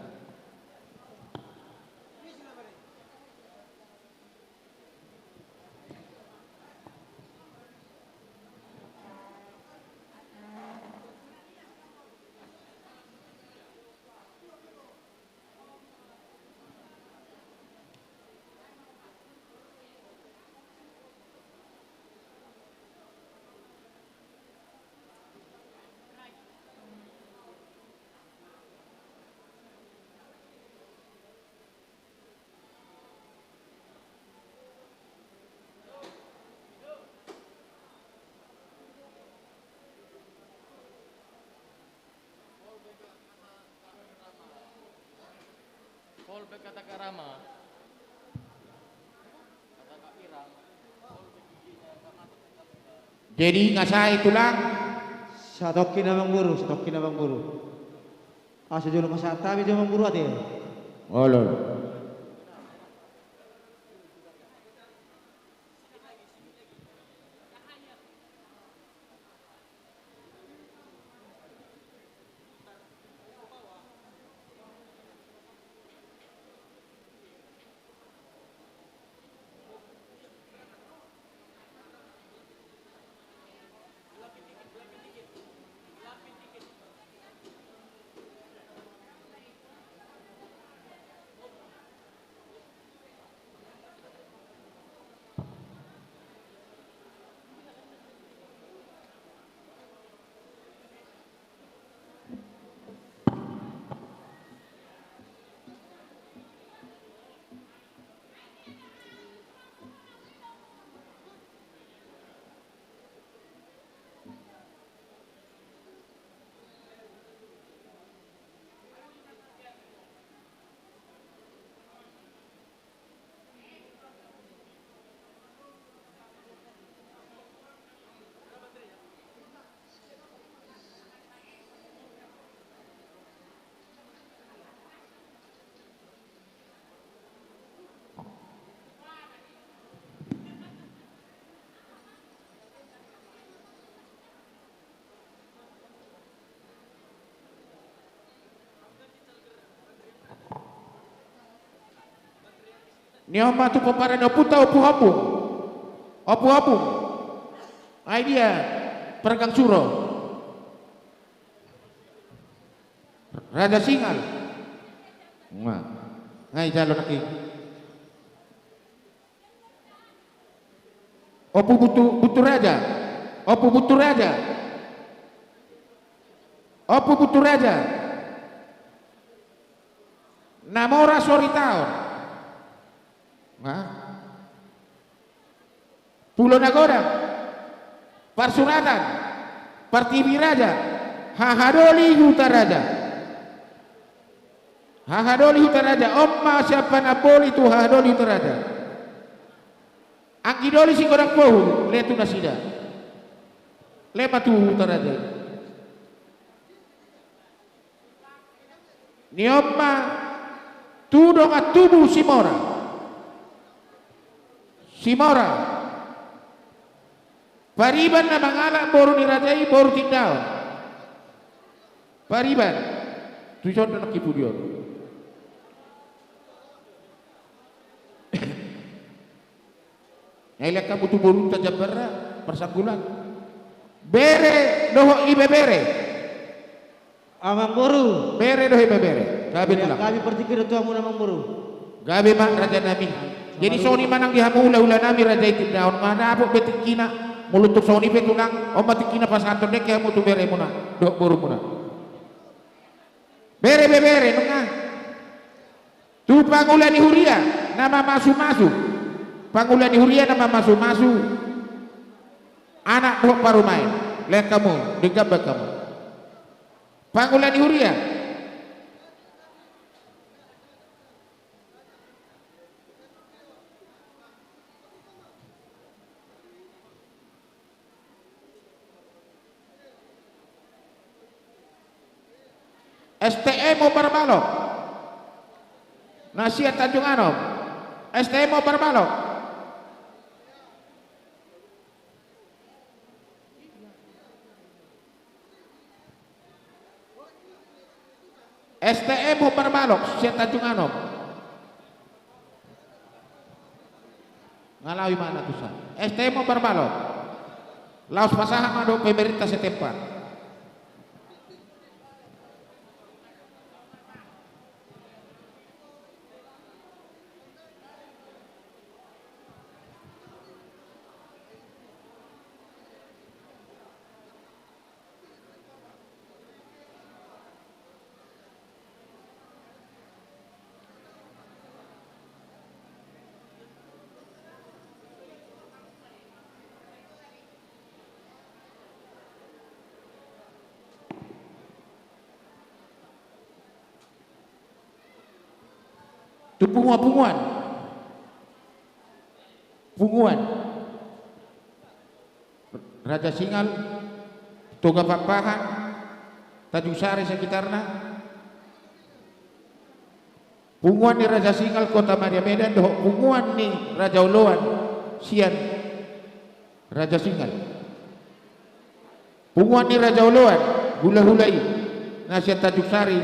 Polbek kata Karama. Kata Kak Irang. Jadi ngasai tulang? Satokin Amang Guru, satokin Amang Guru. Asa jolo ngasai tapi Amang Guru ate. Olo. Ni omma tu peparan oputa opu habung. Opu habung. Ai dia pergang suro. Raja Singal. Nga. Ngai jalo naki. Opu Butu, Butu Raja. Opu Butu Raja. Opu Butu Raja. Namora sori taon. Nah. Pulo Nagodang. Parsuratan. Partibi Raja. Hahadoli Huta Raja. Hahadoli Huta Raja. Omma siapa naboli tu Hahadoli Huta Raja. Anggi doli si godang pohul, le tu nasida. Le matu Huta Raja. Ni omma tu dongan tubuh Simora. Simora. Pariban nama ngalak boru ni raja i boru Tindaon. Pariban. Tuison donok ipudion. Nai lek kamu tu borunta Jambarna, persanggulan. Bere dohot ibebere. Amang Boru. Bere dohot ibebere. Gabe tulang. Kami pertikir tuamu Amang Boru. Gabe mak raja nami. Jadi soni manang di hamu ula-ula nami raja i Tindaon. Mana apuk be tikkina. Mulutuk soni pe tulang. Omma tikkina pasaton deke hamu tu bere muna. Dohot boru muna. Bere bebere nunga. Tu pangula ni huria nama masu-masu. Pangula ni huria nama masu-masu. Anak dohot parumaen. Lek kamu, digabak kamu. Pangula ni huria. S T M Obar Balok. Nasihat Tanjung Anom. S T M Obar Balok. S T M Obar Balok, Sian Tanjung Anom. Ngalawi mana tusa. S T M Obar Balok. Lawes pasahat ma dohot pemerintah setempat. Tu punguan-punguan. Punguan. Raja Singal, Toga Pakpahan, Tanjung Sari sekitarna. Punguan ni Raja Singal Kota Maria Medan dohot punguan ni Raja Oloan, Sian Raja Singal. Punguan ni Raja Oloan, hula-hula i, nasihat Tanjung Sari,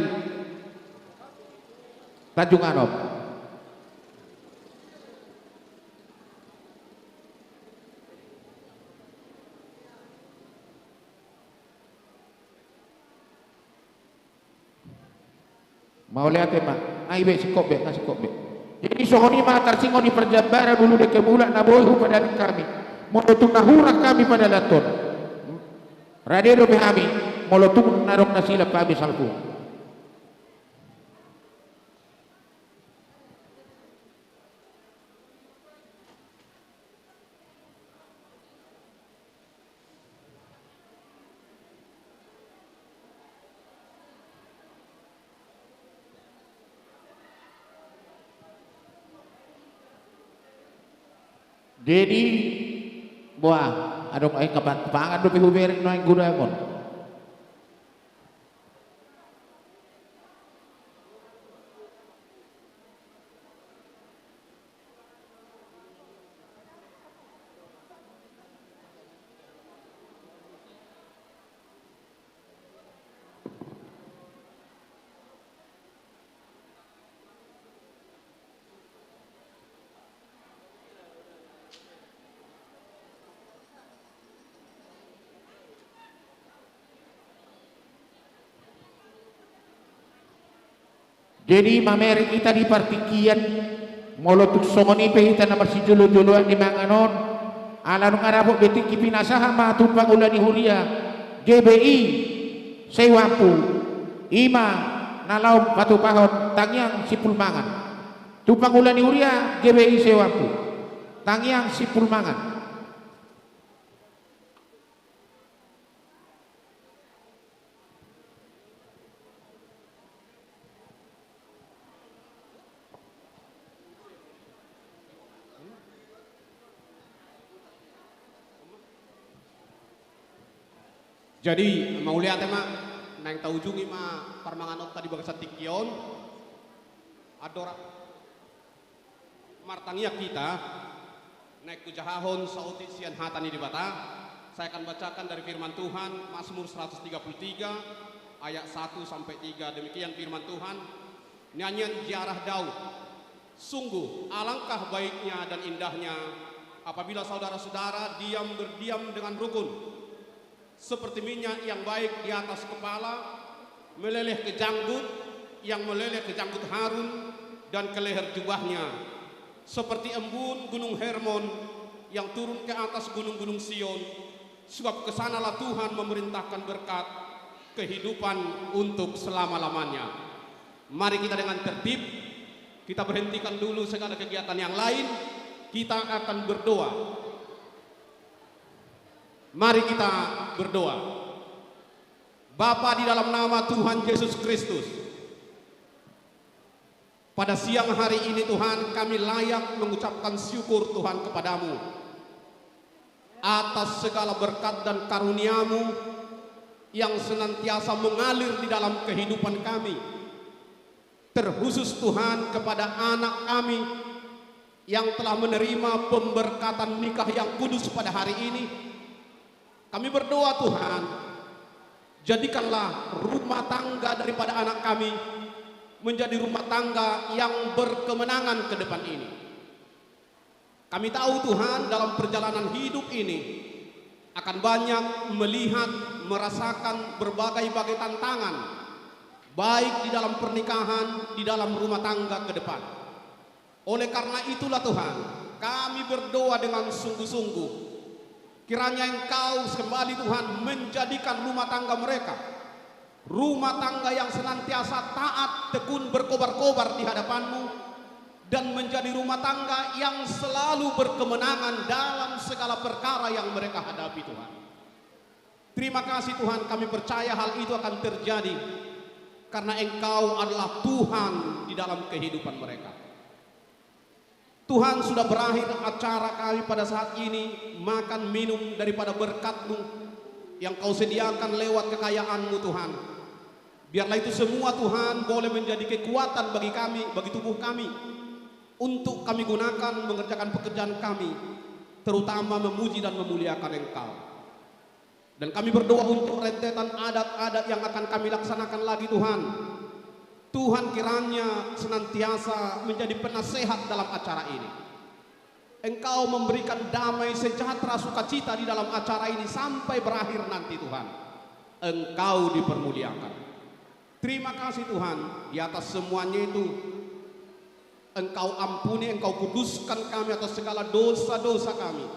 Tanjung Anom. Mauliate ma, ai be sikop be, nga sikop be. Jadi songon i ma tarsingon i perjambaran ulu deke mulak na boihu pada kami. Molo tung nahura kami pada laton. Rade dope kami, molo tung nadok nasila kami salpu. Jadi, buah, adong ai kepan-, kepangan dope hubereng noe gudangon. Jadi mamere kita di partingkian, molo tuk songon i pe hita na marsijolo-joloan di mangan on, alandu ngarapok betingki pinasaha ma tumpang ula ni huria, G B I, sewampu, ima na lau patupahon tangiang sipul mangan. Tumpang ula ni huria, G B I sewampu, tangiang sipul mangan. Jadi, mauliate ma, naeng taujungi ma parmanganonta di bagasan tingki on. Adora. Martangiang kita, naik kujahahon sauti sian hata ni Dibata. Saya akan bacakan dari firman Tuhan, Mazmur seratus tiga puluh tiga, ayat satu sampai tiga. Demikian firman Tuhan, nyanyian ziarah Daud. Sungguh, alangkah baiknya dan indahnya apabila saudara-saudara diam berdiam dengan rukun. Seperti minyak yang baik di atas kepala, meleleh ke janggut, yang meleleh ke janggut Harun, dan ke leher jubahnya. Seperti embun Gunung Hermon yang turun ke atas gunung-gunung Sion, sebab ke sanalah Tuhan memerintahkan berkat kehidupan untuk selama-lamanya. Mari kita dengan tertib, kita berhentikan dulu segala kegiatan yang lain, kita akan berdoa. Mari kita berdoa. Bapa, di dalam nama Tuhan Yesus Kristus, pada siang hari ini, Tuhan, kami layak mengucapkan syukur, Tuhan, kepada-Mu atas segala berkat dan karunia-Mu yang senantiasa mengalir di dalam kehidupan kami. Terkhusus Tuhan, kepada anak kami yang telah menerima pemberkatan nikah yang kudus pada hari ini. Kami berdoa, Tuhan, jadikanlah rumah tangga daripada anak kami menjadi rumah tangga yang berkemenangan ke depan ini. Kami tahu, Tuhan, dalam perjalanan hidup ini akan banyak melihat, merasakan berbagai-bagai tantangan, baik di dalam pernikahan, di dalam rumah tangga ke depan. Oleh karena itulah, Tuhan, kami berdoa dengan sungguh-sungguh. Kiranya Engkau kembali, Tuhan, menjadikan rumah tangga mereka rumah tangga yang senantiasa taat, tekun, berkobar-kobar di hadapan-Mu, dan menjadi rumah tangga yang selalu berkemenangan dalam segala perkara yang mereka hadapi, Tuhan. Terima kasih, Tuhan, kami percaya hal itu akan terjadi karena Engkau adalah Tuhan di dalam kehidupan mereka. Tuhan, sudah berakhir acara kami pada saat ini, makan minum daripada berkat-Mu yang Kau sediakan lewat kekayaan-Mu, Tuhan. Biarlah itu semua, Tuhan, boleh menjadi kekuatan bagi kami, bagi tubuh kami, untuk kami gunakan mengerjakan pekerjaan kami, terutama memuji dan memuliakan Engkau. Dan kami berdoa untuk rentetan adat-adat yang akan kami laksanakan lagi, Tuhan. Tuhan kiranya senantiasa menjadi penasehat dalam acara ini. Engkau memberikan damai sejahtera sukacita di dalam acara ini sampai berakhir nanti, Tuhan. Engkau dipermuliakan. Terima kasih, Tuhan, di atas semuanya itu. Engkau ampuni, Engkau kuduskan kami atas segala dosa-dosa kami,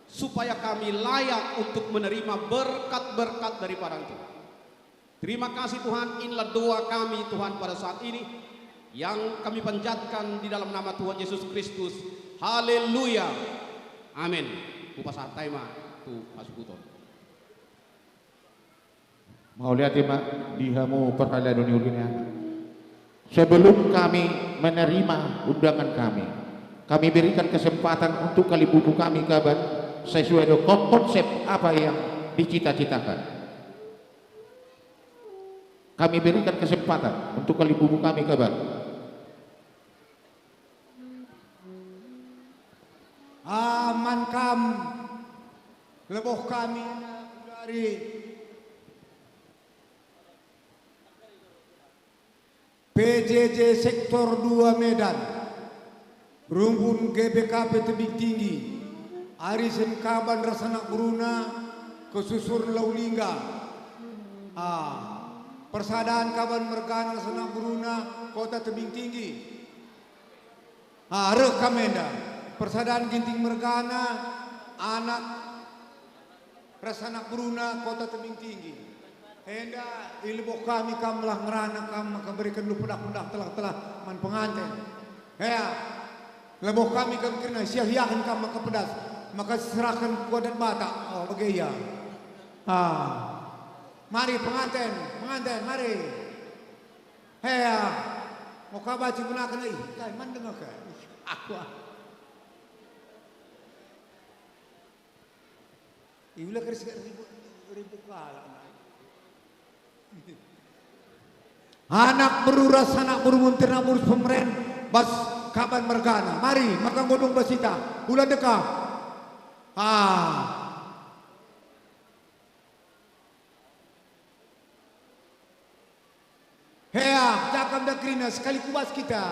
supaya kami layak untuk menerima berkat-berkat daripada Engkau. Terima kasih, Tuhan, inilah doa kami, Tuhan, pada saat ini yang kami panjatkan di dalam nama Tuhan Yesus Kristus. Haleluya. Amin. Kupas atai ma tu pasukuton. Mauliate ma di hamu perhalado ni ulina. Sebelum kami menerima undangan kami, kami berikan kesempatan untuk kalimbubu kami kaban sesuai dengan konsep apa yang dicita-citakan. Kami berikan kesempatan untuk kalimbubu kami kaban. Ah, man kam leboh kami dari P J J Sektor dua Medan, Runggun G B K P Tebing Tinggi, Arisen Kaban ras anak beruna, Kesusuren Lau Lingga. Ah, Persadaan Kaban mergana ras anak beruna, Kota Tebing Tinggi. Ah, reh kam enda, Persadaan Ginting mergana, anak ras anak beruna, Kota Tebing Tinggi. Enda ileboh kami kam lah ngerana kam maka beriken lu pedah-pedah telah-telah man penganten. Ea, leboh kami kam kerina sia-siaken kam maka pedas, maka serahken ku adat Batak. Oh, bage ia. Ah. Mari penganten, penganten, mari. Hea, mau kabaci gunakan, ih, kai man dengar ke? Aku ah. Iula keris ribu, ribu kalak. Anak beru ras anak beru menteri, anak beru pemeren, bas Kaban mergana. Mari, maka nggo dung bas ita. Ula deka. Ah. Hea, ja kam da kerina sekali ku bas kita.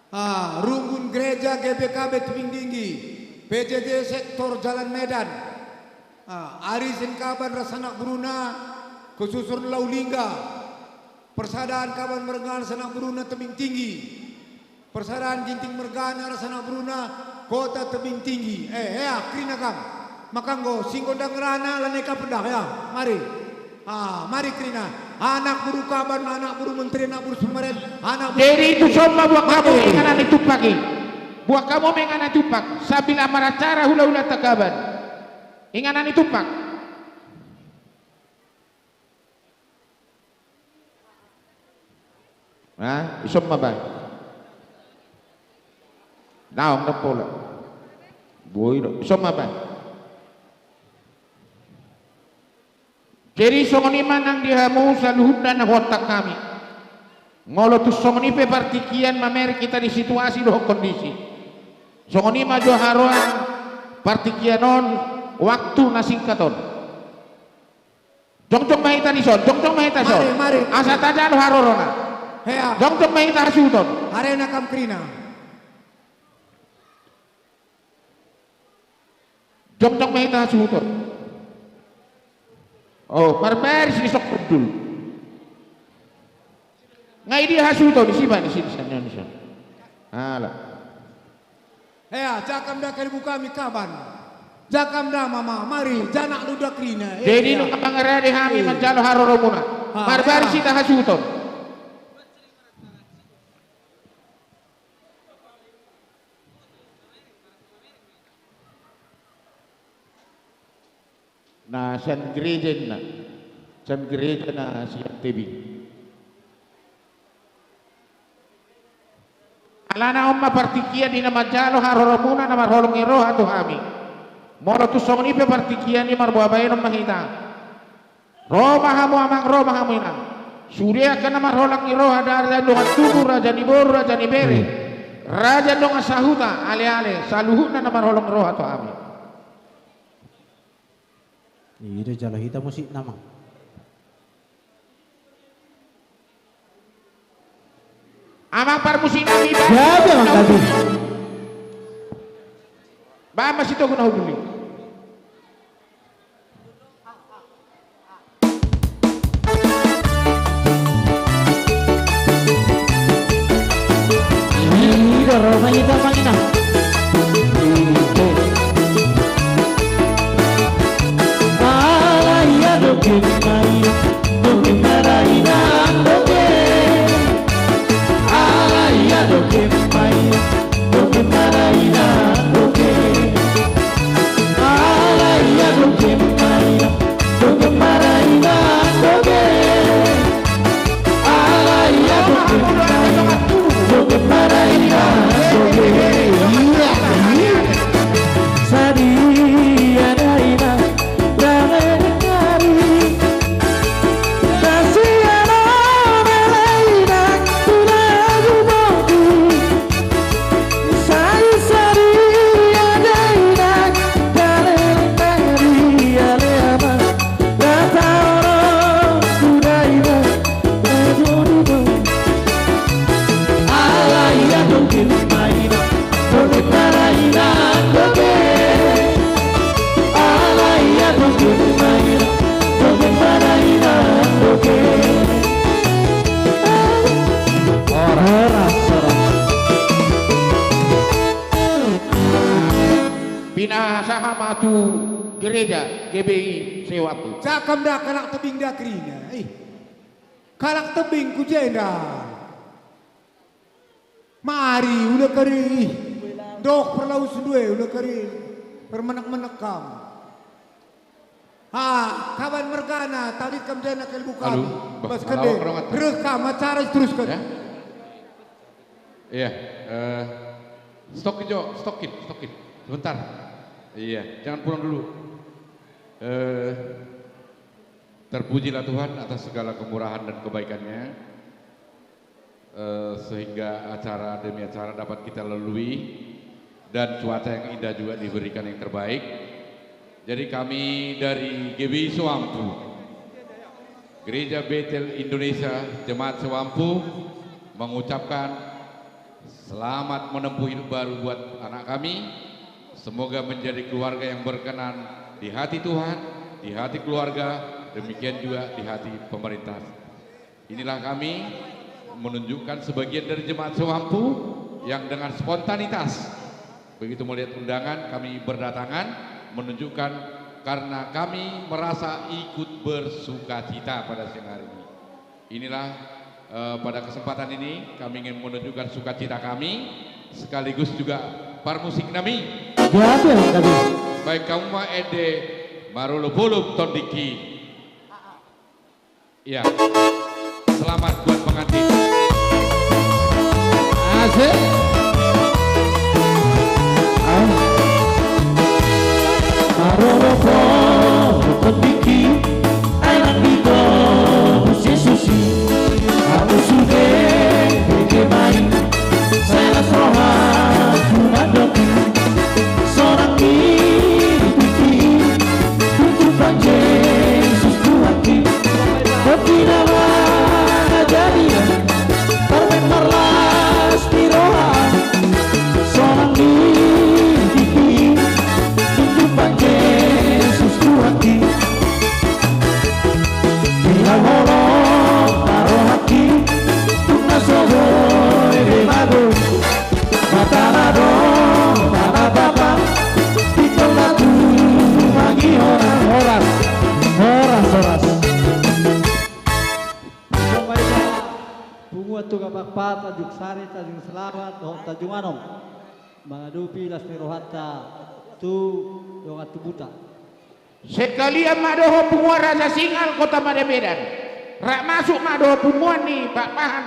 Ah, Runggun Gereja G B K B Tebing Tinggi, P J J Sektor Jalan Medan. Ah, Arisen Kaban ras anak beruna, Kesusuren Lau Lingga. Persadaan Kaban mergana ras anak beruna Tebing Tinggi. Persadaan Ginting mergana ras anak beruna Kota Tebing Tinggi. Eh, ea, kerina kam. Maka enggo, si enggo ndangerana lanai ka pedah, ea. Mari. Ah, mari kerina. Anak beru Kaban, anak beru menteri, anak beru pemeren, anak beru. Jadi itu somba buat kamu. Mari. Mengana ni tupak i. Buat kamu mengana tupak. Sambil amal acara hula-hula ta Kaban. Ingana ni tupak. Ha, isomma bai. Naung da pola. Boi do. Isomma bai. J Jadi songon i ma nang di hamu saluhutna nahuanta kami. Molo tus songon i pe partingkian mameri kita di situasi dohot kondisi. Songon i ma jo haroan partingkian on, waktu na singkat on. Jongjong ma hita dison, jongjong ma hita son. Mari, mari. Asa tajalo harorona. Hea. Jongjong ma hita hasuhuton. Arena kam kerina. Jongjong ma hita hasuhuton. Oh, marbari si sok kudul. Ngai dia hasuhuton, si bani si di sana, di sana. Alah. Hea, cakam da kalibu kami kaban. Cakam da mama, mari, janak luda kerina. Eh, jadi ya. Nunga pangerade hami manjalo haroromuna. Ah, marbari ya. Sita hasuhuton. Nah, sian gereja na, sian gereja na sian tebing. Alana umma partingkian ina manjalo haroromuna na marholong i roha tu hami. Molo tus songon i pe partingkian i marboa baenon ma hita. Roh ma hamu amang, roh ma hamu inang. Sudiaken na marholong i roha, raja ndonga tubu, raja ni boru, raja ni bere, raja ndonga sahuta, ale-ale, saluhutna na marholong i roha tu hami. Ida jala hita musikna, Mang. Amang parmusik nami, Bang. Ya, Bang, tadi. Bang, masih tunggu nahu dulu. Ida roma ita mangina. Ala ia doke mai, doke maraina doke. Ala ia doke mai, doke maraina doke. Ala ia doke mai, doke maraina doke. Ala ia doke mai, doke maraina doke. Iya, iya. Sadia daina, dame dekari. Kasiano melaina, tuna jumoku. Sari-sari adaina, dalem tari aleama, dataro kudaina, rajunima. Ala ia tungkin maina, tungkin maraina, tungkin. Ala ia tungkin maina, tungkin maraina, tungkin. Ora, ora, ora. Pinasaha matu gereja G B I Sewampu. Cakam da kalak tebing da kerina. Ih. Kalak tebing ku jenda. Mari, ula kari. Doh perlaus due, ula kari. Permenek-menek kam. Ha, kaban mergana, tadit kam jana kalibu kami. Aduh, bah, bas kende. Reh kam, acara teruskan. Ya? Iya, eh, stokin jo, stokin, stokin. Sebentar. Iya, jangan pulang dulu. Eh, terpujilah Tuhan atas segala kemurahan dan kebaikannya. Eh, sehingga acara demi acara dapat kita lalui dan cuaca yang indah juga diberikan yang terbaik. Jadi kami dari G B I Sewampu, Gereja Betel Indonesia Jemaat Sewampu, mengucapkan selamat menempuh hidup baru buat anak kami. Semoga menjadi keluarga yang berkenan di hati Tuhan, di hati keluarga, demikian juga di hati pemerintah. Inilah kami menunjukkan sebagian dari jemaat Sewampu yang dengan spontanitas, begitu melihat undangan, kami berdatangan menunjukkan karena kami merasa ikut bersukacita pada siang hari ini. Inilah, eh, pada kesempatan ini kami ingin menunjukkan sukacita kami sekaligus juga parmusik nami. Ya, ya, ya. Baik, kamu ma ende marulup-ulup tondiki. Ya. Selamat buat pengantin. Asik. Ah. Maroro po pendiki, anak Punguan Tungapakpa, Tanjung Sari, Tanjung Selamat, dohot Tanjung Anom. Mangadupi las ni rohanta tu dongan tubuta. Sekalian mak dohot punguan Raja Singal Kota Made Medan. Rap masuk mak dohot punguan ni Pakpahan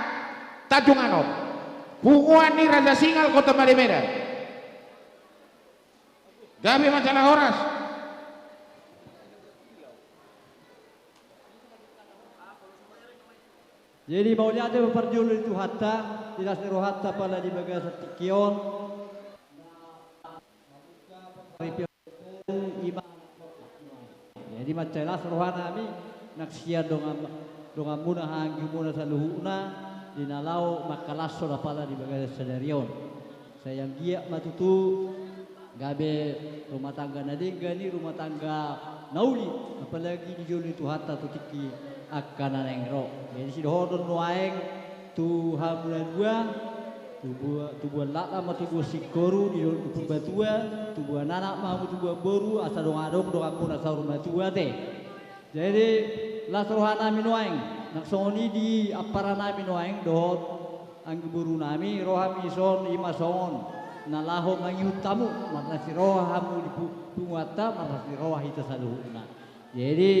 Tanjung Anom. Punguan ni Raja Singal Kota Made Medan. Gabe masalah horas. Jadi mauliate me parjolo i Tuhanta, i las ni rohanta pala di bagasen tingki on. Jadi mansai las rohanami, naksian dongan, donganmuna, anggimuna saluhutna, di na lao maka las sola pala di bagasen sadari on. Sai anggiat ma tutu gabe rumah tangga na denggan i rumah tangga na uli, apalagi dijoloi Tuhanta tu tingki angka na naing ro. Jadi sidohonon nuaeng tu hamu na dua, tubuan, tubuan lak ma tubuan singkoru, dijoloi tubuan batua, tubuan anak ma hamu tubuan boru, asa dong adong donganmuna saur matua te. Jadi, las rohanami nuaeng, naksongon i di aparanami nuaeng dohot anggi berunami, rohami ison i ma songon, na laho mangihut tamu, marlas ni roha hamu di pu-, punguanta, marlas ni roha hita saluhutna. Jadi,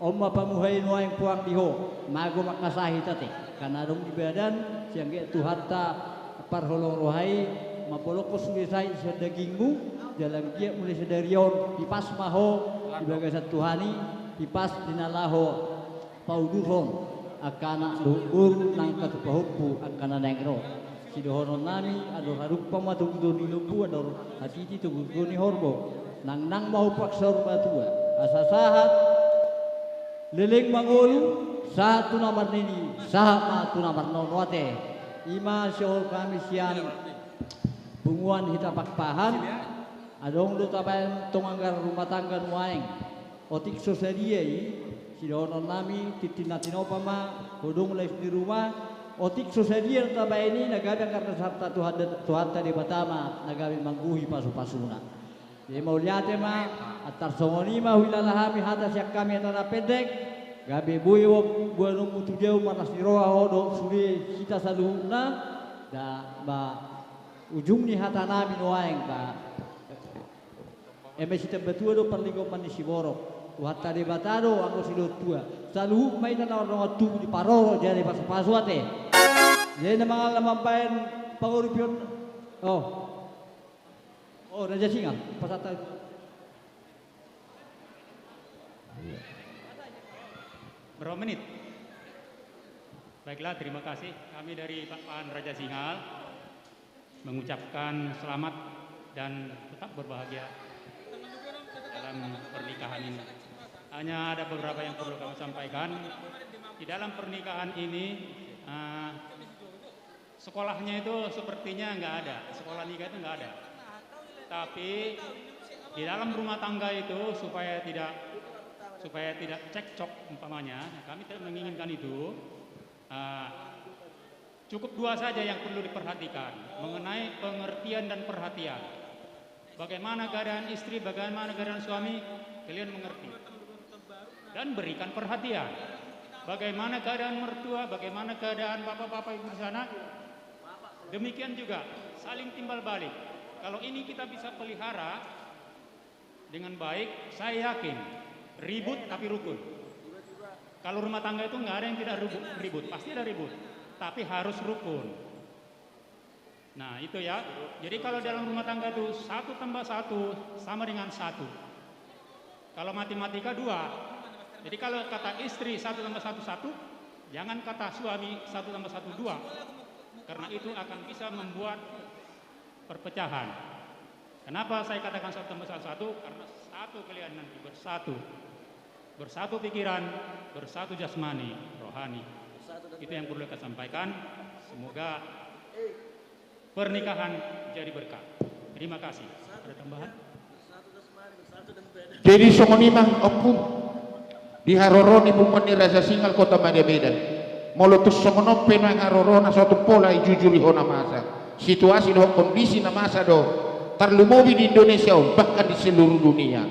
on ma pamuhai nuaeng puang diho, mago maka sahi tate, karna adong di badan, si anggiat Tuhanta, parholong rohai, mapoloko sue sai isen dagingmu, jalan gia mulai sadari on, pipas ma ho, di bagasen Tuhani, pipas di na laho, pauduhon, angka anak dohot boru nangka tu pahuppu angka na naing ro. Sidohonon nami, ador harupa ma tubuh ni lombu, ador hatiti tubuh ni horbo. Nang-nang ma ho paksa urbatua, asa sahat, leleng ma ngolu, sahat tu namar nini, sahat ma tu namar nono ate. Ima si ola kami sian punguan hita Pakpahan, adong do tabaen tong anggar rumah tangga nuaeng. Otik so sadia i, sidohonon nami, tintin na tinopa ma, hodong lais ni rumah, otik so sadia tabaen i, na gabe anggar nasarta Tuhan, Tuhanta Dibata ma, na gabe mangguhi pasu-pasuna. Jadi mauliate ma, antar songon i ma huilalahami hata siak kami atana pendek, gabe bue wak buanonmu tu jau marlas ni roha ho dohot sue kita saluhutna, da ba ujung ni hata nami nuaeng ba. Eme si tembatua do perlinggoman ni siborok. Tuhanta Dibata do anggo si dohot tua. Saluhut ma ita nawar dongan tubuh diparoro jadi pasu-pasu ate. Jadi mangallah mambaen panguripion. Oh. Oh, Raja Singal, pasata. Berapa menit? Baiklah, terima kasih. Kami dari Pakpahan Raja Singal mengucapkan selamat dan tetap berbahagia dalam pernikahan ini. Hanya ada beberapa yang perlu kami sampaikan. Di dalam pernikahan ini, eh, sekolahnya itu sepertinya nggak ada, sekolah nikah itu nggak ada. Tapi di dalam rumah tangga itu supaya tidak, supaya tidak cekcok umpamanya, kami tidak menginginkan itu. Eh, cukup dua saja yang perlu diperhatikan mengenai pengertian dan perhatian. Bagaimana keadaan istri, bagaimana keadaan suami, kalian mengerti dan berikan perhatian. Bagaimana keadaan mertua, bagaimana keadaan bapak-bapak ibu di sana, demikian juga saling timbal balik. Kalau ini kita bisa pelihara dengan baik, saya yakin ribut tapi rukun. Kalau rumah tangga itu nggak ada yang tidak ribut, ribut, pasti ada ribut, tapi harus rukun. Nah, itu ya. Jadi kalau dalam rumah tangga itu satu tambah satu sama dengan satu. Kalau matematika dua. Jadi kalau kata istri satu tambah satu satu, jangan kata suami satu tambah satu dua. Karena itu akan bisa membuat perpecahan. Kenapa saya katakan satu tambah satu? Satu. Karena satu kalian nanti bersatu. Bersatu pikiran, bersatu jasmani, rohani. Itu yang perlu saya sampaikan. Semoga pernikahan jadi berkah. Terima kasih. Ada tambahan? Jadi songon i ma, ompung, diharoroni punguan ni Raja Singal Kota Made Medan. Molo tus songon on pe nuaeng harorona, satu pola ijujuri hona masa. Situasi dohot kondisi na masa do tarlumobi di Indonesia on, bahkan di seluruh dunia.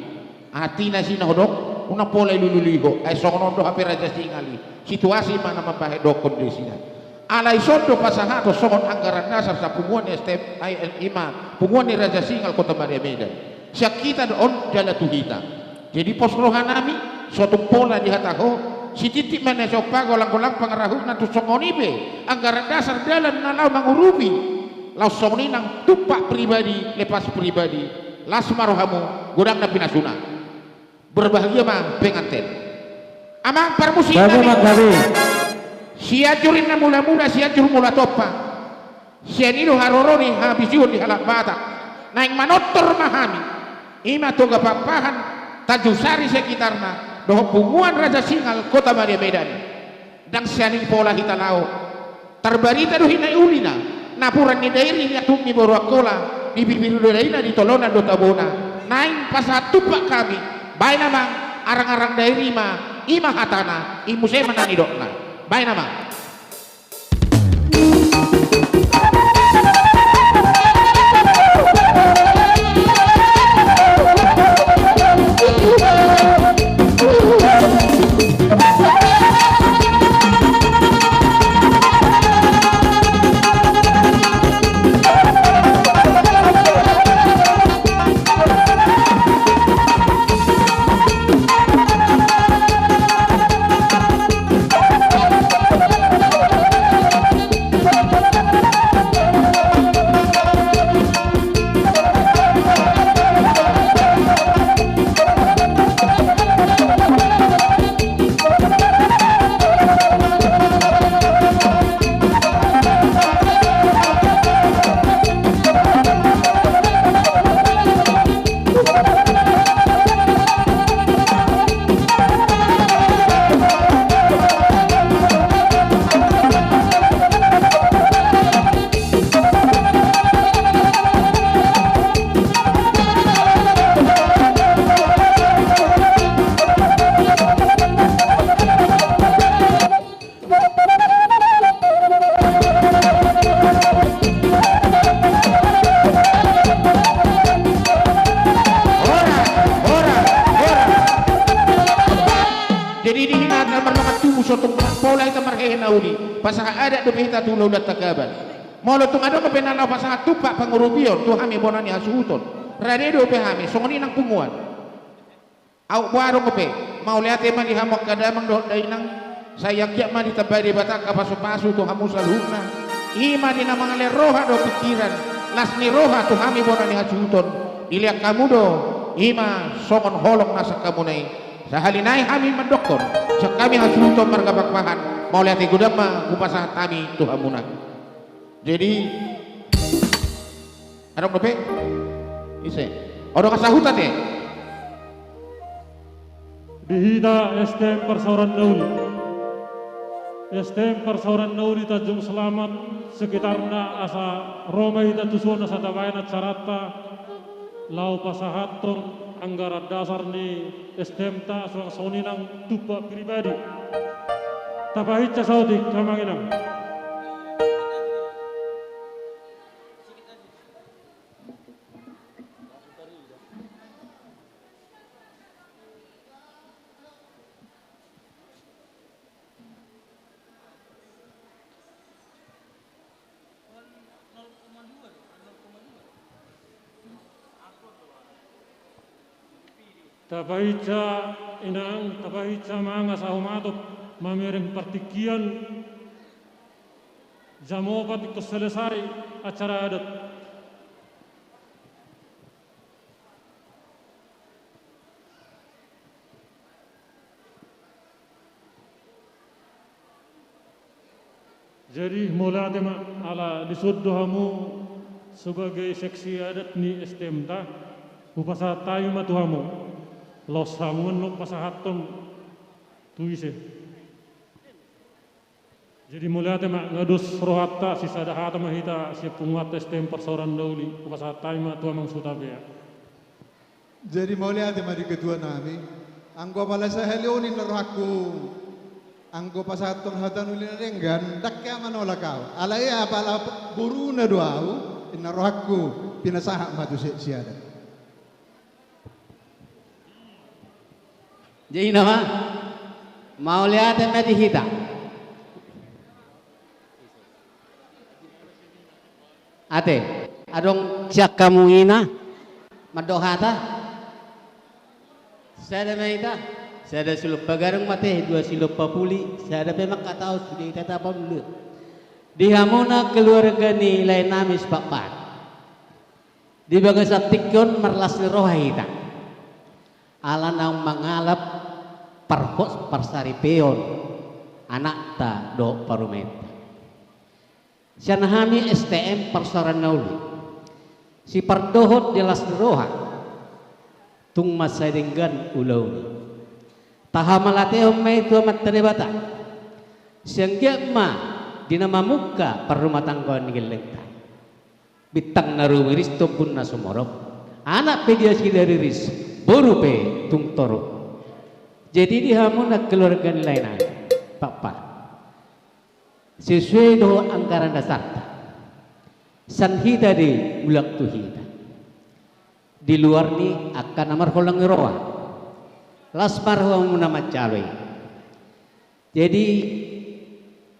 Atina si na hodok, una pola ilululiho, ai songon on do hape Raja Singal i. Situasi ma na mambahen dohot kondisina. Alai sondo pasahato songon anggaran dasar sa punguan ni S T M, ai, ima, punguan ni Raja Singal Kota Madia Medan. Siak kita do on jala tuhita. Jadi pos rohanami, sotung pola dihata ho, sititip mane sopa golang-golang pangerahutna tu songon i pe, anggaran dasar dalan na lau mangurupi. Laus songon i nang tumpak pribadi, lepas pribadi, las ma rohamu, godangna pinasuna. Berbahagia ma penganten. Amang parmusi Bage kami. Manggabe. Siajurinna mula-mula, siajur mula tompa. Sianido haroroni habisiun di halak Batak. Naing manottor ma hami. Ima toga papahan, Tanjung Sari sekitarna, dohot punguan Raja Singal Kota Madia Medan. Ndang sianing pola hita lao. Tarbarita do hina ulina, napuran ni dairi ni atum ni boru Angkola, bibir-bibir do daina di tolona do tabona. Naing pasahat tumpak kami, baena mang arang-arang dairi ma, ima hatana, i muse ma nang idokna. Baena mang. Jadi dihinata marnokat tubuh sotung pola ita marhehe nauli, pasahat adat dope ita tu ula-ula tagaban. Molo tung adong pe nana pasahat tumpak pangurupion tu hami bona ni hasuhuton. Rade dope hami, songon i nang punguan. Auk buarung pe, mauliate ma di hamu angka damang dohot dainang, sai angkiak ma ditaba Dibata angka pasu-pasu tu hamu saluhutna. Ima di na mangale roha dohot pikiran, las ni roha tu hami bona ni hasuhuton. Iliak kamu do, ima songon holong nasa kamu nai. Sahali nai hami mandokkon, siak kami hasuhuton marga Pakpahan, mauliate godang ma hupasahat hami tu hamuna. Jadi, Adong dope? Ise. Odong asa huta te. Di hita S T M Persauran Nauli. S T M Persauran Nauli Tanjung Selamat sekitarna asa roma ita tusuan asa tabaen acarata lao pasahaton anggaran dasar ni S T M ta suang soninang tupa pribadi. Tapahica sauti kamanginang. Tapahica inang, tapahica manga sahu matop mamereng partingkian. Jam opat ikut selesai acara adat. Jadi, mauliate ma ala disuddo hamu sebagai seksi adat ni S T M ta, hupasahat kami ma tu hamu. Los hamu ngeno pasahaton tu ise. Jadi mauliate ma ngedus rohanta, sisada hata ma hita siap punguanta S T M Persauran Nauli, hupasahat kami ma tu amang suta pea. Jadi mauliate ma di ketua nami, anggo pala sehali oni nina rohakku, anggo pasahaton hata nuli na denggan, ndakka manola kau. Ala ia pala boruna do au, nina rohakku, pinasahat ma tu si, si adat. Jadi nama? Mauliate ma di hita. Ate, adong siak kamu ina, madok hata? Sada maita, sada si lompa gareng mate, dua si lompa puli, sada pe maka tau sudah itatapa dulu. Di hamuna keluarga ni lain nami sepapat. Di bagasan tikkon merlas ni roha hita. Alana mangalap perhos persaripeon anakta dohot parumenta. Sian hami S T M Persoran Naulu, si perdohot di las ni roha, tung masa denggan ulauna. Taha melatehon mai tu Amanta Dibata, sianggiat ma dina mamungka perrumah tanggaon ni gellengta. Bintangna rumiris, tombunna sumorop, anak pe dia si la riris, boru pe tung torop. Jadi di hamuna keluarga ni lain nami, papa. Sesuai dohot anggaran dasarta. San hita de ulang tu hita. Di luar ni akkana marholang roha. Las marhamuna manjaloi. Jadi,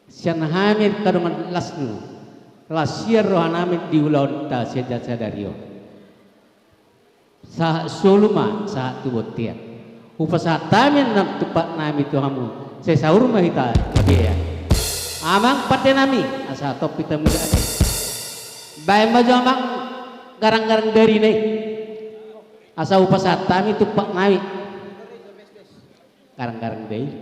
sian hami kadongan lasnu, las siar roha nami di ulaonta sada-sadari on. Sahat solu ma, sahat tu bontean. Upasahat kami nang tupak nami tu hamu, seh sahur ma hita bagea. Amang pate nami, asa topita muda. Bae maju amang garang-garang dari nai. Asa upasahat kami tupak nami. Garang-garang dari.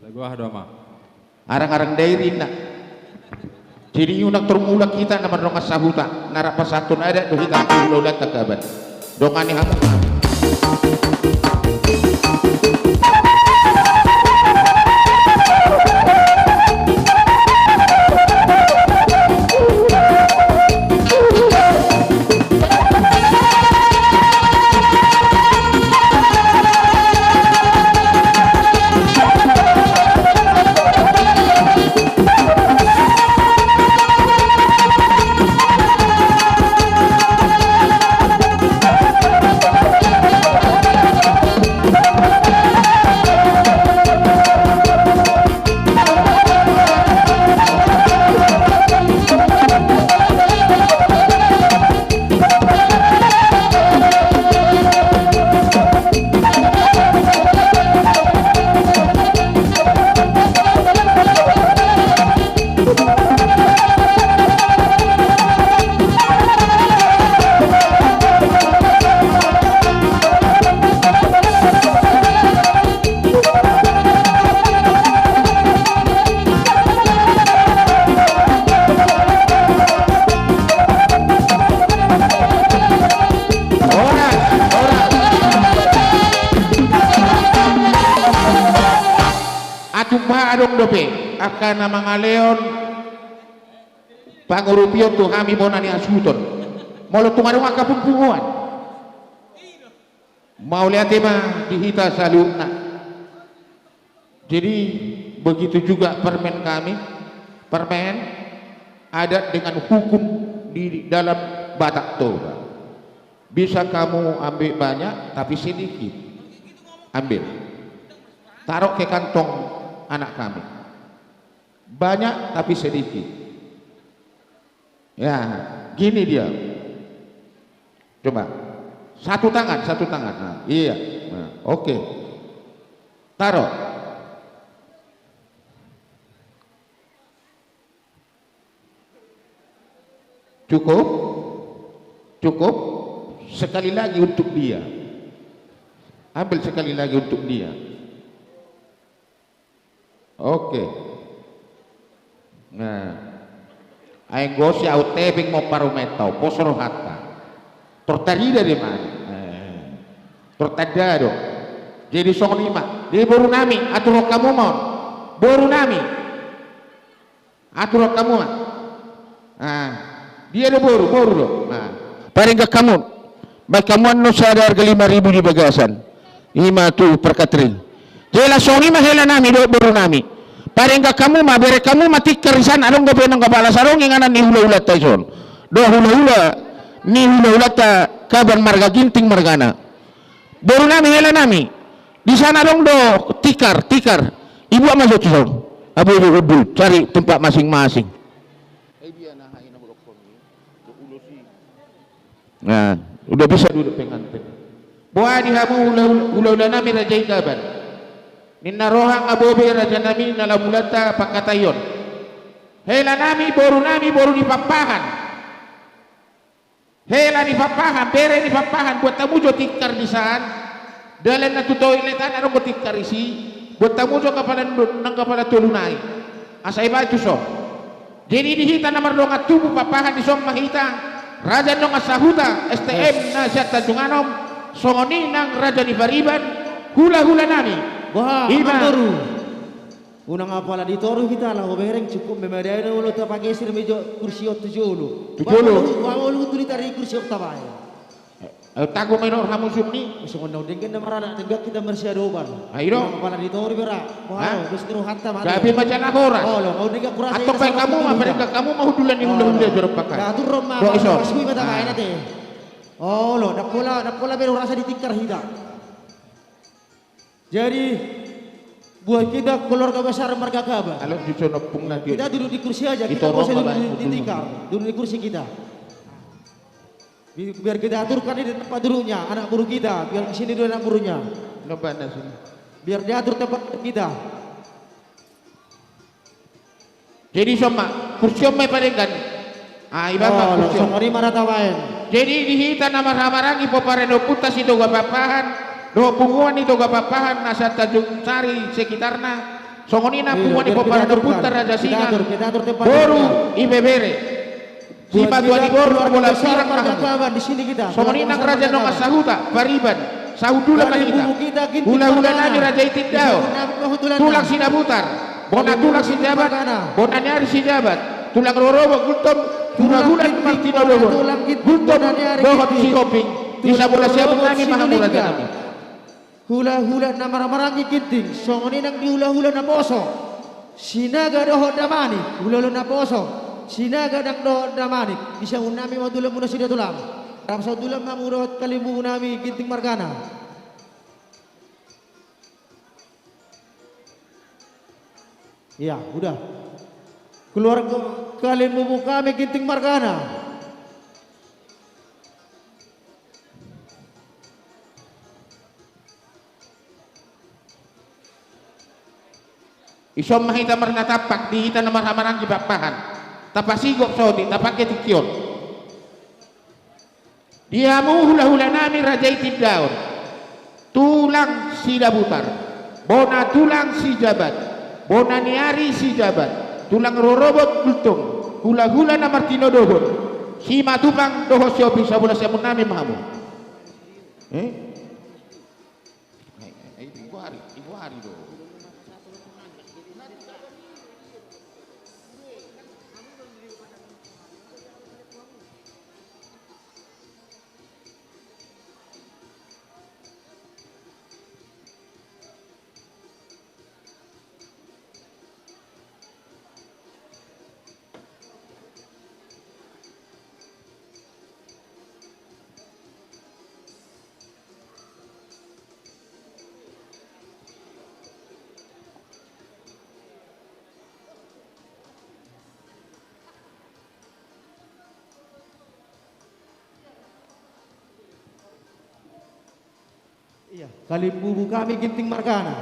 Lagu ah doma. Arang-arang dairi nak. Jadi unak termula kita na merdonga sahuta, narap pasatun adat doh kita lo lata kaban. Dongani hamu. Horas, horas. Atupa adong dope, akkana mangaleon pangurupion tu hami bona ni asuton. Molo tunga-tunga kapung punguan. Mauliate ma di hita saluhutna. Jadi, begitu juga permen kami, permen adat dengan hukum di dalam Batak Toba. Bisa kamu ambil banyak, tapi sedikit. Ambil. Taruh ke kantong anak kami. Banyak, tapi sedikit. Ya, gini dia. Coba. Satu tangan, satu tangan. Nah, iya. Nah, oke. Taruh. Cukup? Cukup? Sekali lagi untuk dia. Ambil sekali lagi untuk dia. Oke. Nah. Ai enggo si au tebing mo paru metau, pos rohanta. Tortarida de man. Eh. Tortada do. Jadi songon ima. Jadi boru nami, atur kamu mon. Boru nami. Atur kamu ma. Ah, dia do boru, boru do. Ah. Paling gak kamu. Baik kamu anu sada harga lima ribu di bagasan. Ima tu perkatering. Jelas songi ma hela nami do boru nami. Paling gak kamu ma, bere kamu ma tikar isan adong gabe nang gabala sarong inganan ni hula-hula taison. Do hula-hula ni hula-hula ta kaban marga Ginting margana. Boru nami hela nami. Di sana dong do tikar, tikar. Ibuat ma jo tu. Abu Ubul, cari tempat masing-masing. Nah, udah bisa duduk pengantin. Boa di hamu ula-, ula-ula nami Raja Indaban. Ninna rohang abobe raja nami nina la mulata pakatayon. Hela nami, boru nami, boru ni Papahan. Hela ni Papahan, bere ni Papahan, buat tamu jo tikar disan. Dalanna tu toilet anak ronggo tikar isi, buat tamu jo kapala ndun nang kapala tolu nai. Asa ibaju so. Jadi di hita na merdonga tubuh Papahan di somma hita, Raja Nonga Sahuta, S T M, Nasihat Tanjung Anom, songon i nang Raja ni Pariban, hula-hula nami. Wah, Ima. Andoru. Unang apala ditoru kita lah ubereng cukup memadaina ulo tapageser mejo kursi otu jolo. Tu jolo. Wah, ulu, wah, ulu, tuli tari kursi otu tabai. Eh, tago main orang hamu sumni. Songon denggan maranak tegak kita mersiadoban. Ayo dong. Unang apala ditoru bera. Hah? Wah, dus teru hatta mati. Gabe majalah ora. Oh, lo, kau denggan kurasa. Atau ini baik sama kamu, apa dulu. Denggan kamu mau duluan di Oh, hula-hula lo. Jorong Pakan? Nah, turun mah, Dok Ison. Pas kui mata Ah. Main ate. Oh, lo, dak pola, dak pola bero rasa ditikar hita. Jadi, buat kita keluarga besar marga Kaba. Alah, di sono pung nanti. Kita duduk di kursi aja, kita Ditorong bosan apa duduk di, di dulu. Tikar, duduk di kursi kita. Bi-, biar kita aturkan di tempat duduknya, anak buruh kita, biar di sini dulu anak buruhnya. Ngebana sini. Biar diatur tempat kita. Jadi somma, kursi omma ipadenggan. Ah, ibaba Oh, kursi om. Songon i mara tawaen. Jadi di hita na marhamarangi poparen opunta si Toga Papahan, dohot punguan i Toga Papahan, Nasihat Tanjung Sari sekitarna, songon i na Iya, punguan i biar poparen kita aturkan. Opunta Raja Kita Singa, atur, kita atur tempat boru kita. Ibebere. Si Buat Batu kita Adi Boru, keluarga Bola besar Pirang marga Mahmud. Kaban di sini kita. Songon i nang Keluarga besar Raja Nonga marga Kaban. Sahuta, Pariban, Sahudulan Kali Mahita. Bubu kita, Ginting Hula-hula Kemana. Nami Raja Itik Daor. Bisa menambah hutulan Tulang nami. Sinabutar. Bona Kali Tulang Bubu Sijabat. Kemana. Bona Niari Sijabat. Tulang Rorobo Gultom. Tulang Hula-hula Ginting Martino Kemana, Dohot. Tulang Ginting Gultom Kemana, Niari Dohot Ginting. Sihoping. Tulang Bisa bola Rorobo siamun nami Mahamu Raja Sinulinga. Nami. Hula-hula na marang-marangi Ginting, songon i nang di hula-hula Naposo. Sinaga dohot Damanik, hula-hula Naposo. Sinaga nang dohot Damanik, bisa nami mau tulang muna sida tulang. Rap sau tulang mamu dohot kalimbubu nami Ginting margana. Iya, udah. Keluarga kalimbubu kami Ginting margana. Isomma hita merna tapak di hita na marhamaranggi pakpahan. Tapasigop soti, tapake tikion. Diamu hula-hula nami Raja Itindaon, tulang Sidabutar, bona tulang Sijabat, bona niari Sijabat, tulang rorobot gultung, hula-hula na martinodohon, simatupang dohot siopi sabola siamun nami mahamu. Eh? Eh, eh, eh, ibu hari, ibu hari do. Iya, kalimbubu kami Ginting margana.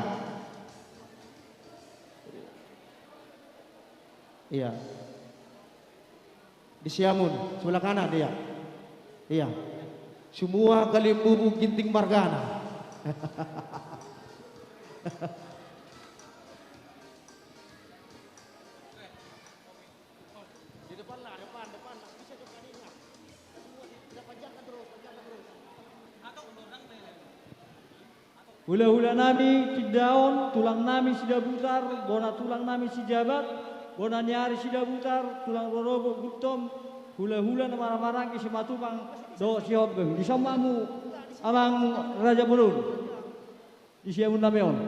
Iya. Di siamun, sebelah kanan, iya. Iya. Semua kalimbubu Ginting margana. Hula-hula nami Tindaon, tulang nami Sidabutar, bona tulang nami Sijabat, bona niari Sidabutar, tulang rorobo gultom, hula-hula na marang-maranggi simatupang dohot sihopeng. Disombamu amang Raja Belun. Di siamun nami on.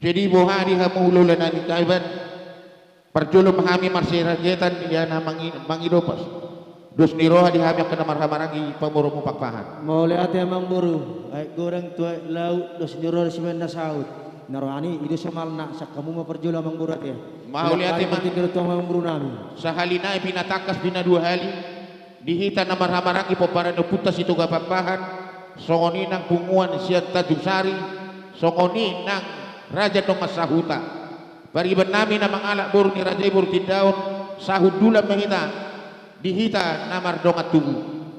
Jadi boha di hamu ula-ula nami Kaban, parjolo me hami marsiragetan iana mangi-, mangidopas. Dos ni roha di hami akkana marhamaranggi pamoromu pakpahan. Mauliate Amangboru, aek godang tu aek lauk, dos ni roha si menda saut. Narohani ido semalna, sakkamu ma parjolo Amangboru ate. Mauliate. Tinggal tu Amangboru nami. Sahali nai pina takas pina dua hali, di hita na marhamaranggi pomparan ni oputta si toga pakpahan, songon i nang punguan sian Tanjung Sari, songon i nang raja nongan sahuta. Pariban nami na mangalap boru ni raja i boru Tindaon, sahut dulan me hita, di hita na mardongan tubu.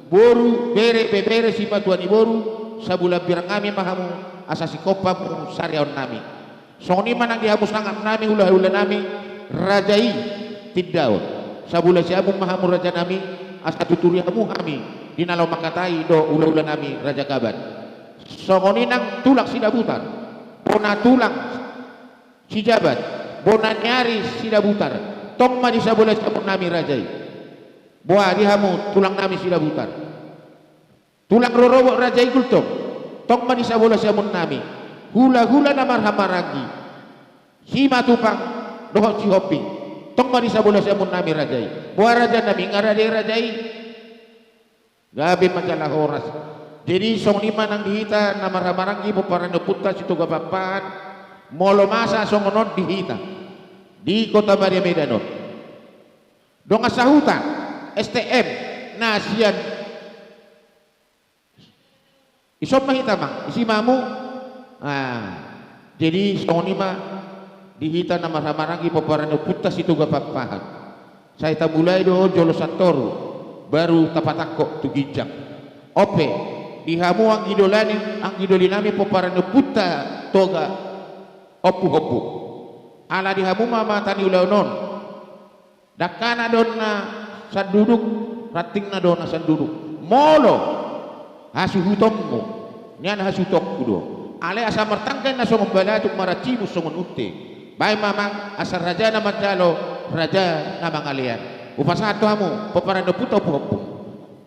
Boru, bere, bebere si matuani boru, sabula birang nami ma hamu, asa sikompamu sariaon nami. Songon i ma nang di hamu sangap nami, ula-ula nami, raja i Tindaon. Sabula siamun ma hamu raja nami, asa tuturi hamu hami, di na lau makatai doh ula-ula nami raja Kaban. Songon i nang tulang Sidabutar, bona tulang Sijabat, bona ni ari Sidabutar, tong ma di sabula siamun nami raja i. Boa di hamu tulang nami Sidabutar. Tulang rorobok raja i gultong, tong ma di sabula siamun nami. Hula-hula na marhamaranggi, Simatupang dohot Sihombing, tong ma di sabula siamun nami raja i. Boa raja nami, ngara de raja i? Gabe majalah horas. Jadi songon i ma nang di hita na marhamaranggi pomparan ni oputta si toga pakpahan, molo masa songon on di hita, di Kota Maria Medan on. Dongan sahuta, S T M, na sian Ison ma hita mang, isi mamu. Ah, jadi songon i ma di hita na marhamaranggi pomparan ni oputta si toga pakpahan. Sai tamulai do jolo Santoro, baru tapatakko tu Ginjang. Ope, di hamu anggidoli nami, anggidoli nami pomparan ni oputta toga ompu-ompu. Ala di hamu ma mata ni ulaon on. Dakana donna sanduduk, rantingna donna sanduduk. Molo hasuhutonmu, niana hasuhutonku do. Ale asa mertangkena songon balatuk, maracimu songon unte. Bae mamang asa rajana manjalo, rajana mangalean. Upasahat tu hamu, pomparan ni oputta ompu-ompu.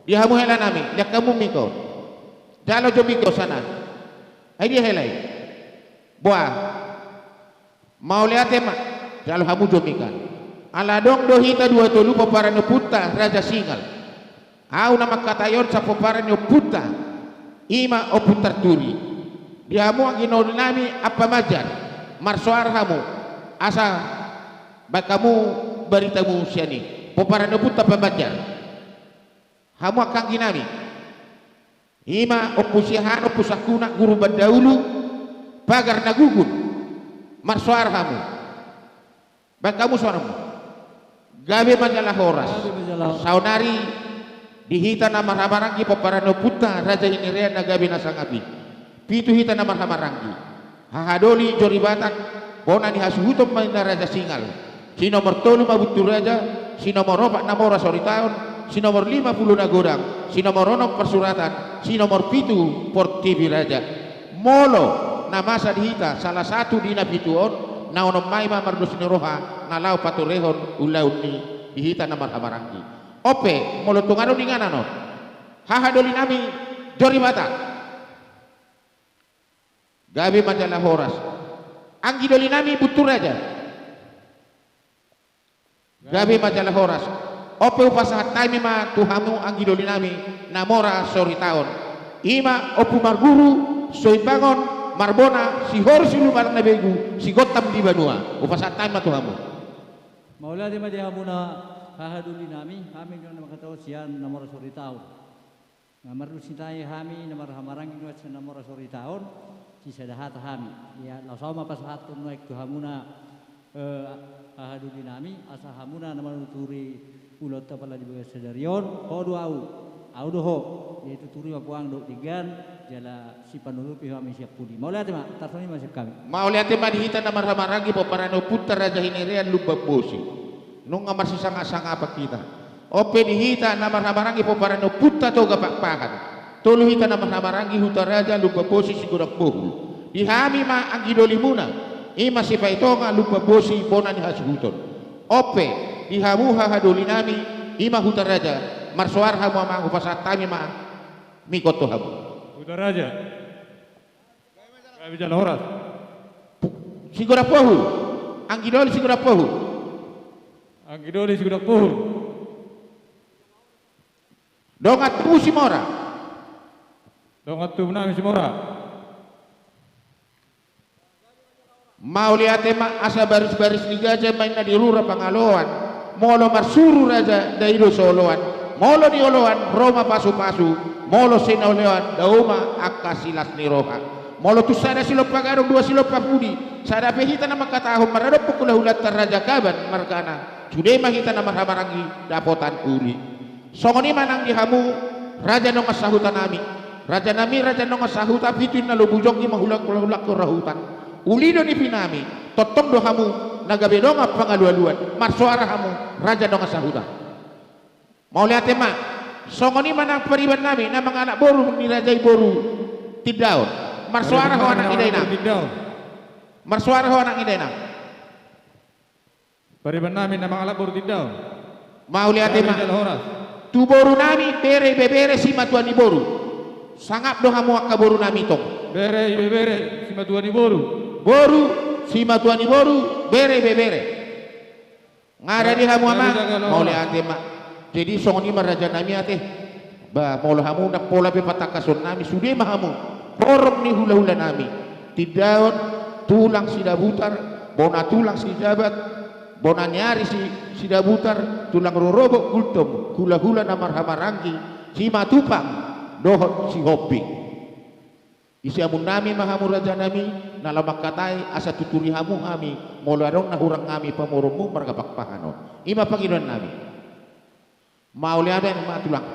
Dia hamu hela nami, liak kamu miko. Jalo jo miko sana. Ai dia helai. Boa. Mauliate ma, jalo hamu jo mika. Ala dong do hita dua tolu pomparan ni oputta Raja Singal. Au na mangkatai on sa pomparan ni oputta, i ma Ompu Tarturi. Dia hamu anggidoli nami ampa majar, marsoara hamu, asa bae kamu baritamu sian i. Pomparan ni oputta ampa majar. Hamu anggi nami. I ma Ompu Siahaan, Ompu Sangkunak, Guru Bandaulu, Pagar Nagugun, marsoara hamu. Bae kamu soaramu. Gabe majalah horas. Gabe majalah horas. Saonari di hita na marhamaranggi pomparan ni oputta Raja Hinirian na gabe na sangapi. Pitu hita na marhamaranggi. Hahadoli Jori Batak, bona ni hasuhuton ma nina Raja Singal. Si nomor tolu ma Buntu Raja, si nomor opat Namora Sori Taon, si nomor lima Pulo Nagodang, si nomor onom Parsuratan, si nomor pitu Portibi Raja. Molo na masa di hita salah satu di na pitu on, na onom mai ma mardos ni roha, na lao paturehon ulaon ni di hita na marhamaranggi. Ope, molo tunganon inganan on. Hahadoli nami Jori Batak. Gabe majalah horas. Anggidoli nami Buntu Raja. Gabe majalah horas. Ope upasahat kami ma tu hamu anggidoli nami Namora Sori Taon. I ma Ompu Marguru, Soimbangon, Marbona, Sihor, Siluman Nabegu, Sigontam di Banua. Upasahat kami ma tu hamu. Mauliate ma di hamuna hahadoli nami, kami nina mangkatai sian Namora Sori Taon. Nga merdu sintai hami na marhamaranggi nuat si Namora Sori Taon, sisada hata hami. Ia, lawes au ma pasahatten nuaik tu hamuna, eh, hahadoli nami, asa hamuna na manuturi ulaonta pala di bas sadari on, ho do au, au do ho, jadi tuturi ma puang dohot denggan, jala sipanurupi hami siap pudi. Mauliate ma, tarsonai ma siap kami. Mauliate ma di hita na marhamaranggi pomparan ni oputta Raja Hinirian Lumban Bosi. Nunga marsisangap-sangapen kita. Ope di hita na marhamaranggi pomparan ni oputta Toga Pakpahan. Tolu hita na marhamaranggi Huta Raja, Lumban Bosi, Sigodang Bohul. Di hami ma anggidolimuna, i ma Sipai Tonga, Lumban Bosi, bona ni hasuhuton. Ope, di hamu hahadoli nami, i ma Huta Raja, marsoara hamu amang, upasahat kami ma mikot tu hamu. Huta Raja. Kami jalo horas. Pu-, Sigodang Pohu. Anggidoli Sigodang Pohu. Anggidoli Sigodang Pohu. Dongan Tubu Simora. Dongan Tubu nami Simora. Mauliate ma asa baris-baris ni gaja main na di rura pangaloan. Molo marsuru raja ndai do soloan. Molo ni oloan ro ma pasu-pasu. Molo sinaoloan dao ma angka silas ni roha. Molo tus sada silompa gadung dua silompa pudi. Sada pe hita na mengkatahon maradoppen hula-hulanta Raja Kaban margana. Sude ma hita na marhamaranggi dapotan uli. Songon i ma nanggi hamu, Raja Nongas Sahuta nami. Raja nami, Raja Nongas Sahuta, pitu inna lo bujong, lima hulak, hulak, hulak, rahutan. Uli do nipi nami, tongtong do hamu, na gabe dongan pangalu-aluan, marsuara hamu, Raja Nongas Sahuta. Mauliate ma, songon i ma nang pariban nami, na mangalap boru ni Raja i boru Tindaon. Marsuara ho anak ida inang. Marsuara ho anak ida inang. Pariban nami na mangalap boru Tindaon. Mauliate ma. Kami Dal Horas. Tu boru nami bere bebere si matuani boru. Sangap do hamu angka boru nami tong. Bere bebere si matuani boru. Boru si matuani boru, bere bebere. Ngara di hamu ama. Kami Dal Horas. Mauliate ma. Jadi songon i ma raja nami ate. Bah, molo hamu ndai pola pe patakason nami, sude ma hamu. Horong ni hula-hula nami. Tindaon, tulang Sidabutar, bona tulang Sijabat, bona ni ari si, Sidabutar, tulang rorobok Gultom, hula-hula na marhamaranggi, Simatupang, dohot Sihombing. Ise amun nami ma hamu raja nami, na la mangkatai asa tuturi hamu hami, molo adong na hurang nami pamoronmu marga Pakpahan on. I ma pangidoan nami. Mauliate ma tulang.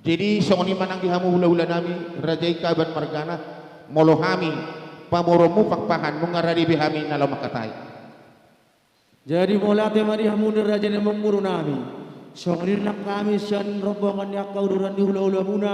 Jadi songon i ma nanggi hamu hula-hula nami, raja i Kaban margana, molo hami, pamoronmu Pakpahan, nunga radi be hami na la mangkatai. Jadi mauliate ma di hamu raja nami, amangboru nami. Songon i nang kami sian rombongan ni angka uduran ni hula-hulamuna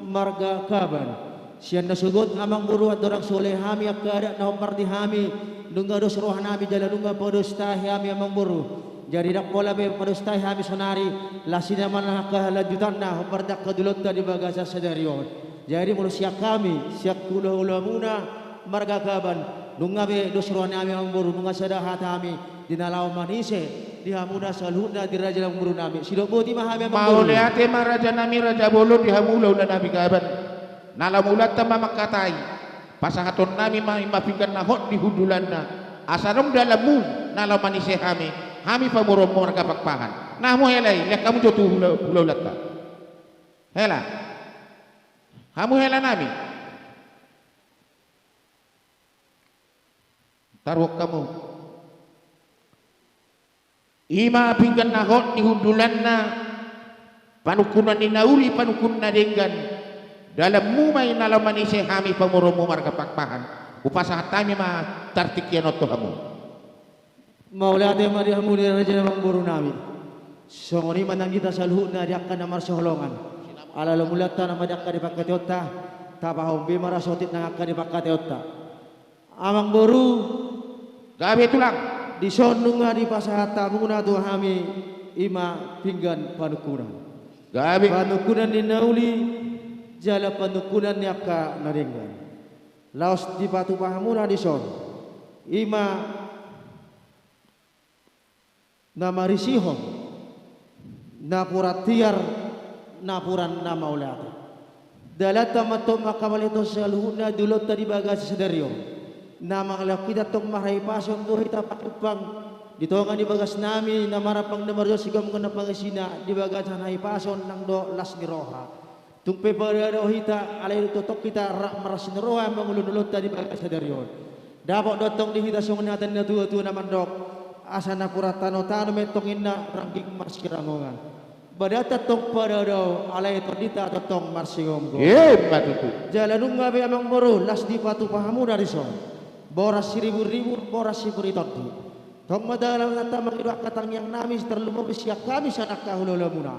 marga Kaban. Sian na sogot amangboru, atorang sole hami angka adat na huparti hami, nunga dos roha nami jala nunga pados tahi hami amangboru. Jadi ndai pola pe pados tahi hami sonari, la sina man angka lanjutanna huparti angka dulota di bagasen sadari on. Jadi molo sian kami, sian hula-hulamuna marga Kaban, nunga be dos roha nami amangboru, nunga sada hata hami, di na lau manise, di hamuna saluhutna di raja amangboru nami. Sidok boti ma hami amangboru. Mauliate ma raja nami, raja bolon di hamu hula-hula nami Kaban. Na la mulanta ma mangkatai. Pasahaton nami ma i ma pinggan na hot ni hundulanna. Asa adong dalanmu na la manise hami, hami pamoronmu marga Pakpahan. Nah, hamu hela i, liak kamu jo tu hula, hula-hulanta. Hela. Hamu hela nami. Taruh kamu. I ma pinggan na hot ni hundulanna, panungkunan ni nauli panungkunna denggan. Dalanmu ma i na la manise hami pamoronmu marga Pakpahan. Hupasahat hami ma tartik ianotto hamu. Mauliate ma di hamu ni raja amangboru nami. Songon i ma nang kita saluhutna di angka na marsiholongan. Ala la mulanta nama di angka di pangkateonta, tapahombe ma ras otik nang angka di pangkateonta. Amangboru, gabe tulang. Dison nunga dipasahat hamuna tu hami, i ma pinggan panungkunan. Gabe. Panungkunan ni nauli, jala panungkunan ni angka na denggan. Lawes dipatupa hamuna dison. I ma na marisihon, napuran tiar, napuran na mauliate. Dalanta ma tong maka malihton saluhutna dulota di bagasen sadari on. Na mangala kita tong marhai pason enggo hita pakupang, di tonga ni bagas nami na marapang na marjo si gam ngena pangisina di bagasen hai pason nang do las ni roha. Tung pe padado hita, alai totong kita rak merasin roha mengulun ulunta di bagasen sadari on. Dapot do tong di hita songon ata ni tua-tua na mandok, asa napuran tano-tano me tong inna rangging marsirangongan. Badata tong padado, alai tondita tong marsingombo. E, batutu. Jala nunga be amangboru, las dipatupa hamuna dison. Boras si ribur-ribur, boras si beri tondi. Tong ma dalan nata mangido angka tangiang nami si terlumobi siak kami sian angka hula-hulamuna.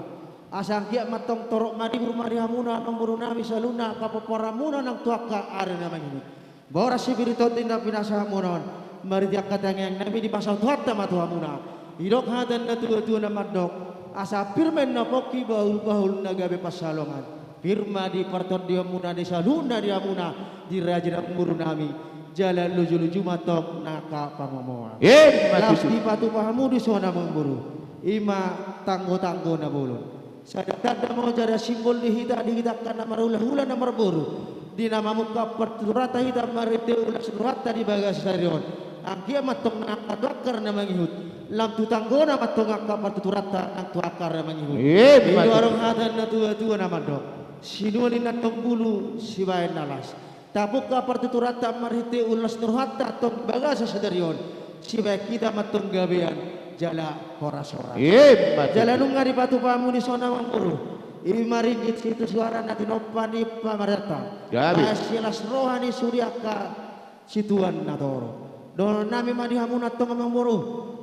Asa anggiat ma tong torok madibur mari hamuna amangboru nami saluhutna angka peporamuna nang tu angka ari na mangini. Boras si biri tondi na pinasahatmuna on, maridi angka tangiang nami dipasau Tuhanta ma tu hamuna. Idok hata ni tua-tua na mandok, asa pir me na poki bahul-bahul na gabe pasalongan. Pir ma dipertondionmuna ni saluhutna di hamuna, di raja amangboru nami. jala luju-luju ma tong naka pamomoan. Emma tutu. Las dipatupa hamu dosana Amangboru, ima tanggo-tanggona bulun. Sada tanda mo jala simbol di hita, di hita kana marula-ula na marboru. Dina mamungkap perturata hita marete ulas nurata di bagasa sadari on. Anggia ma tong naka tuakar na mangihut. Lam tu tanggona ma tong naka perturata nang tuakar na mangihut. Emma tutu. Ido arung hata na tua-tua na mandok. Sinuan nina tong bulu, sibaen na las. Tapuka pertuturanta marhite ulas nurhata tong bagasa sadari on, sibae kita ma tong gabean jala horas-horas. Emma tutu. Jala nunga dipatupa hamu dosana Amangboru, ima ringgit situ suara na tinompa ni pamarenta. Gabe. Silas roha ni sudi aka situan na toro. Dohon nami ma di hamuna tong Amangboru,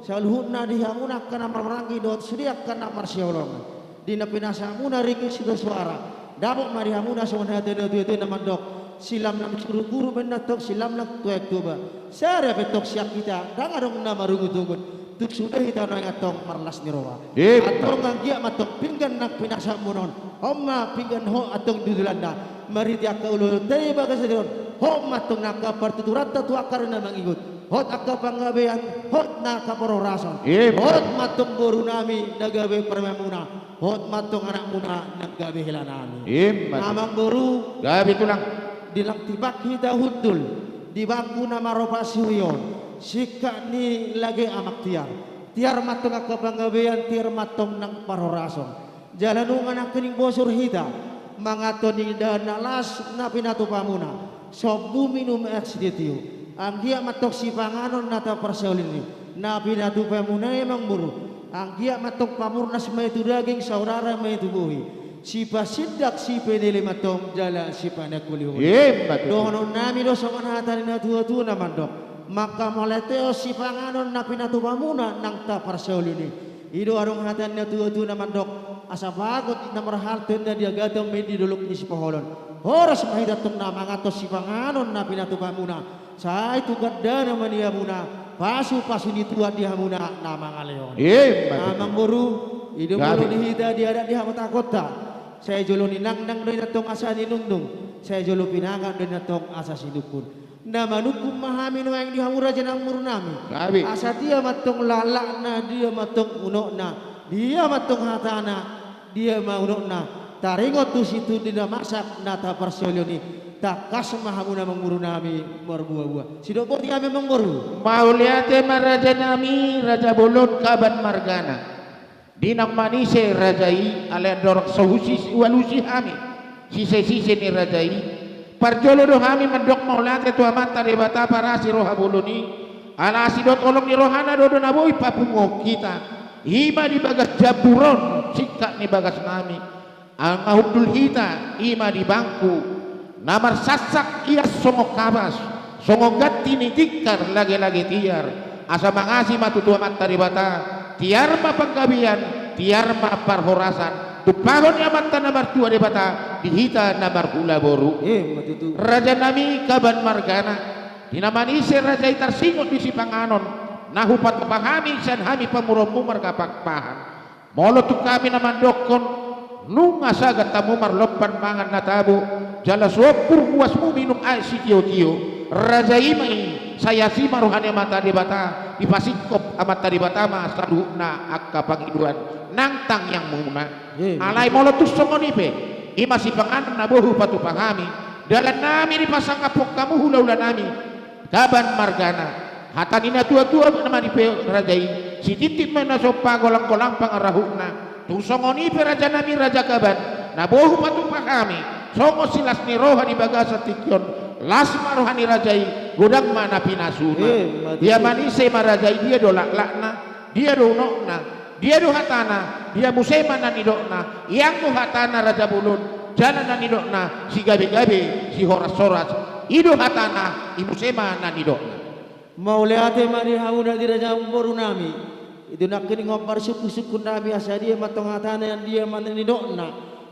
saluhutna di hamuna kana marmeranggi dohot sudi aka na marsiolongan. Dina pinasa hamuna ringgit situ suara. Dapet mari hamuna songon hata na tua-tua na mandok, si lam-lam suru guru benna tong, si lam-lam tuek tuba. Sada pe tong siak kita, dang adong na marungut-ungut. Tuk sudah kita noe tong marlas ni roha. Emma tutu. Atong anggia ma tong pinggan nang pinasa munon. Homma pinggan ho atong dudulanda. Mariti aka ulu tei bagasa diron. Homma tong naka partuturanta tuakar na mangihut. Hot aka panggabean, hot naka perorasan. Emma tutu. Hot ma tong boru nami na gabe permemuna. Hot ma tong anakmuna nang gabe helanami. Emma tutu. Amangboru, gabe tulang. Dilang tipak hita hundul, di bangku na maropa si uyon, sikak ni lage amak tiar. Tiar ma tong aka panggabean, tiar ma tong nang parhorasen. Jala nunga nangkining bosur hita, mangato ni dana las na pinatupamuna, sobu minum air si titiu. Anggia ma tong sipanganon nata persaulini, na pinatupamuna e Amangboru. Anggia ma tong pamurnas maitu daging, saudara maitu buhi. Sipasindak, sipenele ma tong, jala sipanakuli uli. Emma tutu. Dohonon nami do songon hata ni natua-tua na mandok, maka mole teos sipanganon na pinatupamuna nang ta persaulini. Ido arung hata ni natua-tua na mandok, asa bagot na merhalte na diagata medi dolok ni sipaholon. Horas ma hita tong na mangatos sipanganon na pinatupamuna. Sai tugat dana mania muna, pasu-pasu ni tuan di hamuna na mangaleon. Emma tutu. Amangboru, ido molo di hita di adat di hamata kota. Sai jolo ninangnang do ina tong asa ninungnung, sai jolo pinangan do ina tong asa sinukun. Na manukun ma hami nuaeng di hamu raja nang muru nami. Gabe. Asa dia ma tong lalakna, dia ma tong unokna, dia ma tong hatana. Dia ma unokna, taringot tu si tundi na masak nata parsioloni, takas ma hamuna menguru nami merbua-bua. Sidok boti ami menguru. Mauliate ma raja nami, raja bolon kaban margana. Dinang manise raja i, ale ndorok sehusi si ualusi hami, sise-sise ni raja i. Parjolo do hami mendok mauliate tu Amanta Dibata parasi roha bolon i, ala si dot olong ni rohana do dona boi papungo kita. Ima di bagas jaburon, sikak ni bagas nami. Anga hundul hita, ima di bangku. Na marsasak ia songo kabas, songo gatti ni tikar lage-lage tiar. Asa mangasi ma tutu Amanta Dibata, tiar ma panggabean, tiar ma parhorasan. Tumpagon ia Amanta na martua Dibata, di hita na marhula boru. Eh, ma tutu. Raja nami kaban margana. Dina manise raja i tarsingot di sipanganon, nahu patupahami sian hami pamuronmu marga Pakpahan. Molo tu kami na mandokkon, nunga sagat tamu marlompan mangan na tabo, jala suompur kuasmu minum aek si tio-tio. Raja i ma i, saya si ma rohani Amanta Dibata, dipasingkop Amanta Dibata ma saluhutna angka pangiduan nang tangiangmuna. Eh, alai molo tus songon i pe, ima sipanganon na bohu patupa kami, dalan nami dipasangkap kamu hula-hula nami, kaban margana. Hata nina tua-tua nami pe raja i, sititip me na sompa golang-golang pangarahutna. Tung songon i pe raja nami raja kaban, na bohu patupa kami, songo si las ni roha di bagasen tingki on, las ma roha ni raja i, godang ma na pinasuna. Eh, mate. Dia manise ma raja i, dia do laklakna, dia do unokna, dia do hatana, dia muse ma na nidokna, ianggo hatana raja bolon, janah na nidokna si gabe-gabe, si horas-horas, ido hatana, imuse ma na nidokna. Mauliate ma di hamuna di raja boru nami. Itu nakin ngombar suku-suku nami asa dia ma tong hatana yang dia ma nidokna.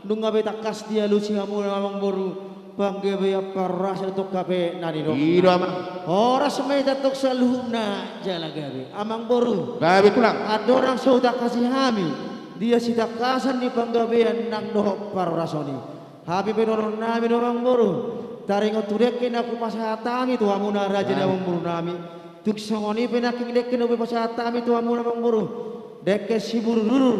Nunga be takas dia lusi hamuna Amangboru. Panggabean parasa tok kape na nidokna. Ido, Amang. Horas ma ita tok saluhutna jala gabe. Amangboru. Gabe tulang. Andorang so takasi hami. Dia sitakasen ni panggabean nang dohot parorasoni. Hami pe dohot nami do Amangboru. Taringot tu dekken aku pasahat kami tu hamuna raja ni amangboru nami. Tuk songon i pe nangkin dekken upe pasahat kami tu hamuna amangboru. Dekken si burur-urur,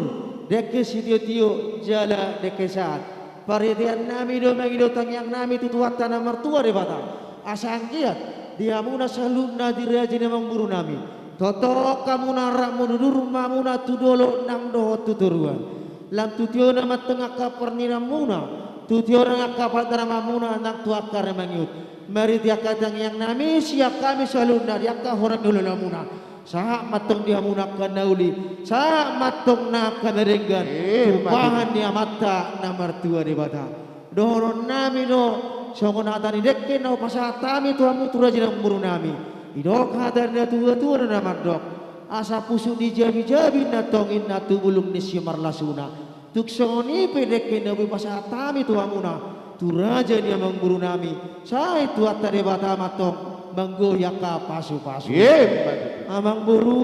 dekken si tio-tio, jala dekken sahat. Pardiaten nami do mangido tangiang nami tu Tuhanta na mertua Dibata. Asa nggeat di hamuna saluhutna di raja ni amangboru nami. Totokka muna rap mududur mamuna tu dolok nang dohot tu toruan. Lam tutiona mateng aka perniramuna, tutiona aka padraramamuna nang tu aka remangiut. Mari diaka tangiang nami siak kami saluhutna diaka horang ni ulalamuna. Sahat mateng di hamuna aka nauli, sahat mateng naka nadenggan. Eh, tumpahan ni Amanta na mertua Dibata. Dohonon nami do, songon hata ni dekken na upasahat kami tu hamu tu raja ni amangboru nami. Idok hata ni tua-tua na mandok. Asa pusuh ni jabi-jabi na tongin na tu bulung ni si marlasuna. Tuk songon i pe dekken na upasahat kami tu hamuna, tu raja ni amangboru nami, sai Tuhanta Dibata matong manggohi aka pasu-pasu. Emma tutu. Amangboru,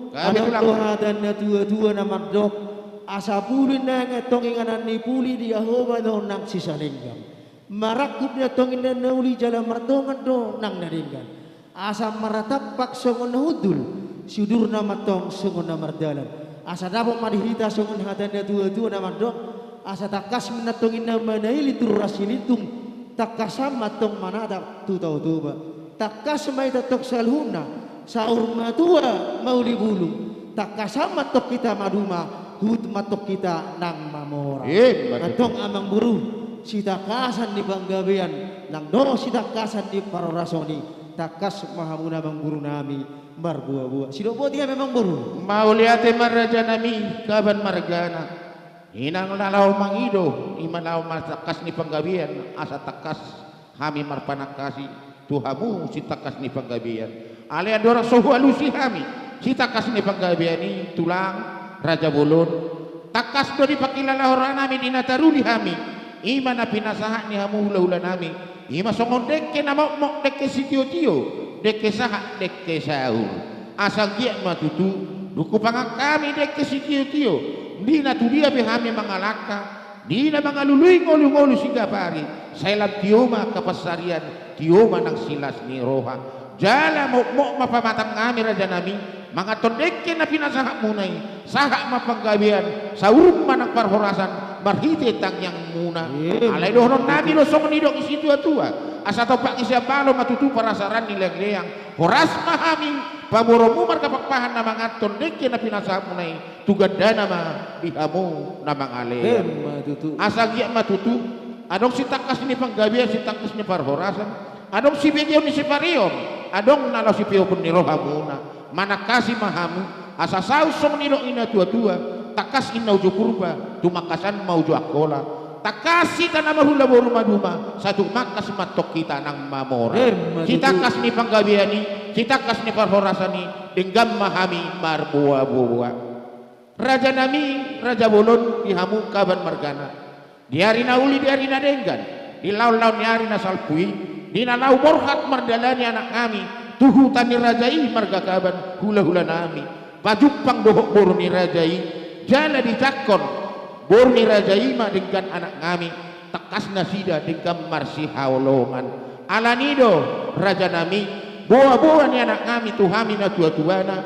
kami adong tulang. Doha dan na tua-tua na mandok, asa pulin nanga tongin nganan ni puli di Jehovah do nang si salenggang. Marakup na tongin na nauli jala merdongan do nang nadenggan. Asa maratampak songon nahudul, si udurna matong songon na mardalan. Asa dapet madi hita songon hata na tua-tua na mandok, asa tangkas me na tongin na manaili turu ras si lintung, tangkas matong manatap tu Tao Toba. Tangkas mai tatong saluhutna, saur matua mauli bulung, tangkas matong kita maduma, hut matong kita nang mamora. Emma tutu. Antong amangboru, sitangkasan ni penggabean, lang doh sitangkasan ni parorasoni. Tangkas me hamuna amangboru nami marbua-bua. Sidok boti kami amangboru. Mauliate me raja nami kaban margana. Inang lalau mangido, ima lau matangkas ni penggabean, asa tangkas kami marpanakasi tu hamu sitangkas ni penggabean. Alai andorang sohu alusi kami sitangkas ni penggabean i tulang raja bolon. Tangkas do dipakilala hora nami dina taruli kami. Ima na pinasahat ni hamu hula-hula nami. Ima songon dekke na mokmok, dekke sitio-tio, dekke sahat, dekke saur. Asa giat ma tutu, duku pangan kami dekke sitio-tio, ndina tudia pe kami mangalaka, ndina mangalului ngolu-ngolu si gapari, sai lam tio ma kapassarian, tio ma nang silas ni roha. Jala mokmok ma pamatang kami raja nami, mangaton dekke na pinasahatmuna i, sahat ma penggabean, sauruk ma nang parhorasan, marhite tangiangmuna. Alai dohonon nami do songon idok i si tua-tua, asa tompak ise balo ma tutu parasaran ni leang-leang, horas ma kami, paboronmu marga pakpahan na mangaton dekke na pinasahatmuna i, tu gandana ma di hamu na mangalean. Emma tutu. Asa giat ma tutu, adong sitangkas ni penggabean, sitangkas ni parhorasan, adong sibegeon ni sipareon, adong nalo sipeopen ni rohamuna. Manakasi ma hamu, asa saus songon idok i na tua-tua, tangkas inna uju Purba, tumakasan ma uju Angkola. Tangkas sitana ma hula boru maduma, satu makas matong kita nang mamora. Emma tutu. Sitangkas ni penggabean i, sitangkas ni parhorasan i, denggan ma kami marboa-boa. Raja nami, raja bolon, di hamu kaban margana. Di ari na uli, di ari na denggan, di laun-laun ni ari na salpui, di na lau borhat mardalani anak nami, tuhu tani raja i marga kaban, hula-hula nami. Pajumpang dohot boru ni raja i, jala ditakon boru ni raja i ma denggan anak nami, tangkas nasida denggan marsihaolongan. Alani do, raja nami, boa-boa ni anak nami tu kami na tua-tuana,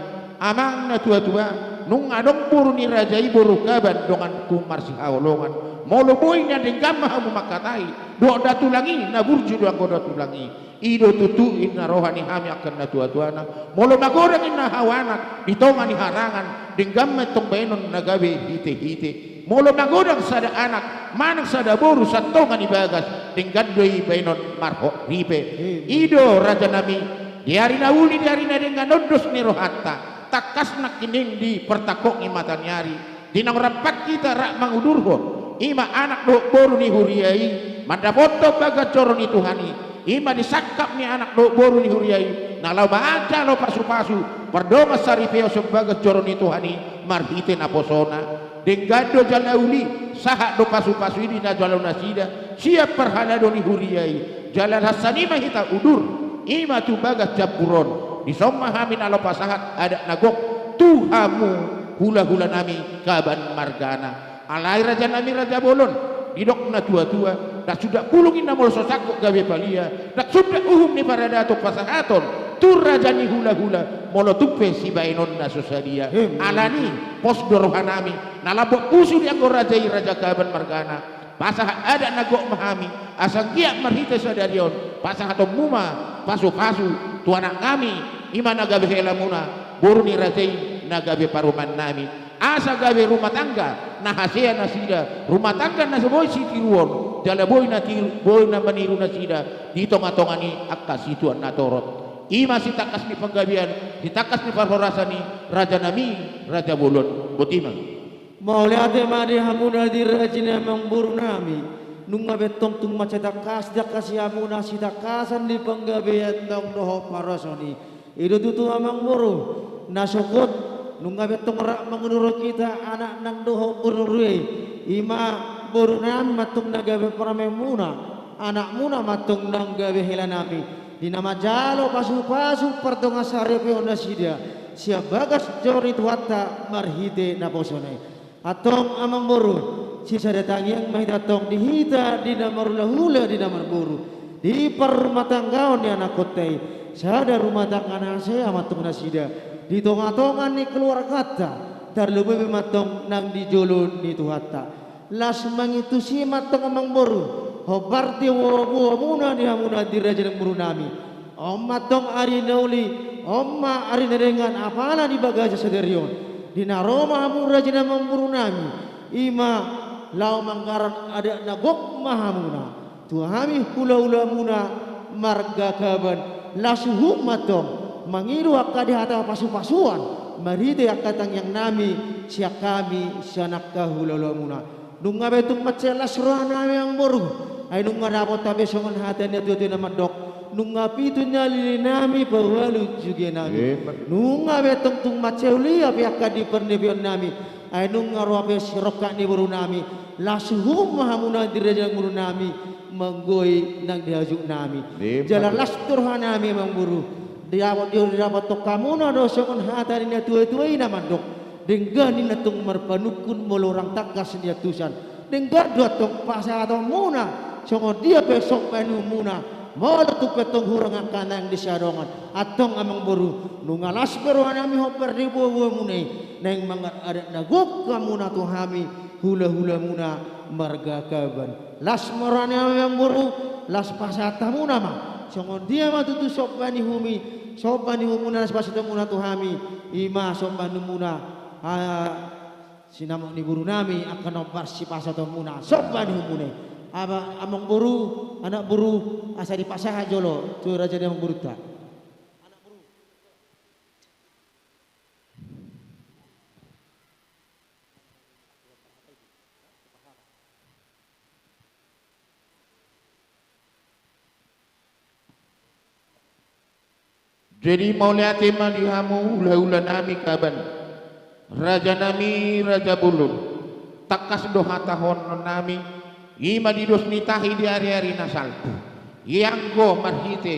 amang na tua-tua, nunga adong boru ni raja i boru kaban donganku marsihaolongan. Molo boi na denggan ma hamu makatai, dohot datu langi, na burju do anggo datu langi. I do tutu inna roha ni kami akan na tua-tuana. Molo magodang inna hau anak, di tonga ni harangan, denggan ma tong baenon na gabe hite-hite. Molo magodang sada anak, manang sada boru satonga ni bagas, denggan do i baenon marhok ripe. I do raja nami, di ari na uli, di ari na denggan ondos ni rohanta, tangkas nangkin ning di pertakongi mata ni ari. Dina rampat kita rap mangudurhon, ima anak dohot boru ni huria i, man dapotta bagas joro ni Tuhan i, ima disangkap ni anak dohot boru ni huria i, na lau banca lau pasu-pasu, perdongas sari pe osem bagas joro ni Tuhan i, marhite naposona. Denggan do jala uli, sahat do pasu-pasu i dina jalo nasida, siap perhala do ni huria i, jala rasani ma hita udur, ima tu bagas jamburon, disoma kami na lau pasahat adat na gok, tu hamu hula-hula nami kaban margana. Alai raja nami raja bolon, didok na tua-tua, Dak suda pulung inna molo so sakok gabe palia, dak suda uhum ni paradaton pasahaton, tur raja ni hula-hula, molo tupe si baenonna so sadia. Em. Alani, pos do rohanami, na labo pusu di anggo raja i Raja Kaban margana. Pasahat adat na gok mahami, asa nggiak marhite sadarion, pasahatonmu ma, pasu-pasu, tu anak nami, ima na gabe helamuna, boru ni raja i na gabe paruman nami. Asa gabe rumah tangga, na hasea nasida, rumah tangga na boi si tiruon, jala boi na tiru, boi na maniru nasida, di tonga-tonga ni angka si tuan na torot. Ima si takkas ni penggabean, si takkas ni parhorasan i, raja nami, raja bolon, botima. Mauliate made hamuna di rajina amangboru nami, nunga betong tung mace takkas, takkas hamuna si takkasen di penggabean tong dohot parhorasan i. Ido tutu amangboru, na sokot, nunga betong rak mengenuro kita anak nang dohot boru e, ima boru nami ma tung na gabe paramemuna, anakmuna ma tung nang gabe hela nami, di na majalo pasu-pasu pertonga sari pe ona sida, siap bagas joro ni Tuhanta marhite naposona e. Atong amangboru, si sada tangiang ma hita tong di hita di na marhula-hula di na marboru, di perrumatanggaon ni anak kota i, sada rumah tangga na hasea ma tong nasida, di tonga-tonga ni keluargata, terlebih ma tong nang di jolo ni Tuhanta. Las mangitusi ma tong amangboru, hobar di wowo-wowomuna di hamuna di raja nang boru nami. Oma tong ari nauli, oma ari nadengan apala di bagaja sadarion. Dina roma hamu rajina mamburu nami, ima lau manggaran adat na gok ma hamuna. Tuhami hula-hulamuna marga Kaban, la suhum ma tong, mangido angka dihata pasu-pasuan, marhite angka tangiang nami, siak kami, sianakka hula-hulamuna. Nunga betung macelas roha nami amangboru, ai nunga dapot tabe songon hata ni tua-tua na mandok, nunga pitu nyalili nami pawalu juge nami. Nunga betung tung mace ulia pe angka di pernebion nami, ai nunga roha pe si rokak ni boru nami, la suhum ma hamuna di raja boru nami, menggoi nang diajuk nami. Jala las roha nami amangboru, dapot, dapot tok kamuna do songon hata ni tua-tua i na mandok. Dengga nina tung merpanukun molo rang takkas nia tusan. Dengga dua tong pasahatonmuna, songon dia pe sok bainmuna. Molo tupe tong hurang angka nang di sadongan. Atong amangboru, nunga las pe roha nami hobar di buah-buahmuna i. Naing manggar adat na gok kamuna tuhami, hula-hulamuna marga Kaban. Las ma roha nami amangboru, las pasahatonmuna ma. Songon dia ma tutu sok bani humi, sok bani humuna las pasahatonmuna tuhami, ima sok banumuna, ah, sinamuk ni boru nami akan obar si pasahatonmuna, sok bani humuna. Aba, amangboru, anak boru, asa dipasahat jolo, tu raja ni amangborunta. Jadi mauliate ma di hamu hula-hula nami Kaban, raja nami, raja bolon. Takkas do hata honon nami, ima di dos ni tahi di ari-ari na salpu. Ia enggo marhite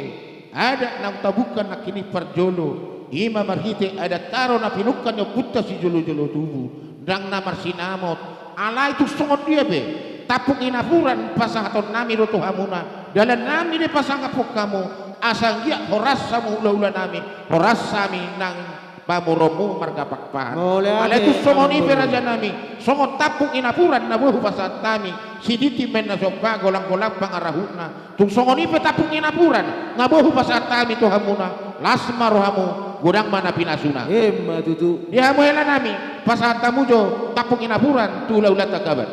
adat na utabukan nangkini parjolo, ima marhite adat taro na pinukan ni omputta si jolo-jolo tubu, ndang na marsinamot, alai tung songon dia pe, tapung i napuran pasahaton nami reh tu hamuna, dalan nami de pasangap kamu, asa nggiak horas samu hula-hula nami, horas sami nang pamuromu marga Pakpahan. Mauliate, alai tung songon i pe amangboru. Raja nami, songon tapung i napuran na behu pasahat nami, si titi main na sompa golang-golang pangarahutna. Tung songon i pe tapung i napuran, nga behu pasahat nami tu hamuna, las ma rohamu, godang ma napinasuna. Emma tutu. Dia hamu hela nami, pasahat hamu jo tapung i napuran, tu hula-hulanta Kaban.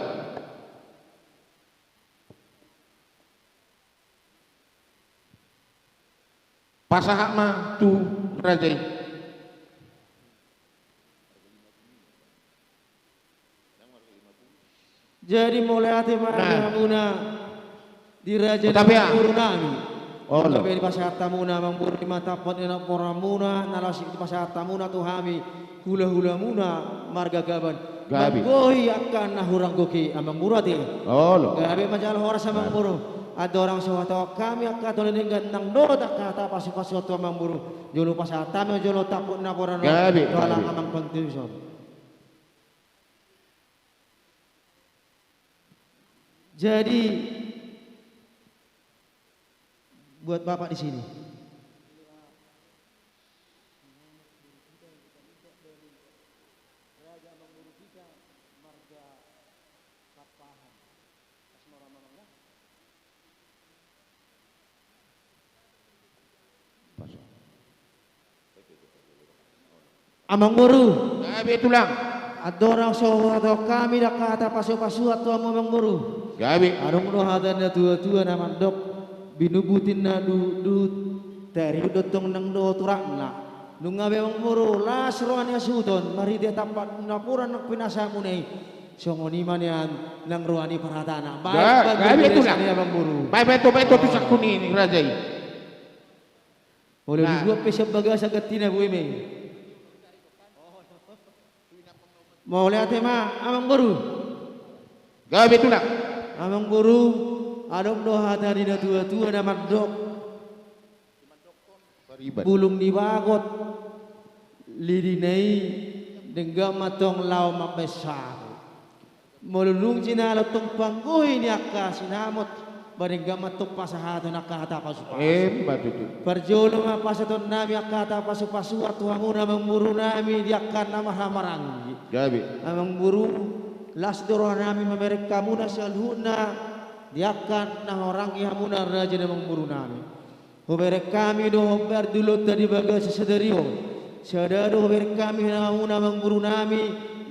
Pasahat ma tu raja i. Jadi mauliate ma. Nah. Hamuna di raja. Tapi ya. Amangboru nami. Oh, lo. Tapi dipasahat hamuna amangboru, ima tapot anak boramuna, nalasi dipasahat hamuna tu hami, hula-hulamuna marga Kaban. Gabe. Manggohi angka na hurang goki amangboru ate. Oh, lo. Gabe majalo horas amangboru. Ada orang sewata kami angka tole denggan nang dota kata pasu-pasu tu amangboru. Jolo pasahat kami jolo tapuk naporan. Gabe, gabe. Amang penting so. Jadi, buat Bapak di sini. Amang Boru. Gabe tulang. Andorang soh atau kami da kata pasu-pasu atau Amang Boru. Gabe. Adong do hatana tua-tua na mandok, binubutinna duhut-duhut, teri dotong nang dohot urakna. Nunga be Amang Boru, las rohani asuton, marhite tampat napuran nang pinasamu nai. Songon i ma nian nang rohani parhatana. Baik, ga-, bagi gabe tulang. Biasana Amang Boru. Baik, baik, baik, baik, tusak kuning ni raja i. Molo nah. Dibuat pe siap bagasa gantina bui me. Mole ate ma, Amang Boru. Gabe tulang. Amang Boru, adong do hata nina tua-tua na mandok. Pariban. Bulung ni bagot, lidina i, dengga matong lao mambes sabu. Molo dung jinalo tong pangguhi ni akka sinamot, badengga matong pasahaton akka hata pasu-pasu. Em, batutu. Parjolo ma pasahaton nami akka hata pasu-pasu, atuhamuna Amang Boru nami, diakkan nama hamaranggi. Gabe. Amang Boru, las do roha nami mamerek kamuna saluhutna, diakkan naha orang ihamuna raja Amang Boru nami. Huberek kami do hombar di ulota di bagasa sadari on. Sada do huberek kami hamuna Amang Boru nami,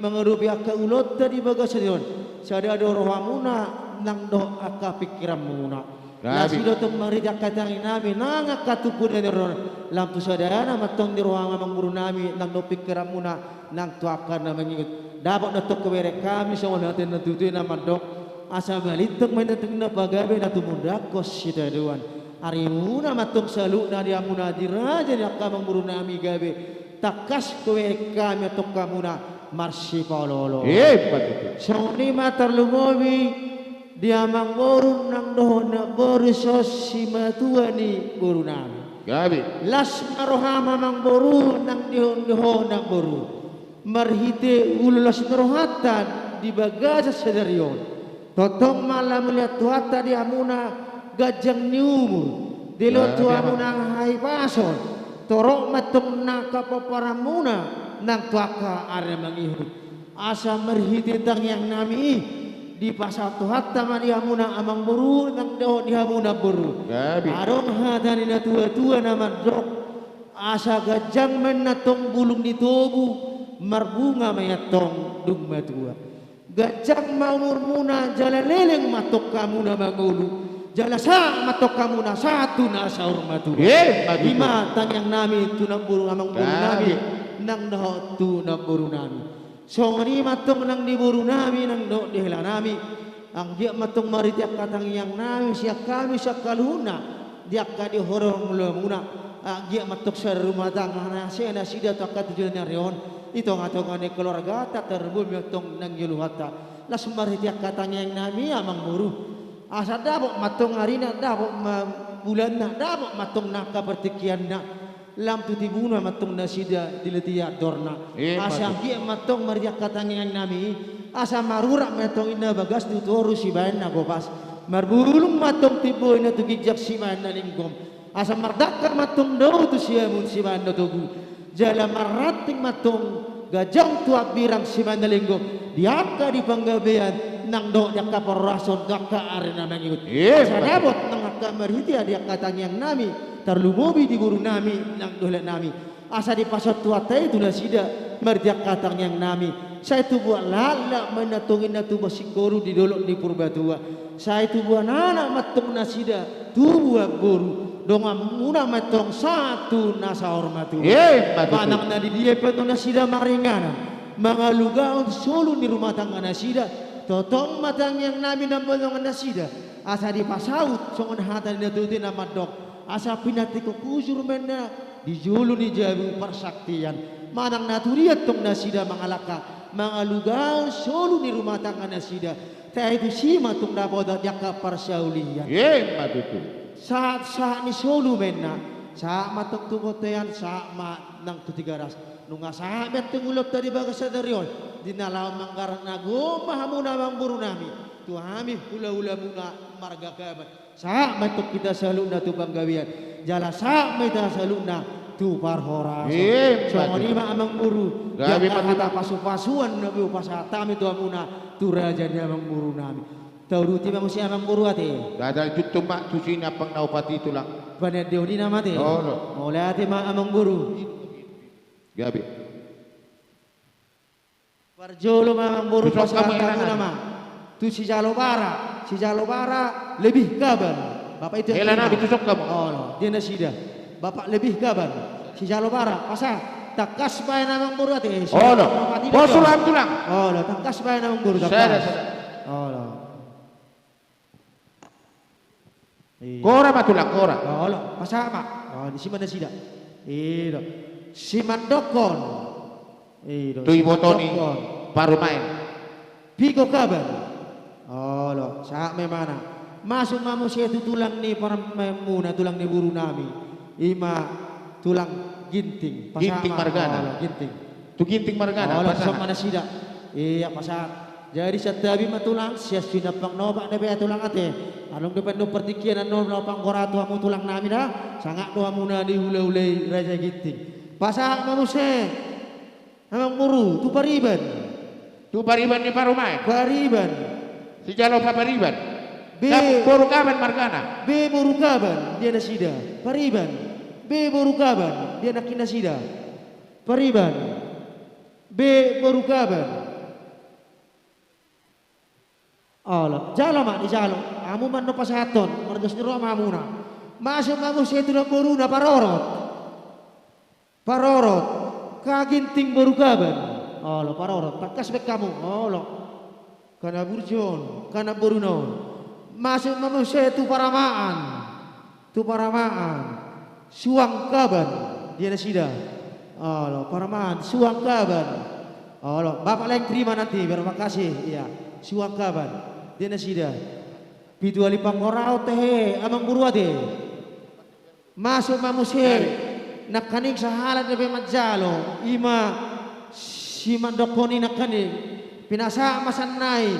mangadopi akka ulota di bagasa sadari on. Sada do rohamuna nang doh akka pikiranmuna. Gabe. Lasi do tong marija katangi nami nang akka tupu dan roh. Lampu sadana matong di roha Amang Boru nami nang doh pikiranmuna nang tuakan na mengikut. Dapet do tong kuberek kami songon hatena tutuna mandok. Asa baliteng main tengna pagabe na tumundakos sitaduan. Arimuna matong saluhna diamuna diraja ni akka Amang Boru nami gabe. Takkas kuberek kami atong kamuna marsipalolo. Eh, batutu. Songon i ma tarlumobi dia Amang Boru nang dohona boru sos si matua ni boru nami. Gabe. Las ma roham Amang Boru nang dihon-dihona boru. Marhite ulu las ni rohanta di bagasa sadari on. Totong ma la melihat tuata diamuna gajang ni umur, dilo tuamuna ngahai pason, torok matong nangka peparamuna nang tuaka arah mengihut. Asa merhite tangiang nami i, dipasa Tuhanta ma diamuna Amang Boru nang dohot dihamuna boru. Gabe. Adong hata nina tua-tua na mandok, asa gajang menna tong bulung ni tobu, marbunga maya tong dung matua. Gajang ma umurmuna jala leleng matong kamuna mangulu, jala sah matong kamuna satu nasa urmatua. Eh, batutu. Ima tangiang nami tunak boru Amang Boru nami, nang dohot tunak boru nami. Songon i matong nang di boru nami, nang dohot dihela nami. Anggiat matong maritiak katangiang nami, siak kami siak kaluhuna, diakka dihorong lamuna. Anggiat matong sada rumah tangga nasena sida tuakka tujuan ari on. I tonga-tonga ni keluargata terbumi tong nang i luhata. Las maritiak katangiang nami Amang Boru. Asa dapot matong arina, dapot ma bulanna, dapot matong nangka pertikianna. Lam tutibuna matong nasida dileti atorna. Eh, asa patuh. Anggiat matong maritiak katangiang nami. Asa marurak matong inna bagas tutoru si baen nagopas. Marbulung matong tiboina tu ginjak si baen nalinggom. Asa mardakka matong dau tu siamun si baen togu, jala marranting matong gajang tuak birang si baen nalinggom, diakka di panggabean, nang dohot diakka perrason, diakka arena mangikut. Eh, asa betul. Dapot nang akka merhite diakka tangiang nami, tarlumobi di boru nami, nang dohot nami. Asa dipasot tuata itu nasida, merhite diakka tangiang nami. Sai tubuak lalap main natonginna tubuh sikoru di dolok ni Purbatua. Sai tubuh anak matong nasida, tubuh boru, dongan muna matong satu nasa hormat. Eh, batutu. Manang na di dia pe tong nasida maringanan, mangalugaun solu ni rumah tangga nasida, totong ma tangiang nami nambonongan nasida, asa dipasaut songon hata ni natutina mandok, asa pinatiko kujur mena di julu ni jabu persaktian, manang naturian tong nasida mangalaka, mangalugaun solu ni rumah tangga nasida, Teh itu si matong dapota diakka parsaulian. Eh, batutu. Saat-saat ni solu menna, saat matong tu kotean, saat ma nang tu Tiga Ras. Nunga saat meteng ulota di bagas sadari on, dina lao manggaran nagomah muna Amang Boru nami, tu ami hula-hula muna marga Kabat. Sahat me tok kita saluhna tu penggawean, jala sahat me ita saluhna tu parhorasen. Songon i ma Amang Guru, gabe mata pasu-pasuan nabi upasahat kami tu amuna tu raja ni Amang Guru nami. Tauduti ma muse Amang Guru ate. Dadal juttum ma tusi napang naupati tulang. Panen deonina mate. Olo. Mole ate ma Amang Guru. Gabe. Parjolo ma Amang Guru pasahat kami nama. Tu si jalo bara, si jalo bara lebih kaban. Bapak itu yang terima. Tusok kamu. Olo, dia nasida. Bapak lebih kaban. Si jalo bara, pasahat. Tangkas baen Amang Guru ate. Olo. Bos ulang tulang. Olo, tangkas baen Amang Guru, tangkas. Olo. Kora ma tulang, kora. Olo, pasahat ma. Oh, di si mana sida? Ido. Si mandokon. Ido. Tui botoni. Parumaen. Pigo kaban. Olo, sahat me mana. Masuk ma muse tu tulang ni parumaenmuna, tulang ni beru nami. Ima tulang Ginting. Pasahat ma. Ginting margana. Olo, Ginting. Tu Ginting margana. Olo, pasahat. Sama nasida. Iya, pasahat. Jadi santabi ma tulang, sias si napang nobak debe tulang ate. Adong depan no pertikian no lapang kora tu amu tulang nami da, sangak do amuna di hula-hulai Raja Ginting. Pasahat ma muse. Amang Guru, tu pariban. Tu pariban ni parumaen. Pariban. Si jalo pa pariban. Be- Kap-, boru kaban margana. Be boru kaban, dia nasida. Pariban. Be boru kaban, dia nakinna sida. Pariban. Be boru kaban. Olo, jalo ma dijalo. Amu man no pasahaton, merges ni roh ma amuna. Masuk ma muse tulang boruna parorot. Parorot, ka Ginting boru kaban. Olo, parorot, tangkas be kamu. Olo. Kana burjon, kana boru non. Masuk ma muse tu paramaan. Tu paramaan. Suang kaban, dia nasida. Olo, paramaan, suang kaban. Olo, Bapak lain terima nanti, terima kasih. Iya, suang kaban, dia nasida. Pitu ali pangkorau tehe, Amang Guru ate. Masuk ma muse, nakaning sahalat debe majalo, ima si mandokoni nakaning, pinasa ma sannai,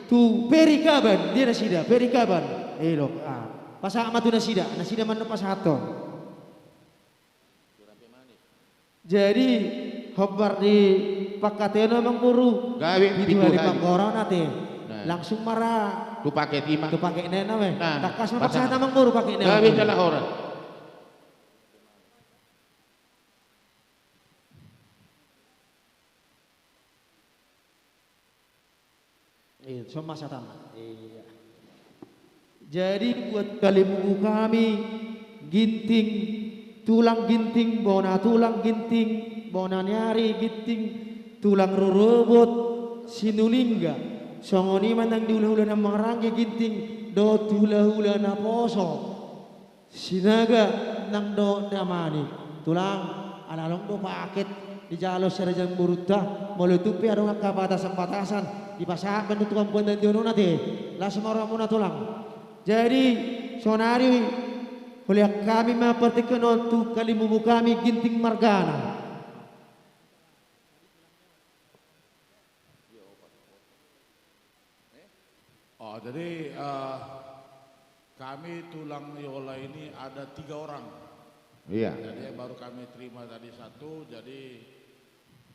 tu peri kaban, dia nasida, peri kaban. Elok, ah. Pasahat ma tu nasida, nasida man no pasahaton. Jadi, hombar dipakatena Amang Guru. Gabe pitu hari. Pitu hari pangkorau nate. Nah. Langsung mara. Tu pake tima. Tu pake nena we. Nah, tangkas ma pasahat Amang Guru pake nena. Gabe salah orang. Iya, so masa tanah. Iya. Jadi buat kalimubu kami, Ginting, tulang Ginting, bona tulang Ginting, bona niari Ginting, tulang rorobot, Sinulingga, songon i ma nang di hula-hula na Marangge Ginting, dohot hula-hula na Poso. Sinaga nang dohot ndamani, tulang, ala long do paket dijalo si raja mburutta, molo tupe adong angka batasan-batasan, dipasahat bandu tukang pandan jonon ate, la semora muna tulang. Jadi, sonari, kuliah kami ma pertiken on tu kalimubu kami Ginting margana. Oh, jadi, eh, kami tulang Yola ini ada tiga orang. Iya. Jadi, yang baru kami terima tadi satu, jadi,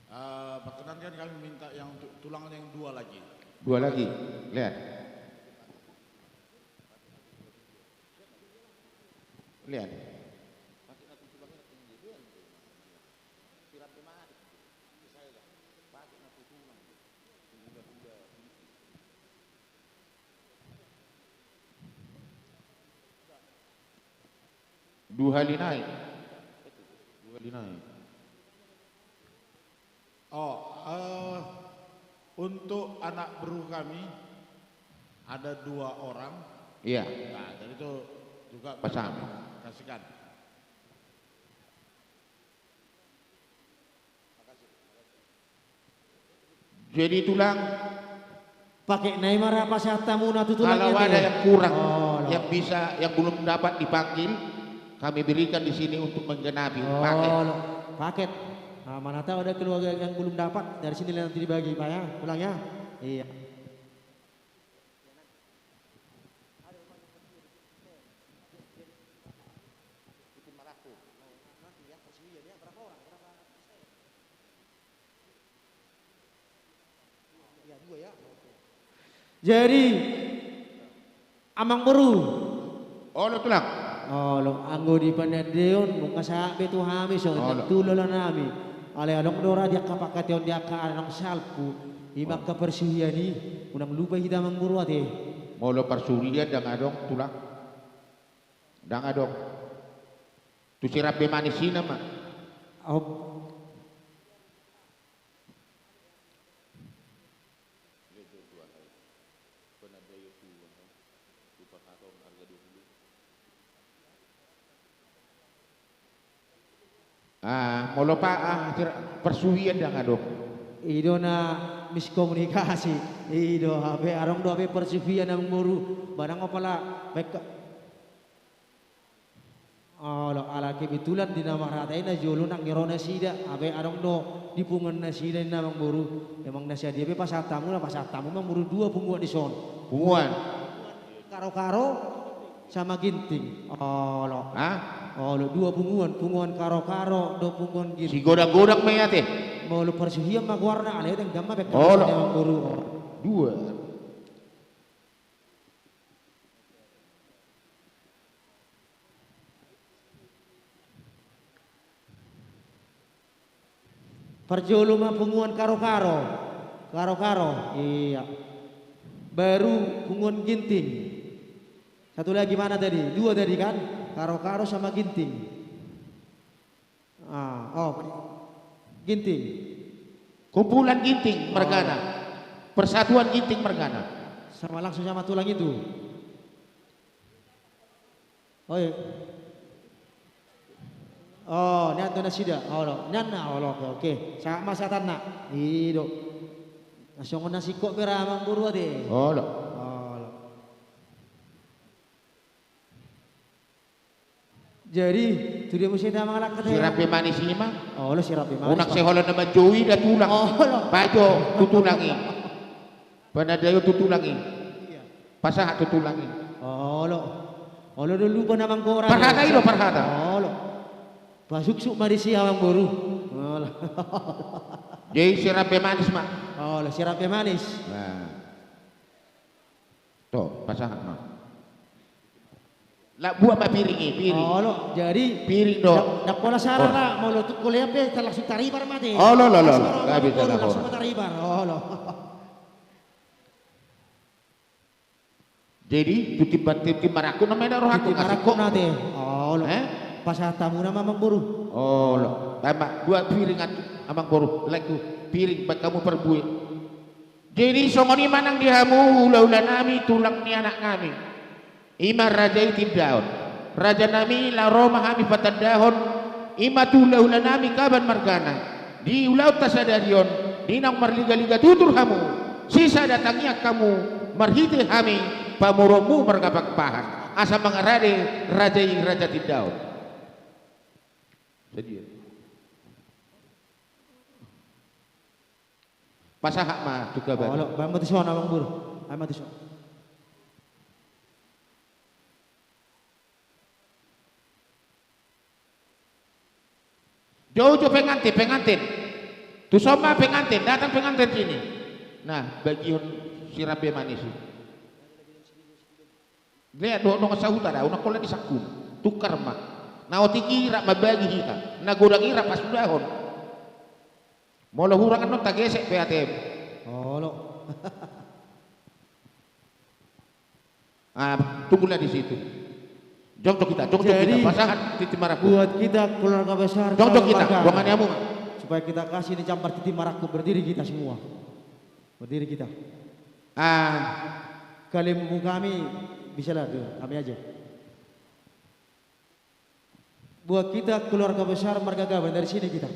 eh, perkenankan kami minta yang tu-, tulang yang dua lagi. Dua lagi. Lihat. Lihat. Dua hali naik. Dua hali naik. Oh, eh, untuk anak beru kami ada dua orang. Iya. Nah, jadi itu juga kami kasihkan. Jadi tulang. Pake nai mara pasatamuna tu tulang. Kalau ada yang kurang, oh, lo, yang bisa, yang belum dapat dipanggil, kami berikan di sini untuk menggenapi. Oh, paket. Lo, paket. Nah, mana tahu ada keluarga yang belum dapat, dari sini nanti dibagi, Pak, ya, tulang, ya. Iya. Jadi, Amang Boru. Olo, Tulang. Olo, enggo dipandeon, mungkas abe tu hami, so, olo, tu lala nami. Ale adong do raja kapakateon diaka anong salpu, i maka persuhian i, unang lupa hita Amang Boru ate. Molo persuhian ndang adong, Tulang. Ndang adong. Tu si rap be manis sina ma. Op. Ah, molo pa, ah, cer-, persuhian ndang adong. Ido na miskomunikasi. Ido, abe arong do abe persuhian Amang Boru. Barang opala baik ka-, Olo, ala kebetulan di nama rata ina jolo nang ngerona sida, abe adong do di punguan nasida nina Amang Boru. Emang nasi adia pe pasal tamu lah, pasal tamu Amang Boru dua punguan di son. Punguan. Karo-karo sama Ginting. Olo. Hah? Olo, dua punguan, punguan Karo-karo do punguan Ginting. Si godang-godang me ate. Molo persuhian ma guarna, ale deng gamma bek. Olo. Amang Boru. Dua. Parjolo ma punguan Karo-karo. Karo-karo, iya. Baru punguan Ginting. Satu lagi mana tadi? Dua tadi kan? Karo-karo sama Ginting. Ah, oh, Ginting. Kumpulan Ginting mergana. Oh. Persatuan Ginting mergana. Sama langsung sama tulang itu. Oh, iya. Oh, niat tu nasida. Oh, lo. Niatna, oh, lo, oke, oke. Sama satanna. Ido. Nasongon nasi kok bera Amang Boru ate. Oh, lo. Oh, lo. Jadi, tu dia mesti enda mangalak kata. Si rap be manis i ma? Oh, lo, si rap be manis, Pak. Unak seholan nama joi da tulang. Oh, lo. Bajo, tu tulang i. Panadayo tu tulang i. Iya. Pasahat tu tulang i. Oh, lo. Oh, lo, dulu pernah mangkora. Parhata i lo, parhata. Oh, lo. Pasuksuk manis i Amang Boru. Oh, lo. Jadi si rap be manis ma. Oh, lo, si rap be manis. Nah. To, pasahat ma. La buat ma piring i, piring. Olo, jadi piring do. Dak, dak pola salah la, molo tu kuliah pe langsung taribar mate. Olo, lo, lo, lo. Langsung taribar, olo. Jadi, tu tim, tim, tim Maraku nama enda roh aku. Tim Maraku nate. Olo. Eh? Pasahat tamuna ma Amang Boru. Olo. Tambah dua piring atu, Amang Boru. Laku piring buat kamu perbue. Jadi songon i manang di hamu hula-hula nami, tulang ni anak nami. Ima raja i tindaon. Raja nami la ro ma hami patandahon, ima tu hula-hula nami kaban margana. Di ulaonta sadari on, dinang marliga-liga tutur hamu, sisada tangiang kamu, marhite hami, pamurumu margapak pahan. Asa mangarade raja i raja tindaon. Sadia. Pasahat ma tu kabar. Olo, bang mati suara, Bang Bur. Ai mati suara. Jojo pengantin, pengantin. Tu soma pengantin, datang pengantin sini. Nah, bagihon si rap be manis. Lihat dohot dongan sahuta da, unak kola di sakun. Tukar ma. Na otik i rap ma bagi hita. Na godang i rap pasudahon. Molo hurang annon tagesek pe atem. Olo. Ah, tunggulah di situ. Jongjo kita, jongjo kita. Jadi, pasahat titi Maraku. Buat kita keluarga besar, jongjo kita, keluarga. Buangan yamu. Supaya kita kasih ini campar titi Maraku, berdiri kita semua. Berdiri kita. Ah. Kalimu kami, bisalah tuh, kami aja. Buat kita keluarga besar marga Gaban, dari sini kita.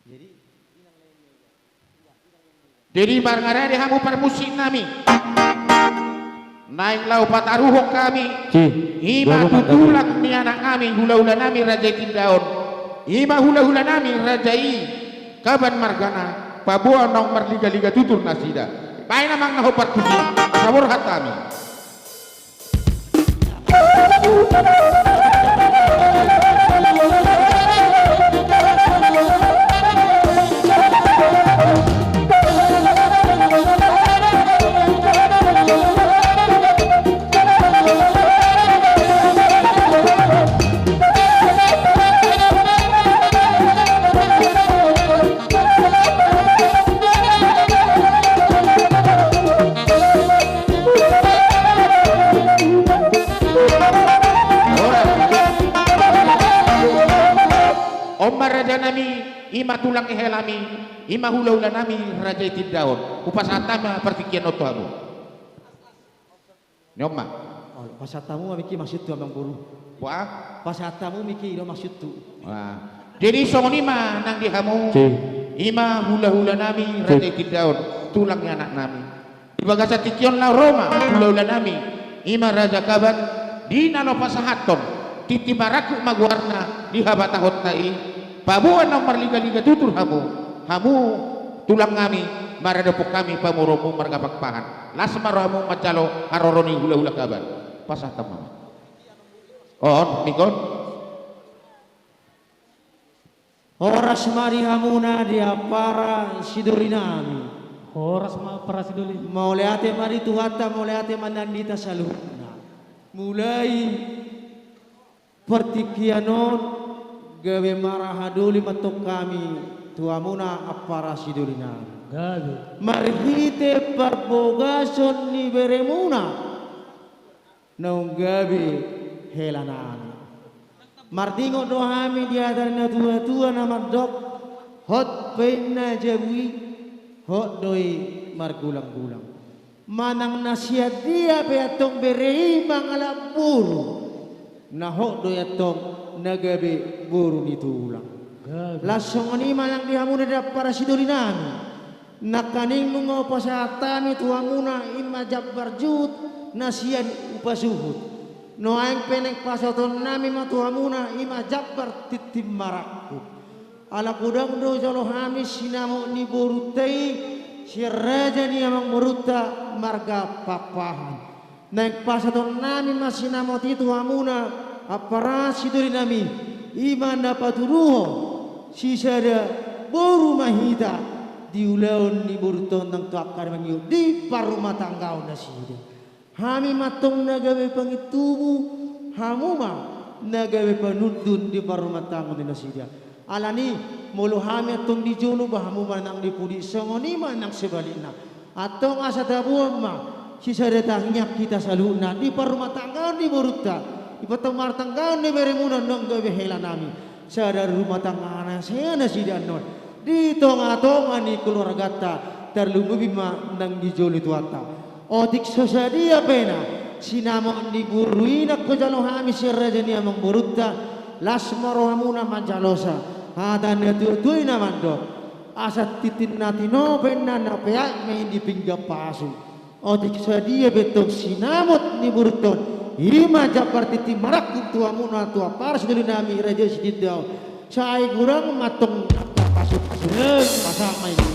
Jadi, jadi marngarade hamu parmusik nami. Naing lau pataruhok kami. Cih, ima dua tu tulang ni anak nami, hula-hula nami raja i tindaon. Ima hula-hula nami raja i kaban margana, paboa naung marliga-liga tutur nasida. Kai namang naho partuhi, asa borhat kami. Oma raja nami, ima tulang i hela nami, ima hula-hula nami raja i Tindaon. Kupasahat ma partingkian oto hamu. Ni oma. Oh, pasahat hamu miki maksudtu, Amang Boru. Wah. Pasahat hamu miki ido maksudtu. Wah. Jadi songon ima nang di hamu. Si. Ima hula-hula nami, si, raja i Tindaon, tulang anak nami. Di bagasen tingki on la ro ma hula-hula nami, ima raja Kaban, dina lo pasahaton, Titi Marakku ma guarna, di haba tahunta i, paboan nang marliga-liga tutur hamu, hamu tulang nami, mara dapek kami pamurumu marga Pakpahan. Las ma rohamu manjalo haroro ni hula-hula Kaban. Pasahat hamu. On, mikon. Horas ma di hamu nari apara si doli nami. Horas ma apara si doli. Mauliate ma di Tuhanta, mauliate ma nandita saluhutna. Mulai pertingkian on, gabe mara hadoli ma tong kami tu hamuna apara si doli nami. Gabe. Marhite parbogasen ni beremuna, naung gabe hela nami. Martingot do hami di ata ni natua-tua na mandok, hot pe na jabu i, hot do i margulang-gulang. Manang na siadia pe antong bere i mangalap boru, na hot do i antong na gabe boru ni tulang. Gabe. Las songon i manang di hamuna dapara si doli nami. Nakaning nunga upasahat kami tu hamuna ima jambar juhut na sian upasuhut. Nuaeng pe neng pasahaton nami ma tu hamuna ima jambar tintin marakku. Ala kudang do jalo hami sinamot ni borunta i, si raja ni amang borunta marga Pakpahan. Naeng pasahaton nami ma sinamot i tu hamuna, apara si doli nami, ima na patuduhon si sada boru ma hita, diulaon ni boru tontang tu akkar mangiu di parrumatanggaon nasida. Hami ma tong na gabe pangit tubu, hamu ma na gabe panundun di parrumatanggaon nasida. Alani, molo hami antong di jolo, bah hamu ma nang di pudi, songon i ma nang sebalikna. Antong asa tabuan ma, si sada tangiang kita saluhutna, di parrumatanggaon ni borunta, di parrumatanggaon ni beremuna, nong gabe hela nami. Sada rumah tangga anak saya nasida non, di tonga-tonga ni keluargata, terlebih ma nang di jolo tuanta. Otik so sadia pena, sinamot ni boru i nangko jalo hami si raja ni amang borunta, las ma rohamuna manjalosa, ata ni tua-tua i na mandok, asa titin nati no penna na peak me di pingga pasu. Otik sadia pe tong sinamot ni boru ton, ima jambar tintin marakku tu hamuna tu apara si doli nami raja si Tindaon. Sai kurang ma tong pasu-pasu. Pasak ma ini.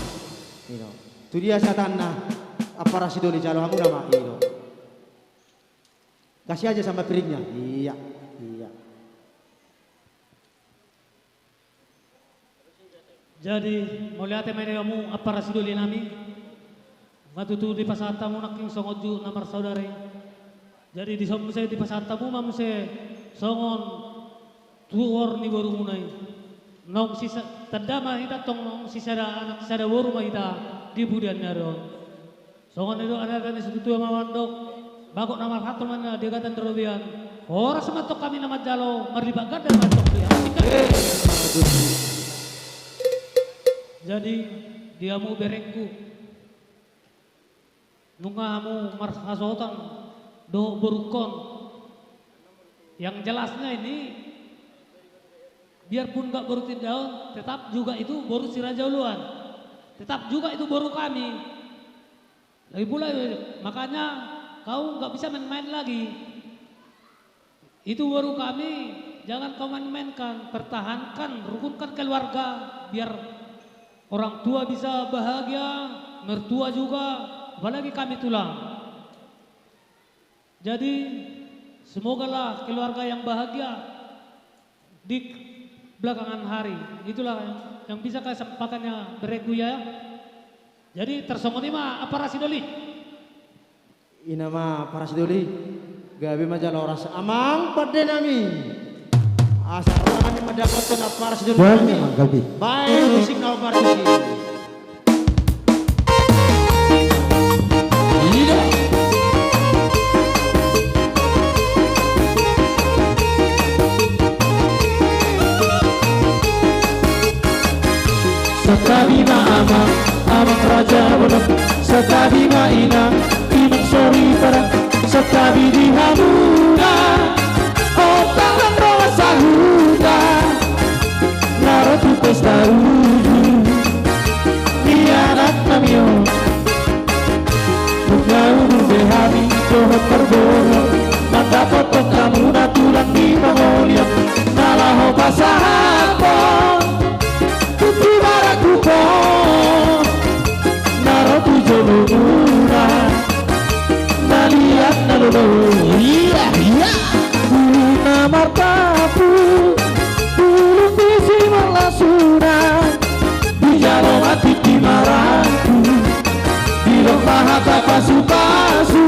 Ino. Tu dia satanna, apara si doli jalo hamuna ma ino. Kasih aja sama piringnya. Iya, iya. Jadi, mauliate ma ida kamu apara si doli nami. Matutu dipasahat tamu nangkin songon juhut na marsaudari. Jadi, dison muse dipasahat tamu ma muse songon tuhor ni borumuna i. Nong sisa-, tanda ma hita tong nong sisada anak sada boru ma hita di pudian nari on. Songon i do ata-ata ni si tutua ma mandok, bakok na marhaton man degatan derobean, horas ma tong kami na manjalo, marlipat ganda ma tong dia. Jadi, dia mu berengku. Nunga hamu marhasotan dohot borukon. Yang jelasnya ini, biarpun gak boru Tindaon, tetap juga itu boru si Raja Uluan. Tetap juga itu boru kami. Lagi pula, makanya kau nggak bisa main-main lagi. Itu boru kami, jangan kau main-mainkan, pertahankan, rukunkan keluarga, biar orang tua bisa bahagia, mertua juga. apalagi kami tulang. Jadi, semogalah keluarga yang bahagia di belakangan hari. Itulah yang, yang bisa saya sampaikannya, bereku ya. Jadi, tersongoni ma apa rasi doli? Ina ma apa rasi doli, gabe ma jalo ras amang pade nami. Asa kami mendapatkan apa rasi doli. Banyak kami. Manggapi. Baik, musik na apa rasi. Satabi ma amang, amang raja bodoh. Satabi ma inang, inang sori pada. Satabi di hamuna, otak lan ro sahuta. Naro tu pesta uju, ni anak namio. Bunga udu behami, dohot perboho. Mandapot kamu na tulang di Mongolia. Nalaho pasahapo, tutu barakupo. Naro tu jolomuna. Naliat nalolo. Iya, iya. Buluna martapu, bulung bisi marlasuna. Dijalo mati di marangku, dilok mahata pasu-pasu.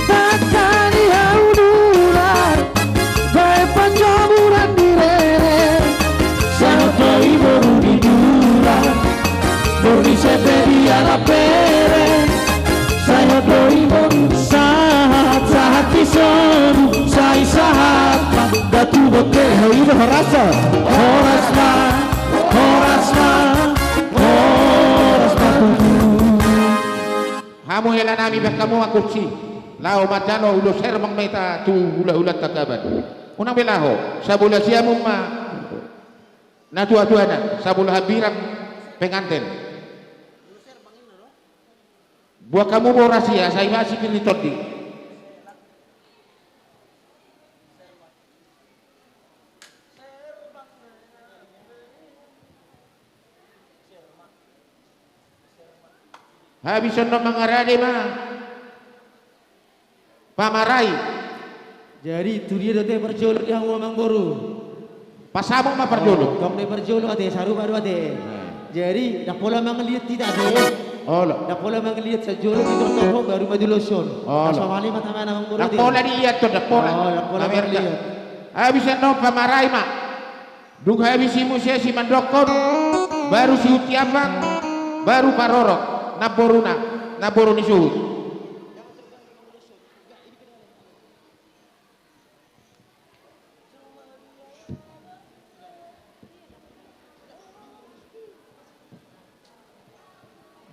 Takani hau dular, bae panjomuran di rere. Sahat doi boru di dular. Doni sepe di arah pere, saya doi boru. Sahat, sahat isodu, sai sahat ma. Datu bote, hei, horas ma, horas ma, horas ma, horas ma tutu. Hamu hela nami beh kamu aku si. Lao ma jalo ulo sermeng meta tu hula-hulanta kaban. Unang belaho, sabula siamu ma. Na tua-tuana, sabula hambirang penganten. Buah kamu bo rasia, sai basi kiri tondi. Habis ono mangarade ma. Pamarai. Jadi, tu dia dote parjolo di hamu amang boru. Pasamu ma parjolo. Oh, tong de parjolo ate, saru baru ate. Nah. Jadi, dak pola mangeliat tidak ate. Olo. Dak pola mangeliat sajolo di toho baru maju loson. Olo. Asal wali mata mana amang boru ate. Dak pola di iya to, dak pola. Oh, dak pola mangeliat. Habis ono pamarai ma. Dung habis si Musa si mandokon, baru si Uti Apang, baru parorok, naboruna, naboru ni suhut.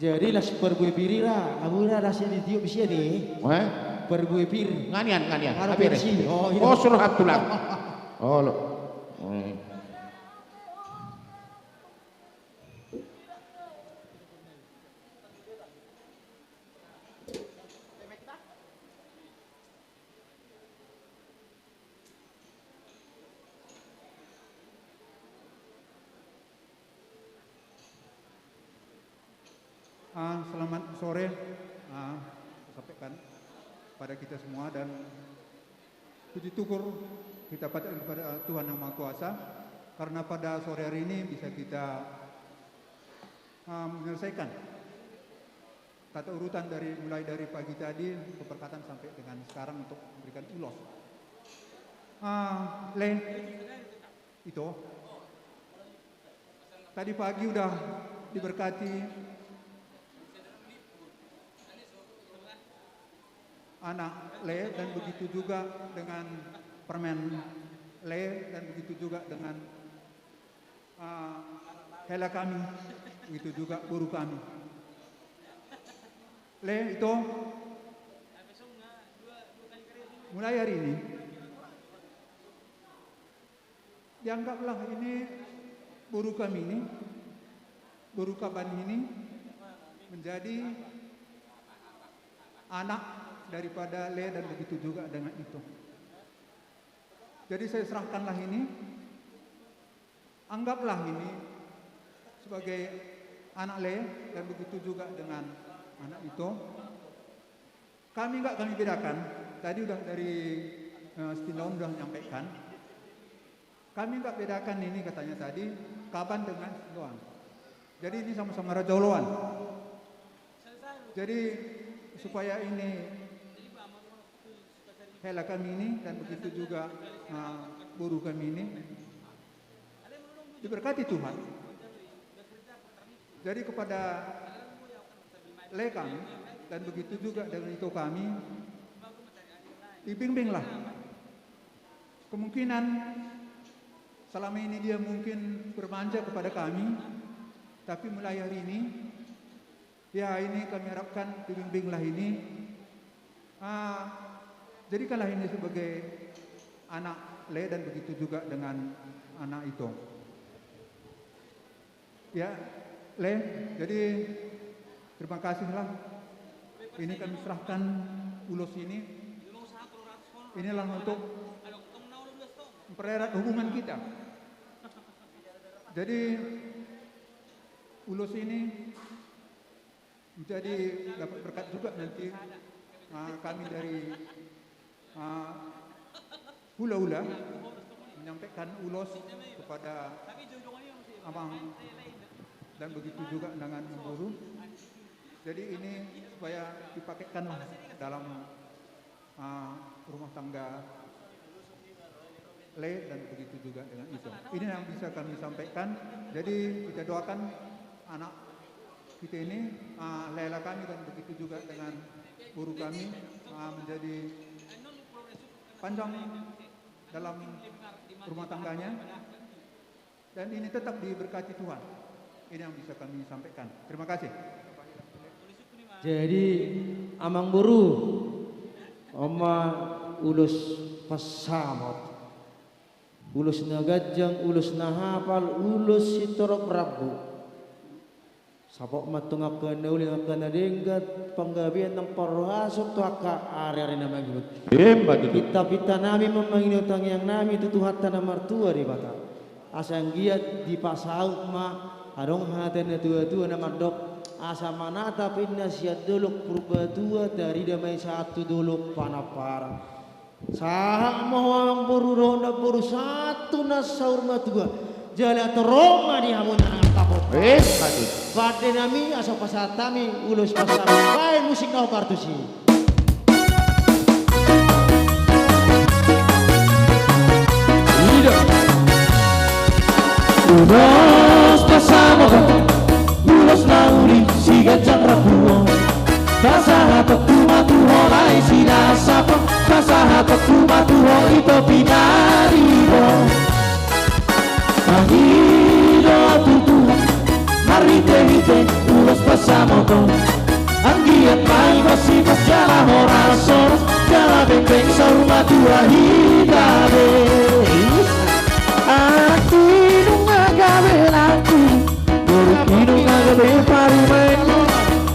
Jadi las perbue pir ra, abu ra rasa di tiup sia deh. Eh? Perbue pir. Nganian, nganian. Aro Apa ya, pensi. Reh? Oh, iya. Oh, suruh hap tulang. Oh, lo. Hmm. Ah, selamat sore, ah, sampaikan pada kita semua dan puji syukur kita panjatkan kepada Tuhan Yang Maha Kuasa karena pada sore hari ini bisa kita, ah, menyelesaikan tata urutan dari, mulai dari pagi tadi, keberkatan sampai dengan sekarang untuk memberikan ulos. Ah, Le, itu. Tadi pagi udah diberkati anak Le dan begitu juga dengan permen Le dan begitu juga dengan Ah, hela kami, begitu juga boru kami. Le, itu. Mulai hari ini, dianggaplah ini boru kami ini, boru kaban ini menjadi anak daripada Le dan begitu juga dengan itu. Jadi saya serahkanlah ini. Anggaplah ini sebagai anak Le dan begitu juga dengan Anak Ito, kami enggak kami bedakan. Tadi udah dari, eh, Sitindon udah nyampaikan. Kami enggak bedakan ini katanya tadi, Kaban dengan Sitindon. Jadi ini sama-sama Raja Oloan. Jadi supaya ini hela kami ini dan begitu juga, eh, boru kami ini diberkati Tuhan. Jadi kepada le kami dan begitu juga dengan ito kami, dibimbinglah. Kemungkinan selama ini dia mungkin bermanja kepada kami, tapi mulai hari ini, ya, ini kami harapkan dibimbinglah ini. Ah, jadikanlah ini sebagai anak le dan begitu juga dengan anak ito. Ya, le, jadi terima kasihlah. Ini kami serahkan ulos ini. Inilah untuk mempererat hubungan kita. Jadi, ulos ini menjadi dapat berkat juga nanti, ah, kami dari, ah, hula-hula menyampaikan ulos kepada Amang dan begitu juga dengan Guru. Jadi ini supaya dipakaikanlah dalam, ah, rumah tangga le dan begitu juga dengan ito. Ini yang bisa kami sampaikan. Jadi kita doakan anak kita ini, ah, lela kami dan begitu juga dengan guru kami, ah, menjadi panjang dalam rumah tangganya. Dan ini tetap diberkati Tuhan. Ini yang bisa kami sampaikan. Terima kasih. Jadi, Amang Boru, oma ulos pesamot, ulos na gajang, ulos na hapal, ulos si torop rambu. Sapok matungapken uli ngapken denggat penggabian nang parrohasok tu akka ari-ari na manggut. Emba tutu. Kita-kita nami memangino tangiang nami tu Tuhanta na martua Dibata. Asa nggiat dipasaut ma adong hatena tua-tua na mandok, asa manatap inna siat dolok purba tua tarida mai satu dolok panaparan. Sahat mo Amang Boru dohot Boru satu na saur matua, jala teroma di hamu na tapok. Eh, tadi. Pade nami asa pasatami ulos pasar. Bae musik kau kartusi. Ulos pasamoken, ulos nauli si gajang rapuo. Pasahatekku matuho lai si dasapeng, pasahatekku matuho ito pinaribo. Angido tutuhan, marhite-hite ulos pasamoken. Anggiat mai bas-ibas jala horas-horas, jala beng-beng saur matua hita be. Aku nunga gabe laku, boru nunga gabe parumaenmu.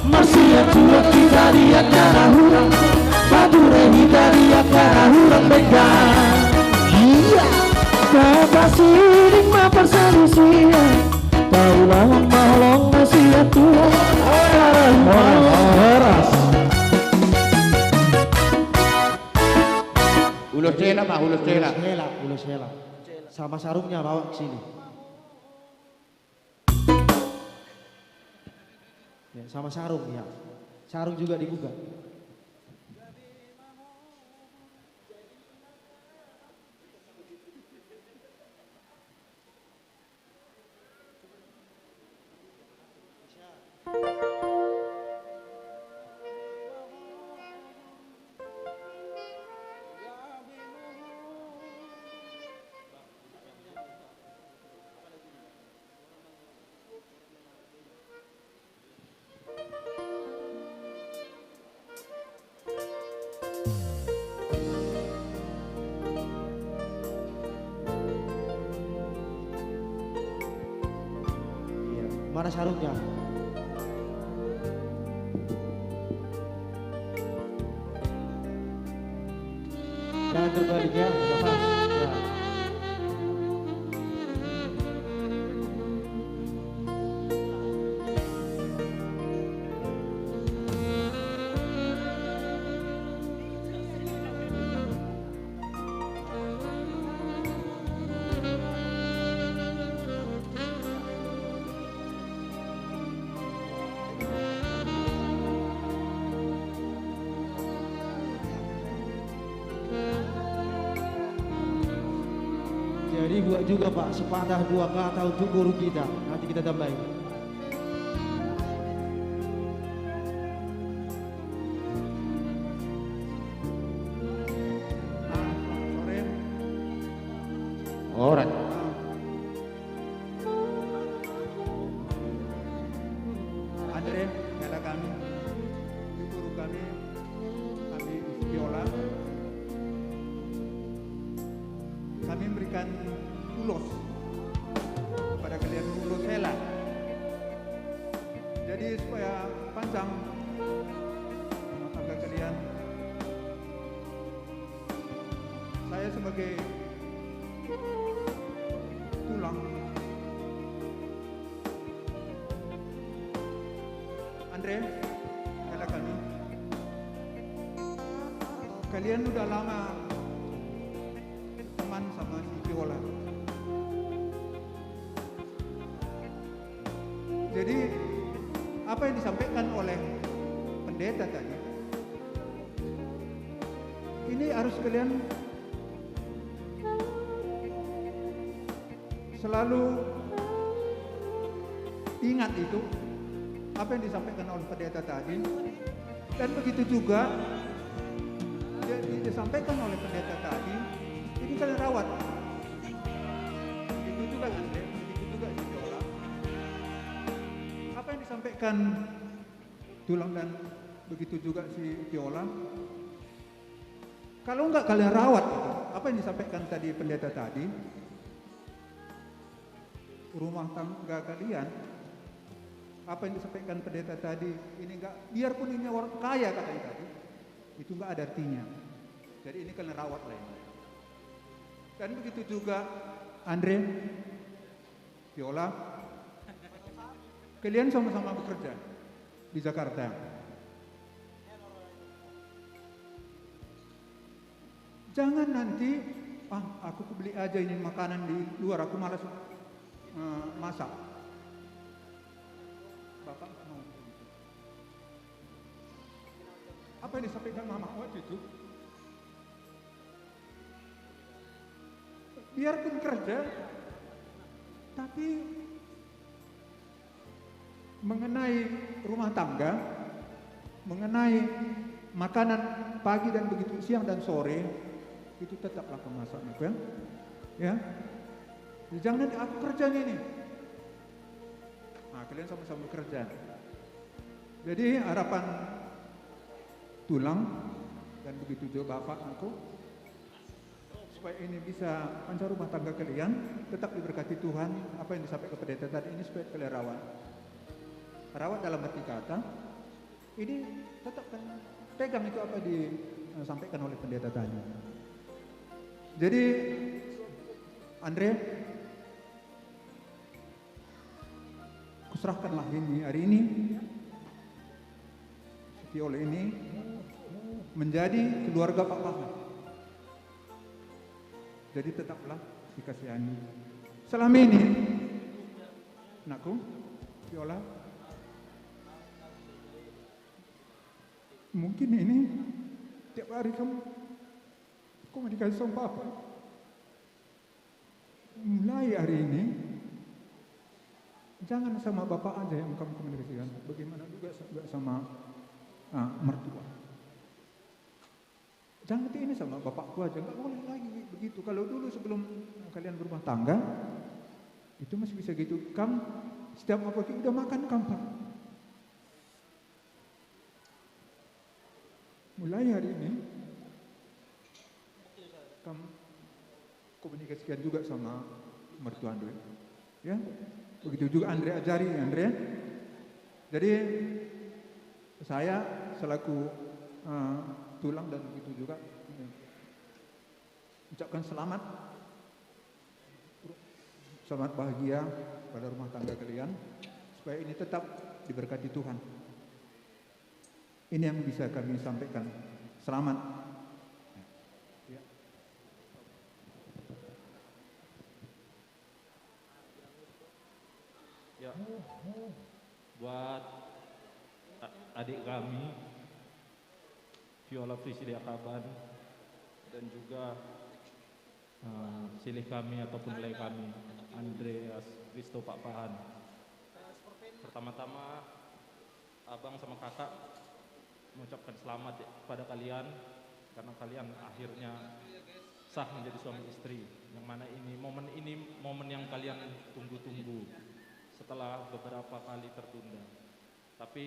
Marsiat juak kita diat janah hurang, bature hita diat janah hurang bengga. Ia, baba siding ma perselisihan. Tau lawang maholong masiat tua. Keras. Ulos cela, Pak, ulos cela. Ulos cela, ulos cela. Sama sarungnya bawa ke sini. Ya, sama sarung, ya. Sarung juga dibuka. Iya, mana sarungnya? Jangan terbalik ya, udah pas. Ya. Dibuat juga, Pak, sepatah dua kata untuk guru kita. Nanti kita tambahin. Ah, sore. Ora. Ah. Andre, ela kami, guru kami, kami Viola. Kami memberikan ulos kepada kalian, ulos hela. Jadi, supaya panjang rumah tangga kalian, saya sebagai tulang, Andre, ela kami. Kalian udah lama teman sama si Viola. Jadi, apa yang disampaikan oleh pendeta tadi, ini harus kalian selalu ingat itu, apa yang disampaikan oleh pendeta tadi. Dan begitu juga yang disampaikan oleh pendeta tadi, ini kalian rawat. Begitu juga Andre, begitu juga si Viola. Apa yang disampaikan tulang dan begitu juga si Viola, kalau enggak kalian rawat itu, apa yang disampaikan tadi pendeta tadi, rumah tangga kalian, apa yang disampaikan pendeta tadi, ini enggak, biarpun ini orang kaya katanya tadi, itu enggak ada artinya. Jadi ini kalian rawatlah ini. Dan begitu juga Andre, Viola, kalian sama-sama bekerja di Jakarta. Jangan nanti, "Ah, aku kubeli aja ini makanan di luar, aku malas, eh, masak." Bapak mau begitu. Apa yang disampaikan mama waktu itu? Biarpun kerja, tapi mengenai rumah tangga, mengenai makanan pagi dan begitu siang dan sore, itu tetaplah kemasan, ya. Ya. Jangan nanti, "Aku kerja ini." Nah, kalian sama-sama kerja. Jadi, harapan tulang dan begitu juga bapak aku, supaya ini bisa panca rumah tangga kalian, tetap diberkati Tuhan. Apa yang disampaikan pendeta tadi ini supaya kalian rawat. Rawat dalam arti kata, ini tetap kan pegang itu apa disampaikan oleh pendeta tadi. Jadi, Andre, kuserahkanlah ini hari ini, si Viola ini menjadi keluarga Pak Paman. Jadi tetaplah dikasihani. Selama ini, anakku, Viola, mungkin ini tiap hari kamu komunikasi sama Papa. Mulai hari ini, jangan sama Bapak aja yang kamu komunikasikan, bagaimana juga sa-, juga sama, ah, mertua. Jangan ini sama bapakku aja, nggak boleh lagi begitu. Kalau dulu sebelum kalian berumah tangga, itu masih bisa gitu. Kam, setiap apa ki udah makan kam, Pak. Mulai hari ini, kam komunikasikan juga sama mertuandu, ya. Ya, begitu juga Andre, ajari Andre. Jadi, saya selaku, eh, tulang dan begitu juga, ya, ucapkan selamat, selamat bahagia pada rumah tangga kalian, supaya ini tetap diberkati Tuhan. Ini yang bisa kami sampaikan. Selamat. Ya. Ya. Buat a-, adik kami, Viola Priscilia Kaban, dan juga eh, silih kami ataupun le kami, Andreas Kristo Pakpahan. Pertama-tama, abang sama kakak mengucapkan selamat ya kepada kalian, karena kalian akhirnya sah menjadi suami istri. Yang mana ini, momen ini, momen yang kalian tunggu-tunggu setelah beberapa kali tertunda. Tapi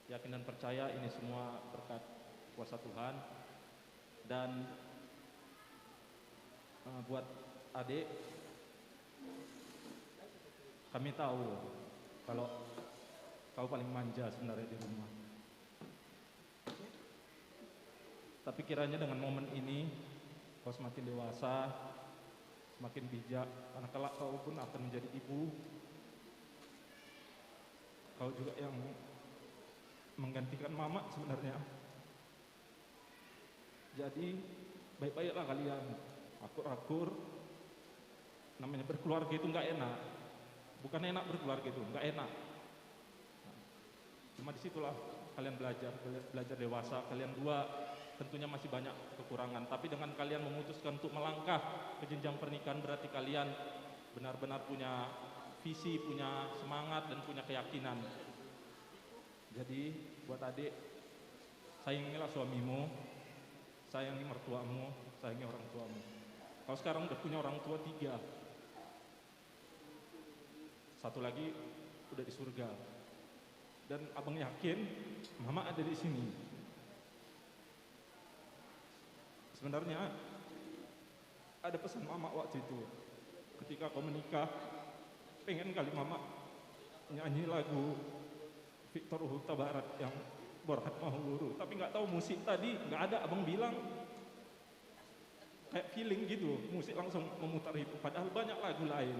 yakin dan percaya ini semua berkat kuasa Tuhan. Dan, eh, buat adik, kami tahu kalau kau paling manja sebenarnya di rumah. Tapi kiranya dengan momen ini, kau semakin dewasa, semakin bijak, karena kelak kau pun akan menjadi ibu. Kau juga yang menggantikan mama sebenarnya. Jadi, baik-baiklah kalian. Akur-akur, namanya berkeluarga itu nggak enak. Bukan enak berkeluarga itu, nggak enak. Nah, cuma di situlah kalian belajar, bela-, belajar dewasa. Kalian dua tentunya masih banyak kekurangan. Tapi dengan kalian memutuskan untuk melangkah ke jenjang pernikahan, berarti kalian benar-benar punya visi, punya semangat, dan punya keyakinan. Jadi, buat adik, sayangilah suamimu, sayangi mertuamu, sayangi orang tuamu. Kau sekarang udah punya orang tua tiga. Satu lagi udah di surga. Dan abang yakin mama ada di sini. Sebenarnya ada pesan mama waktu itu. Ketika kau menikah, pengen kali mama nyanyi lagu Victor Huta Barat yang Borhat Mahuguru. Tapi nggak tahu musik tadi, nggak ada abang bilang. Kayak feeling gitu, musik langsung memutar itu. Padahal banyak lagu lain.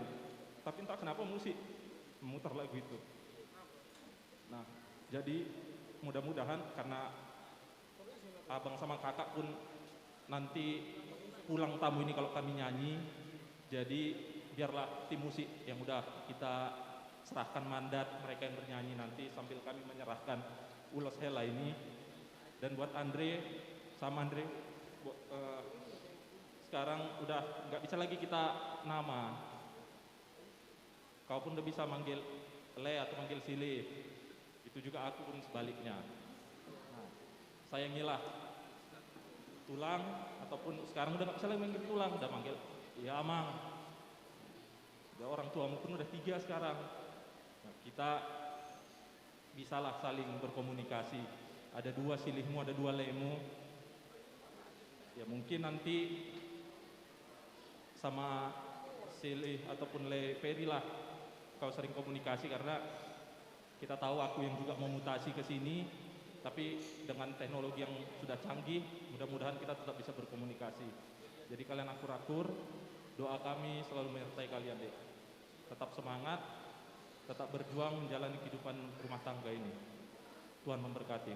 Tapi entah kenapa musik memutar lagu itu. Nah, jadi mudah-mudahan karena abang sama kakak pun nanti pulang tamu ini kalau kami nyanyi, jadi biarlah tim musik yang udah kita serahkan mandat mereka yang bernyanyi nanti sambil kami menyerahkan ulos hela ini. Dan buat Andre, sama Andre, bo-, eh, sekarang udah nggak bisa lagi kita nama. Kau pun udah bisa manggil le atau manggil silih. Itu juga aku pun sebaliknya. Nah, sayangilah tulang, ataupun sekarang udah nggak bisa lagi manggil tulang, udah manggil, "Ya, Amang." Udah, orang tuamu pun udah tiga sekarang. Nah, kita bisalah saling berkomunikasi. Ada dua silihmu, ada dua lemu. Ya, mungkin nanti sama silih ataupun le Peri lah kau sering komunikasi, karena kita tahu aku yang juga mau mutasi ke sini, tapi dengan teknologi yang sudah canggih, mudah-mudahan kita tetap bisa berkomunikasi. Jadi kalian akur-akur, doa kami selalu menyertai kalian, Dek. Tetap semangat, tetap berjuang menjalani kehidupan rumah tangga ini. Tuhan memberkati.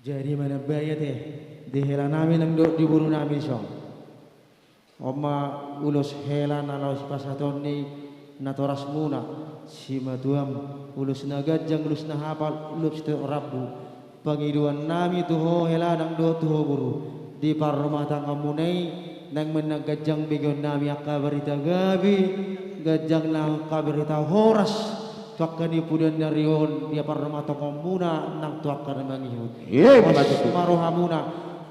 Jadi mana bayat eh, di hela nami nang dok di buru nami song. Oma ulos hela na lawes pasaton ni natoras muna, si matuam, ulos na gajang, ulos na hapal, ulos si tok rabu. Pangiduan nami tuho hela nang dok tuho buru. Di parrumah tangga munai, nang mena gajang begon nami akka berita gabi, gajang nang akka berita horas. Tuakken ipudan nari on, dia parrumah tangga muna nang tuakken mangihut. Iya, Pas betul. Marohamuna,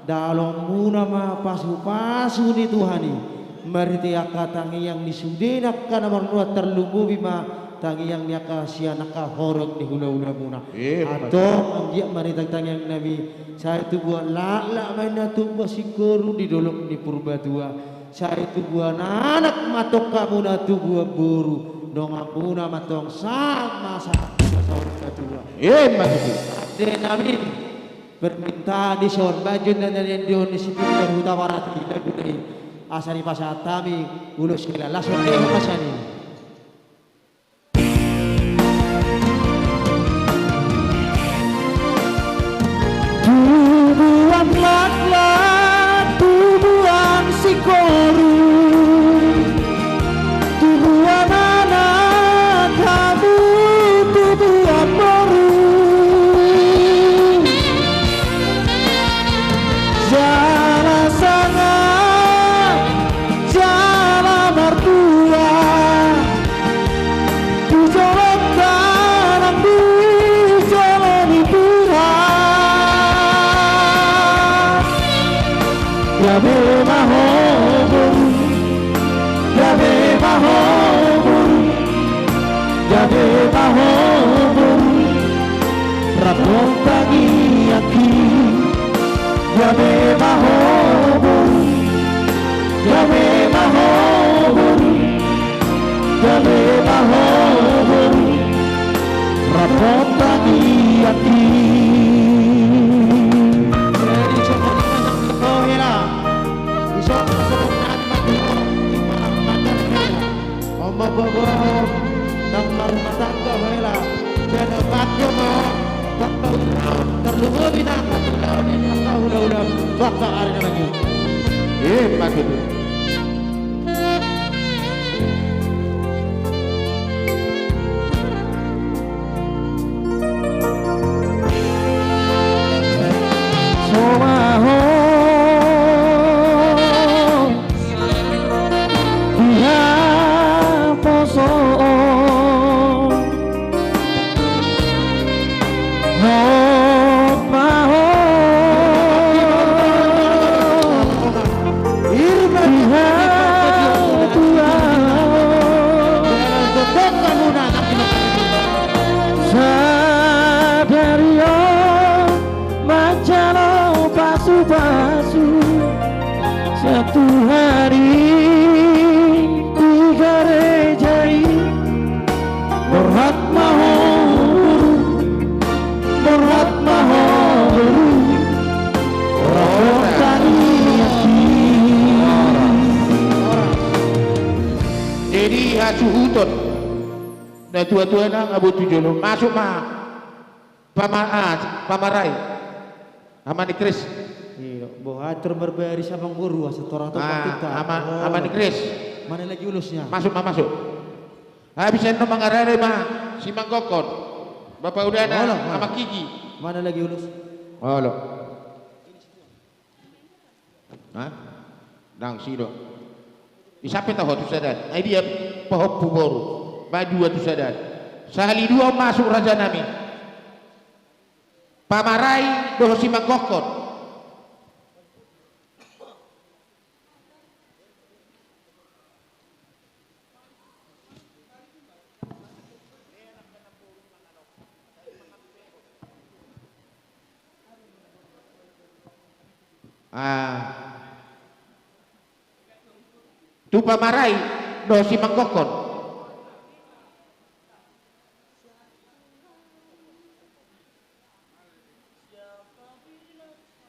dalongmuna ma pasu-pasu ni Tuhani. Meriti akka tangiang ni sudena kana marnuat terlumbubi ma tangiang ni akka sianaka horeg ni hula-hulamuna. Iya, betul. Atau anggiak marita tangiang nami, saya tubuh lak-lak main tubuh singkoru di dolok ni Purbatua. Sai tubuan anak matokka muna tubuan boru, donga muna matong sama-sama saur katua. Emma tutu. Ade nami permintaan dison baju nananen dion ni si Pintar Huta Barat kita guna asa ni pasatami ulos kelalas wandai pasani. Tubuan laklak, tubuan sikoru, tubuan anak kamu, tubuan boru. Jala sanga Jabe mahobur, jabe mahobur, jabe mahobur, rap rontangi aki. Jabe mahobur, jabe mahobur, jabe mahobur, rap rontangi aki. Jadi, coba kita, oh, hela. Iso, iso, iso, iso, iso, iso, iso, iso, Omo bobo, nang marumah tangga mela, janah bage mo, terlebih nang hula-hula baka ari nari. Eh, patut. Somaho Tuhan poso Hot maho Tuhan Tuhan Sadari o Macalo pasu-pasu satu hari di gereja i. Berat maho, berat maho, beru. Orang tani. Jadi asuh utut. Nah, tua-tua nang abu tu jolo. Masuk ma. Pama-, ah, Pamarai. Amani Kris. Iya, boh atur berberi sabang boru asa torah topan Ah, kita. Ama-, Oh. Amani Kris. Mana lagi ulusnya? Masuk, ma, masuk. Habis enda mangarare ma si Manggokon. Bapak Udana, Olah, Ama Kiki. Mana lagi ulus? Olah. Hah? Dang sido. Isape taho tu sadan. Ai dia pahoppu boru. Baju tu sadan. Sahali dua masuk raja nami. Pamarai doh si Manggokon. Ah. Tu Pamarai doh si Manggokon.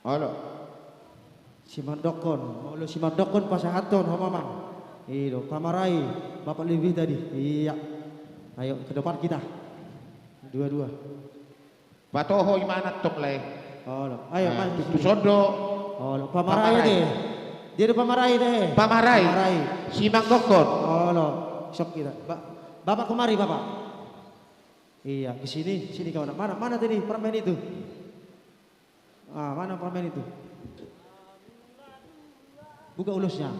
Olo. Si Manggokon, molo si Manggokon pasahaton ho Mamang. Ido, Pamarai, Bapak lebih tadi. Iya. Ayo ke depan kita. Dua-dua. Patoho imana tong le. Olo. Ayo, Ah, Mas. Tutu Sondo. Olo, Pamarai Pamarai. Deh. Dia ada Pamarai deh. Pamarai. Pamarai. Si Manggokon. Olo. Sok kita. Ba-, Bapak kemari, Bapak. Iya, ke sini, sini kawan. Mana, mana tadi permen itu? Ah, mana permen itu? Buka ulusnya.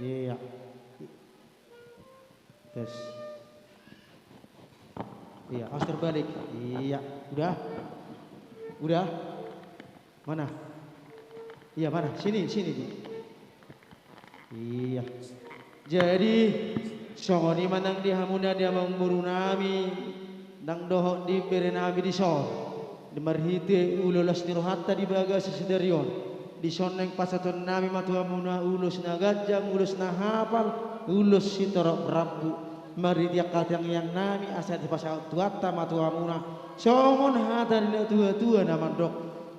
Iya. Tes. Iya, harus terbalik. Iya, udah. Udah. Mana? Iya, mana? Sini, sini, Bu. Iya. Jadi, songon i ma nang di hamuna di amang boru nami, nang dohot di bere nami dison. Di marhite ulo las ni rohanta di bagasi sidari on. Dison neng pasaton nami ma tu hamuna ulo si na ganjang, ulo si na hapal, ulo si torop rambu. Mari tiak katangiang nami asa dipasaut Tuhanta ma tu hamuna. Songon hata nina tua-tua na mandok.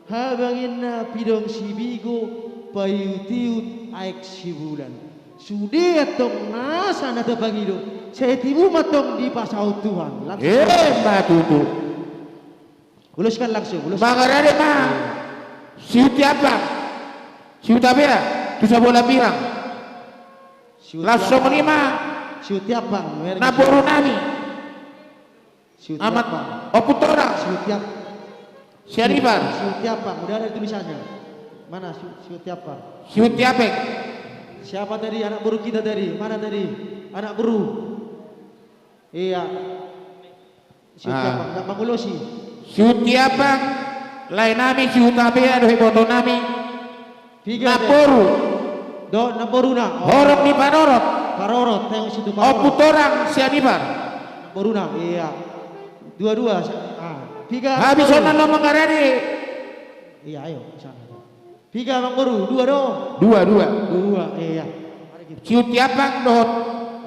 Habanginna pidong si bigo, paiut-iut aek si bulan. Sude tong nasa na tepangido, sai tibu ma tong dipasaut Tuhan. Langsung. Eh, ma tutu. Uluskan langsung, uluskan. Mangarade ma. Siuti apa? Siuta bea, tusa bola pirang. Siuti Langsung apa? Lima. Siuti apa? Mereng Naboru siuti. Nami. Siuti Amat apa? Oputora. Siuti apa? Siaribar. Siuti apa? Udah ada tulisannya. Mana Siu-, Siuti apa? Siuti Apek. Siapa tadi anak boru kita tadi? Mana tadi? Anak boru. Iya. Siuti Ah. apa? Enggak mangulosi. Siuti apa? Lain nami, Siuta bea, dohe boto nami. Piga deh? Namboru. Dohot namboruna. Oh. Horong ni Parorot. Parorot, tengok situ Parorot. Ompu Torang Sianipar. Namboruna, iya. Dua-dua, sa-, ah. Piga. Habis namboru. Onan lo menggarari. Iya, ayo, ke sana. Piga namboru, dua do. Dua, dua. Dua, iya. Mari kita. Siutiapang dohot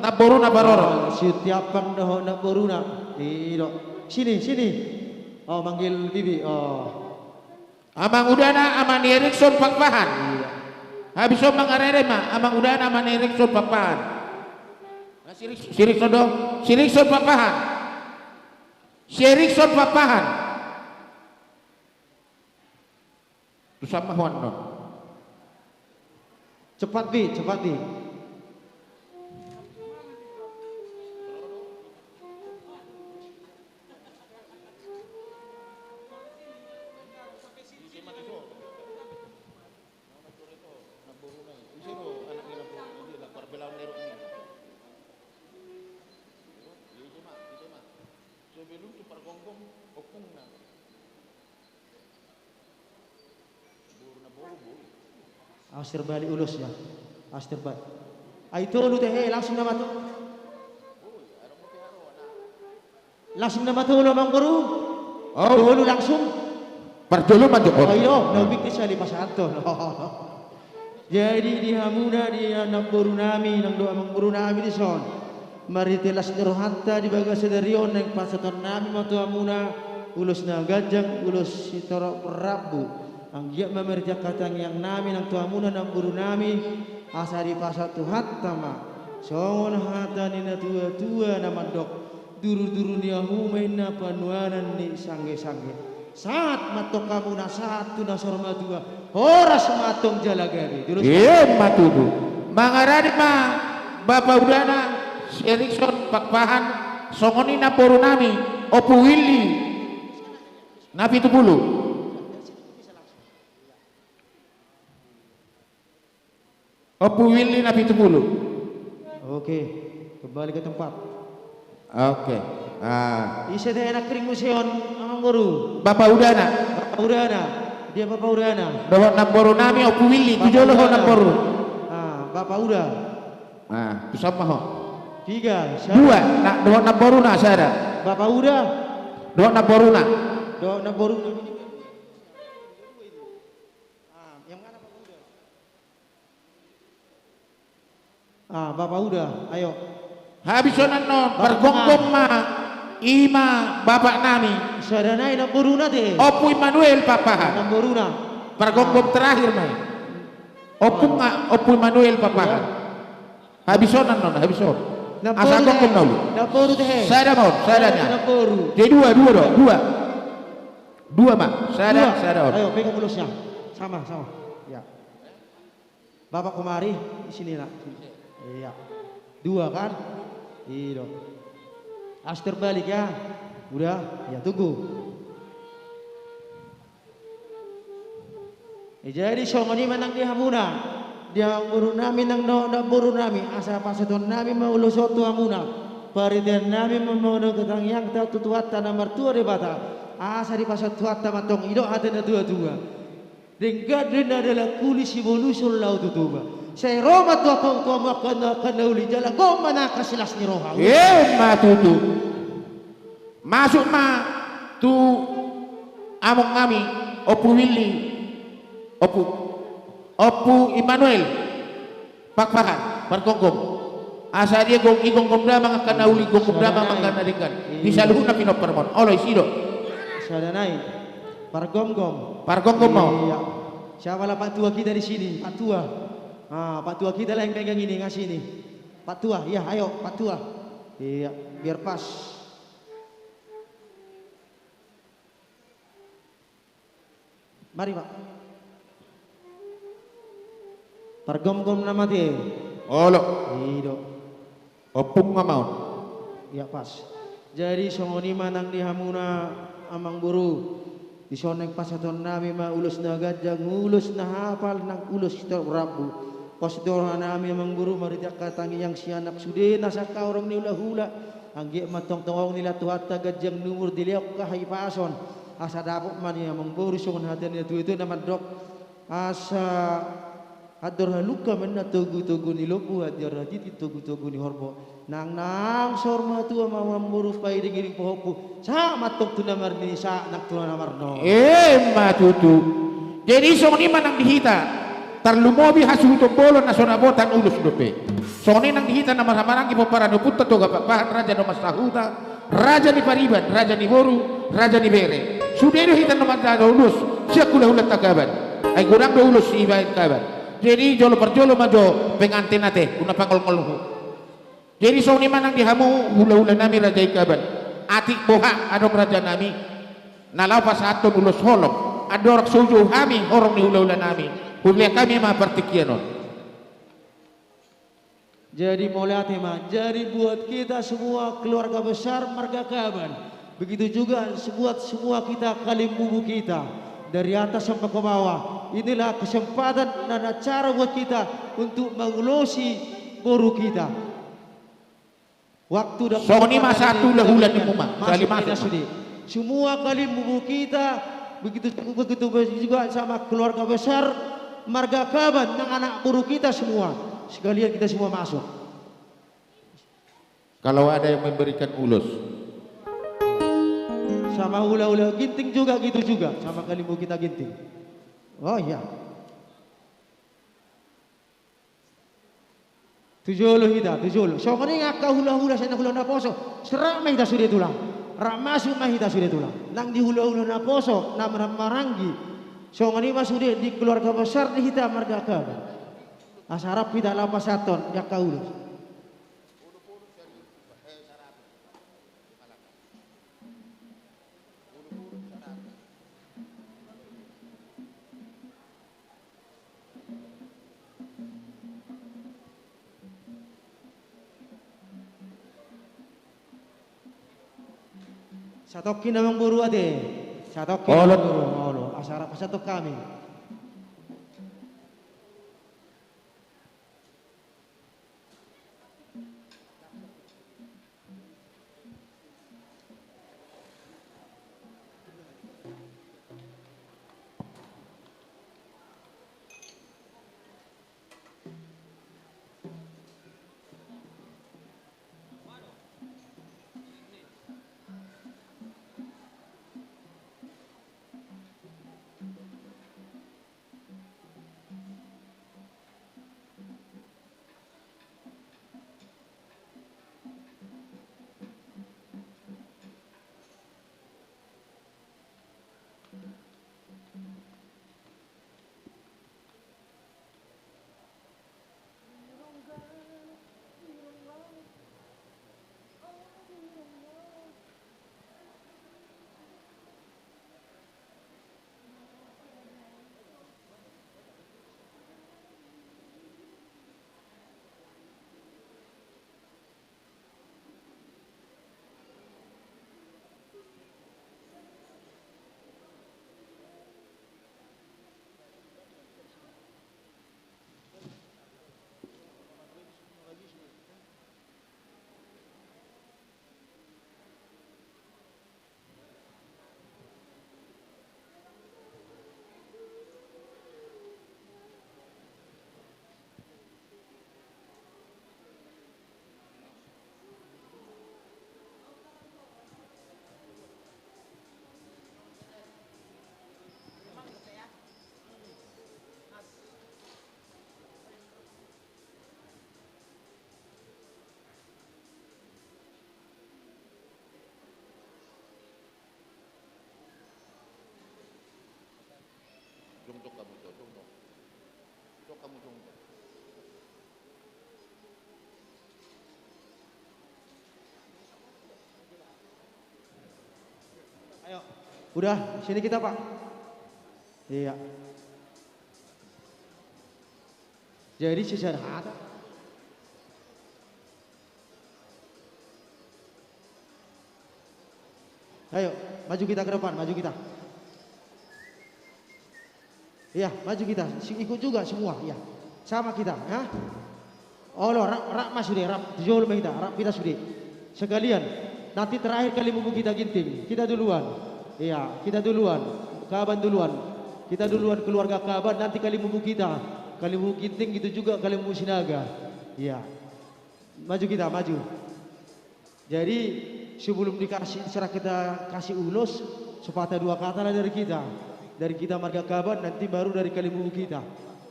namboruna Parorot. Oh, Siutiapang dohot namboruna. Ido. Sini, sini. Oh, manggil bibi. Oh. Amang udana, Amang Erikson Pakpahan. Iya. Habis so mangarere ma, Amang udana, Amang Erikson Pakpahan. Nah, si Erik-, si Erikson do, si Erikson Pakpahan. Si Erikson Pakpahan. Tu sama huan non. Cepat, Bi, cepat, Bi. Sebelum tu pargonggom, opungna. Awas terbalik ulusna. Awas terbalik. Ai tolu deh, eh, langsung nama tolu. Langsung nama tolu, Amang Boru. Oh. Tolu langsung. Parjolo manjuk. Oh, iya, na pikir saya lima satu. Jadi di hamuna, di anak boru nami, nang doa Amang Boru nami dison. Mari telas ni rohanta di bagasen darion nang pasaton nami ma tu hamuna, ulusna ganjang, ulus si torop rambu. Anggiat ma merjak katangiang nami nang tu hamuna nang boru nami, asa dipasat Tuhanta ma. Songon hata nina tua-tua na mandok, duru-duru ni ahu ma inna panuanan ni sangge-sangge. Saat matong kamuna saat tuna sor matua, horas matong jala gabe. Julu. Iya, matudu. Mangarani ma Bapa Udana, si Erikson Pakpahan, songon nina boru nami, Opu Willy. Na pitu puluh. Opu Willy na pitu puluh. Oke, kembali ke tempat. Oke. Ah. Ise te anak kering museon, Amang Boru? Bapa Udana. Bapa Udana. Dia Bapa Udana. Dohot namboru nami, Opu Willy, tu jolo ho namboru. Ah, Bapa Uda. Ah, tu sama ho. Tiga, siapa? Dua, nak dohot namboruna sada. Bapa Uda. Dohot namboruna. Dohot namboruna. Ah, yang mana Bapa Uda? Ah, Bapa Uda, ayo. Habis onan no, Bapa. Pargonggom ma, ima bapak nami. Sada nai namboruna te. Opu Immanuel Pakpahan. Namboruna. Pargonggom terakhir mai. Opu nga, Opu Immanuel Pakpahan. Ya. Habis onan no, habis on. Namboru. Asa te. Gonggom nolu. Namboru te. Sada mon, sada nya. Namboru. Jadi dua, dua do, dua. Dua ma, sada, dua. Sada on. Ayo, pegang ulusnya. Sama, sama. Ya. Bapak kemari, di sini, Nak. Iya. Dua, kan? Iya. Awas terbalik, ya. Udah, ya, tunggu. Eh, jadi songon i ma nang di hamuna, di hamuna boru nami nang no, no boru nami, asa pasaton nami ma ulos tu hamuna. Pariten nami ma mono ketangiangta tu Tuhanta na martua Dibata, asa dipasat Tuhanta matong idok hatena tua-tua. Denggadin adalah kuli si bolusun lau tutuba. Sai roma tua kau tua makan akan uli jala goma naka silas ni roha. Ema tutu. Masuk ma tu among nami, Opu Willy, Opu, Opu Immanuel. Pakpahan, pargonggom. Asa dia gong, igonggom damang akan uli, gonggom damang akan adingkan. Bisa luhutna pinoper mon. Olo, isido. Sada nai. Pargonggom. Pargonggom mau. Iya. Siapalah Pak Tua kita di sini, Pak Tua. Ah, Pak Tua kita lah yang pegang ini, ngasih ini. Pak Tua, ya, ayo, Pak Tua. Iya, biar pas. Mari, Pak. Pargomgom nama te. Olo. Ido. Opung ngamaun. Ya, pas. Jadi songon i ma nang di hamuna Amang Boru. Disoneng pasaton nami ma ulos na ganjang, ulos na hapal nang ulos si torop rambu. Pas doha nami Amang Boru mari jaka tangiang si anak sude nasa kaurang ni hula-hula. Angge ma tongtong ni la Tuhanta ganjang numur dileok kaha ipason. Asa dapet man ia mengboru songon hata ni tua-tua na mandok, Asa ador haluka mena togu-togu ni lombu, ador hajiti togu-togu ni horbo. Nang-nang sor matua mama muru pai dengiring pohopku. Sa matong tuna marni sa nang tuna marno. E ma tutu. Jadi songon i ma nang di hita. Tarlumobi hasuhuton bolon asona botan ulus dope. Songon i nang di hita na marhamaranggi pomparan upunta toga pakpahan raja no masahuta. Raja ni pariban, raja ni boru, raja ni bere. Sude do hita no mata ulus, siak hula-hula ta kaban. Ai kurang do ulus si ibaen kaban. Jadi jolo parjolo ma jo penganten ate, guna pangol-ngolhu. Jadi songon i ma nang di hamu hula-hula nami raja i kaban. Atik bohak adong raja nami, na lau pasaton ulos holong. Andorang sojo hami horong ni hula-hula nami. Hulia kami ma partingkian on. Jadi mole ate ma, jadi buat kita semua keluarga besar marga Kaban, begitu juga buat semua kita kalimbubu kita, dari atas sampai ke bawah, inilah kesempatan dan acara buat kita untuk mengulosi boru kita. Waktu dan songon i ma kesempatan satu ini kita hula-hula berikan. Nimu ma, masuk kali masuk kita ma. Sude. Semua kalimbubu kita, begitu, begitu juga sama keluarga besar marga Kaban, nang anak boru kita semua. Sekalian kita semua masuk. Kalau ada yang memberikan ulos. Sama hula-hula Ginting juga gitu juga, sama kalimbubu kita Ginting. Oh iya. Tu jolo hita, tu jolo. Songon i ngaka hula-hula sena hula naposo, serap ma hita sude tulang. Rap masuk ma hita sude tulang. Nang di hula-hula naposo, na maranggi. Songon i ma sude di keluarga besar di hita marga Kaban. Asa rap hita lau pasaton, ngaka ulus. Satokkin abang boru ate. Satokkin abang boru. Olo, asa rap pasatok kami. Jongjong kamu, jongjong. Jongjong kamu, jongjong. Ayo. Udah, sini kita, Pak. Iya. Jadi sejarah ada. Ayo, maju kita ke depan, maju kita. Iya, maju kita. Si-, ikut juga semua, iya. Sama kita, ya. Olo, rap, rap ma sude, rap. Jolo ma kita, rap kita sude. Sekalian, nanti terakhir kalimbubu kita Ginting. Kita duluan. Iya, kita duluan. Kaban duluan. Kita duluan keluarga Kaban, nanti Kalimbubu kita. Kalimbubu Ginting, gitu juga Kalimbubu Sinaga. Iya. Maju kita, maju. Jadi, sebelum dikasih, serah kita kasih ulos, sepatah dua kata lah dari kita. Dari kita marga Kaban, nanti baru dari Kalimbubu kita.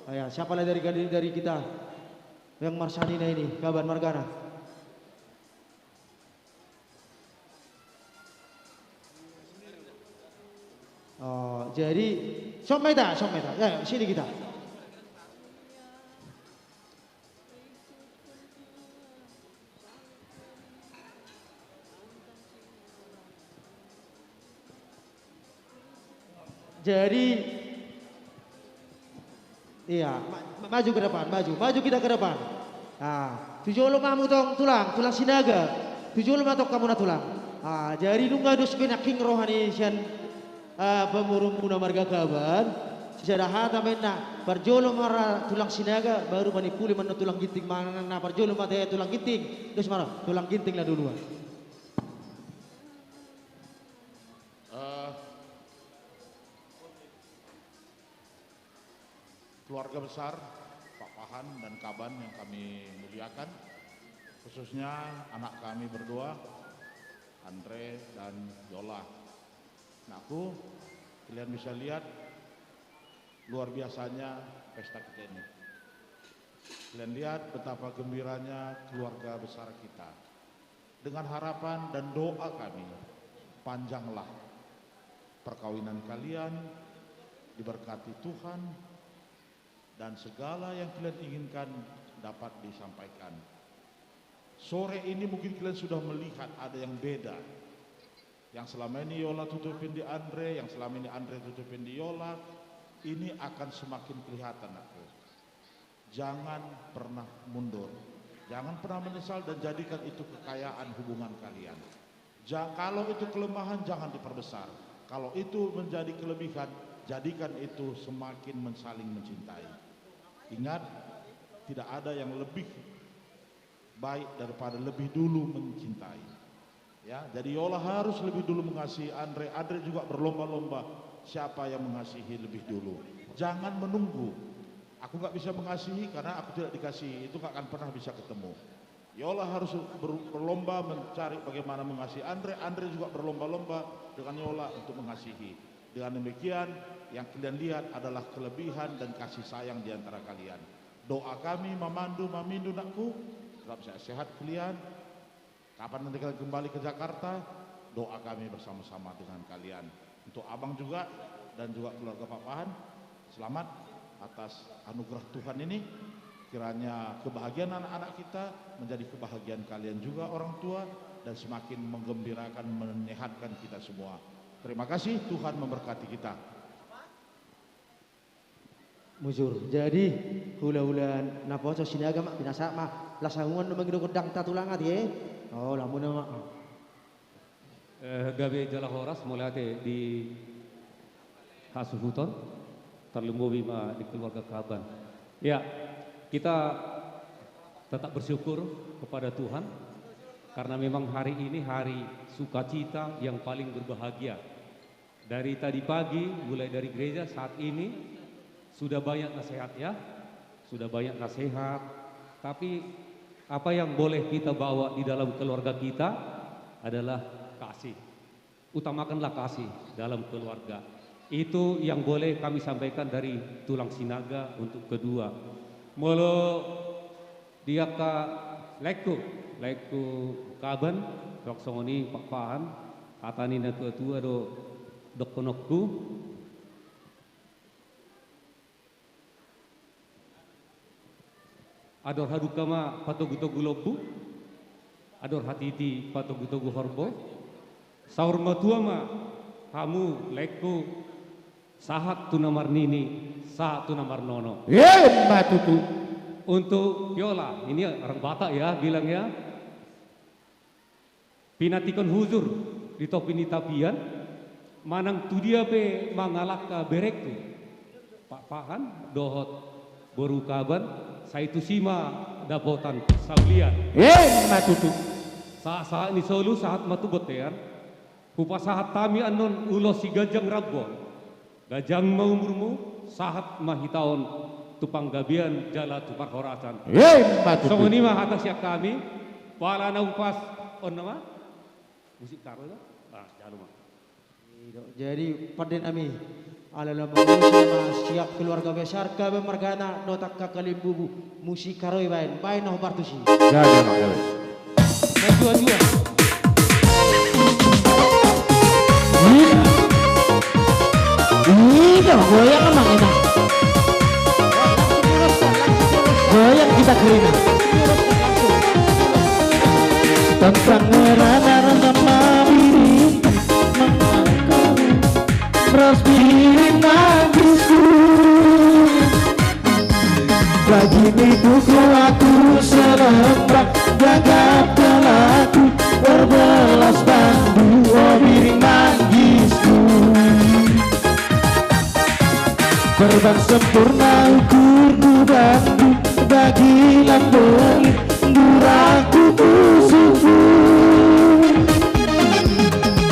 Ah, ya, siapa lah dari, dari, dari kita yang marsanina ini, Kaban margana? Oh, jadi, sok meta, sok meta. Ya, ya, sini kita. Jadi, iya, ma-, ma-, maju ke depan, maju, maju kita ke depan. Ah, tu jolo ma mu tong, Tulang, Tulang Sinaga. Tu jolo ma tong kamu na, Tulang. Ah, jadi nunga dus bena king rohani sian, ah, pemurumuna marga Kaban. Sisada hata mena, parjolo mara Tulang Sinaga, baru bani puli mana Tulang Ginting, mana na parjolo mate Tulang Ginting. Dus mara Tulang Ginting lah duluan. Eh, keluarga besar Pak Pahan dan Kaban yang kami muliakan, khususnya anak kami berdua, Andre dan Yola. Nakku, kalian bisa lihat luar biasanya pesta kita ini. Kalian lihat betapa gembiranya keluarga besar kita. Dengan harapan dan doa kami, panjanglah perkawinan kalian, diberkati Tuhan, dan segala yang kalian inginkan dapat disampaikan. Sore ini mungkin kalian sudah melihat ada yang beda. Yang selama ini Yola tutupin di Andre, yang selama ini Andre tutupin di Yola, ini akan semakin kelihatan, nakku. Jangan pernah mundur. Jangan pernah menyesal dan jadikan itu kekayaan hubungan kalian. Ja-, kalau itu kelemahan, jangan diperbesar. Kalau itu menjadi kelebihan, jadikan itu semakin men-, saling mencintai. Ingat, tidak ada yang lebih baik daripada lebih dulu mencintai. Ya, jadi Yola harus lebih dulu mengasihi Andre, Andre juga berlomba-lomba siapa yang mengasihi lebih dulu. Jangan menunggu. Aku nggak bisa mengasihi karena aku tidak dikasihi, itu nggak akan pernah bisa ketemu. Yola harus ber-, berlomba mencari bagaimana mengasihi Andre, Andre juga berlomba-lomba dengan Yola untuk mengasihi. Dengan demikian, yang kalian lihat adalah kelebihan dan kasih sayang di antara kalian. Doa kami, mamandu, mamindu, nakku, tetap sehat-sehat kalian. Kapan nanti kalian kembali ke Jakarta, doa kami bersama-sama dengan kalian. Untuk abang juga dan juga keluarga Pak Pahan, selamat atas anugerah Tuhan ini. Kiranya kebahagiaan anak-anak kita menjadi kebahagiaan kalian juga, orang tua, dan semakin menggembirakan, menyehatkan kita semua. Terima kasih, Tuhan memberkati kita. Mujur. Jadi, hula-hula Naposo Sinaga mak, binasak mak, las anguan do mengido gedang ta Tulang ate, eh. Oh, lamuna mak. Eh, gabe jala horas, mole ate di hasuhuton, terlebih ma di keluarga Kaban. Ya, kita tetap bersyukur kepada Tuhan, karena memang hari ini hari sukacita yang paling berbahagia. Dari tadi pagi, mulai dari gereja saat ini, sudah banyak nasihat, ya. Sudah banyak nasihat, tapi apa yang boleh kita bawa di dalam keluarga kita adalah kasih. Utamakanlah kasih dalam keluarga. Itu yang boleh kami sampaikan dari Tulang Sinaga untuk kedua. Molo diaka laeku, laeku Kaban, tok songoni Pak Pahan, hata nina tua-tua do dohkonokku. Ador haduka ma patogu-togu lombu, ador hatiti patogu-togu horbo, saur matua ma hamu laeku sahat tu na marnini, sahat tu na marnono. Ema tutu. Untuk Yola, ini orang Batak ya bilang ya. Pinatiken hujur di topi ni tapian, manang tu dia pe mangalaka berekku. Pak Pahan dohot boru Kaban, sai tusi ma dapotan saulian. Ema tutu. Sahat-sahat ni solu sahat ma tu botean. Hupasahat kami annon ulos si ganjang rambon. Gajang ma umurmu, sahat ma hitaon, tu panggabean jala tu parhorasan. Emma tutu. Songon i ma hata siak kami, pala na upas, on nama? Musik karo itu? Ah, jangan lupa. Jadi, panden ami, ala la manusia ma siak keluarga besar kaba mergana dotak ka kalimbubu, musik karo ibaen, baen noh partusi. Jadi, Mak, jadi. Najua-jua. Ih. Ih, dah, goyang emang enak. Goyang kita kerina. Tentang ngerana randam mabiri, mengakau ras biring manggis. Bagi nipuku aku selembang, gagap kelaku, erbelas bandu, o biring manggis. Perban sempurna ukurku bandu, bagi lambelit, nduraku pusuhku.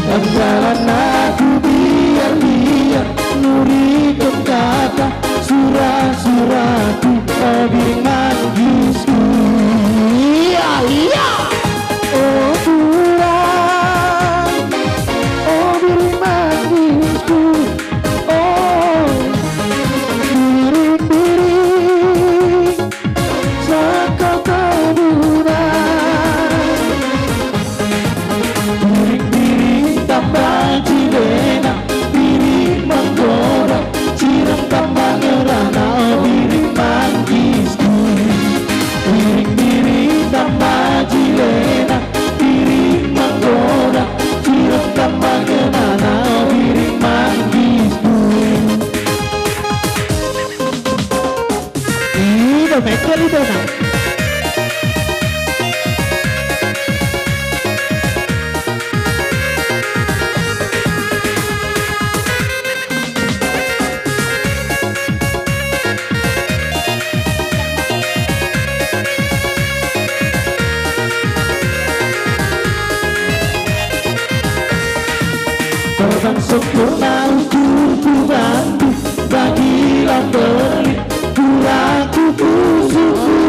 Andalan aku biar-biar, nuriken kata, sura-suraku, o biring manggisku. Iya, iya. O Tuhan, o biring manggisku. Oh, biring-biring, sakap kaburan. Biring-biring tambah cilena, biring menggoda, cireng tambah ngerana, biring manggisku. Biring-biring tambah cilena, biring menggoda, cireng tambah ngerana, biring manggisku. Ih, domek kali dona. Perban sempurna ukurku bandu, bagi lambelit, kuraku pusuhku.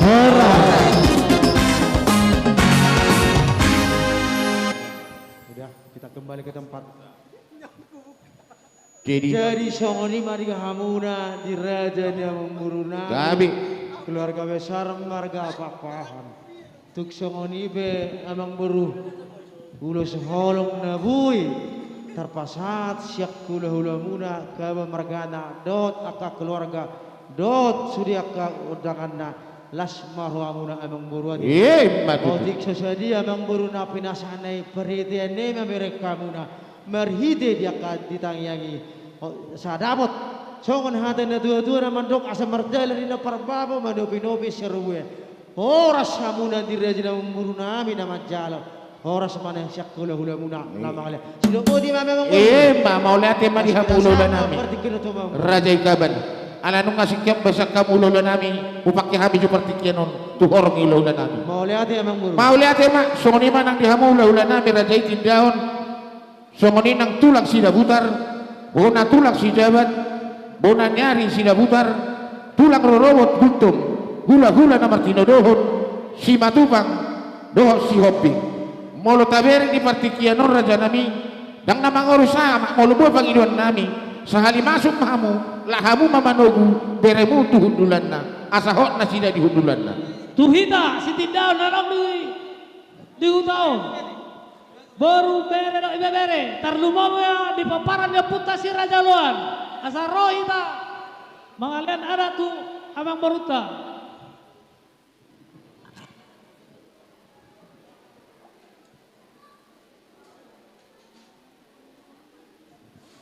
Ora. Udah, kita kembali ke tempat. Jadi, jadi songon i mari hamuna di raja ni amangboru nami, kami, keluarga besar marga Pakpahan. Tuk songon i pe amangboru, ulos holong na bui, terpasahat siak hula-hulamuna kaba mergana, dot aka keluarga, dot sude aka undanganna, las maho hamuna amangboru adi. Emma tutu. Otik sasadia amangboru napi nasana i perhitean e mamerek hamuna. Marhite diaka ditangiangi, o, sadapot songon hata na tua-tua na mandok asa mardalan i na parbabo manopi-nopi serbue. Oras hamuna di raja na umuru nami na manjalo. Oras maneh siak hula-hulamuna. Iya. Lama kali. Sidok bodi mame mengulu. Eh, ma, mauliate ma di hamu hula-hula nami. Raja Ikaban. Ala nunga sikiam basak kamu hula-hula nami, upake hami jo partingkian on, tuhor nge hula-hula nami. Mauliate amangboru. Mauliate ma, songon i ma nang di hamu hula-hula nami Raja i Tindaon. Songon i nang tulang si dabutar, bona tulang si jabat, bona nari si dabutar, tulang rorobot gultom, hula-hula na martinodohon, si matupang, dohot si hombing. Molo tabereng di partingkian on raja nami, ndang na mangoro samak molo buah pangidoan nami, sahali masuk ma hamu, la hamu ma manogu, beremu tu hundulanna, asa hot nasida di hundulanna. Tuhita si Tindaon lalong di, di huta on. Boru bere dohot ibebere, tarlumobi ia di paparan ni ompunta si Raja Loan, asa roh ita mangalean adat tu amangborunta.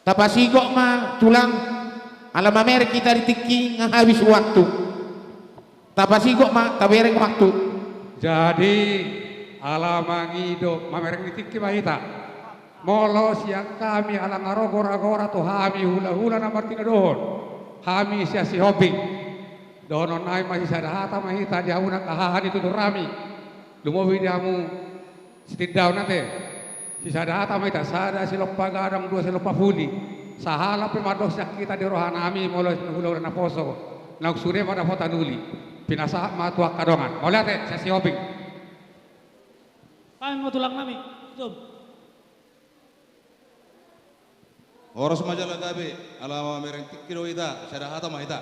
Tapasigok ma, tulang, ala mamerek kita di tingki, nga habis waktu. Tapasigok ma, tabereng waktu. Jadi, ala mangido mamerek di tingki ma hita. Molo siak kami ala nga ro gora-gora tu hami hula-hula na martinodohon, hami siak si hombing. Dohonon nai masi sada hata ma hita di hamuna kahaha ni tutur nami. Lumobi di hamu si Tindaon ate. Si Isada ata ma ita, sada si lompa gadang, dua si lompa puli. Sahalap pe ma dosa kita di roha nami, molo hula-hula naposo. Nang sure ma dapotan uli. Pinasahat ma tuak kadongan. Mauliate, Sihombing. Kami ma tulang nami. Jom. Oras ma jala gabe, ala mereng tikki do ita, sada ata ma ita.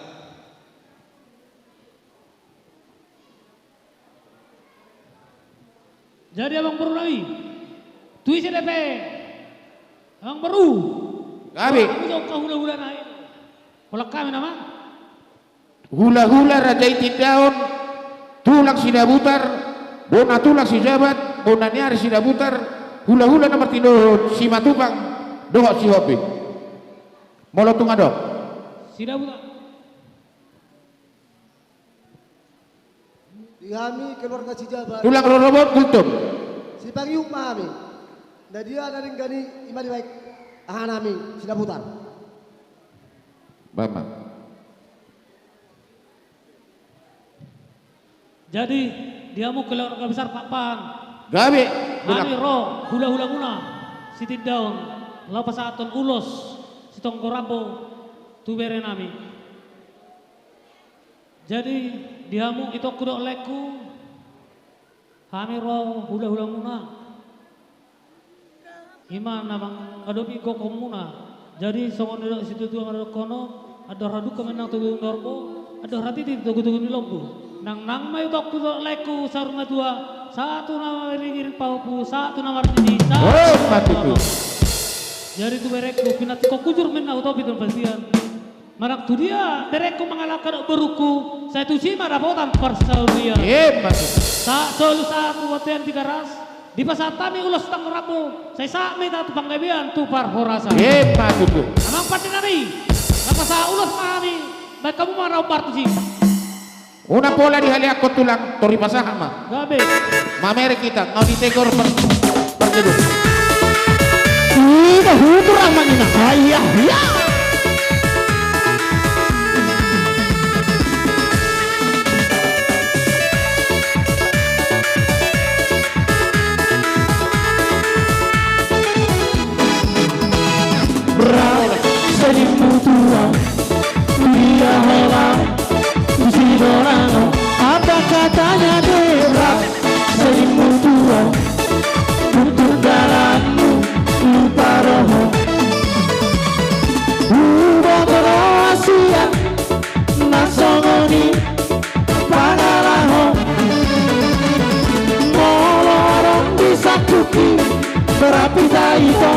Jadi abang beru nami, tui si depe. Abang beru. Gabe. Aku jauh ka hula-hula nai. Kolak kami nama. Hula-hula Raja i Tindaon, tulang Sidabutar, bona tulang Sijabat, bona ni ari Sidabutar, hula-hula nomor tiga Simatupang, dohot Sihombing. Molo tung adong. Sidabutar. Di kami keluarga Sijabat. Tulang rorobot Gultom. Sipangiuk ma kami. Ndadia daring gani imadi baik. Aha nami Sidabutar. Bama. Jadi, diamu keluarga besar Pakpahan. Gabe. Kami ro hula-hula muna si Tindaon, lau pasahaton ulos si tonggo rambo tu bere nami. Jadi, diamu itokku dohot lekku, kami ro hula-hula muna. Imana mangadopi kokomuna. Jadi songon nidok si tutua ngadok kono, adoh raduka menang tugu ndorbo, adoh ratiti tugu-tugu ni lombu. Nang-nang mai utokku lekku sarung matua, satu nama iring-iring pahupu, satu nama rinci, satu Oh, nama matiku. Jadi tu berekku, pinatiko kujur menang utopi tempat sian. Manak tu dia berekku mangalaka dok beruku, sai tusi ma dapotan persaurian. Emma tutu. Sa solu sa kuatean tiga ras, dipasahat kami ulos tang rabu, sai sa mita tu panggabean tu parhorasan. Emma tutu. Amang pande nami, napasahat ulos ma kami, baik kamu ma raup partusi. Una pola dihaliakko tulang, tori pasaha ma. Gabe. Mamere kita, ngau ditegor per-, perjedur. Ina hutur aman ina. Ayah, ya. Berat, sedih mutua, dia hebat. Sidorano, apa katanya derat, selimu tua, tutup dalanmu, lupa roho. Ubah berasian, nasongoni, pangalaho. Molo arong disakuki, berapi taito,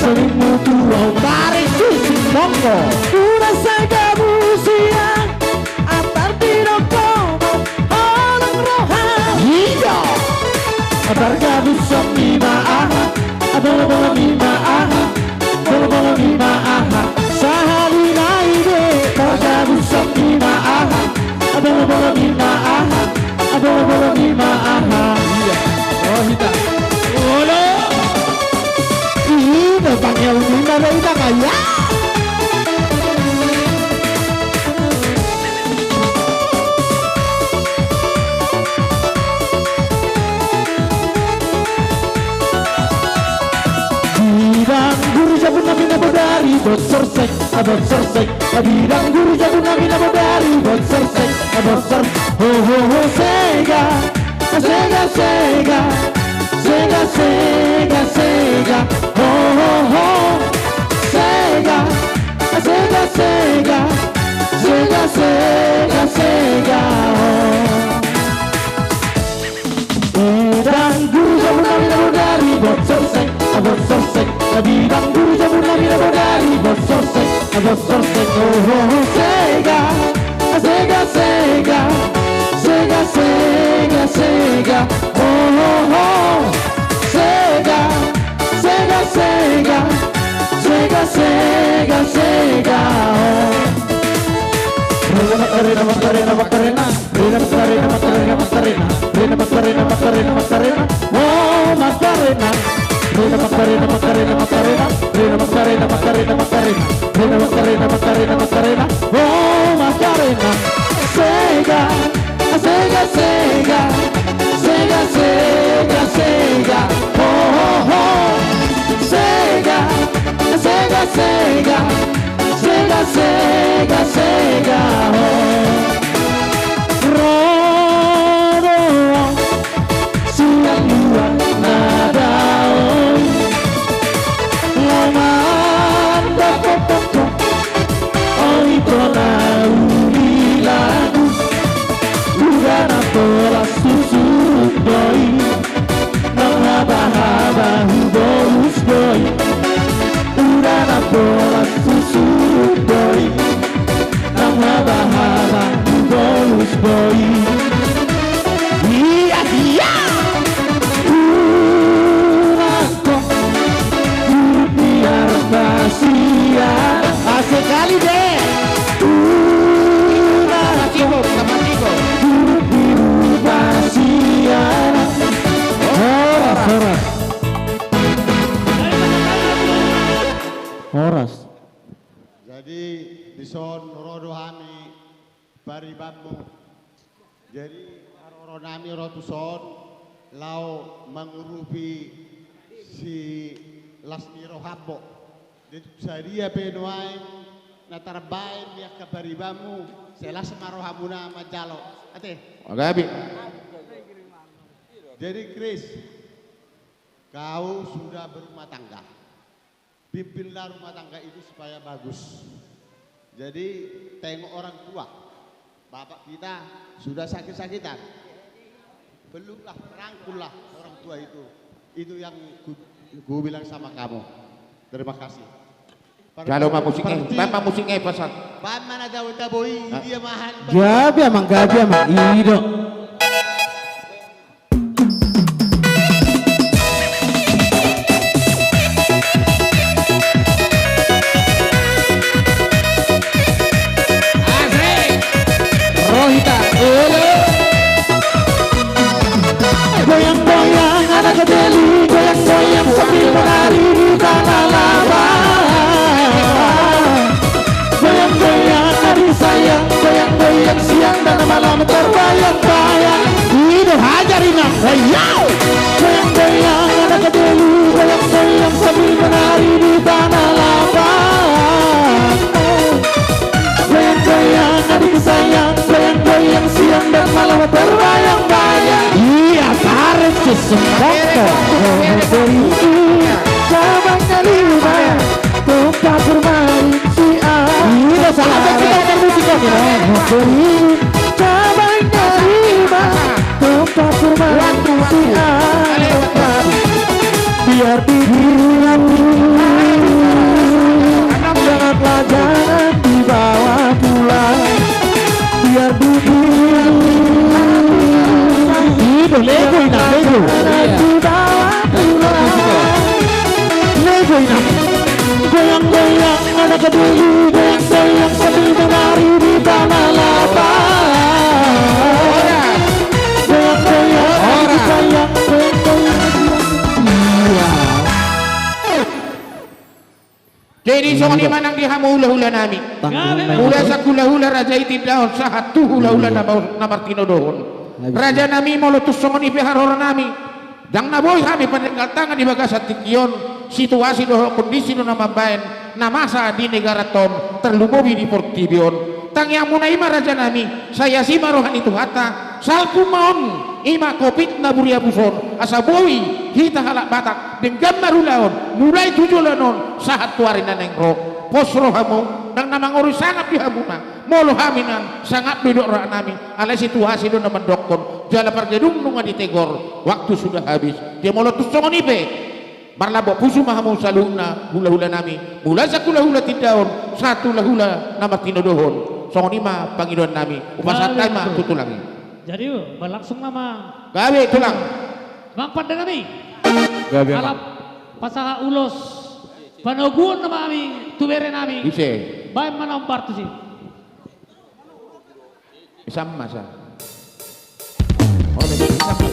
selimu tua, tarik sisi monggo. Udah saya gabu siang, Atar pidokoma orang roha. Iya. Atar gabu semi ma aha, abala-bala mi ma aha, bala-bala mi ma aha. Sahali nai be. Atar gabu semi ma aha, abala-bala mi ma aha, abala-bala mi ma aha. Iya. Oh, hita. Olo. Ih, bapaknya Umi mana ita kaya? Bidang guru jabu nami nabo dari bocor sek, ah, bocor sek. Bidang guru jabu nami nabo dari bocor sek, ah, bocor. Ho, ho, ho, sega. Sega, sega, sega, sega, sega, ho, ho, ho. Sega, sega, sega, sega, sega, sega, ho. Bidang guru jabu nami nabo dari bocor sek, bocor sek. Bidang guru jabu nami nabo dari bocor sek, bocor sek. Ho, ho, ho, sega. Sega, sega, sega, sega, sega, ho, ho, ho. Sega, sega, sega, sega, sega, sega, ho. Rena Makarena, Makarena, Makarena. Rena Makarena, Makarena, Makarena. Rena Makarena, Makarena, Makarena. Oh, Makarena. Rena Makarena, Makarena, Makarena. Rena Makarena, Makarena, Makarena. Rena Makarena, Makarena, Makarena. Oh, Makarena. Sega, sega, sega. Sega, sega, sega. Ho, ho, ho. Horas. Jadi, dison rodo hami paribanmu. Jadi, aro-aro nami ro tuson, lao mangurupi si las ni rohapbo. Jadi, sadia pe nuaeng na tarbain ia kaparibanmu, selas ma rohamuna manjalo. Ate. Agabi. Jadi, Chris, kau sudah berumah tangga. Pimpinlah rumah tangga itu supaya bagus. Jadi, tengok orang tua. Bapak kita sudah sakit-sakitan. Peluklah, rangkullah orang tua itu. Itu yang ku, ku bilang sama kamu. Terima kasih. Kalau ma musik e, perti-, ban ma musik e pasal. Ban mana tahu taboi, ah, dia mahal. Gabe amang, gabe amang. Ido. Asik. Rohita, ulu. Goyang-goyang anak kedeli, goyang-goyang sambil menari di tanah lapang. Goyang-goyang ari sayang, goyang-goyang siang dan malam terbayang-bayang. Ido hajar inang, ayo! Goyang-goyang anak kedeli, goyang-goyang sambil menari di tanah lapang. Goyang-goyang adik sayang, goyang-goyang siang dan malam terbayang-bayang. Ia tarik sesempok. Cabang lima. Tempat bermain si A. Iya, salah satu kita akan musik kok, ya. Beri cabang lima, tempat bermain si A. Biar dipilih, janganlah, jangan dibawa pulang. Biar dipilih, itu lego, inang, lego. Jangan dibawa pulang. Lego, inang. Goyang-goyang anak kedua, goyang-goyang sambil menari di tanah lapang. Goyang-goyang anak sayang, goyang-goyang. Iya. Jadi songon i ma nang di hamu hula-hula nami. Mula sakula-hula raja i Tindaon sahat tu hula-hula na mar-, na martinodohon. Raja nami molo tus songon i pe harora nami. Ndang na boi hami peninggal tangan i bagasan tingki on, situasi dohot kondisi do na mambaen, na masa di negara ton, terlumobi di portibi on. Tangiangmuna i ma raja nami, saya si ma roha ni Tuhanta, salpu ma on, i ma kopitna buria puson, asa boi hita halak Batak, denggan ma rula on, mulai tu jolo on, sahat tu ari na naing ro. Pos rohamu, ndang na mangorui sangap di hamuna, molo hami nan, sangap do idok roha nami, alai situasi do na mendokkon, jala pargedung nunga ditegor, waktu sudah habis. Dia molo tus songon i pe. Marlambok pusuh ma hamu saluhutna hula-hula nami, mula sakula-hula Tindaon, sahat tu hula-hula na martinodohon. Songon i ma pangidoan nami, upasahat ma tu tulang i. Jadi, berlangsung nama. Gabe tulang. Mang pande nami. Gabe, Mang. Alap pasaha ulos panoguon nami, tubere nami. Ise. Baen mana umbar tu si. Sama sa. Oh, lebih sama sa.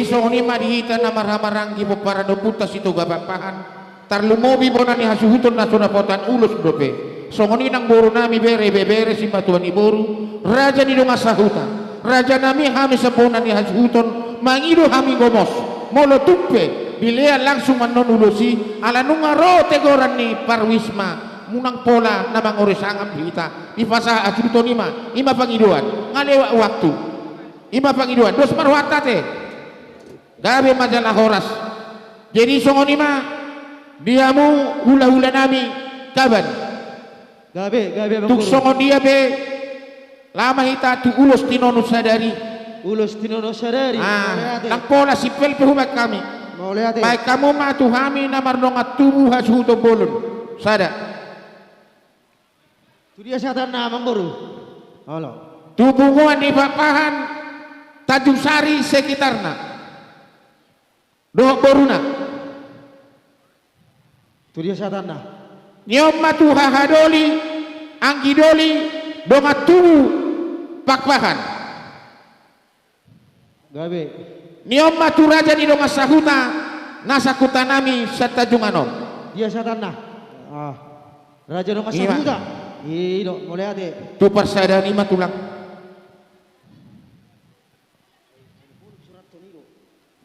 Songon i ma di hita na marhaha-maranggi pomparan ompunta si Toga Pakpahan, tarlumobi bona ni hasuhuton na so napotan ulos dope. Songon i nang boru nami bere-bebere si matuan i boru, raja ni dongan sahuta. Raja nami hami sempona ni hasuhuton, mangido hami gomos. Molo tumpe, dilean langsung man non ulos i, ala nunga ro tegoran ni Parwisma, munang pola na mangore sangap di hita, ipasaha hasuhuton i ma, i ma pangidoan, ngalewak waktu. I ma pangidoan, dos marwata te. Gabe majalah horas. Jadi songon i ma, diamu hula-hula nami kaban. Gabe, gabe, Abang Tuk Guru. Songon dia pe, lama hita tu ulos tinonu sadari. Ulos tinonu sadari. Ah, mauliate. Lang pola si pel pe hubat kami. Mauliate. Baik kamu ma tu hami na mardongan tubuh hasuhuton bolon. Sada. Tu dia satanna, Amang Boru? Olo. Tu punguan ni Pakpahan, Tanjung Sari sekitarna. Dohot boruna. Tu dia satanna? Niom ma tu haha doli, anggi doli, dongan tubuh, Pakpahan. Gabe. Niom ma tu raja ni dongan sahuta, nasa kuta nami Tanjung Anom. Dia satanna? Ah. Raja dongan sahuta. Ido, mauliate. Tu parsadan i ma tulang.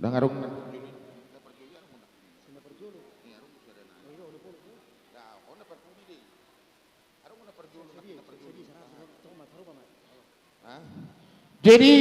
Dah ngarung. Jadi,